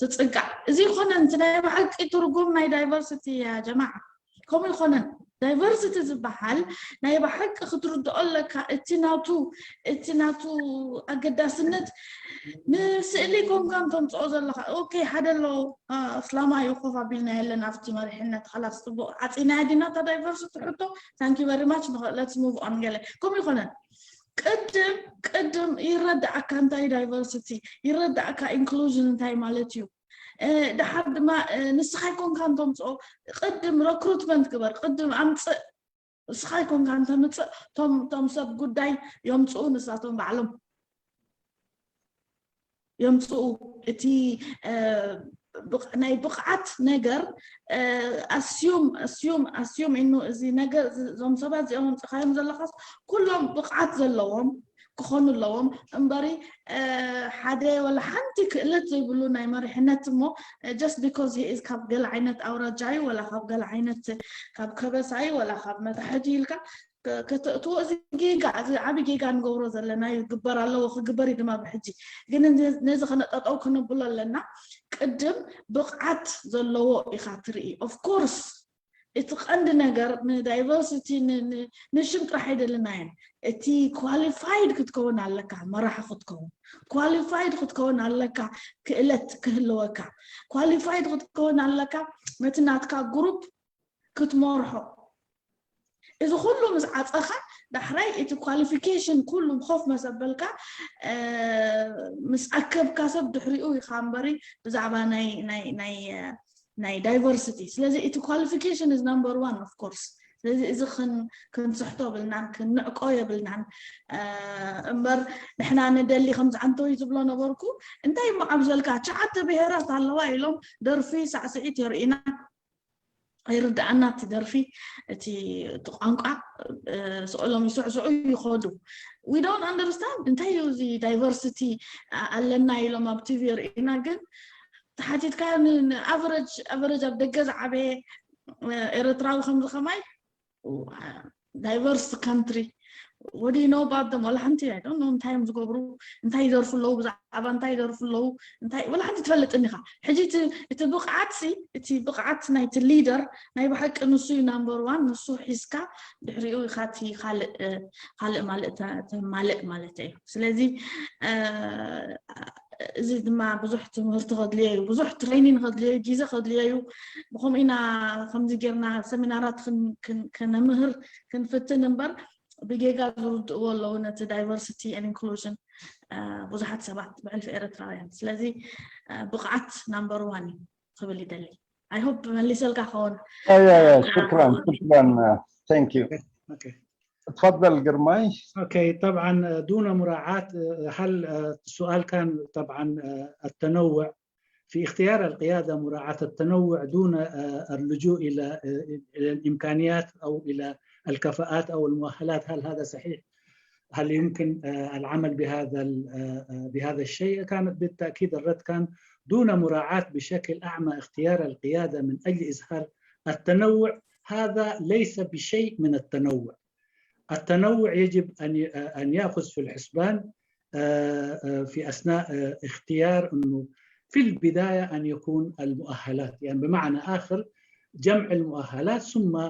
ትጽጋዕ። እዚ ይኮነን፣ እቲ ናይ ብሓቂ ትርጉም ናይ ዳይቨርሲቲ ያ ጀማዓ። ከምኡ ይኮነን። ዳይቨርሲቲ ዝበሃል ናይ ብሓቂ ክትርድኦ ኣለካ። እቲ ናቱ እቲ ናቱ ኣገዳስነት ንስእሊ ኮንካ እንተምፅኦ ዘለካ። ኦኬ፣ ሓደ ኣሎ፣ ኣስላማ እዩ ኮፍ ኣቢልና የለን ኣብቲ መሪሕነት። ካላስ ፅቡቅ ዓፂና ዲና እታ ዳይቨርሲቲ ሕቶ። Thank you very much፣ let's move on። ገለ ከምኡ ይኮነን። ቅድም ቅድም ይረዳእካ እንታይ ዳይቨርሲቲ፣ ይረዳእካ ኢንክሉዥን እንታይ ማለት እዩ። ድሓር ድማ ንስኻ ይኮንካ እንተምፅኦ፣ ቅድም ረክሩትመንት ግበር፣ ቅድም ኣምፅእ። ንስኻ ይኮንካ እንተምፅእ፣ ቶም ሰብ ጉዳይ የምፅኡ፣ ንሳቶም ባዕሎም የምፅኡ። እቲ ናይ ብቕዓት ነገር ኣስዩም ኣስዩም ኣስዩም ኢኑ፣ እዚ ነገር እዞም ሰባት እዚኦም ኣምፅኻዮም ዘለካስ ኩሎም ብቕዓት ዘለዎም ክኾኑ ኣለዎም እምበሪ፣ ሓደ ወላ ሓንቲ ክእለት ዘይብሉ ናይ መሪሕነት እሞ፣ just because he is ካብ ገለ ዓይነት ኣውራጃ እዩ፣ ወላ ካብ ገለ ዓይነት፣ ካብ ከበሳ እዩ፣ ወላ ካብ መታሕት እዩ ኢልካ ከተእትዎ፣ እዚ ጌጋ፣ እዚ ዓቢ ጌጋ ንገብሮ ዘለና እዩ። ክግበር ኣለዎ፣ ክግበር እዩ ድማ ብሕጂ። ግን ነዚ ከነጠጠው ከነብሎ ኣለና። ቅድም ብቕዓት ዘለዎ ኢኻ ትርኢ። Of course እቲ ቀንዲ ነገር ንዳይቨርሲቲ ንሽም ጥራሕ ኣይደለናየን። እቲ ኳሊፋይድ ክትከውን ኣለካ፣ መራሒ ክትከውን ኳሊፋይድ ክትከውን ኣለካ፣ ክእለት ክህልወካ ኳሊፋይድ ክትከውን ኣለካ፣ ነቲ ናትካ ግሩፕ ክትመርሖ። እዚ ኩሉ ምስ ዓፀኻ ዳሕራይ እቲ ኳሊፊኬሽን ኩሉ ኮፍ መሰበልካ ምስ ኣከብካ ሰብ ድሕሪኡ ኢኻ እምበሪ ብዛዕባ ናይ ናይ ናይ ናይ ዳይቨርሲቲ። ስለዚ እቲ ኳሊፊኬሽን is number one of course። ስለዚ እዚ ክንስሕቶ የብልናን ክንዕቆ የብልናን። እምበር ንሕና ንደሊ ከምዚ ዓንተወይ ዝብሎ ነበርኩ። እንታይ እሞ ዓብዘልካ ትሽዓተ ብሄራት ኣለዋ ኢሎም ደርፊ ሳዕስዒት የርእና። ይርድኣና እቲ ደርፊ፣ እቲ ቋንቋ ስእሎም ይስዕስዑ ይኸዱ። We don't understand እንታይ እዩ እዚ ዳይቨርሲቲ ኣለና ኢሎም ኣብ ቲቪ የርእና። ግን ተሓቲትካ ንኣቨረጅ ኣቨረጅ ኣብ ደገ ዝዓበየ ኤርትራዊ ከምዚ ከማይ diverse country. What do you know about them? ወላ ሓንቲ I don't know እንታይ እዮም ዝገብሩ፣ እንታይ ይደርፉ ኣለዉ፣ ብዛዕባ እንታይ ይደርፉ ኣለዉ፣ እንታይ ወላ ሓንቲ ትፈልጥን ኢኻ። ሕጂ እቲ ብቕዓት ሲ እቲ ብቕዓት ናይቲ ሊደር ናይ ብሓቂ ንሱ እዩ ናምበር ዋን። ንሱ ሒዝካ ድሕሪኡ ኢኻ እቲ ካልእ ካልእ ማልእ ተማልእ ማለት እዩ። ስለዚ እዚ ድማ ብዙሕ ትምህርቲ ከድልዮ እዩ፣ ብዙሕ ትሬኒን ከድልዮ እዩ፣ ግዜ ከድልዮ እዩ። ብከምኡ ኢና ከምዚ ጌርና ሰሚናራት ከነምህር ክንፍትን እምበር ብጌጋ ዝርድእዎ ኣለዉ ነቲ ዳይቨርሲቲ ኢንክሉዥን ብዙሓት ሰባት ብሕልፊ ኤርትራውያን። ስለዚ ብቕዓት ናምበር ዋን እዩ ክብል ይደሊ። I hope መሊሰልካ ከውን። شكرا شكرا. Thank you. تفضل قرماي. Okay، طبعا دون مراعاة هل السؤال كان طبعا التنوع في اختيار القيادة، مراعاة التنوع دون اللجوء إلى إلى الإمكانيات أو إلى الكفاءات أو المؤهلات. هل هذا صحيح؟ هل يمكن العمل بهذا بهذا الشيء؟ كان بالتأكيد الرد كان دون مراعاة بشكل أعمى اختيار القيادة من أجل إظهار التنوع. هذا ليس بشيء من التنوع. التنوع يجب أن أن يأخذ في الحسبان في أثناء اختيار أنه في البداية أن يكون المؤهلات، يعني بمعنى آخر جمع المؤهلات ثم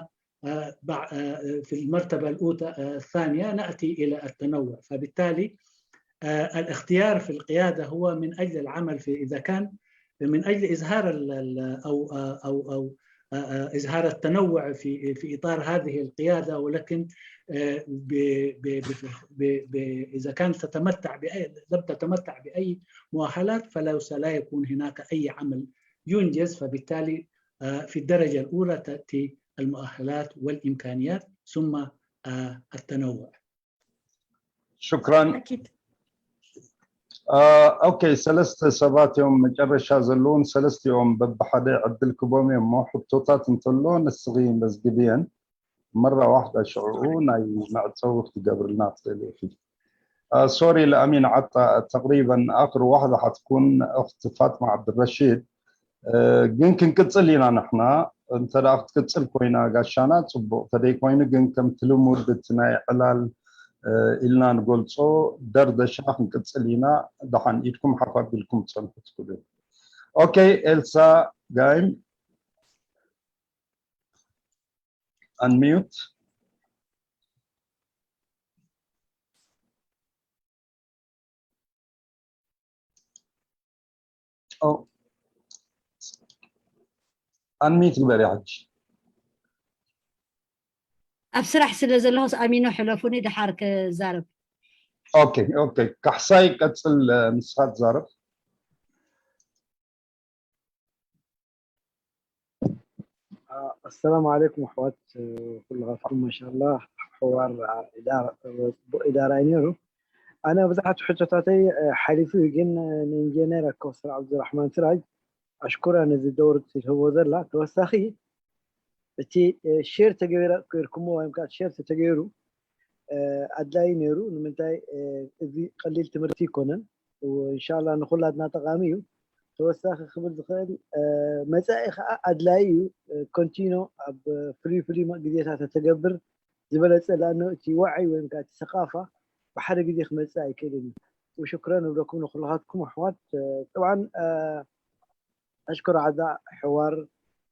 في المرتبة الأولى الثانية نأتي إلى التنوع. فبالتالي الاختيار في القيادة هو من أجل العمل في إذا كان من أجل إظهار أو أو أو إظهار التنوع في في إطار هذه القيادة، ولكن إذا كانت تتمتع بأي لم تتمتع بأي مؤهلات فلو لا يكون هناك أي عمل ينجز. فبالتالي في الدرجة الأولى تأتي المؤهلات والإمكانيات ثم التنوع. شكرا. أكيد. ኦኬ፣ ሰለስተ ሰባት እዮም መጨረሻ ዘለውን፣ ሰለስቲኦም በብሓደ ዕድል ክቦም እዮም እሞ ሕቶታት እንተሎ ንስኺ መዝግብየን መራ ዋሕዳ ሽዕኡ ናይ መዕፀዊ ክትገብርልና ትኽእል ኢኺ። ሶሪ ለኣሚን ዓጣ ተቅሪበን ኣክር ዋሕዳ ሓትኩን እኽቲ ፋጥማ ዓብድረሺድ ግን ክንቅፅል ኢና ንሕና እንተ ክትቅፅል ኮይና ጋሻና ፅቡቅ ተደይ ኮይኑ ግን ከምቲ ልሙድ እቲ ናይ ዕላል ኢልና ንገልፆ ደርደሻ ክንቅፅል ኢና። ደሓን ኢድኩም ሓፍ ኣቢልኩም ፀንሑ ትክሉ። ኦኬ ኤልሳ ጋይም unmute. ኦ unmute ግበሪ ሕጂ። ኣብ ስራሕ ስለ ዘለኹስ ኣሚኖ ሕለፉኒ ድሓር ክዛረብ። ኦኬ ኦኬ ካሕሳይ ቀጽል ንስኻ ትዛረብ። السلام عليكم ኣሕዋት ኩልኻትኩም ማሻላ ሕዋር ኢዳራ እዩ ነይሩ። ኣነ ብዙሓት ሕቶታተይ ሓሊፉ እዩ ግን ንኢንጀነር ኣከውስር ዓብዱራሕማን ስራጅ ኣሽኩራ ነዚ ደውር ትህቦ ዘላ ተወሳኺ እቲ ሼር ተገይርኩሞ ወይም ከዓ ሼር ተተገይሩ ኣድላይ ነይሩ። ንምንታይ እዚ ቀሊል ትምህርቲ ይኮነን። እንሻላ ንኩላትና ጠቃሚ እዩ። ተወሳኺ ክብል ዝኽእል መፃኢ ከዓ ኣድላይ እዩ። ኮንቲኖ ኣብ ፍሉይ ፍሉይ ግዜታት ተተገብር ዝበለፀ ላኖ እቲ ዋዒ ወይም ከዓ እቲ ሰቃፋ ብሓደ ግዜ ክመፅእ ኣይክእልን እዩ። وشكرا ንብለኩም ንኩልኻትኩም ኣሕዋት። طبعا ኣሽኩር ዓዛ ሕዋር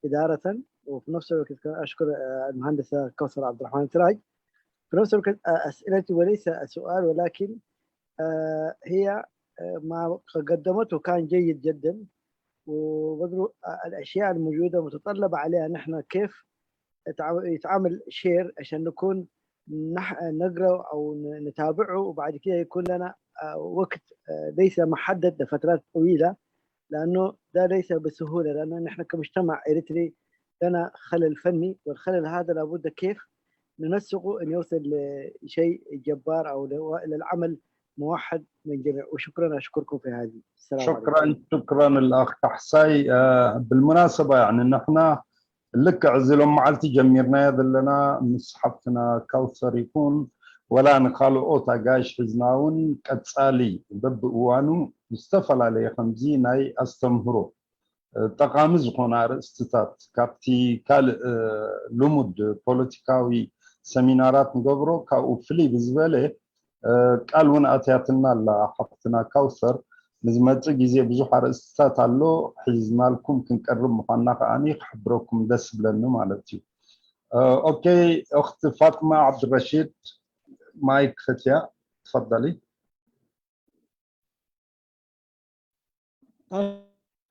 إدارة، وفي نفس الوقت كان أشكر آه، المهندسة كوثر عبد الرحمن سراج. في نفس الوقت آه، أسئلتي وليس سؤال، ولكن آه، هي آه، ما قدمته كان جيد جدا، وبدرو آه، الأشياء الموجودة متطلبة عليها نحن كيف يتعامل شير عشان نكون نح- نقرأ أو ن- نتابعه، وبعد كده يكون لنا آه، وقت آه، ليس محدد لفترات طويلة، لأنه ده ليس بسهولة، لأنه نحن كمجتمع إريتري لنا خلل فني، والخلل هذا لابد كيف ننسقه أن يوصل لشيء جبار أو لو- إلى العمل موحد من جميع. وشكرا، أشكركم في هذه. السلام عليكم. شكرا شكرا الاخ كحساي. بالمناسبه يعني نحن ልክዕ እዚ ሎም መዓልቲ ጀሚርናዮ ዘለና ምስ ሓፍትና ካውሰር ይኹን ወላ ንካልኦት ኣጋይሽ ሒዝና እውን ቀፃሊ በብእዋኑ ዝተፈላለየ ከምዚ ናይ ኣስተምህሮ ጠቓሚ ዝኾነ ኣርእስትታት ካብቲ ካልእ ልሙድ ፖለቲካዊ ሰሚናራት ንገብሮ ካብኡ ፍልይ ብዝበለ ቃል እውን ኣትያትና ኣላ ሓፍትና ካውሰር። ንዝመፅእ ግዜ ብዙሕ ኣርእስትታት ኣሎ ሒዝናልኩም ክንቀርብ ምኳንና ከዓኒ ክሕብረኩም ደስ ብለኒ ማለት እዩ። ኦኬ፣ እኽቲ ፋጥማ ዓብድረሺድ ማይክ ፈትያ ትፈደሊ።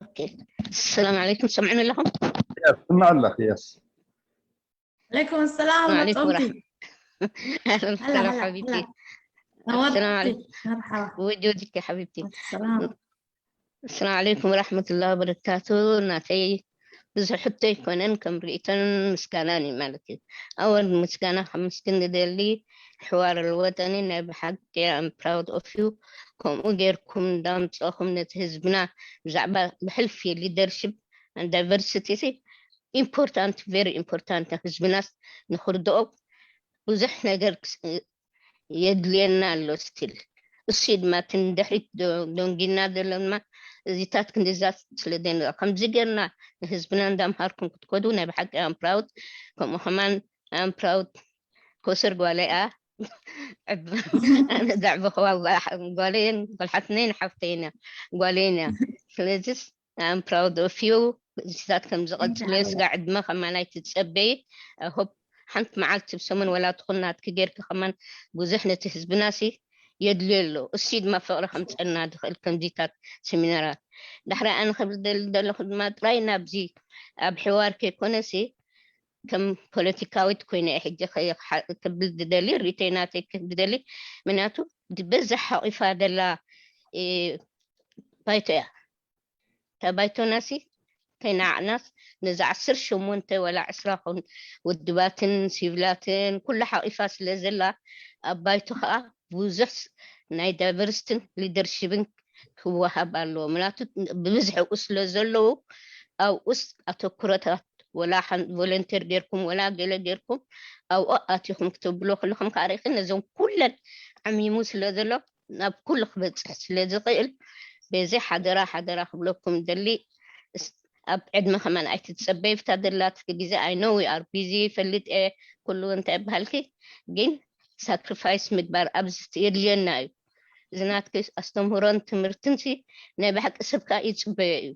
ኦኬ፣ ሰላም ዓለይኩም፣ ሰምዕኒ ኣለኹም? ስምዕ ኣለኽ። የስ عليكم السلام وعليكم مطلوبتي ورحمة. أهلا هلا وسهلا هلا حبيبتي. هلا السلام نورتي عليكم. مرحبا وجودك يا حبيبتي. السلام السلام عليكم ورحمة الله وبركاته. ናተይ ብዙሕ ሕቶ ኣይኮነን፣ ከም ርእይቶን ምስጋናን እዩ ማለት እዩ። ኣወል ምስጋና ከመስግን ዝደሊ ሕዋር ወጠኒ ናይ ብሓቂ I'm proud of you። ከምኡ ጌርኩም እንዳምፀኹም ነቲ ህዝብና ብዛዕባ ብሕልፊ leadership and diversity important, very important ህዝብናስ ንክርድኦ ብዙሕ ነገር ክስ- የድልየና ኣሎ still። እሱ ድማ እቲ ንድሕሪት ዶ- ደንጊና ዘሎ ድማ እዚታት ክንድዛት ስለ ደንጋ ከምዚ ጌርና ንህዝብና እንዳምሃርኩም ክትኮዱ ናይ ብሓቂ I'm proud። ከምኡ ከማን I'm proud ኮስር ጓለይ እያ። ኣነ ዘዕበኽዋ ጓለይን ጓልሓትነይን ሓፍተይን እያ ጓለይን እያ። ስለዚስ I'm proud of you። እዚታት ከም ዝቐፅል እየ። ስጋ ዕድመ ከማን ኣይትፀበይ። ሆፕ ሓንቲ መዓልቲ ብሰሙን ወላ ትኹን ናትኪ ጌርኪ ከማን ብዙሕ ነቲ ህዝብና ሲ የድልዮ ኣሎ። እሱ ድማ ፍቕሪ ከምፀና ዝኽእል ከምዚታት ሰሚናራት። ዳሕሪ ኣነ ክብል ደሊ ዘለኹ ድማ ጥራይ ናብዚ ኣብ ሕዋር ከይኮነ ሲ ከም ፖለቲካዊት ኮይነ እየ ሕጂ ከ- ክብል ዝደሊ ርእይቶይ ናተይ ክብል ዝደሊ ምክንያቱ ዝበዝሕ ሓቂፋ ደላ እ፣ ባይቶ እያ። እታ ባይቶናሲ ከይናዓናስ ነዚ ዓሰርተ ሸሞንተ ወላ ዕስራ ኹን ውድባትን ሲቪላትን ኩሉ ሓቂፋ ስለ ዘላ ኣብ ባይቶ ከዓ ብዙሕ ናይ ዳይቨርሲቲን ሊደርሽፕን ክወሃብ ኣለዎ ምክንያቱ ብብዝሒ ኣብኡ ስለ ዘለዉ ኣብኡስ ኣተኩሮታት ወላ ቮለንቴር ጌርኩም ወላ ገለ ጌርኩም ኣብኡ ኣቲኹም ክትብሎ ከለኹም ከዓ ርኢኺ ነዞም ኩለን ዓሚሙ ስለ ዘሎ ናብ ኩሉ ክበፅሕ ስለ ዝኽእል በዚ ሓደራ ሓደራ ክብለኩም ደሊ ኣብ ዕድመ ከማን ኣይትፀበይ ብታ ደላትኪ ግዜ I know you are busy ይፈልጥ እየ ኩሉ እንታይ ይበሃልኪ ግን ሳክሪፋይስ ምግባር ኣብዚ የድልየና እዩ እዚ ናትኪ ኣስተምህሮን ትምህርትን ሲ ናይ ብሓቂ ሰብ ከዓ ይፅበዮ እዩ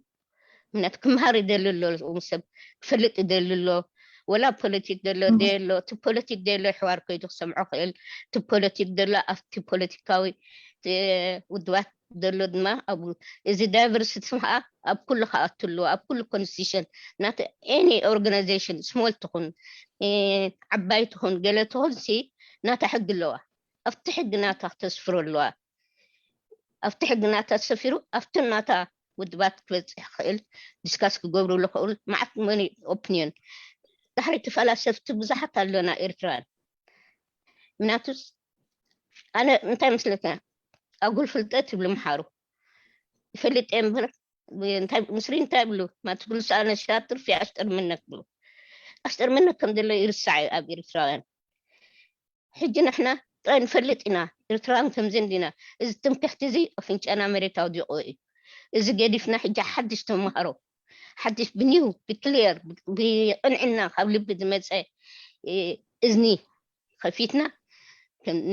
ምክንያቱ ክምሃር ይደሊ ኣሎ ሰብ ክፈልጥ ይደሊ ኣሎ ወላ ፖለቲክ ደሎ ደሎ እቲ ፖለቲክ ደሎ ሕዋር ከይዱ ክሰምዖ ክእል እቲ ፖለቲክ ደሎ ኣብቲ ፖለቲካዊ ውድባት ደሎ ድማ ኣብኡ እዚ ዳይቨርሲቲ ከዓ ኣብ ኩሉ ክኣቱ ኣለዎ ኣብ ኩሉ ኮንስቲቱሽን ናተ ኤኒ ኦርጋናይዜሽን ስሞል ትኹን ዓባይ ትኹን ገለ ትኹን ሲ ናታ ሕጊ ኣለዋ ኣብቲ ሕጊ ናታ ክተስፍሮ ኣለዋ ኣብቲ ሕጊ ናታ ሰፊሩ ኣብቲ ናታ ውድባት ክበፅሕ ክእል ዲስካስ ክገብሩ ዝኽእል ማዓት መኒ ኦፕኒዮን ዳሕሪ ተፈላሰፍቲ ብዙሓት ኣለና ኤርትራን ምክንያቱስ ኣነ እንታይ መስለካ ኣጉል ፍልጠት ይብሉ ምሓሩ ይፈልጥ እየ እምበር እንታይ ምስሪ እንታይ ይብሉ ማለት ኩሉ ኣነ ሻጥር ፊ ኣሽጥር ምነክ ብሉ ኣሽጥር ምነክ ከም ዘሎ ይርሳዕ እዩ ኣብ ኤርትራውያን ሕጂ ንሕና ጥራይ ንፈልጥ ኢና ኤርትራውያን ከምዚ እንዲና እዚ ትምክሕቲ እዚ ኣፍንጫና መሬት ኣውዲቑ እዩ እዚ ገዲፍና ሕጂ ሓድሽ ተምሃሮ ሓድሽ ብኒው ብክሊየር ብቕንዕና ካብ ልቢ ዝመፀ እዝኒ ከፊትና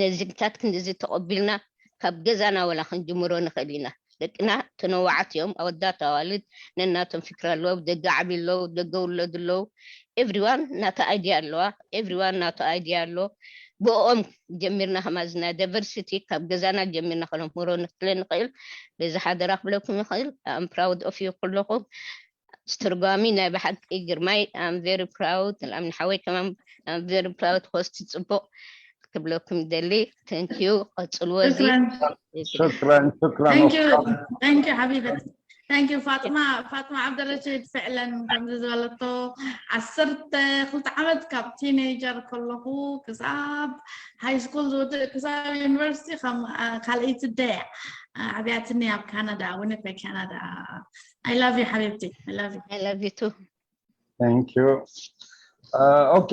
ነዚግታት ክንድዚ ተቐቢልና ካብ ገዛና ወላ ክንጅምሮ ንኽእል ኢና ደቅና ተነዋዓት እዮም። ኣወዳት ኣዋልድ ነናቶም ፍክራ ኣለዎ። ደገ ዓብዪ ኣለዉ፣ ደገ ውለዱ ኣለዉ። ኤቭሪዋን ናታ ኣይድያ ኣለዋ። ኤቭሪዋን ናቱ ኣይድያ ኣሎ። ብኦም ጀሚርና ከማዝና ዳይቨርሲቲ ካብ ገዛና ጀሚርና ከነምህሮ ንክእል ንኽእል። በዚ ሓደራ ክብለኩም ይኽእል። ኣም ፕራውድ ኦፍ ዩ ኩለኹም። ስትርጓሚ ናይ ብሓቂ ግርማይ ኣም ቨሪ ፕራውድ። ንኣምን ሓወይ ከማን ኣም ቨሪ ፕራውድ። ሆስት ጽቡቕ ክብለኩም ይደሊ። ተንኪዩ። ቀጽልዎ እዚ شكرا شكرا شكرا Thank you. Thank you حبيبتي. Thank you ፋጥማ ፋጥማ ዓብደረሽድ። ፍዕለን ከምዚ ዝበለቶ ዓሰርተ ክልተ ዓመት ካብ ቲኔጀር ከለኹ ክሳብ ሃይ ስኩል ዝውድእ ክሳብ ዩኒቨርሲቲ ከም ካልኣይቲ ደያ ዓብያትኒ ኣብ ካናዳ ዊኒፔግ ካናዳ። I love you حبيبتي. I love you. I love you too. Thank you. ኦኬ፣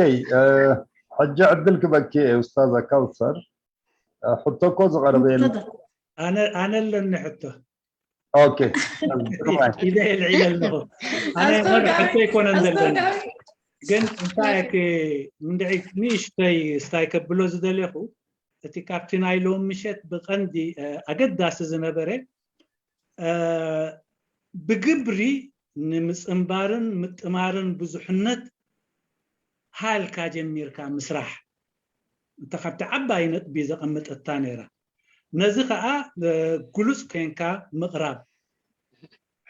ሕጂ ዕድል ክበኪ እየ ኡስታዛ ካውሰር። ሕቶ እኮ ዝቐረበ የለን። ኣነ ኣነ ኣለኒ ሕቶ። ኦኬ። ኢደ የልዒለ ኣለኹ። ኣነ ሕቶ ኣይኮነን ዘለኒ። ግን እንታይ ምንድዒ ንእሽተይ ስታይ ከብሎ ዝደለኹ፣ እቲ ካብቲ ናይ ሎም ምሸት ብቐንዲ ኣገዳሲ ዝነበረ፣ ብግብሪ ንምፅንባርን ምጥማርን ብዙሕነት ሃልካ ጀሚርካ ምስራሕ፣ እንተ ካብቲ ዓባይ ነጥቢ ዘቐመጠታ ነይራ። ነዚ ከዓ ግሉፅ ኮንካ ምቕራብ።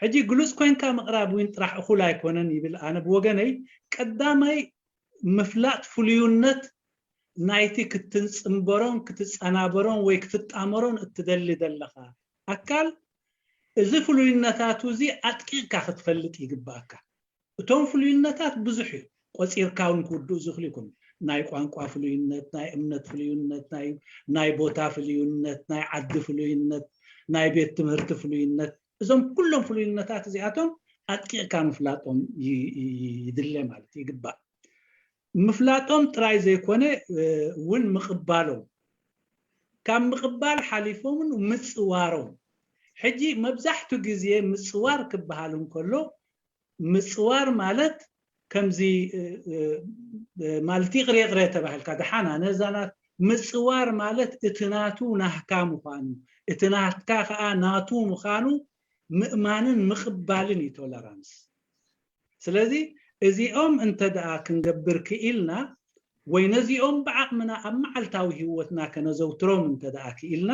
ሕጂ ግሉፅ ኮንካ ምቕራብ እውን ጥራሕ እኹል ኣይኮነን ይብል። ኣነ ብወገነይ ቀዳማይ ምፍላጥ ፍሉይነት ናይቲ ክትንፅንበሮን ክትፀናበሮን ወይ ክትጣመሮን እትደሊ ዘለኻ ኣካል፣ እዚ ፍሉይነታቱ እዚ ኣጥቂቕካ ክትፈልጥ ይግባኣካ። እቶም ፍሉይነታት ብዙሕ እዩ። ቆፂርካ እውን ክውድኡ ዝኽሉ ይኮኑ። ናይ ቋንቋ ፍሉይነት፣ ናይ እምነት ፍሉይነት፣ ናይ ቦታ ፍሉይነት፣ ናይ ዓዲ ፍሉይነት፣ ናይ ቤት ትምህርቲ ፍሉይነት፣ እዞም ኩሎም ፍሉይነታት እዚኣቶም ኣጥቂቕካ ምፍላጦም ይድለ ማለት ይግባእ። ምፍላጦም ጥራይ ዘይኮነ እውን ምቕባሎም፣ ካብ ምቕባል ሓሊፎምን ምፅዋሮም። ሕጂ መብዛሕቱ ግዜ ምፅዋር ክበሃል እንከሎ ምፅዋር ማለት ከምዚ ማለት ይቕሬ ይቕሬ ተባሂልካ ደሓና ነዛናት ምፅዋር ማለት እቲ ናቱ ናህካ ምዃኑ፣ እቲ ናትካ ከዓ ናቱ ምዃኑ ምእማንን ምቕባልን እዩ ቶለራንስ። ስለዚ እዚኦም እንተ ደኣ ክንገብር ክኢልና ወይ ነዚኦም ብዓቕምና ኣብ መዓልታዊ ህይወትና ከነዘውትሮም እንተ ደኣ ክኢልና፣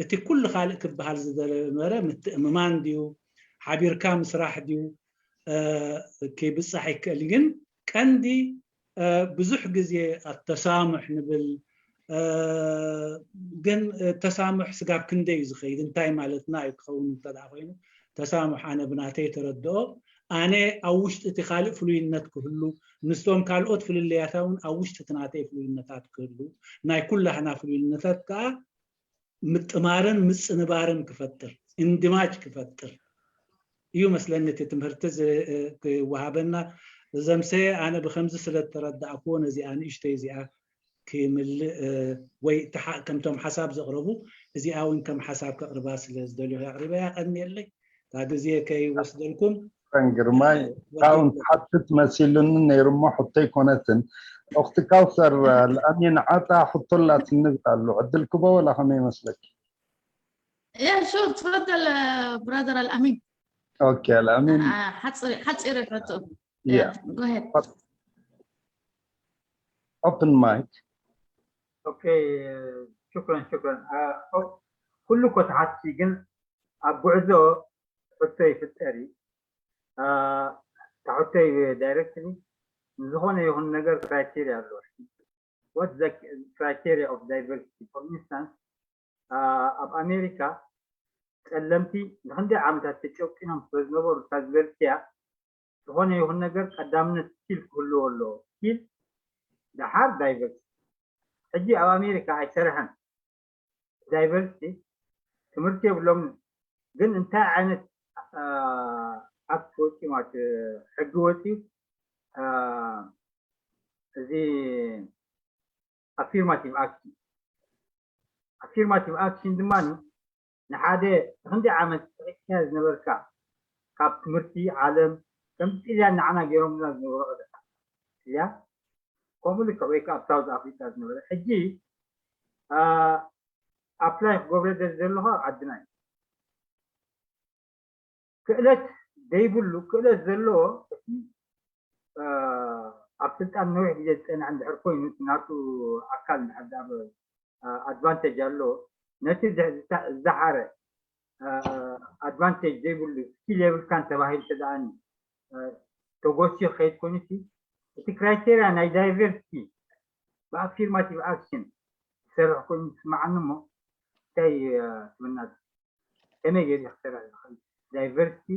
እቲ ኩሉ ካልእ ክበሃል ዝነበረ ምትእምማን ድዩ፣ ሓቢርካ ምስራሕ ድዩ ክብፃሕ ይክእል። ግን ቀንዲ ብዙሕ ግዜ ኣተሳሙሕ ንብል፣ ግን ተሳሙሕ ስጋብ ክንደይ እዩ ዝኸይድ? እንታይ ማለትና እዩ ክኸውን እንተ ደኣ ኮይኑ? ተሳሙሕ ኣነ ብናተይ ተረድኦ ኣነ ኣብ ውሽጢ እቲ ካልእ ፍሉይነት ክህሉ፣ ምስቶም ካልኦት ፍልልያታ እውን ኣብ ውሽጢ እቲ ናተይ ፍሉይነታት ክህሉ፣ ናይ ኩላህና ፍሉይነታት ከዓ ምጥማርን ምፅንባርን ክፈጥር፣ እንድማጅ ክፈጥር እዩ መስለኒ እቲ ትምህርቲ ክወሃበና። ዘምሰ ኣነ ብከምዚ ስለ ዝተረዳእክዎ ነዚኣ ንእሽተይ እዚኣ ክምልእ ወይ ከምቶም ሓሳብ ዘቕረቡ እዚኣ እውን ከም ሓሳብ ከቕርባ ስለ ዝደልዩ ኣቕሪበያ። ቀንየለይ እታ ግዜ ከይወስደልኩም። ግርማይ ካብኡ ትሓትት መሲሉኒ ነይሩ እሞ ሕቶ ኣይኮነትን። ኡኽቲ ካውሰር ኣልኣሚን ዓጣ ሕቶ ኣላትኒ ኣሎ ዕድል ክቦ ወላ ከመይ ይመስለኪ? يا شو تفضل برادر الأمين. ኦኬ ኣልኣሚን ሓፂር ሓፂር ሕቶ Yeah. Go ahead. Open mic. Okay. شكرا شكرا. ኩሉ እኮ ተሓትቲ ግን ኣብ ጉዕዞ ሕቶ ይፍጠር እዩ። እታ ሕቶይ ዳይሬክትሊ ንዝኾነ ይኹን ነገር ክራይቴሪያ ኣለዎ። What the criteria of diversity? For instance ኣብ ኣሜሪካ ፀለምቲ ንክንደይ ዓመታት ተጨቂኖም ስለዝነበሩ እታ ዝበልክያ ዝኾነ ይኹን ነገር ቀዳምነት ስኪል ክህልዎ ኣለዎ። ስኪል ደሓር ዳይቨርሲቲ። ሕጂ ኣብ ኣሜሪካ ኣይሰርሐን ዳይቨርሲቲ ትምህርቲ የብሎም። ግን እንታይ ዓይነት ኣክት ወፂኡ ማለት ሕጊ ወፂኡ እዚ ኣፊርማቲቭ ኣክሽን ኣፊርማቲቭ ኣክሽን ድማ ንሓደ ንክንደይ ዓመት ተቂጥካ ዝነበርካ ካብ ትምህርቲ ዓለም ከም ጥልያን ንዓና ገይሮምና ዝነበሩ ቀደታ ጥልያን ከምኡ ልክዕ ወይ ከዓ ኣብ ሳውዝ ኣፍሪካ ዝነበረ ሕጂ ኣፕላይ ክገብረ ዘለኻ ኣብ ዓድና እዩ። ክእለት ዘይብሉ፣ ክእለት ዘለዎ እቲ ኣብ ስልጣን ነዊሕ ግዜ ዝፀንዐ እንድሕር ኮይኑ፣ ናቱ ኣካል እንድሕር ኣብ ኣድቫንቴጅ ኣሎ፣ ነቲ ዝሓረ ኣድቫንቴጅ ዘይብሉ፣ ስኪል የብልካን ተባሂሉ ተደኣኒ ተጎስዩ ክኸይድ ኮይኑ፣ እቲ ክራይቴርያ ናይ ዳይቨርሲቲ ብኣፊርማቲቭ ኣክሽን ዝሰርሕ ኮይኑ ዝስማዓኒ እሞ፣ እንታይ ትብልና? ከመይ ገይሩ ክሰርሕ ዝኽእል? ዳይቨርሲቲ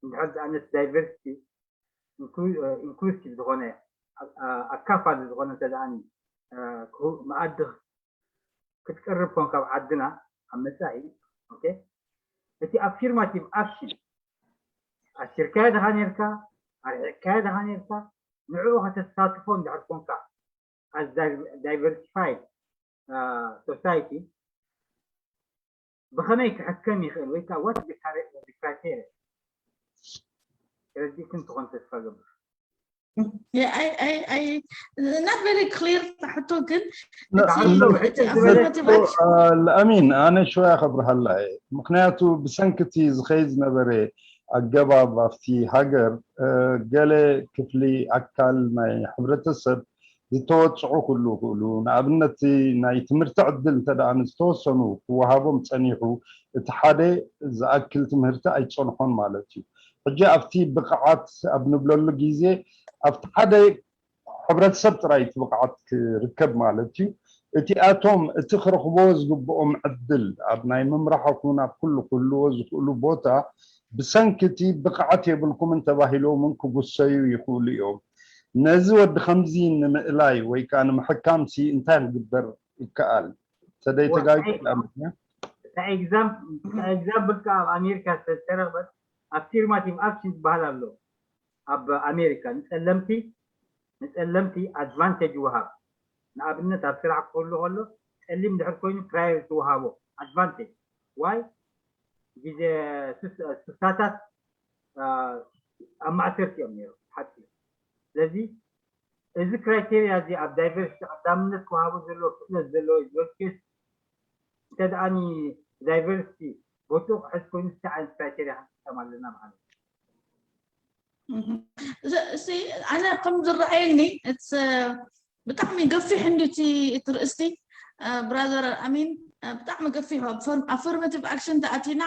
እንድሕር ዝኣነት ዳይቨርሲቲ ኢንክሉሲቭ ዝኾነ ኣካፋሊ ዝኾነ እንተደኣኒ መኣዲ ክትቀርብ ኮንካ ኣብ ዓድና ኣብ መጻኢ፣ ኦኬ፣ እቲ ኣፊርማቲቭ ኣክሽን ኣሲርካዮ ድኻ ኔርካ፣ ኣርሒቕካዮ ድኻ ኔርካ፣ ንዕኡ ከተሳትፎ እንድሕር ኮንካ፣ as diversified society ብኸመይ ክሕከም ይኽእል ወይ ከዓ what the criteria? ተረዲእክን ትኾን ተስፋ ገብር። Not very clear ሕቶ ግን ለኣሚን ኣነ ሽወያ ከብርሃላ እየ። ምክንያቱ ብሰንክቲ ዝኸይድ ዝነበረ ኣገባብ ኣብቲ ሃገር ገለ ክፍሊ ኣካል ናይ ሕብረተሰብ ዝተወፅዑ ክህሉ ይኽእሉ። ንኣብነት ናይ ትምህርቲ ዕድል እንተ ደኣ ንዝተወሰኑ ክወሃቦም ጸኒሑ፣ እቲ ሓደ ዝኣክል ትምህርቲ ኣይጸንሖን ማለት እዩ። ሕጂ ኣብቲ ብቕዓት ኣብ ንብለሉ ግዜ ኣብቲ ሓደ ሕብረተሰብ ጥራይ እቲ ብቕዓት ክርከብ ማለት እዩ። እቲኣቶም እቲ ክረኽብዎ ዝግብኦም ዕድል ኣብ ናይ ምምራሕ ኩን ኣብ ኩሉ ክህልዎ ዝኽእሉ ቦታ ብሰንኪ እቲ ብቕዓት የብልኩምን ተባሂሎምን ክጉሰዩ ይኽእሉ እዮም። ነዚ ወዲ ከምዚ ንምእላይ ወይ ከዓ ንምሕካምሲ እንታይ ክግበር ይከኣል? ተደይ ተጋግዩ ኣምያ እታ ኤግዛምፕል ከ ኣብ ኣሜሪካ ዝተረኽበት ኣፊርማቲቭ ኣክሽን ዝበሃል ኣሎ ኣብ ኣሜሪካ ንፀለምቲ ንፀለምቲ ኣድቫንቴጅ ይወሃብ። ንኣብነት ኣብ ስራሕ ክህሉ ከሎ ፀሊም ድሕር ኮይኑ ፕራዮሪቲ ወሃቦ ኣድቫንቴጅ ዋይ ግዜ ስሳታት ኣብ ማእሰርቲ እዮም ነይሩ ሓቂ። ስለዚ እዚ ክራይቴርያ እዚ ኣብ ዳይቨርሲቲ ቀዳምነት ክወሃቦ ዘለዎ ክእለት ዘለዎ ጆርጅ ኬስ እንተ ደኣኒ ዳይቨርሲቲ ቦትኡ ክሕዝ ኮይኑ እንታይ ዓይነት ክራይቴርያ ክንጥቀም ኣለና ማለት እዩ። ኣነ ከም ዝረኣየኒ ብጣዕሚ ገፊሕ እንድቲ እቲ ርእስቲ ብራዘር ኣሚን ብጣዕሚ ገፊሕ ኣፈርማቲቭ ኣክሽን ተኣቲና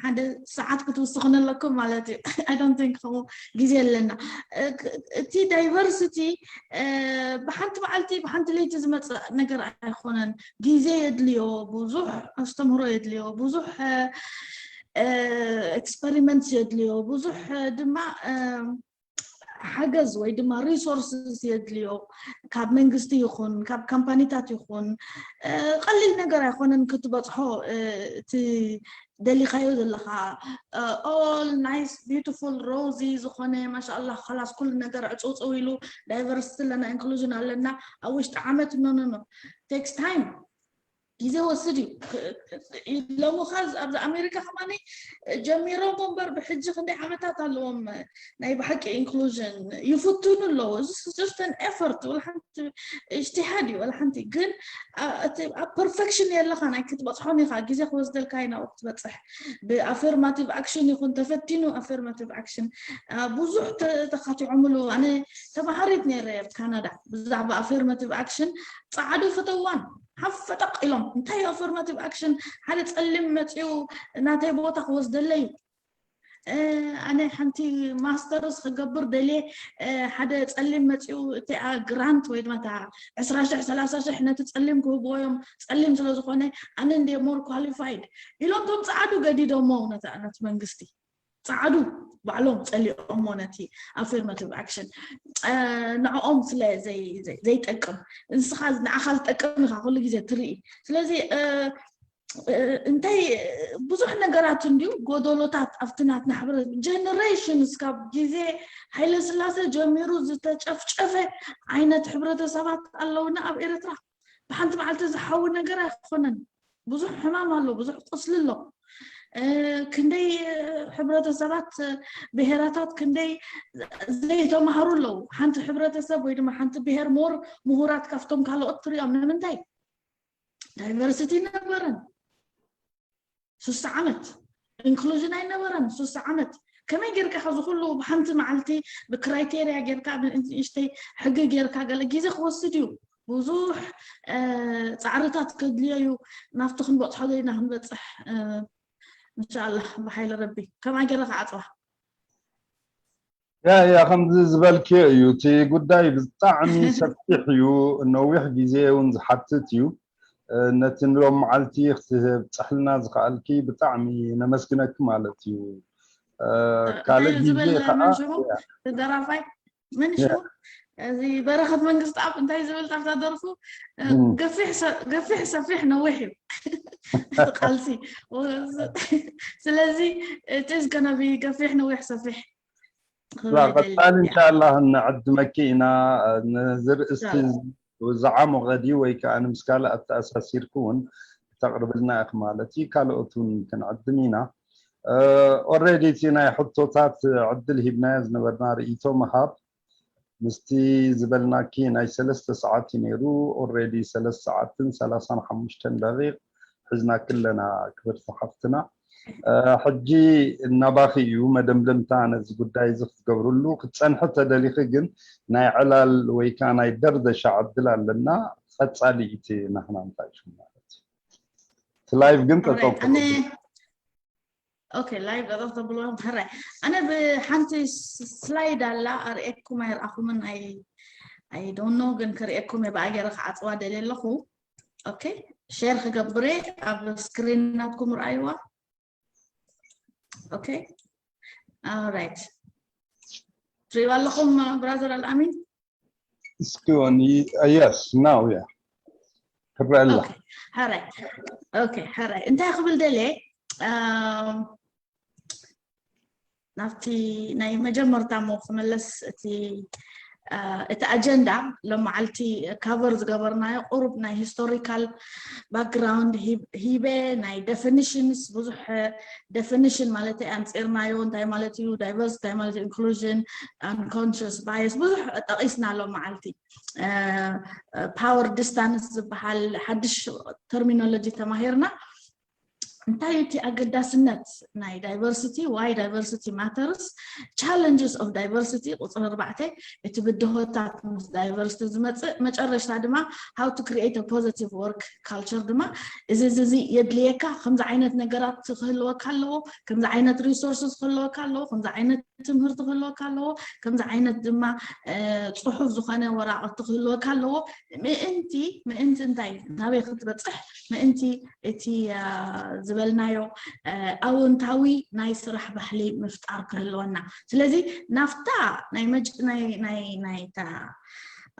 ሓደ ሰዓት ክትውስኽን ኣለኩም ማለት እዩ። I don't think ከምኡ ግዜ ኣለና። እቲ ዳይቨርሲቲ ብሓንቲ መዓልቲ ብሓንቲ ለይቲ ዝመፅእ ነገር ኣይኮነን። ግዜ የድልዮ፣ ብዙሕ ኣስተምህሮ የድልዮ፣ ብዙሕ ኤክስፐሪመንት የድልዮ፣ ብዙሕ ድማ ሓገዝ ወይ ድማ ሪሶርስስ የድልዮ። ካብ መንግስቲ ይኹን ካብ ካምፓኒታት ይኹን ቀሊል ነገር ኣይኮነን ክትበፅሖ እቲ ደሊኻዮ ዘለኻ all nice beautiful rosy ዝኾነ ማሻኣላ ላስ ኩሉ ነገር ዕፅውፅው ኢሉ ዳይቨርሲቲ ኣለና ኢንክሉዥን ኣለና ኣብ ውሽጢ ዓመት no no no takes time። ግዜ ወስድ እዩ። ሎሚ ኸ ኣብዚ ኣሜሪካ ከማኒ ጀሚሮም እምበር ብሕጂ ክንደይ ዓመታት ኣለዎም ናይ ብሓቂ ኢንክሉዥን ይፍትኑ ኣለዉ። It's just an effort ወላ ሓንቲ እጅትሃድ እዩ ወላ ሓንቲ ግን ኣብ ፐርፌክሽን የለኻ ናይ ክትበፅሖን ኢኻ ግዜ ክወስደልካ እዩ ናብኡ ክትበፅሕ። ብኣፈርማቲቭ ኣክሽን ይኹን ተፈቲኑ ኣፈርማቲቭ ኣክሽን ብዙሕ ተኻቲዖምሉ። ኣነ ተማሃሪት ነይረ ኣብ ካናዳ ብዛዕባ ኣፈርማቲቭ ኣክሽን ፃዕዱ ፈተዋን ሓፍ ፈጠቕ ኢሎም እንታይ ኣፈርማቲቭ ኣክሽን ሓደ ፀሊም መፅኡ ናተይ ቦታ ክወስደለይ እዩ። ኣነ ሓንቲ ማስተርስ ክገብር ደልየ ሓደ ፀሊም መፅኡ እቲኣ ግራንት ወይ ድማ ዕስራ ሽሕ ሰላሳ ሽሕ ነቲ ፀሊም ክህብዎ እዮም ፀሊም ስለዝኾነ ኣነ እንደ more qualified ኢሎም እቶም ፀዓዱ ገዲዶሞ ነቲ መንግስቲ ፀዓዱ ባዕሎም ፀሊኦሞ ነቲ ኣፌርማቲቭ ኣክሽን ንዕኦም ስለ ዘይጠቅም ንስኻ ንዓኻ ዝጠቅም ኢኻ ኩሉ ግዜ ትርኢ። ስለዚ እንታይ ብዙሕ ነገራት እንድዩ ጎደሎታት ኣብቲ ናትና ሕብረት ጀነሬሽንስ ካብ ግዜ ሃይለ ስላሴ ጀሚሩ ዝተጨፍጨፈ ዓይነት ሕብረተሰባት ኣለውና ኣብ ኤርትራ። ብሓንቲ መዓልቲ ዝሓዊ ነገር ኣይኮነን። ብዙሕ ሕማም ኣሎ፣ ብዙሕ ቁስሊ ኣሎ። ክንደይ ሕብረተሰባት ብሄራታት ክንደይ ዘይተማህሩ ኣለዉ። ሓንቲ ሕብረተሰብ ወይ ድማ ሓንቲ ብሄር ሞር ምሁራት ካብቶም ካልኦት ትሪኦም ንምንታይ? ዳይቨርሲቲ ነበረን ሱሳ ዓመት፣ ኢንክሉዥን ኣይነበረን ሱሳ ዓመት። ከመይ ጌርካ ከዚ ኩሉ ብሓንቲ መዓልቲ ብክራይቴርያ ጌርካ ብንእሽተይ ሕጊ ጌርካ ገለ ግዜ ክወስድ እዩ። ብዙሕ ፃዕርታት ከድልዮ እዩ። ናብቲ ክንበፅሖ ዘለና ክንበፅሕ እንሻላ ብሓይሊ ረቢ። ከማ ጌረ ክዓፅዋ ያ ያ ከምዚ ዝበልክዮ እዩ። እቲ ጉዳይ ብጣዕሚ ሰፊሕ እዩ፣ ነዊሕ ግዜ እውን ዝሓትት እዩ። ነቲ ንሎም መዓልቲ ክትብፅሕልና ዝኸኣልኪ ብጣዕሚ ነመስግነኪ ማለት እዩ። ካልእ ግዜ ከዓ ደራፋይ መንሹ እዚ በረኸት መንግስት ኣብ እንታይ ዝብል ጣፍታ ደርፉ ገፊሕ ሰፊሕ ነዊሕ እዩ ቃልሲ። ስለዚ it's gonna be ገፊሕ ነዊሕ ሰፊሕ ቀጣሊ እንሻላ ንዕድመኪ ኢና። ነዚ ርእስቲ ዝዓሞቐ ድዩ ወይ ከዓ ምስ ካልእ ኣተኣሳሲርኪ እውን ተቕርብልና ኢኺ ማለት እዩ። ካልኦት እውን ክንዕድም ኢና። ኦልሬዲ እቲ ናይ ሕቶታት ዕድል ሂብናዮ ዝነበርና ርእይቶ ምሃብ ምስቲ ዝበልናኪ ናይ ሰለስተ ሰዓት እዩ ነይሩ። ኦልሬዲ ሰለስተ ሰዓትን ሰላሳን ሓሙሽተን ደቂቕ ሒዝናኪ ኣለና ክብርቲ ሓፍትና። ሕጂ እናባኺ እዩ መደምደምታ ነዚ ጉዳይ እዚ ክትገብርሉ ክትፀንሒ ተደሊኺ ግን ናይ ዕላል ወይ ከዓ ናይ ደርደሻ ዕድል ኣለና። ቀፃሊ እቲ ናህና እንታይ ሽሙ ማለት እዩ። እቲ ላይቭ ግን ጠጠው ኦኬ ላይቭ ጠጠው ተብሎ ሕራይ ኣነ ብሓንቲ ስላይድ ኣላ ኣርእየኩም ኣይረኣኹምን። I don't know ግን ክርእየኩም እየ ብኣገረ ክዓፅዋ ደልየ ኣለኹ። ኦኬ ሼር ክገብር እየ ኣብ ስክሪን ናትኩም ረኣይዋ። ኦኬ ኦራይት ትሪእዋ ኣለኹም ብራዘር ኣልኣሚን። እስኪ ኦን yes now yeah ክረአ ኣላ። ኦኬ ሕራይ ኦኬ ሕራይ እንታይ ክብል ደልየ ናብቲ ናይ መጀመርታ ሞ ክመለስ እቲ እቲ ኣጀንዳ ሎም መዓልቲ ካቨር ዝገበርናዮ ቁሩብ ናይ ሂስቶሪካል ባክግራውንድ ሂበ ናይ ዴፊኒሽንስ ብዙሕ ዴፊኒሽን ማለት ኣምፂርናዮ እንታይ ማለት እዩ ዳይቨርስ እንታይ ማለት እዩ ኢንክሉዥን ኣንኮንሽስ ባየስ ብዙሕ ጠቂስና ሎም መዓልቲ ፓወር ዲስታንስ ዝበሃል ሓድሽ ተርሚኖሎጂ ተማሂርና። እንታይ እቲ ኣገዳስነት ናይ ዳይቨርሲቲ why diversity matters challenges of diversity ቁፅሪ ኣርባዕተ እቲ ብድሆታት ምስ ዳይቨርሲቲ ዝመፅእ መጨረሽታ ድማ how to create positive work culture ድማ እዚ እዚ የድልየካ ከምዚ ዓይነት ነገራት ክህልወካ ኣለዎ ከምዚ ዓይነት ሪሶርስስ ክህልወካ ኣለዎ ከምዚ ዓይነት ትምህርቲ ክህልወካ ኣለዎ ከምዚ ዓይነት ድማ ፅሑፍ ዝኾነ ወራቐቲ ክህልወካ ኣለዎ ምእንቲ ምእንቲ እንታይ ናበይ ክትበፅሕ ምእንቲ እቲ ዝበልናዮ ኣወንታዊ ናይ ስራሕ ባህሊ ምፍጣር ክህልወና ስለዚ ናፍታ ናይ ናይታ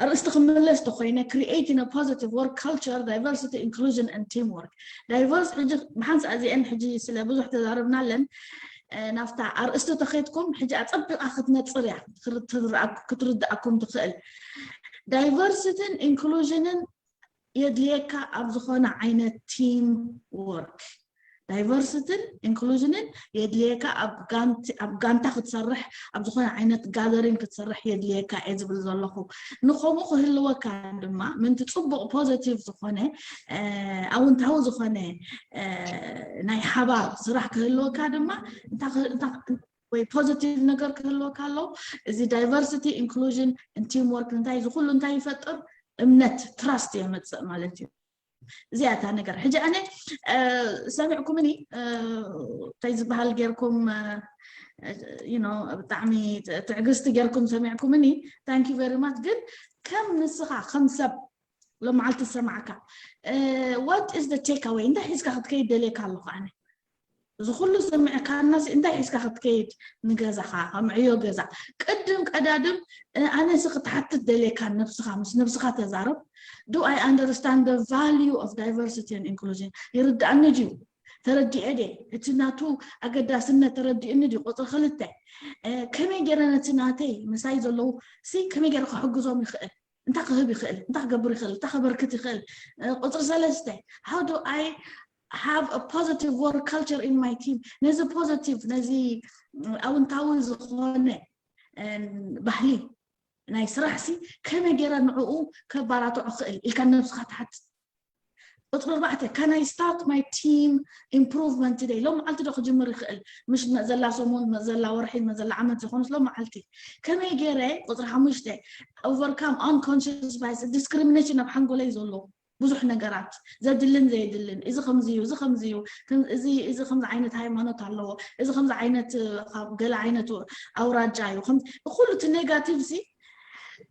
ኣርእስቲ ክምለስ ተኮይነ creating positive work culture diversity inclusion and team work diverse ሕጂ ብሓንሳ እዚአን ሕጂ ስለ ብዙሕ ተዛረብናለን ናብታ ኣርእስቲ ተኸይድኩም ሕጂ ኣፀቢቓ ክትነፅር እያ ክትርድኣኩም ትኽእል diversity ን inclusion ን የድልየካ ኣብ ዝኾነ ዓይነት team work diversity ን inclusion ን የድልየካ ኣብ ጋንታ ክትሰርሕ ኣብ ዝኾነ ዓይነት gathering ክትሰርሕ የድልየካ እየ ዝብል ዘለኹ ንኸምኡ ክህልወካ ድማ ምንቲ ፅቡቕ positive ዝኾነ ኣውንታዊ ዝኾነ ናይ ሓባር ስራሕ ክህልወካ ድማ ወይ positive ነገር ክህልወካ ኣለዎ እዚ diversity inclusion and team work እንታይ እዚ ኩሉ እንታይ ይፈጥር እምነት trust የመፅእ ማለት እዩ እዚኣታ ነገር ሕጂ ኣነ ሰሚዕኩምኒ እንታይ ዝበሃል ጌርኩም ብጣዕሚ ትዕግስቲ ጌርኩም ሰሚዕኩምኒ thank you very much ግን ከም ንስኻ ከም ሰብ ሎመዓልቲ ዝሰማዕካ what is the take away እንታይ ሒዝካ ክትከይድ ደልየካ ኣለኹ ኣነ እዚ ኩሉ ሰሚዕካና እንታይ ሒዝካ ክትከይድ ንገዛኻ ከም ዕዮ ገዛ ቅድም ቀዳድም ኣነሲ ክትሓትት ደልየካ ነብስኻ ምስ ነብስኻ ተዛረብ do I understand the value of diversity and inclusion ይርድኣኒ ድዩ ተረዲኤ ድየ እቲ ናቱ ኣገዳስነት ተረዲእኒ ድዩ ቁፅሪ ክልተ ከመይ ገይረ ነቲ ናተይ ምሳይ ዘለዉ ሲ ከመይ ገይረ ክሕግዞም ይኽእል እንታይ ክህብ ይኽእል እንታይ ክገብር ይኽእል እንታይ ከበርክት ይኽእል ቁፅሪ ሰለስተ how do I have a positive work culture in my team ነዚ positive ነዚ ኣውንታዊ ዝኾነ ባህሊ ናይ ስራሕ ሲ ከመይ ገይረ ንዕኡ ከባራትዖ ክእል ኢልካ ነብስካ ትሓትት ቁፅሪ ኣርባዕተ can I start my team improvement today? ሎም መዓልቲ ዶ ክጅምር ይኽእል? ምሽ መዘላ ሰሙን፣ መዘላ ወርሒ፣ መዘላ ዓመት ዝኾኑስ ሎም መዓልቲ ከመይ ገይረ? ቁፅሪ ሓሙሽተ overcome unconscious bias፣ discrimination ኣብ ሓንጎለይ ዘሎ ብዙሕ ነገራት ዘድልን ዘየድልን፣ እዚ ከምዚ እዩ፣ እዚ ከምዚ እዩ፣ ከም- እዚ እዚ ከምዚ ዓይነት ሃይማኖት ኣለዎ፣ እዚ ከምዚ ዓይነት እ፣ ካብ ገለ ዓይነት ኣውራጃ እዩ፣ ከም ኩሉ እቲ ኔጋቲቭ ሲ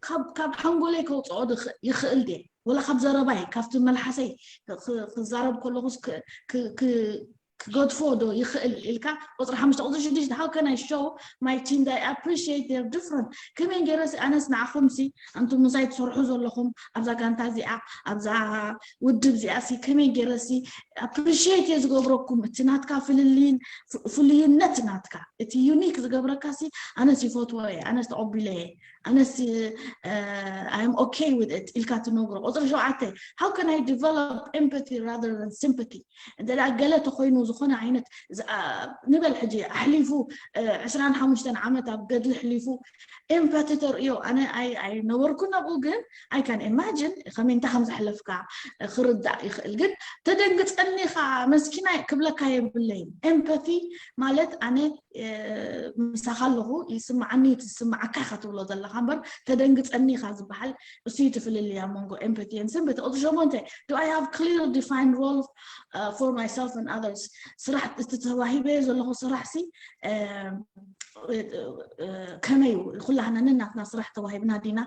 ካብ ካብ ሓንጎለይ ከውፅኦ ድኽ- ይኽእል ድየ? ወላ ካብ ዘረባይ ካብቲ መልሓሰይ ክ- ክ- ክዛረብ ከለኹስ ክ- ክ- ክ- ክገድፎ ዶ ይኽእል ኢልካ ቁፅሪ ሓሙሽተ ቁፅሪ ሽዱሽተ how can I show my team that I appreciate their different? ከመይ ገይረሲ ኣነስ ንዓኹምሲ ኣንቱም ምሳይ ትሰርሑ ዘለኹም ኣብዛ ጋንታ እዚኣ ኣብዛ ውድብ እዚኣ ሲ ከመይ ገይረሲ ኣፕሪሽት እየ ዝገብረኩም እቲ ናትካ ፍልልይን ፍ- ፍሉይነት ናትካ እቲ ዩኒክ ዝገብረካ ሲ ኣነስ ይፈትዎ እየ ኣነስ ተቐቢለ እየ ኣነስ I'm okay with it ኢልካ ትነግሮ ቁፅሪ ሸውዓተ how can I develop empathy rather than sympathy እንተ ገለ ተኮይኑ ዝኾነ ዓይነት ንበል ሕጂ ኣሕሊፉ ዕስራን ሓሙሽተን ዓመት ኣብ ገድሊ ኣሕሊፉ empathy ተርእዮ ኣነ ኣይነበርኩን ኣብኡ ግን I can imagine ከመይ እንታይ ከም ዘሕለፍካ ክርዳእ ይኽእል ግን ተደንግፀኒ ኢኻ መስኪናይ ክብለካ የብለይን empathy ማለት ኣነ ምሳኻ ኣለኹ ይስምዓኒ እዩ ትስምዓካ ኢኻ ትብሎ ዘለኻ እምበር ተደንግፀኒ ኢኻ ዝበሃል እሱ እዩ ትፍልልያ መንጎ empathy and sympathy ቁፅሪ ሸሞንተ do I have clear defined role uh, for myself and others ስራሕ እቲ ተዋሂበዮ ዘለኹ ስራሕ ሲ ከመይ እዩ ኩላህና ነናትና ስራሕ ተዋሂብና ዲና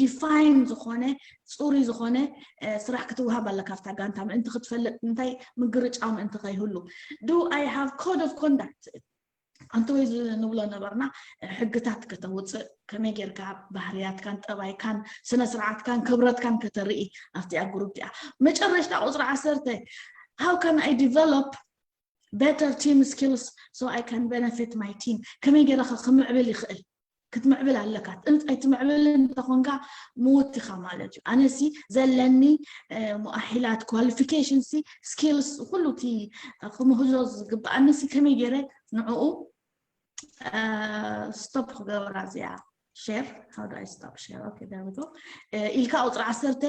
ዲፋይን ዝኾነ ፅሩይ ዝኾነ ስራሕ ክትወሃብ ኣለካ ኣብታ ጋንታ ምእንቲ ክትፈልጥ እንታይ ምግርጫው ምእንቲ ከይህሉ do I have code of conduct ኣንተ ወይ ንብሎ ነበርና ሕግታት ከተውፅእ ከመይ ጌርካ ባህርያትካን ጠባይካን ስነ ስርዓትካን ክብረትካን ከተርኢ ኣብቲኣ ግሩፕ እቲኣ መጨረሽታ ቁፅሪ ዓሰርተ how can I develop better team skills so I can benefit my team ከመይ ገይረ ክምዕብል ይኽእል ክትምዕብል ኣለካ ኣይትምዕብልን እንተኾንካ ምውት ኢኻ ማለት እዩ ኣነሲ ዘለኒ ሙኣሒላት qualification ሲ skills ኩሉ እቲ ክምህዞ ዝግብኣኒ ሲ ከመይ ገይረ ንዕኡ stop ክገብራ እዚኣ share how do I stop share okay there we go ኢልካ ቁፅሪ ዓሰርተ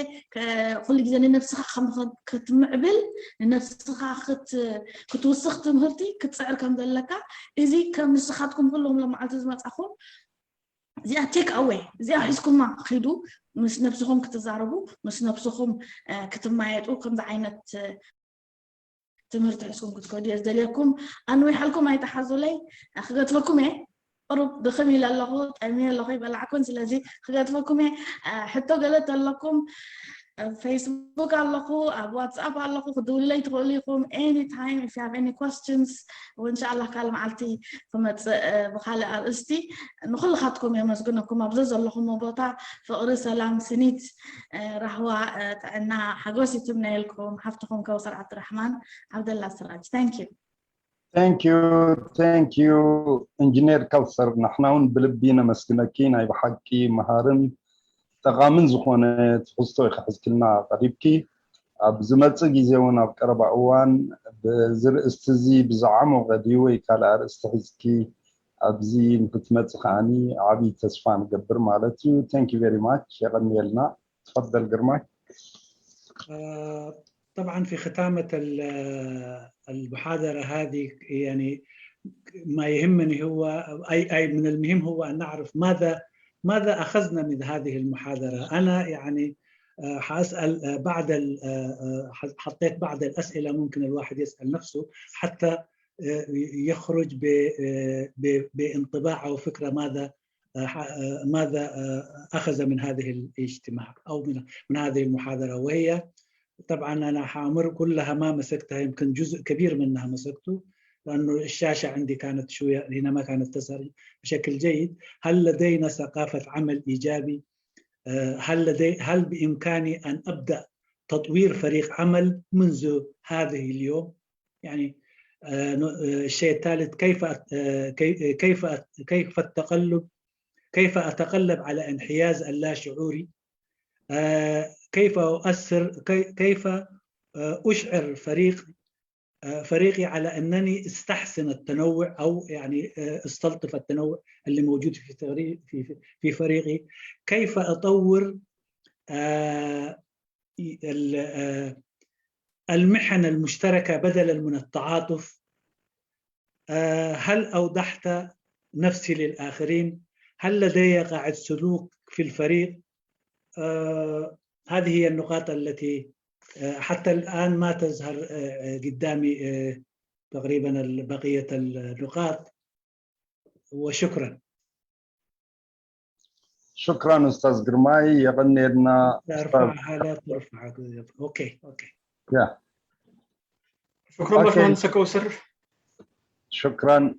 ኩሉ ግዜ ንነብስኻ ከም ክትምዕብል ንነብስኻ ክትውስኽ ትምህርቲ ክትፅዕር ከም ዘለካ እዚ ከም ንስኻትኩም ኩሎም ሎም መዓልቲ ዝመፃኹም እዚኣ take away እዚኣ ሒዝኩማ ኪዱ ምስ ነብስኹም ክትዛረቡ ምስ ነብስኹም ክትማየጡ ከምዚ ዓይነት ትምህርቲ ሕዝኩም ክትከዱ እየ ዝደልየኩም ኣንዊሓልኩም ኣይተሓዙለይ ክገድፈኩም እየ ቁሩብ ድኽም ኢለ ኣለኹ ጠሚየ ኣለኹ ይበላዕኩን ስለዚ ክገድፈኩም እየ ሕቶ ገለ ተለኩም ፌስቡክ ኣለኹ ኣብ ዋትስኣፕ ኣለኹ ክድውልለይ ትኽእሉ ኢኹም any time if you have any questions እንሻላ ካልእ መዓልቲ ክመፅእ ብካልእ ኣርእስቲ ንኩልኻትኩም የመስግነኩም ኣብዚ ዘለኹም ቦታ ፍቕሪ ሰላም ስኒት ራህዋ ጥዕና ሓጎስ ይትምነየልኩም ሓፍትኹም ከውሰር ዓብድራሕማን ዓብደላ ስራጅ thank you Thank you, thank you, ኢንጂነር ከውሰር ንሕና እውን ብልቢ ነመስግነኪ ናይ ብሓቂ መሃርን ጠቓምን ዝኾነ ትሕዝቶ ኢኺ ሒዝክልና ቀሪብኪ ኣብ ዝመፅእ ግዜ እውን ኣብ ቀረባ እዋን ብዚ ርእስቲ እዚ ብዝዓሞቐ ድዩ ወይ ካልእ ኣርእስቲ ሒዝኪ ኣብዚ ንክትመፅእ ከዓኒ ዓብዪ ተስፋ ንገብር ማለት እዩ thank you very much የቐንየልና تفضل ግርማይ طبعا في ختامة المحاضرة هذه يعني ما يهمني هو أي أي من المهم هو أن نعرف ماذا ماذا أخذنا من هذه المحاضرة أنا يعني حأسأل بعد حطيت بعض الأسئلة ممكن الواحد يسأل نفسه حتى يخرج بانطباع أو فكرة ماذا ماذا أخذ من هذه الاجتماع أو من من هذه المحاضرة وهي طبعا أنا حامر كلها ما مسكتها يمكن جزء كبير منها مسكته لأنه الشاشة عندي كانت شوية هنا ما كانت تظهر بشكل جيد هل لدينا ثقافة عمل إيجابي هل لدي هل بإمكاني أن أبدأ تطوير فريق عمل منذ هذه اليوم يعني الشيء الثالث كيف كيف كيف التقلب كيف اتقلب على انحياز اللا شعوري كيف اؤثر كيف اشعر فريق فريقي على انني استحسن التنوع او يعني استلطف التنوع اللي موجود في في في فريقي كيف اطور المحن المشتركة بدلا من التعاطف؟ آه، هل أوضحت نفسي للآخرين؟ هل لدي قاعدة سلوك في الفريق؟ آه، هذه هي النقاط التي آه، حتى الآن ما تظهر آه، آه، قدامي آه، تقريبا ال- بقية النقاط. وشكرا. شكرا استاذ قرماي، يغني لنا لا ارفعها، لا ترفع. اوكي، اوكي. يا شكرا أوكي. باشمهندسة كوثر. شكرا.